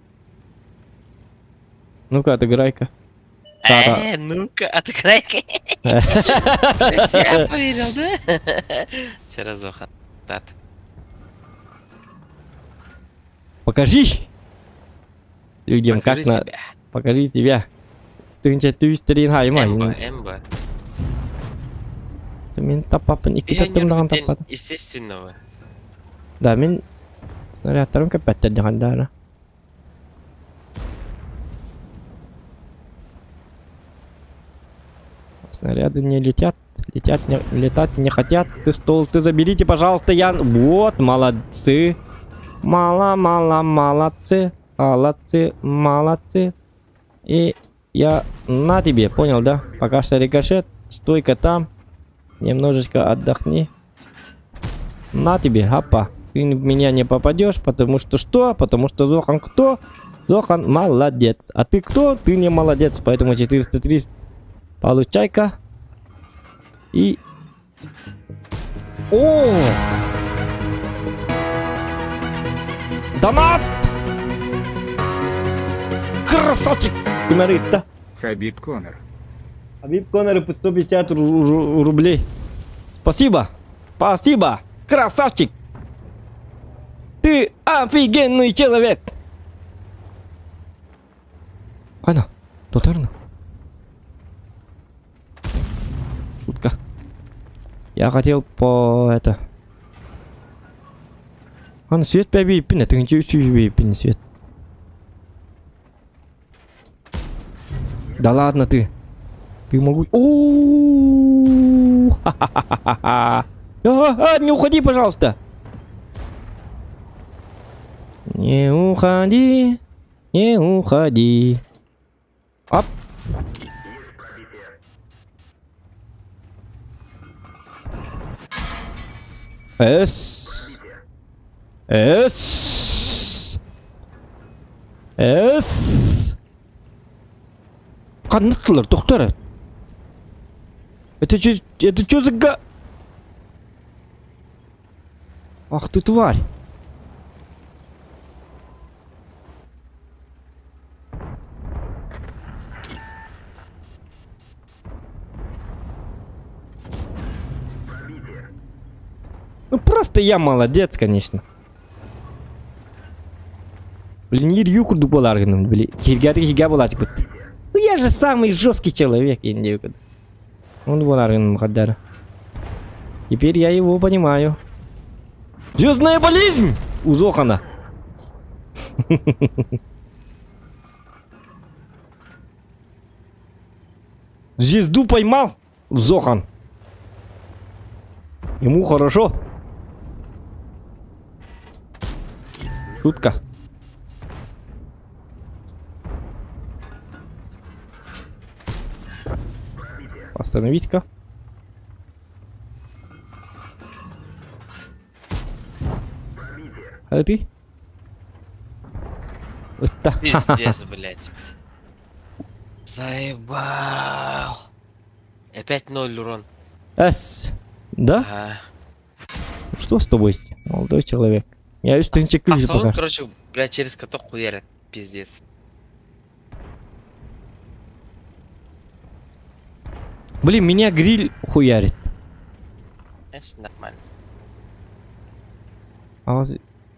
Ну-ка, отыграй-ка. Да-да. Э, ну-ка, отыграй-ка. Я поверил, да? Через ухо. Тат. Покажи людям, как Покажи на... себя. Покажи себя. Тыһыынча түс тэрин хайма. Эмба, эмба. Мин таппаппын, икки таттым даҕаны таппатым. Естественного. Да, мин снарядтарым көппөттөр даҕаны даҕаны. Снаряды не летят, летят не, летать не хотят. Ты стол, ты заберите, пожалуйста, я... Вот, молодцы. Мало-мало, молодцы. Молодцы, молодцы. И я на тебе, понял, да? Пока что рикошет, стойка там. Немножечко отдохни. На тебе, апа. Ты в меня не попадешь, потому что что? Потому что Зохан кто? Зохан молодец. А ты кто? Ты не молодец. Поэтому 430 получай-ка. И... О! Донат! Красавчик! Кимаритта. Хабиб Конор. Хабиб Конор по 150 рублей. Спасибо. Спасибо. Красавчик. Ты офигенный человек. Ана, Татарна. Шутка. Я хотел по это. Аны свет бэби пин, тыгынчы үс пин свет. Да ладно ты. Ты могу... О, ха-ха-ха-ха. А, не уходи, пожалуйста. Не уходи, не уходи. Оп. С. С. С. Ханныктылар, доктор. Это что за га... Ах ты тварь. Ну просто я молодец, конечно. Блин, Ирью курдук буолар били. Киргәдик хигэ буолааччыбыт. Ну я же самый жесткий человек, я не Он буолар хаддара. Теперь я его понимаю. Звездная болезнь! У Зохана. Звезду поймал Зохан. Ему хорошо. Шутка. Остановись-ка. А ты? Ытта. Пиздец, блядь. Заебал. Опять ноль урон. С. Да? Ага. Что с тобой, молодой человек? Я үс тыһыынча кыыс Тахсабын, пока. короче, блядь, через каток хуярят. Пиздец. Блин, меня гриль хуярит. Знаешь, нормально.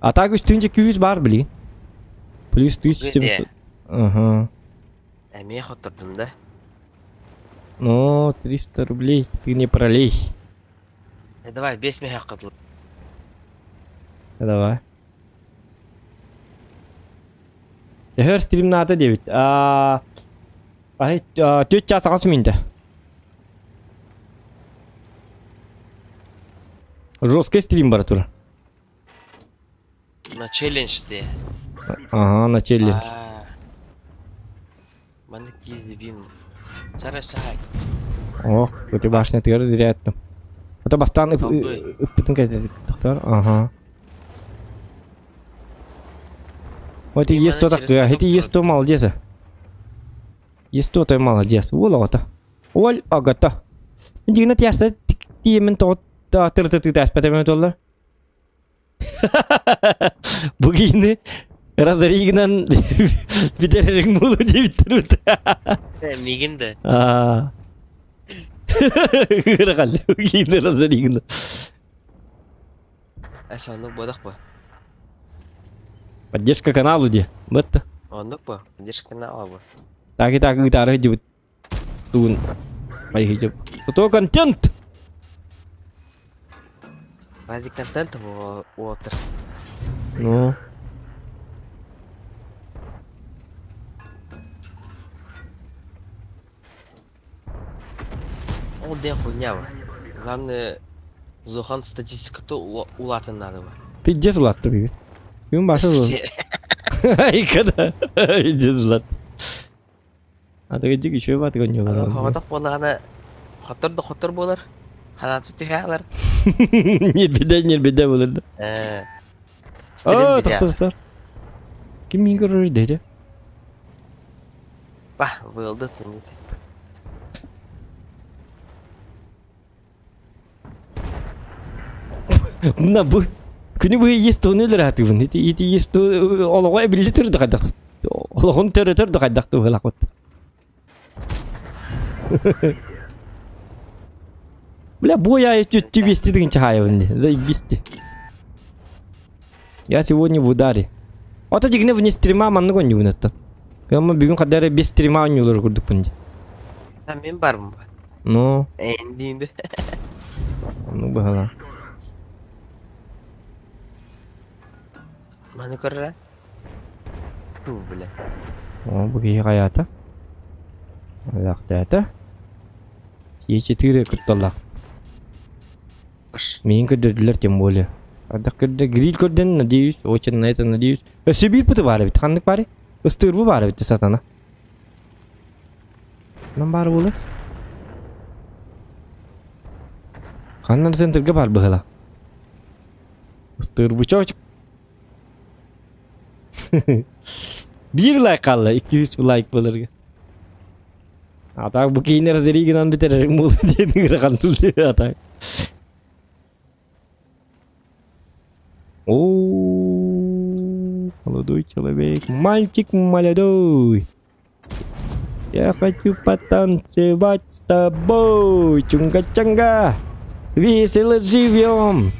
А так үс тыһыынча күүс бар, блин. Плюс 1700. Ага. Эмиэ хоттордум да? Ну, 300 рублей, ты не пролей. Э, давай, бес меха кытыл. Давай. Төһөр стримнаата диэбит. Аа, түөрт чаас аҕыс мүнтэ. Жесткий стрим бара турар. На челлендж ты. Ага, на челлендж. Маннык кииздибин. Сара сахай. Ох, эти башня тыгар зря аттым. Это бастан ыппытын кәтезик. Тохтор. Ага. Вот и есть то так, эти есть то молодец. Есть то то молодец. Ол ағата. Ол ағата. Дигна тияста тиемен тоғыт тыр-тыр тәспәтемен толлар. Бу киһини Разоригынан бүтэрэрин буолу диэбиттэр Мигин да. Аа. Ыарахан бу киһини Разоригынан. Эс оннук буодах бу. Поддержка каналу де. Бытта. Оннук бу. Поддержка канала бу. Так и так ыытаары сылдьыбыт. Тугун айыһыдьып. Зато контент! Ради контента уолаттар. Ну. Ол диэн хуйня бу. Главное, Зохан статистиката улаатыннаады бу. Пиздец улаатты бүгүн. Бүгүн башы Айкада. Пиздец улаатты. Атыгыдьык үчүгэй баатыгы онньуулар. Хоҕотох буоллаҕына хотор да хотор буолар. Ханааты түһэ алар. Ньирбидэ ньирбидэ буолар да. Э, Оо, стрим видео. тахсыстар. Ким миин көрөр деді? Ба, вылды тынит. Мына бу күнү быһы есть тону өлөр атыбын. Ити ити есть олоҕо эбилли түрдө хайдах. Олоҕун төрөтөр да хайдах туһалакпыт. Бля, бой чуть вести дыгын чахаевын. Заебись. Я сегодня в ударе. Ото дигне вне стрима маннык онньугун оттон. Кыамма бүгүн хадары без стрима онньуулар курдукпун ди. А мен бармын ба. Ну, Эндиинде. ну быһала. Маны көрөрө. Ту, бля. О, бу киһи хайаата. Алаахтаата. Е4 кутталлаах. Миин көрдөрдүлэр тем более. Ардах көрдө, гриль көрдөн, надеюсь, очень на это надеюсь. Өссө биир пыты баар эбит, ханнык баары? Ыстыырбы баар эбит сатана. Нам баар буолар. Ханнан центрга бар быһыла. Ыстыырбычочук. Биир лайк хаалла, 200 лайк буоларга. А так бу киинер зеригинан бүтэрэр буолу диэн ыарахан тыл а так. О, молодой человек, мальчик молодой. Я хочу потанцевать с тобой, чунга-чанга. Весело живем.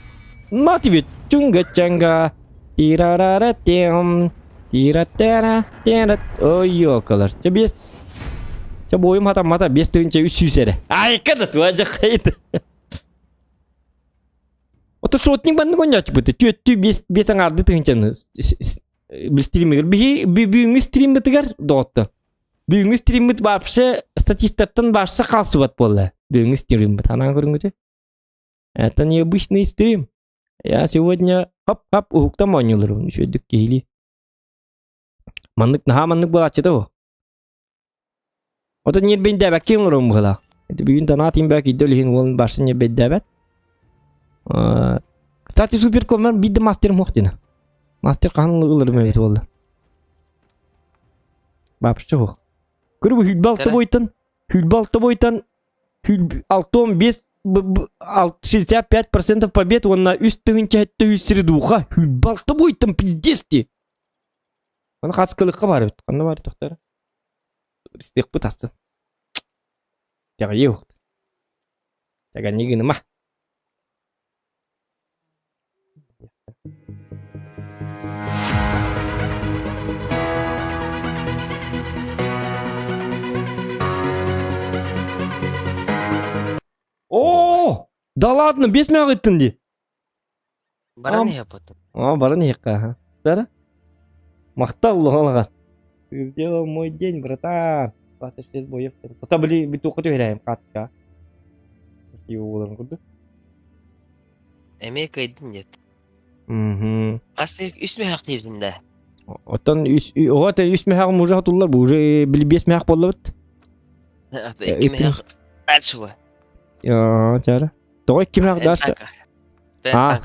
На тебе, чунга-чанга. Тира-ра-ра-тем. Тира-тера, тера. Ой, ёкалар. Чэ бес. Чэ бойум хатаммата 5300 эрэ. Айка да туа дьахайда. Ото шотник баннык онньооччубут. Түөттүү бес бес аҥаарды тыһынчаны. Стримигэр биһи бүгүҥҥү стриммытыгар доҕотто. Бүгүҥҥү стриммит вообще статистаттан вообще хаалсыбат буолла. Бүгүҥҥү стриммит. Анаан көрүҥҥүтэ. Это необычный стрим. Я сегодня хоп-хоп уһуктан оонньууларым. Үчүгэйдик киһилии. Маннык наһаа маннык буолааччыта бу. Ото ньирбэйдээбэккэ оҥорон быһыылаах. Ити бүгүн танаат имбэ кийдэ ол иһин уолун барса ньирбэйдээбэт. Кстати, суперкоммар биир да мастерым суох диэн. Мастер хаһан ылырым эбит буолла. Вообще суох. Көрү бу хүлбэ алта бойтан, хүлбэ алта бойтан, 65 65% побед уонна үс тыһыынча сэттэ үс сири дууха хүлбэ алта бойтан пиздец дии. Аны хаскылыкка бар эбит. Ханна бар тохтор? Истиэхпит астын. Тэҕийиэ уохт. Тэгэни гыныма. О, да ладно, бес мөҕ ыттын дии. Баран иһэ потом. О, баран иһиэххэ, аха. Да? Махтал лоҕалаҕа. Ты сделал мой день, братан. 26 боев. Тота били битуохха түһэрээйим хаатыска. Красиво буоларын курдук. Эмиэ кыайдын нет. Мгм. Хас үс мөһөх диэбитим да. Оттон үс оҕо те үс мөһөх мужа хотуллар бу уже били биэс мөһөх буоллабыт. Икки мөһөх дальше бу. Чара. Тоҕо икки мөһөх дальше? А,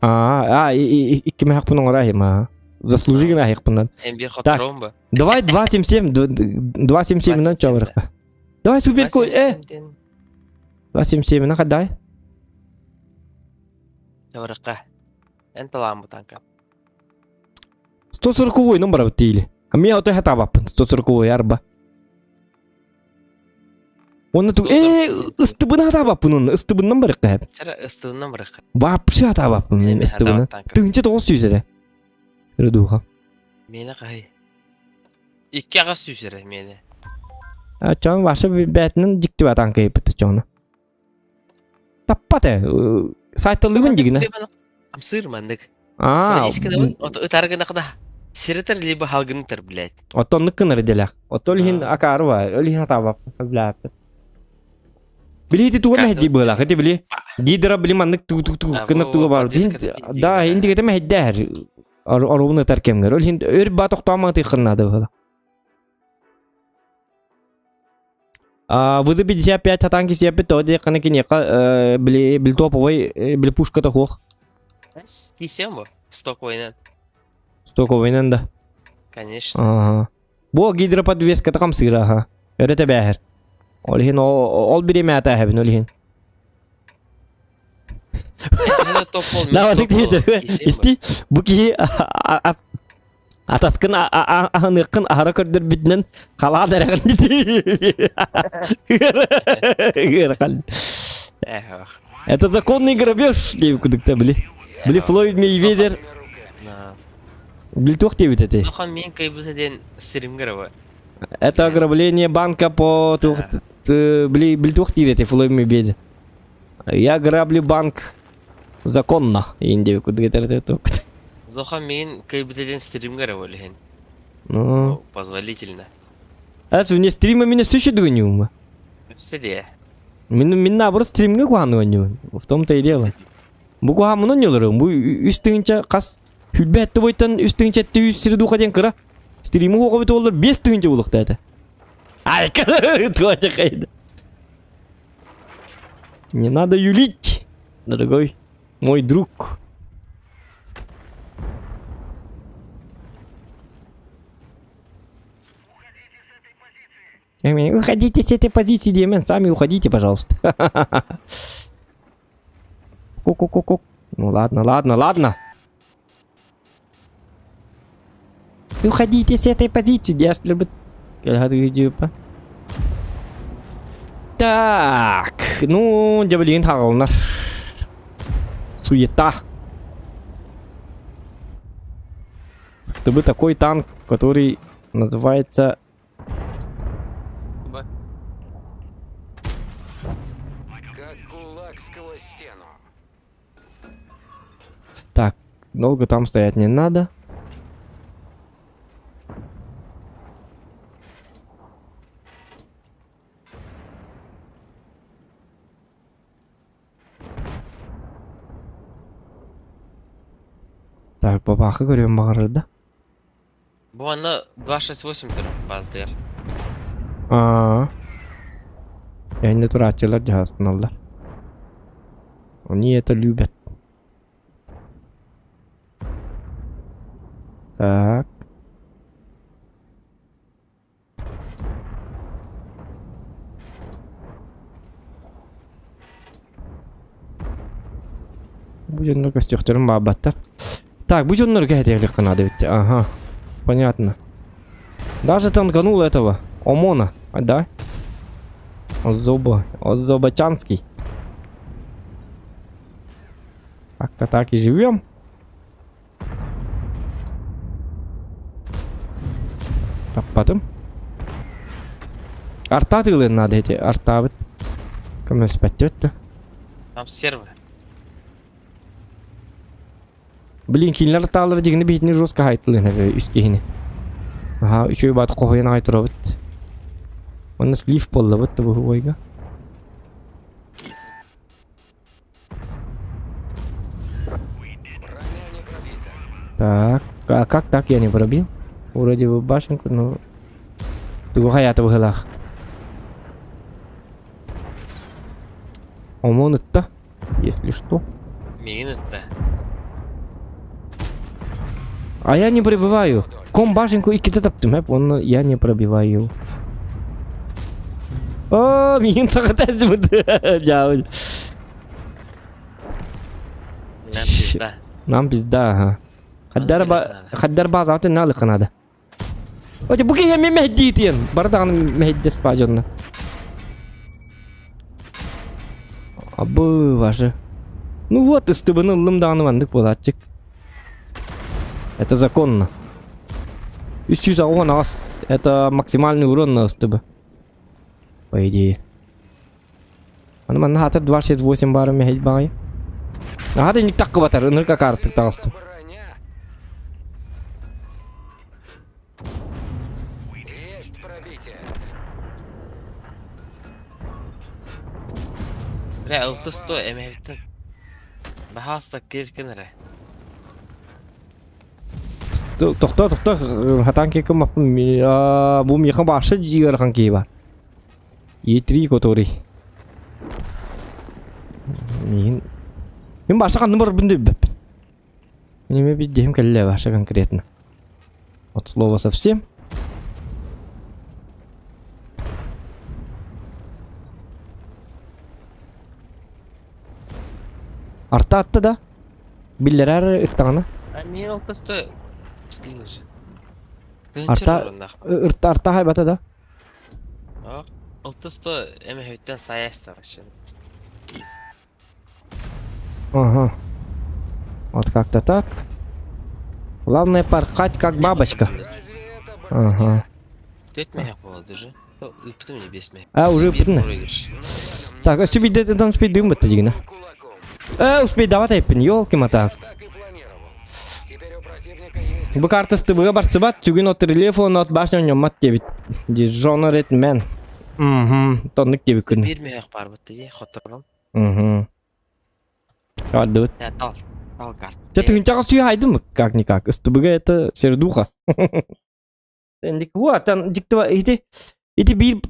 а, икки мөһөхпүн оҥорайым, а. Заслужи гына аһыахпынан. Эн биир хотторум бу. Давай 2.77, 2.77 чабырыкка. Давай супер э. 2.77 на хадай. Чабырыкка. Эн талаан бу танка. 140 ойнун барабыт диили. Мен ото хатабаппын 140 арба. Онно ту э ыстыбына хатабаппын онно ыстыбыннан барыкка хэп. Чара ыстыбынан барыкка. Вообще хатабаппын мен ыстыбына. Тыынча тоҕус сүүс эрэ. Рыдуха. Мені қай? Икки аҕыс сүүс эрэ мені. Чон ваша бээтинэн дьикти батан кыйыппыт чону. Таппат э. Сайталыыбын дигинэ. Амсыр маннык. Аа. Ытар гынахна. Сиритер либо халгынтыр, блядь. Оттон ныккынар иделэх. Оттол иһин акаары ба, ол иһин атаабап, блядь. Били ити туга мэһэдди быылах, ити били. Гидра били маннык ту ту ту кынак туга бар. Да, интигете мэһэддээр. Оруун ытар кэмгэр. Ол иһин өр ба тохтоомаҥ тыххыннаады быһыла. Вызы 55 хатан кисиэппит тоҕо диэххинэ киниэхэ били били топовой били пушката суох. Кисиэм бу? Стоковойнан. Стоковойнан да. Конечно. Ага. Бу гидроподвеската хамсыыра аха. Өрө тэбээһэр. Ол иһин ол бириэмэ атааһабын ол иһин. Исти бу киһи атаскын аһыныаххын аһара көрдөрбүтүнэн халаан эрэҕин ыарахан. Это законный грабеж диэбит кудукта били. Били Флойд Мейвезер били туох диэбит этэй? Сухан мин кыйбыса диэн стримгер бу. Это ограбление банка по били били туох диир этэй Флойд Мейвезер. Я граблю банк законно. Иин кудук этэр Зоха мин кыйбыта диэн стримгер бу лиһин. Ну. Позволительно. А вне стрима меня все еще дгоню. Сиде. Мин мин наоборот стримге куһаҕаны оонньуубун. В том-то и дело. Бу куһаҕаммын оонньууларым. Бу үс тыһыынча хас хүлбэ этте бойтон үс тыһыынча этте үс сири духа диэн кыра. Стримы хуоҕа бит оллар биэс тыһыынча булуохта этэ. Ай, туоча хайда. Не надо юлить, дорогой мой друг. Уходите с этой позиции, Демен, сами уходите, пожалуйста. Ку-ку-ку-ку. Ну ладно, ладно, ладно. Уходите с этой позиции, Так, ну, дьэ хаҕылынар. Суета. Чтобы такой танк, который называется... Как кулак сквозь стену. Так, долго там стоять не надо. Так, бабаахы көрүөн баҕарар да? Бу манна 268 тұр баздыр. Аа. Эһинде турааччылар дьаһастаналлар. Они это любят. Так. Бу дьоннор көстүөхтэрин баабаттар. Так, бу дьоннор кэһэтиэхлик надо ведь. Ага. Понятно. Даже танканул этого. ОМОНа. А, да? Зоба. Зобачанский. Как-то так и живем. Таппатым. Арта тыылын надо эти артаабыт. Көмөлөспөттүбүт да. Там сервер. Блин, кинилэр таалар дьигини биһитини жестко хайтылын үс киһини. Аха, үчүгэй баат хоһуйан аҕай турабыт. Онно слив буоллабыт да бу Так, а как так я не пробил? Вроде бы башенку, но... Тугу хайата быһылаах. Омон ытта, если что. Миигин ытта. А я не пробиваю. В ком башенку иккитэ таптым, эп, он я не пробиваю. О, миигин сахата Дьаабы. Нам пизда. Нам пизда, ага. Хаддар ба хаддар баазаҕа наалыхха наада. Оте бу киһи эмиэ мэһдиитиэн. Бары даҕаны мэһдиэс баа дьонно. Абы ваши. Ну вот, ыстыбыны ыллым даҕаны маннык буолааччык. Это законно. 368 это максимальный урон на СТБ. По идее. Аны манна хаатыр 268 баарын мэһэй баҕайы. Аха да инник таккыбатар, ынырык акаартык таҕыстым. Бля, ылтыс то эмэһиттэн. Баһаалыста кииркин эрэ. Тохтоо, тохтоо, хатаан киэккин баппын. Бу миэхэ баша ыарахан киһи бар. Е3 который. Мин Мин баша ханны барбын да билбэппин. Мин биирдэһим кэллэ баша конкретно. От слова совсем. Арта атта да. Биллэрэр ыттаҕына. А мин алтасты слил же. Арта ырта арта хайбата да. Алтасты эмэһүттэн сайастар вообще. Ага. Вот как-то так. Главное порхать как бабочка. Ага. Түөрт миһэх буолла уже. Ыппытым не биэс миһэх. А, уже ыппытын. Так, өссө биирдэ успейдыым бытта дьигинэ. Э, успейдават эппин, елки-мотак. Бу карта СТБ барсыбат, түгүн от рельеф от башня ньоммат диэбит. Дижонорит мен. Угу, тоннук диэбит күн. Биир миһэх баар бытта дии, хотором. Угу. Радует. Тал, тал карт. Ты тыгынчаҕа сүйэ как-никак. СТБГ это сердуха. Уотан диктова ити ити биир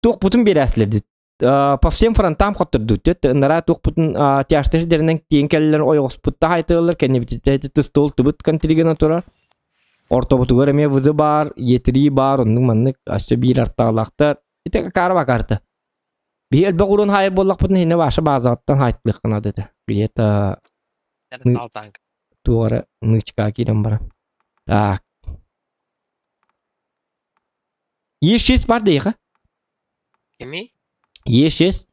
туохпутун биэрээсилэр по всем фронтам хоттордут нара туохпутун тяжташ деринен тиэн кэллэр ойоҕоспутта хайтылар кэннибитите тыстол тубут контригена турар ортобутугар эмиэ вызы баар етри баар оннук маннык өссө биир артаалаахтар ити карба карта биһи элбэх урун хайыр буоллахпытын хинэ ваша баазаҕыттан хайтылыаххына дэтэ где-то туора нычка киирэн баран так Е6 бар дейха. Кими? Е6.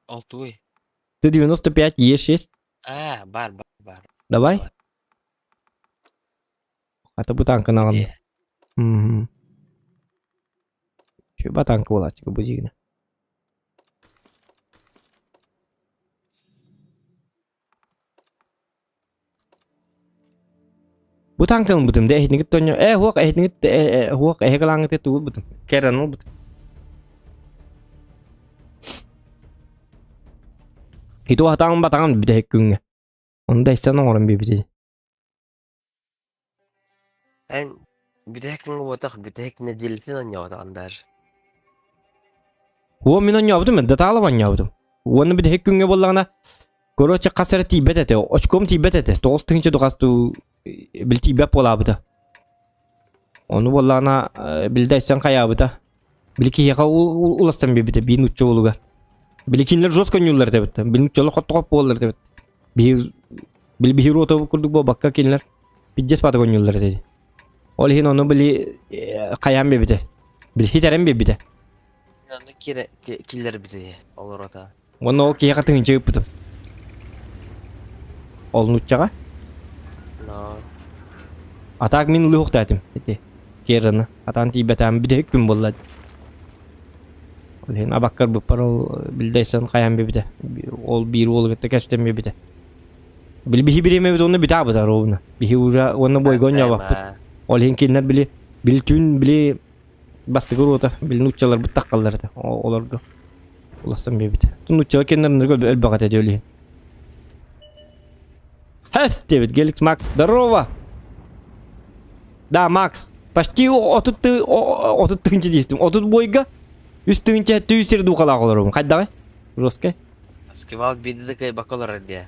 Алтуй. Т-95 Е6. А, бар, бар, бар. Давай. Ата бу танкын аҕын. Мм. Чүба танка буолааччы бу дьигинэ. Бу танка ылбытым да эһитиҥит тонньо ээ уох эһитиҥит ээ уох эһэ кылааҥҥыт тугу ылбытым кэрэн ылбытым. Ити атаҕым батаҕым бүтэһик күҥҥэ. Онно да истэн оҥорон биэрбитэ. Эн бүтэһик буотах бүтэһик нэдиэлэтин оонньооботоҕун даже. Уо мин оонньообутум, мен датаалап оонньообутум. Уонна бүтэһик күҥҥэ буоллаҕына, короче, хас эрэ тиийбэт этэ, очком тиийбэт этэ, 9000 духас туу бил тиийбэт буолаабыта. Ону буоллаҕына, билдэ айсан хайаабыта. Били киһиэхэ уластан биэрбитэ, биир нуучча уолугар. Били кинилэр жестко оонньууллар этэ эбит. Били нууччалар хоттохоп буолаллар этэ эбит. Биир били биһир уота курдук буолбакка кинилэр пиздец баатык оонньууллар этэ. Ол иһин ону били хайаан биэрбитэ. Били хитэрэн биэрбитэ. Аны киирэ киллэрбитэ олорота. Уонна ол киһиэхэ тыһыынча ыыппытым. Ол нууччаҕа. Но. А так мин ылыахтаатым ити Кераны. Атаан тиийбэтэҕим бүтэһик күн буолла. Ол иһин абаккар быппар ол билдэйсэн хайаан биэрбитэ. Ол биир уолу кытта кэстэн биэрбитэ. Били биһи бириэмэбит уонна бүтэ ровно. Биһи уже уонна бойго оонньообоппут. Ол иһин кинилэр били били түүн били бастакы уруота били нууччаларбыт таххаллар этэ олорго улассан биэбит нууччалар кэннэринэргэ элбэх этэ диэ иһин Хэс диэбит Геликс Макс здорово да Макс почти 30 тыһыынча диэстим 30 бойга үс тыһыынча түү сир дуухалаах олоробун хайдаҕый жесткай Скивал биирдэ да кыайбакка олорор диэ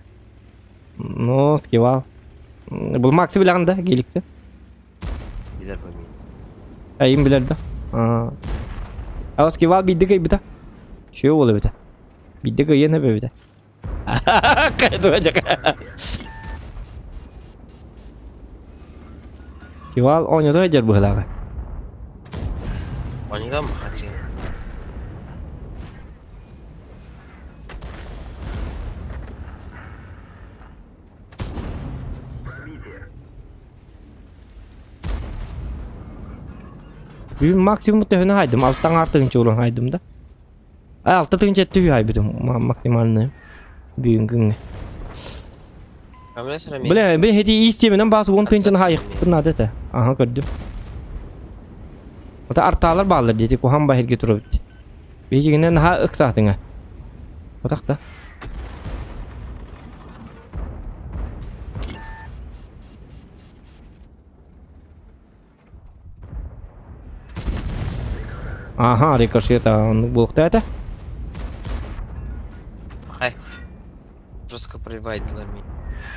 ну скивал бұл Максы билэҕин да Геликсі Билэр бу Айым билэр да. Аа. Скивал биирдэ кыайбыта. Үчүгэй уол эбитэ. Биирдэ кыайыан эбэбитэ. Скивал оонньото сылдьар быһыылааҕа. Оонньотон хаччы. Бүгүн максимум төһөнү хаайдым? Алтан аар тыһыынча ууран хаайдым да. А, алта тыһыынча өттү хаайбытым максимальный. Бүгүн күҥҥэ. Бля, бля, эти истеменен баас уон тыһыынчаны хаайыхпын наада этэ. Аха, көрдүм. Ата артаалар бааллар диэти куһаан баһиргэ турабыт. Биһигинэн наһаа ыксаатыҥа. Отах да. Ага, рикошет, оннук буолуохтаа этэ. Хай. Жестко проебает меня.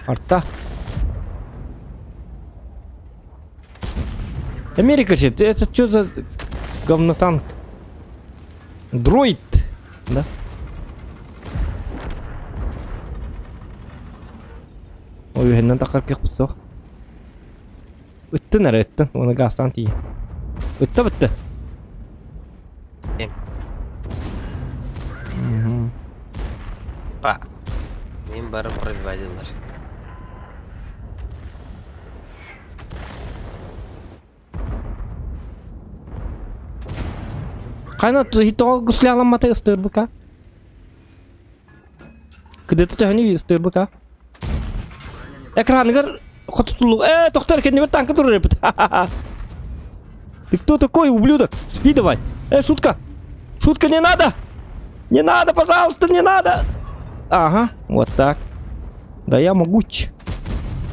Арта. Америка же, это что за говнотанк? Дроид, да? Ой, үһүнэн тахсар кыахпыт суох. Ыттын эрэ ыттын, уонна гаастаан тиийэ. Ытта бытты. Эм. Па. Мин бары пробивадилар. Хайна тоҕо гусляламмата ыстыырбыка? Кыдыты төһөнү ыстыырбыка? Экраныгар хотутуллу... Э, тохтор, кэннибэр танка турар эбит. Ты кто такой, ублюдок? Спи давай. Э, шутка. Шутка не надо. Не надо, пожалуйста, не надо. Ага, вот так. Да я могуч.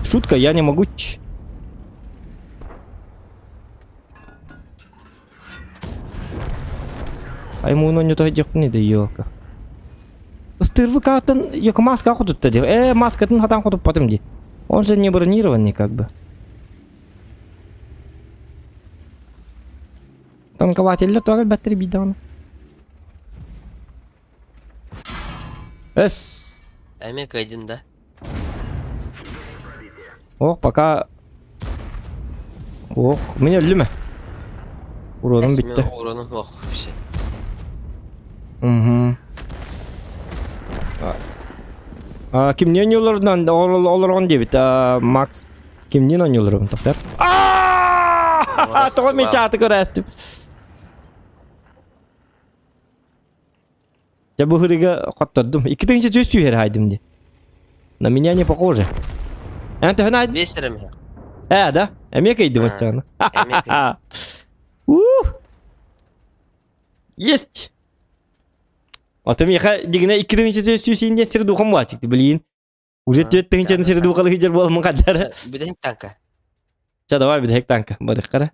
Шутка, я не могуч. Аймуун онньото сылдьыахпын да елка. Ыстыырбыкааттан ёка маска хотутта дии. Э, маскатын хатан хотуппатым дии. Он же не бронированный как бы. Танкователлер туох элбэттэр биирдэҕинэ. Эс. Эмиэ кыайдын да? Ох, пока... Ох, мин өллүм ээ. Уроным Эс, мин бүттэ. уроным суох вообще. Угу. А, кимниин оонньуулларынан олорон диэбит. А, Макс кимниин оонньуулларын тохтор. Аа! Тоҕо мен чааты көрөөстүм. Дьэ бу ырыга хоттордум. 2003 сүүһэр хаайдым дии. На меня не похоже. Эн төһөн аайдым? Биэс эрэ миһэ. Ээ, да? Эмиэ кыйдым оччоҕуна. Эмиэ кыйдым. Ух! Есть! Ото миэхэ дигинэ 2003 сүүс диэн сир духом буолааччык, блин. Уже 4000 сир духалы сылдьар буоламмын хаддар. Бүтэһик танка. Ча давай бүтэһик танка барыххара.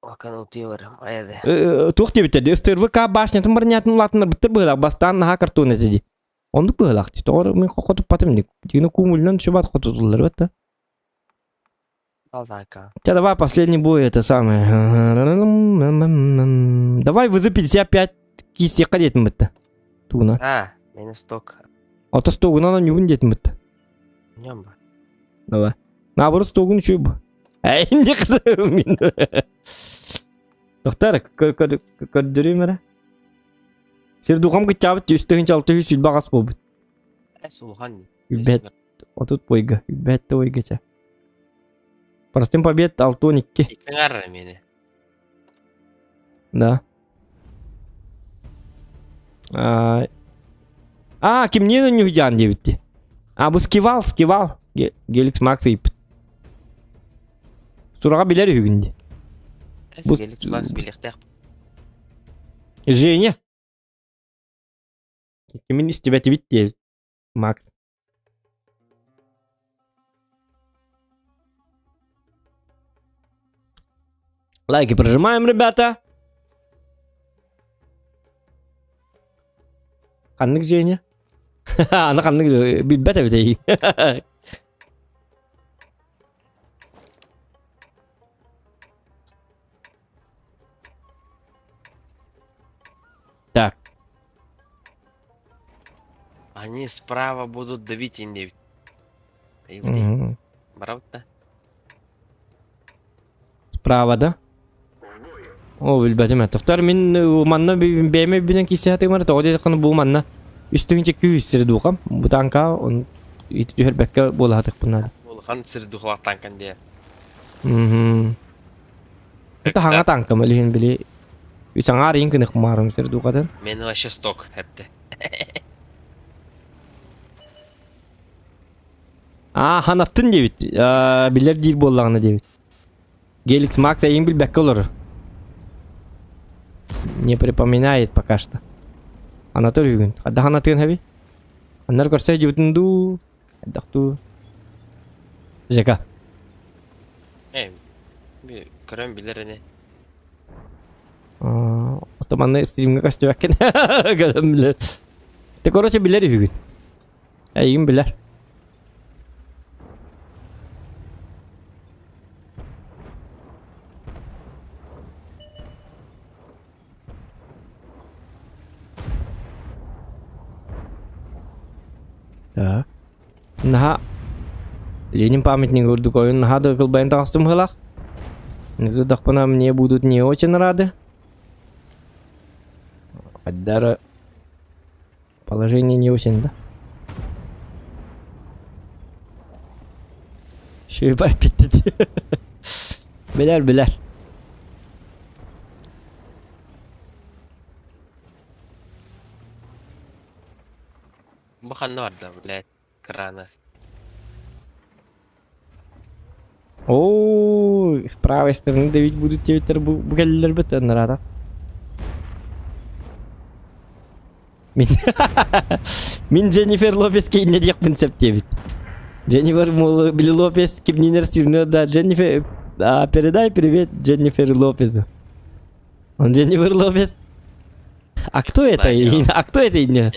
Окан утуйуорум айады. Туох диэбиттэр СТРВК башнятын барнятын улаатыннарбыттар быһыылаах бастаан наһаа картон этэ дии. Оннук быһыылаах дии. Тоҕо мин хотуппатым ини. Дьиҥэ куумулунан шубат хотутуллар бата. Алдака. Ча давай последний бой это самое. Давай вызы 55 киисиэххэ диэтим бытта. Тугунан. А, мени сток. Ото стогунан онньугун диэтим бытта. Нем ба. Давай. Наоборот стогун үчүгэй бу. Эй, не мин. Доктор, көрдөрүүм эрэ. Сир духам кыччаабыт үс тыһыынча алта үс сүүрбэ аҕыс буолбут. Эс улахан. Үбэт отут бойга, үбэт бойга ча. Простым побед 6-12. Икки мени. Да. А, а кимниин өнньүһүдьаан диэбитти. А, бу скивал, скивал. Геликс Макс ыйыппыт. Сураҕа билэр үһүгүн дии. Бу Геликс Макс билиэхтээх. Женя. Кимин истибэтибит диэбит. Макс. Лайки прожимаем, ребята. Ханнык Женя? Аны ханнык билбэт эбит Так. Они справа будут давить инде. Угу. Барабыт Справа, да? О, билбэтим. Тохтор мин манна бэйэм билэн кисе хатыгмар тоҕо диэтэххинэ бу манна үстүҥчэ күүс сири дуухам. Бу танка он ити түһэрбэккэ буола хатыхпын наада. Улахан сир духлаах танкан диэ. Мм. Это хаҥа танкам илиһин били үс аҥаар иин кыных маарым сир дуухатын. Мен вообще сток хэпте. Аа, ханаттын диэбит. Билэр диир буоллаҕына диэбит. Геликс Макс эйин билбэккэ олорор. Не припоминает пока что. Анатолий бүгүн. Хадда ханатыан хэби? Аннар көрсө дьыбытын дуу? Хайдах дуу? Жека. Э, көрөн билэр ини. Ото манна стримҥа көстүбэккин. Көрөн билэр. Ты короче билэр үһүгүн. Эйигин билэр. Так. Наһаа Ленин памятник курдук ойун наһаа да кылбайан таҕыстым быһыылаах. Тутахпына мне будут не очень рады. Айдара положение не очень, да? Шүйбай битти. Билэр билэр. Бу ханна барда, блядь, крана. Оо, с правой стороны давить будут диэбиттэр бу бу кэллилэрбит ынырата. Мин Мин Дженнифер Лопеске иннэ диэхпин сөп диэбит. Дженнифер мол били Лопес кимнинер сирнө да Дженнифер а, передай привет Дженнифер Лопезу. Он Дженнифер Лопес. А кто это? А кто это? инне?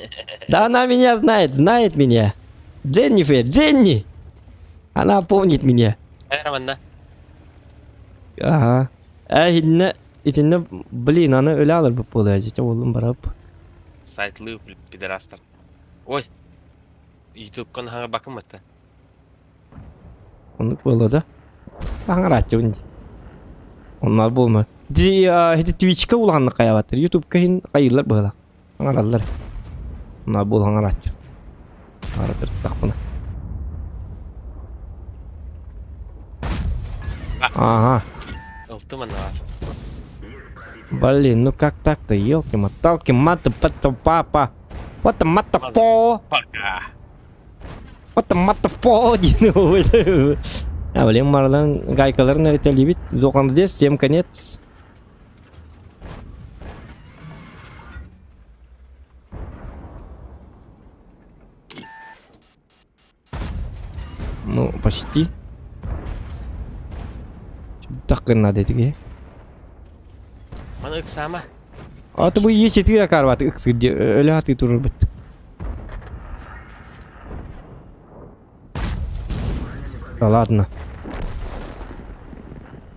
Да она меня знает, знает меня. Дженнифер, Дженни! Она помнит меня. Романна. Ага. Э, итиннэ, итиннэ, блин, аны өлө аларбыт буолуо дьэ, уолум барап. Сайтлыы пидорастар. Ой. Ютубкан хаҥа бакыммыта. Оннук буолуо да. Таҥарааччыбын дии. Онноор буолма. Ди ити Твичка улаханнык хайаабаттар. Ютубка иһин хайыыллар быһыылаах. Аҥараллар. Онноор буол аҥарааччы. Аратыртахпына. Ага. Ылтым анаар. Блин, ну как так-то, елки-моталки, маты, папа. What the motherfucker? Пока. What the motherfucker диэн А, блин, марлан гайкаларын эритэлиибит. Зохан здесь, всем конец. Ну, почти. түһүөххүн наада этиги. Маны ыксаама. А то бу Е4 акарбат ыксыр ди өлө хатыы турурбут. Да ладно.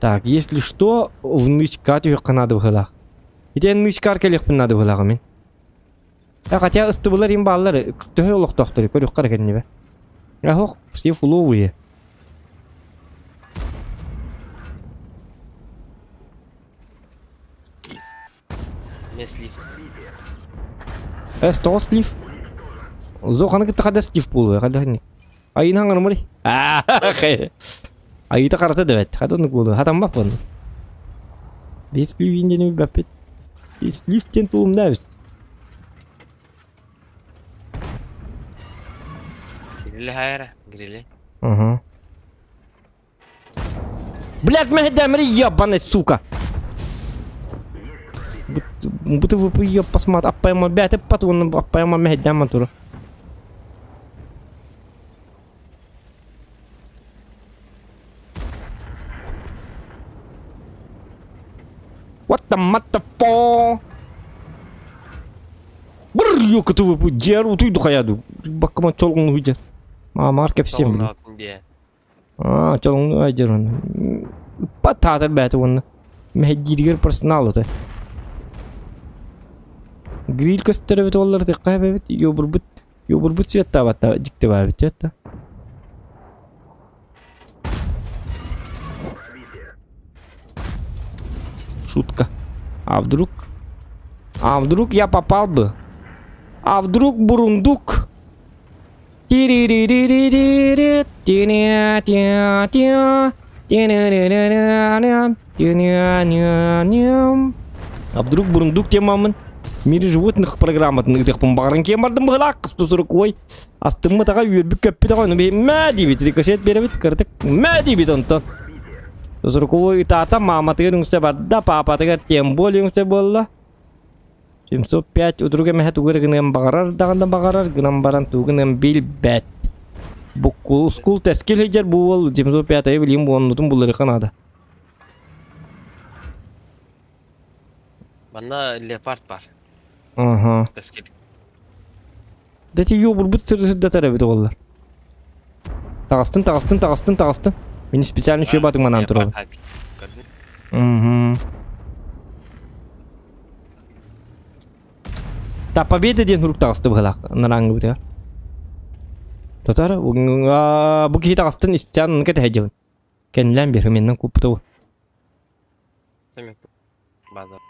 Так, если что, в нычка түһүөххэ наада быһыылаах. Ити эн нычкар кэлиэхпин наада быһыылаах мин. Э, хотя ыстыбылар им бааллар, төһө олохтоохтору көрүөххэ эрэ кэннибэ. Ох, все фуловые. Эмиэ слив. Э, тоҕо слив? Зоханы кытта хада слив буолуо, хада ханник. Айыын хаҥарымарый? Айыыта харата да бэт, хада оннук буолуо, хатаммат буолла. Бес слив диэн билбэппит. Слив диэн тугум да эбит. Грили хайара, грили. Ага. Блядь, мэһэдэмри ебаный, сука! Будто вы ее посмотри, аппайма бәтіп пат оны аппайма мэһэдэмэ тура. What the motherfucker? Бр, ёкаты вы, дьэр утуйду хаяду. Баккама чолгун хуйдер. Маамар кэпсиэм били. диэ. Аа, чолгун айдер оны. Ыппат таатар бэйэтэ уонна. Мэһэйдииригэр персонал ото. Гриль көстөр эбит уоллар тыхха эбэбит, ёбурбут, ёбурбут светтаабатта дьиктибаабит это. Шутка. А вдруг? А вдруг я попал бы? А вдруг бурундук? А вдруг бурундук темамын? В мире животных программатын ыытыахпын баҕаран киэн бардым быһылаах сусурукуой астыммыт аҕай үөрбүт көппүт аҕай ону мээ диэбит рикошет биэрэбит кыратык мээ диэбит онтон сусурукуой ытаата мааматыгар үҥсэ барда паапатыгар тем более үҥсэ буолла 705 утурук эмэһэ тугу эрэ гыныан баҕарар даҕаны баҕарар гынан баран тугу гыныан билбэт буккул ускул тэскил сылдьар бу уол 705 билигин буоннутун булларыха наада Манна леопард бар. Аха. Тэскил. Да ти ёбурбут сырдатар эбит оҕолор. Таҕыстын, таҕыстын, таҕыстын, таҕыстын. Мин специально үчүгэй баатыҥ манаан турабын. Угу. Та победа диэн сурук таҕысты быһалаах нарааҥҥыбытыгар. Татар, бу киһи таҕыстын специально кэтэһэ дьыбын. Кэннилээн биэр, меннен куппута Базар.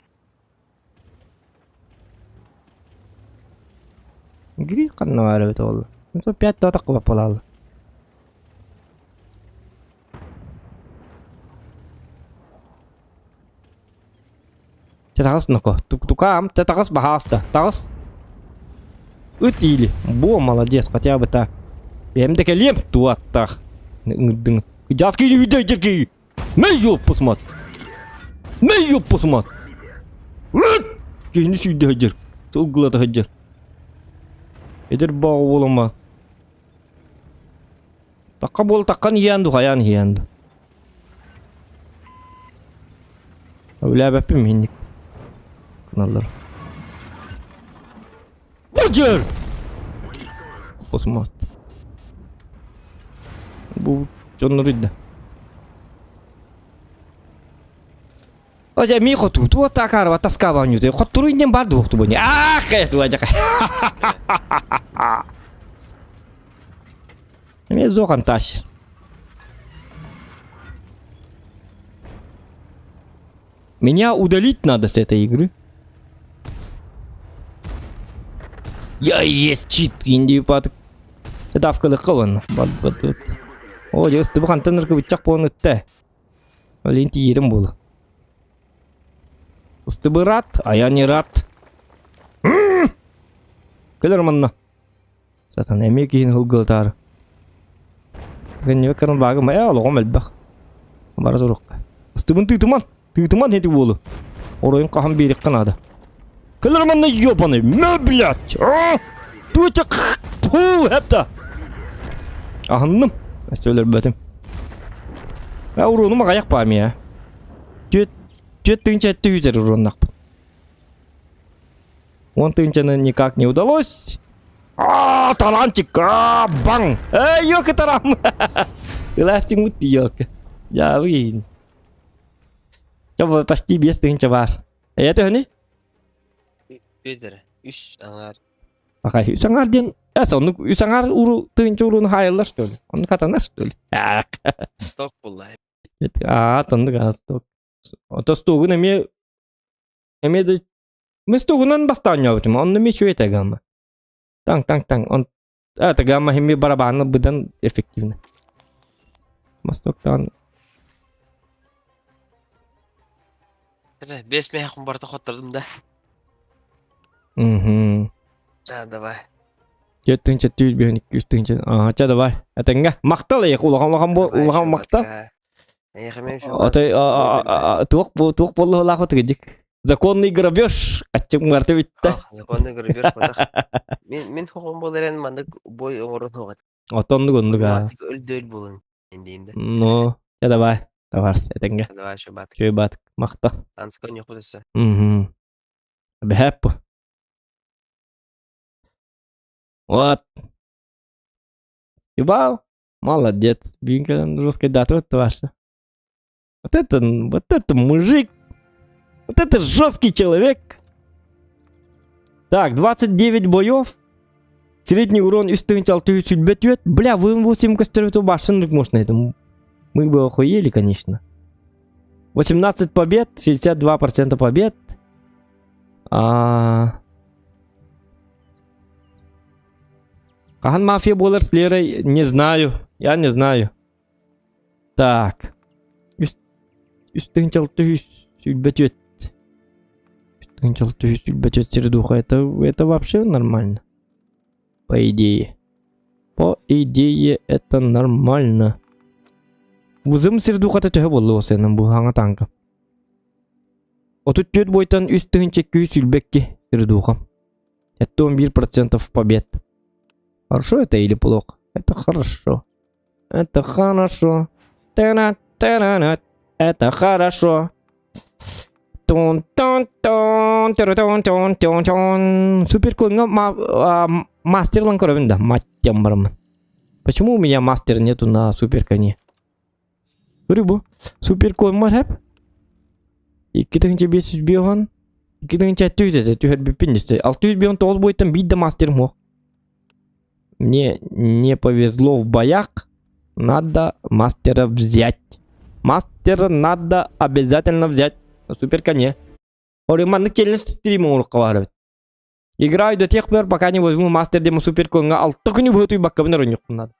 Гриль ханна баар эбит ол? Пять да атахха баппалаалла. Чэ таҕыс ноко. Тукаам, чэ таҕыс баһааста. Таҕыс. Ыт или. Бо, молодец, хотя бы так. Бэйэм да кэлиэм, туаттах. Ыҥырдыҥ. Дьаскы үйдэ дьэргэй. Мэй ёппусмат. Мэй ёппусмат. Киһини сүүрдэ сылдьар. Сылгылата сылдьар. Эдэр баҕа буолама. Такка буол таккан иһээн ду хайаан иһээн ду. Үлээбэппин минник. Кыналлар. Бу Посмат. Бу дьоннор да. Ожа ми хоту ту такарва таскава нюте хоттуру иннен бар дуохту бони. Ах, эту ажака. Эме зохан таш. Меня удалить надо с этой игры. Я есть чит инди пат. Давкалыкка вон. О, дьэ ыстыбы хантан ыркыбыччах буолан ытта. Олин тиийэрим буолу. Ыстыбы рад, а я не рад. Кэлэр манна. Сатан эмиэ киһини ылгылытаары. Кэннибэ көрөн баагым ээ олоҕум элбэх. Бара турукка. Ыстыбын тыытыман, тыытыман ити буолу. Оройун хаһан биэриххэ наада. Кэлэр манна ёбаный, мэ блядь! А! Туоча Фу, это! Аһынным. Өссө өлөрбөтүм. Э, уруунум аҕайах баамия. Түөт түөт тыынча өттө үтэр уруоннахпын. Он тыынчаны никак не удалось. А, талантик! А, баң! Эй, ёки тарам! Эластик мутти ёки. Я выйн. Почти без тыынча бар. Это не? Петр, үс аңар. Ахай, үс аңар диэн эс оннук үс аңар уру тыынча уруну хаайыллар что ли? Оннук хатанар что ли? Сток булла. Аа, оннук аа, сток. Ото стогун эмиэ эмиэ да мы стогунан бастаан ньообутум, онно эмиэ үчүгэй этэ гамма. Таң таң таң он это гамма эмиэ барабааны быдан эффективно. Мостоктан Бес меха барта хоттордум да. Угу. Да, давай. Жетинче түүл биһин икки үс тыһынча. Аха, ча давай. Этэҥҥэ. Махтал эйиэхэ улахан улахан бу улахан махтал. Отой туох бу туох буоллаах тыгыдьык. Законный грабеж аччык марта бүттэ. Законный грабеж батах. Мин мин хоҕум буоларен маннык бой оҥорон хоҕат. Отоннук оннук аа. Өлдөөл булун индиинде. Ну, ча давай. Таварс этэҥҥэ. Давай шабат. Чөй бат махта. Анска ньохудаса. Угу. Бэхэп. Вот. Ебал. Молодец. Бүгүн жесткой дата вот ваша. Вот это мужик. Вот это жесткий человек. Так, 29 боев. Средний урон 3 6 сүүрбэ Бля, вы 8 костеров башен можно это. Мы бы охуели, конечно. 18 побед, 62% побед. А... Хаһан мафия буолар с Лерой, не знаю. Я не знаю. Так. Үс тыһыынча 624. 3 624 середуха. Это вообще нормально. По идее. По идее, это нормально. Вузым сердухата төһө буолла осенен бу хаҥа танка. 34 бойтан 3 222 сердуха. Это 1% побед. Хорошо это или плохо? Это хорошо. Это хорошо. Та-на, та-на-на. Это хорошо. Тун тун тун тун тун тун тун. Супер коҥҥа мастер көрөбүн да маттям барамын. Почему у меня мастер нету на супер коне? Рыбу. Супер конь мархаб. 2500 биохан. 2600 этэ түһэрбиппин истэ. 659 бойтан биир да мастер мох. Мне не повезло в боях. Надо мастера взять. Мастера надо обязательно взять. На супер коне. Маннык челлендж стрим оҥоруохха. Играю до тех пор, пока не возьму мастер демо супер коҥҥа алта күнү быһа баккабын надо.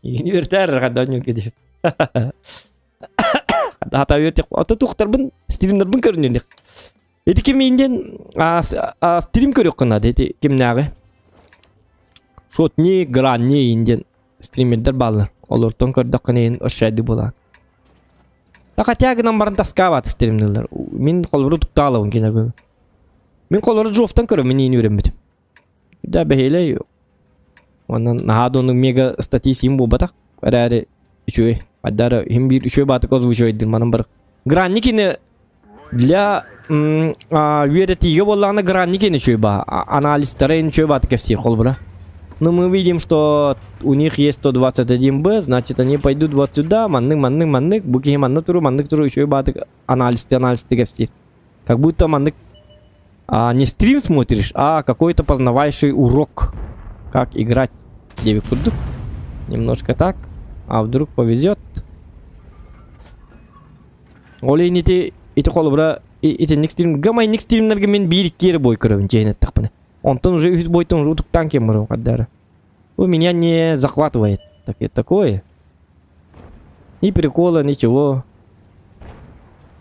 Университет когда не Хата үөртек. Ата тухтарбын стримнарбын көрүнүлек. Эти ким инден стрим көрөк кына дети кимнагы. Шотни гранни инден стримердер баллар. Олортон көрдөк кынын ошайды була. Та тягынан барын таскабат стримнерлер. Мин колбуру тукталабын кенер. Мин колору жофтан көрөм мин ини үйрөнбүтүм. Да бехеле Онан нахадону мега статистикам бу батак. Әрәре үчү. Аддара хим бир үчү батык озвучивайдыр манан бар. Гранникини для үөрэтиигэ буоллаҕына гранникини үчү ба. Анализтары үчү батык кэпсиир холбура. Но мы видим, что у них есть 121Б, значит они пойдут вот сюда, маннык, маннык, маннык, буки манны туру, маннык туру, еще батык анализты, анализты кэпсиир. Как будто маннык не стрим смотришь, а какой-то познавающий урок. Как играть. Девик курдук. Немножко так. А вдруг повезет. Ол ити ити холобура ити ник стрим гамай ник стримнерге мен биир киэр бой көрөбүн чейин тахпына. Онтон уже үс бойтон уже утуктан кем барым каддара. У меня не захватывает. Так, такое. Ни прикола, ничего.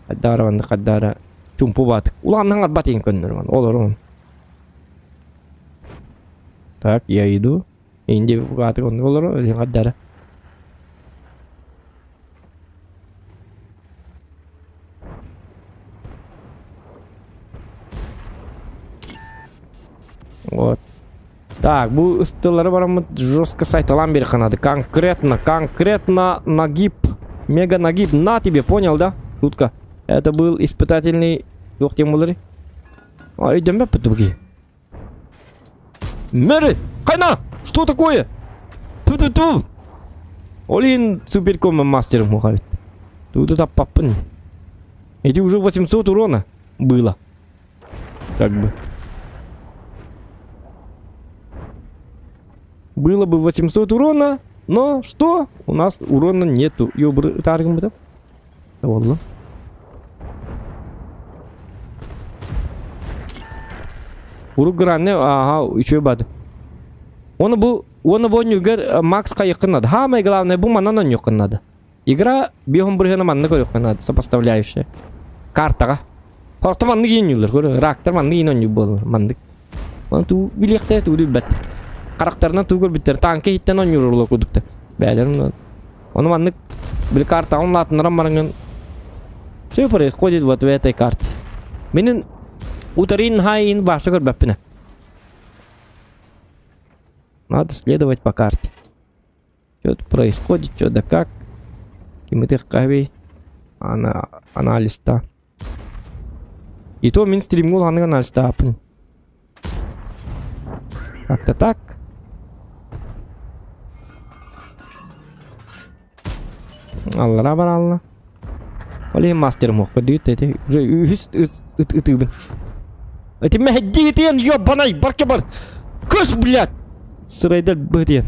Каддара ванна каддара. Чумпу бат. Улан бат көннөр Олор он. Так, я иду. Инди бат он олор каддара. Вот. Так, бу ыстылары бараммыт жестко сайталаан биэриэххэ наада. Конкретно, конкретно нагиб. Мега нагиб. На тебе, понял, да? Шутка. Это был испытательный... Туох диэн буоларый? А, өйдөммөппүт бу киһи. Мэри! Хайна! Что такое? Ту-ту-ту! Ол иһин суперкома мастерым мухабит. Тугу таппаппын. Эти уже 800 урона было. Как бы. Было бы 800 урона, но что? У нас урона нету. Ёбры таргым быта. Олла. Урук гранны, ага, үчүгэй бады. Оны бу, оны бу онньугар Макс хайыккын надо. Самое главное, бу манан онньуоххун надо. Игра биһон бырыһына манна көрүөххэ надо, сопоставляющая. Картаҕа. Орто маннык ииннүүллэр, көрө, рактар маннык иин онньуу буолар, маннык. Оны туу билиэхтэ, туу билбэт. Харахтарынан туу көрбүттэр, танка иһиттэн онньуур курдуктар. Бээлэрин Ону маннык били картаҕын улаатыннаран бараҥҥын все происходит вот в этой карте. Минин утарин хайын баша көрбөппүнэ. Надо следовать по карте. Что тут происходит, что да как. Кимытых кави ана анализта. И то мин стримгул ханнык анализтаапын. Как-то так. Аллара баралла. Ол иһин мастерым уохка дүйт эти уже үһүс ытыыбын. Эти мэһэддиитиэн ёбанай барка бар. Кыш, блядь! Сырайдар быһытыйан.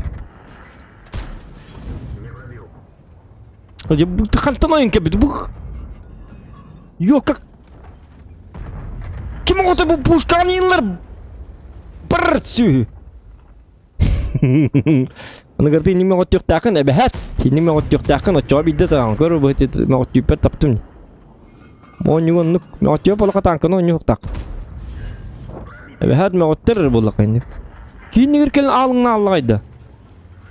Хантан ойон кэбит бу Йо как Ким оҕото бу пушкаҕын ииллар бар сүһү Аныгар тиини мөҕөттүөхтээххин эбэһээт тиини мөҕөттүөхтээххин оччоҕо биирдэ таҕан көр бу мөҕөттүүппэр таптым Оонньууга оннук мөҕөттүө буоллахха тааҥканы оонньуохтаах Эбэһээт мөҕөттөр буоллахха инник Кииннигэр кэлин аалыҥна ааллаҕайда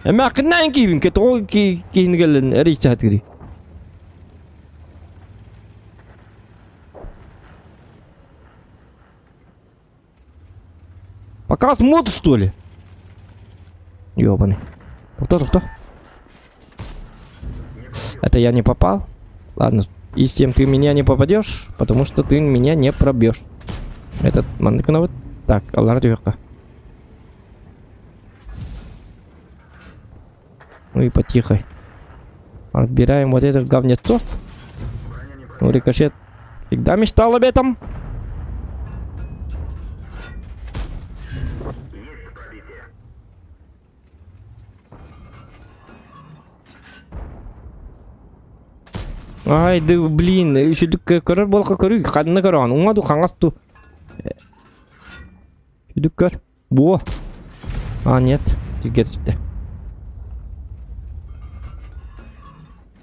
Эмээххиннээн киибин тоҕо киһини кэллин эрийсэ сатыырый Показ мод, что ли? Ёбаный. Кто, кто? Это я не попал? Ладно, и с тем ты меня не попадешь, потому что ты меня не пробьешь. Этот мандыкына вот. Так, аллар түһүөххэ. Ну и потихо. Отбираем вот этих говнецов. Ну, рикошет всегда мечтал об этом. Ай, да блин, үчүдүк көрөр буолка көрүй, ханна көрөҕүн, уҥа ду хаҥас ду. Үчүдүк көр. Во! А, нет, сиргэ түстэ.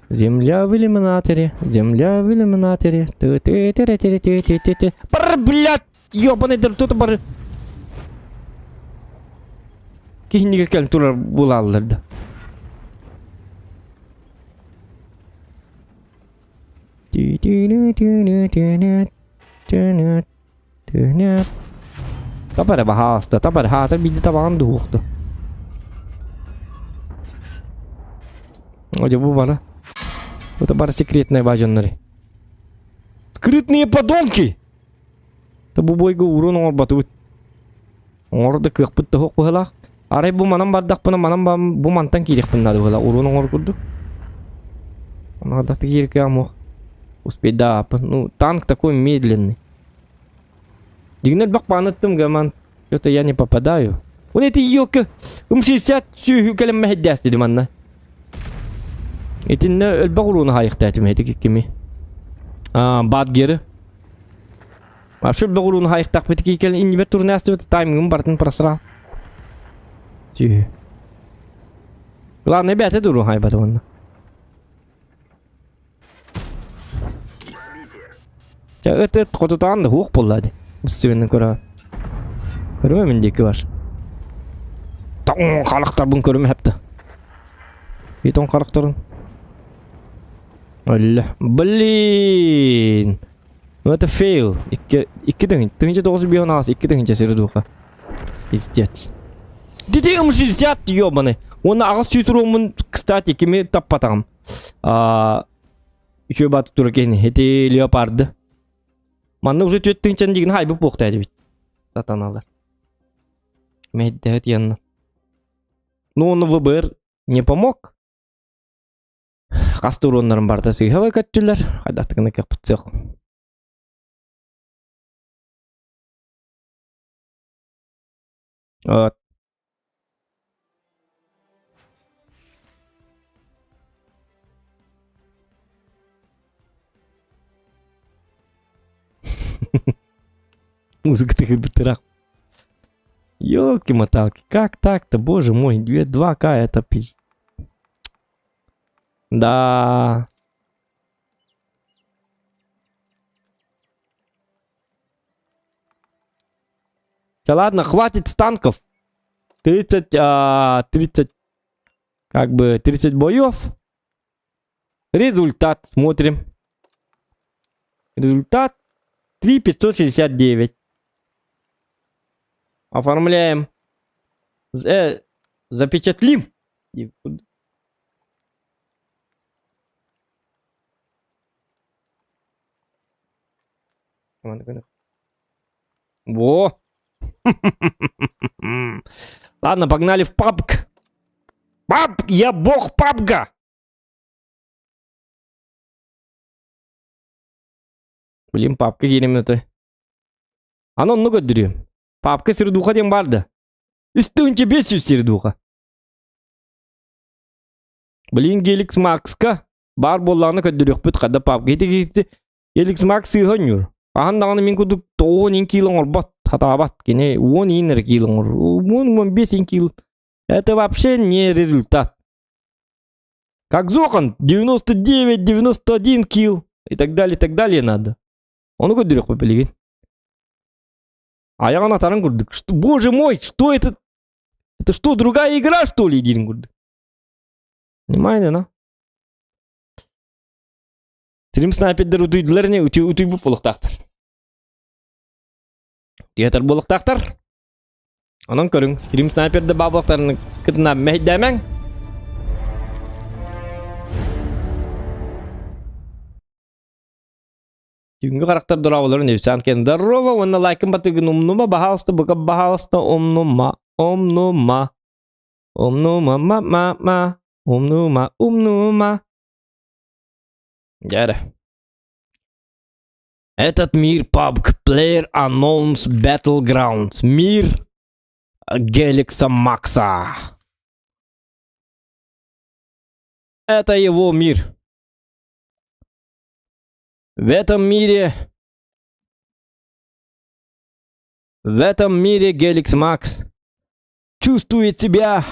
Земля в иллюминаторе, земля в иллюминаторе. ты ты ты ты ты ты ты ты Бар, блядь, ёбаный дыр, тут бар. Киһинигэр кэлэн турар булааллар да. Түһүнэ. Таба эрэ баһаалыста, таба эрэ хаата биирдэ табаҕын дуһуохту. О, бу бара. Это бары секретные бажаннары. Скрытные подонки! Та бу бойга урун оҥорботубут. Оҥор да кыахпыт да суох быһыылаах. Арай бу манан бардахпына манан бу мантан киириэхпин наада быһыылаах. Урун оҥор курдук. Надо кииргэ мох. Успеть да, ну танк такой медленный. Дигнер бак паныттым гаман. Что-то я не попадаю. Он эти ёлка. М60 сүүһү кэлэн мэһэйдээс дедим манна. Итиннэ өлбөх урууну хайыхтаатым этик кими. А, Бадгеры. Вообще өлбөх урууну хайыхтаахпыт ки кэлэн иннибет турнаас таймингым бартын просрал. Түү. Главное бэйэтэ да уруу хайбат уонна. Чэ ыт ыт хотутаан да суох буолла дии. Устубинын көрөҕүн. Көрүмэ мин диэки бар. Тоҥ харахтарбын көрүмэ хэптэ. И тоҥ харахтарын. Өллө. Блин! Ну это фейл. Икки, икки тыһын. Тыһынча тоҕус бион аас, икки тыһынча сири духа. Пиздец. Дити М60 ёбаный. Уонна 800 уруоммун, кстати, кими таппатаҕым. Үчүгэй бааты тура киһини. Ити леопарды. Манна уже түөрт тыынчан дигин хайбыт буохта эбит. Сатаналар. Мэйдэһит янна. Ну, он ВБР не помог. Хас туруоннарын барыта сыыһа көттүлэр. Хайдахтыгына кыахпыт суох. Вот. Музыка тыгырбыттырақ. Елки-моталки, как так-то, боже мой, 2К это пиз... Да. Да ладно, хватит с танков. 30, 30, как бы 30 боев. Результат смотрим. Результат 3569. Оформляем. Запечатлим. Во! Ладно, погнали в PUBG. PUBG! Я бог PUBG а! Блин, PUBG киирим это. Аны онну көрдүрүм. PUBG сердуха диэн баар да. Үстүнче 500 сердуха. Блин, Геликс Макска баар буоллаҕына көрдөрүөхпүт хада PUBG. Ити Геликс Макс сыыһа оонньуур. Хаһан даҕаны мин курдук 90 кило оҥорбот, хатаабат. Кини 10 иин эрэ кило оҥорор. 10-15 кило. Это вообще не результат. Как Зохан 99-91 килл и так далее, и так далее надо. Ону көрдөрүөхпүт билигин. Айаҕын атарын курдук. Что, боже мой, что это? Это что, другая игра, что ли, диирин курдук. Понимаете, да? Стрим снайпердер утуйдулар не утуйбут буолуохтаахтар. Театр буолуохтаахтар. Онон көрүҥ, стрим снайперда баабылактарын кытына мэһэйдээмэҥ. Түүҥҥү харахтар дорооболорун Евсян кен здорово уонна лайкын батыгын умнума, баһаалыста, бука баһаалыста умнума, умнума, умнума, ма ма ма, умнума, умнума. Дьэ Этот мир PUBG Player Unknown's Battlegrounds. Мир Геликса Макса. Это его мир. В этом мире... В этом мире Геликс Макс чувствует себя...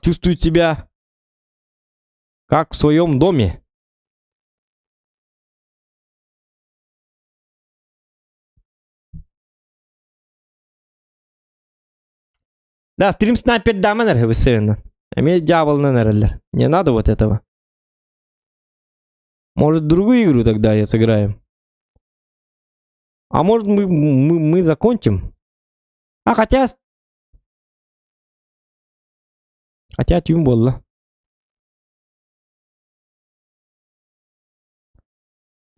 чувствует себя как в своем доме. Да, стрим снайпер даман эрэ Эмиэ дьяволынан эрэллэр. Не надо вот этого. Может, другую игру тогда я сыграем? А может, мы закончим? А хотя... Хотя түүн буолла.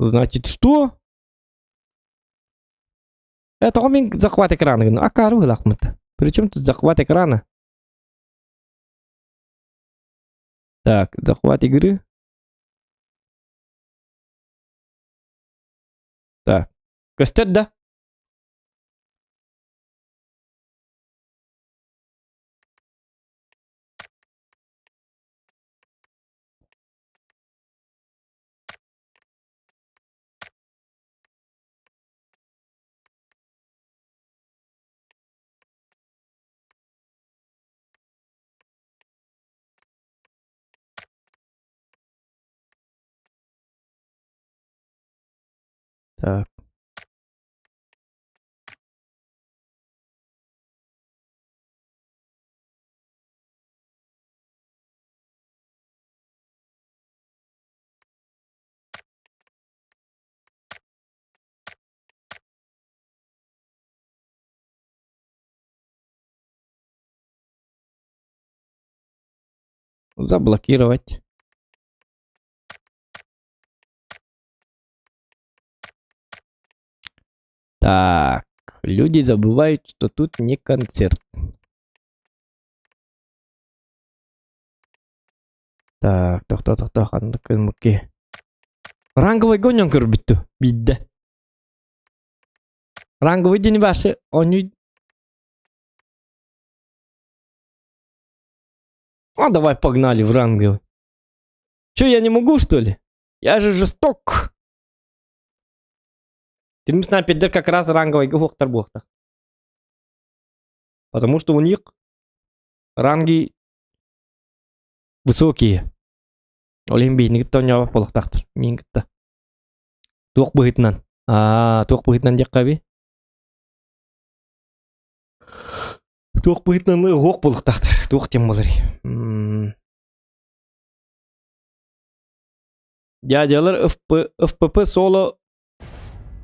Значит, что? Это мин захват экрана. Акары ылахмыт. Причем тут захват экрана? Так, захват игры. Так. Көстөр да? Так. Заблокировать. Так, люди забывают, что тут не концерт. Так, тохто, тохто, ханнык кылмыкки. Ранговый гоньон көрбүттү, бидде. Ранговый дени башы, оню... А давай погнали в ранговый. Че, я не могу, что ли? Я же жесток. Тим снайпердер как раз ранговый уохтар буохтар. Потому что у них ранги высокие. Ол иһин биһини кытта оонньообот буолуохтаахтар. Миин кытта. Туох быһыытынан? Аа, туох быһыытынан диэххэ эбии? Туох быһыытынан уһуох буолуохтаахтар. Туох диэн буоларый? Дядялар ФП, ФПП соло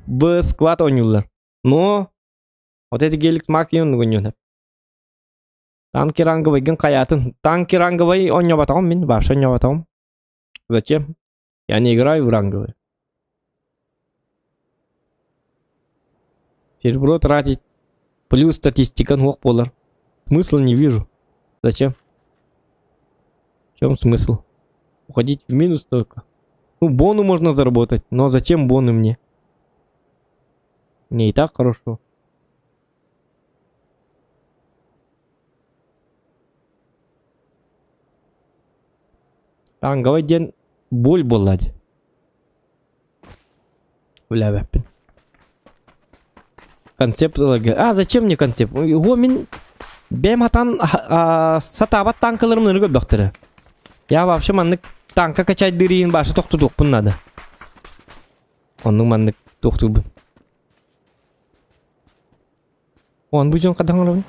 в склад оонньууллар. Но вот эти гелик максимум оонньуунар. Танки ранговыйгын хайаатын. Танки ранговый оонньооботоҕум мин, вообще оонньооботоҕум. Зачем? Я не играю в ранговые. Серебро тратить плюс статистика суох буолар. Смысла не вижу. Зачем? В чем смысл? Уходить в минус только. Ну, бону можно заработать, но зачем боны мне? Мне и так хорошо. Ранговый диэн боль буолла дии. Үлээбэппин. Концепт ыларга. А, зачем мне концепт? Уо мин бэйэм хатан сатаабат танкаларым ынырык өлбөхтөрө. Я вообще маннык танка качайдыыр иһин башы тохтутуохпун надо. Оннук маннык тохтуубун. Он бу дьон хатаҥ оробун.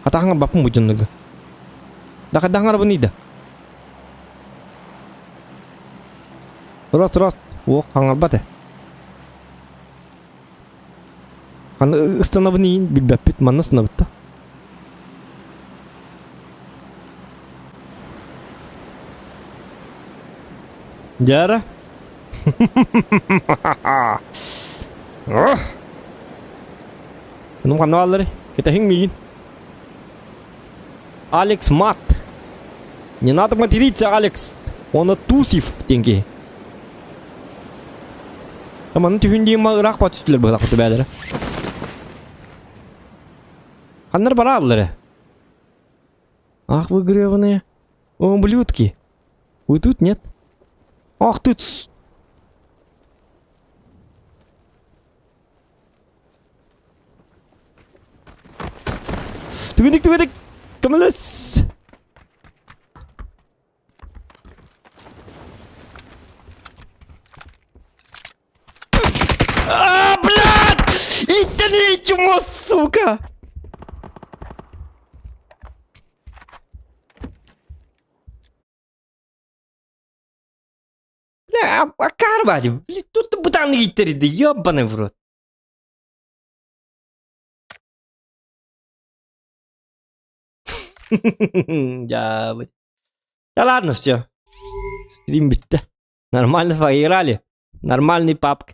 Хатаҥ баппын бу дьоннорго. Да хатаҥ оробун ыйда. Рос рос. Уох хаҥарбат э. Аны ыстанабын иин билбэппит манна станабыт да. Дьара. Ну ханна бааллары? Кэтэһиҥ миигин. Алекс Мат. Не надо материться, Алекс. Он Тусив диэн киһи. Манна түһүн диэн ыраах ба түстүлэр быһылах бээлэрэ. Ханнар барааллар Ах вы гребаные. Ублюдки. Вы тут нет? Ах ты! Түгэнник түгэнник! Көмөлөс! А, блядь! Иттэн чмо, сука! Бля, акаар баadi. Блядь, тут бытаан ииттерди, ёбаный в рот. Дьаабы. Да ладно, все. Стрим бүттэ. Нормально поиграли. Нормальный папк.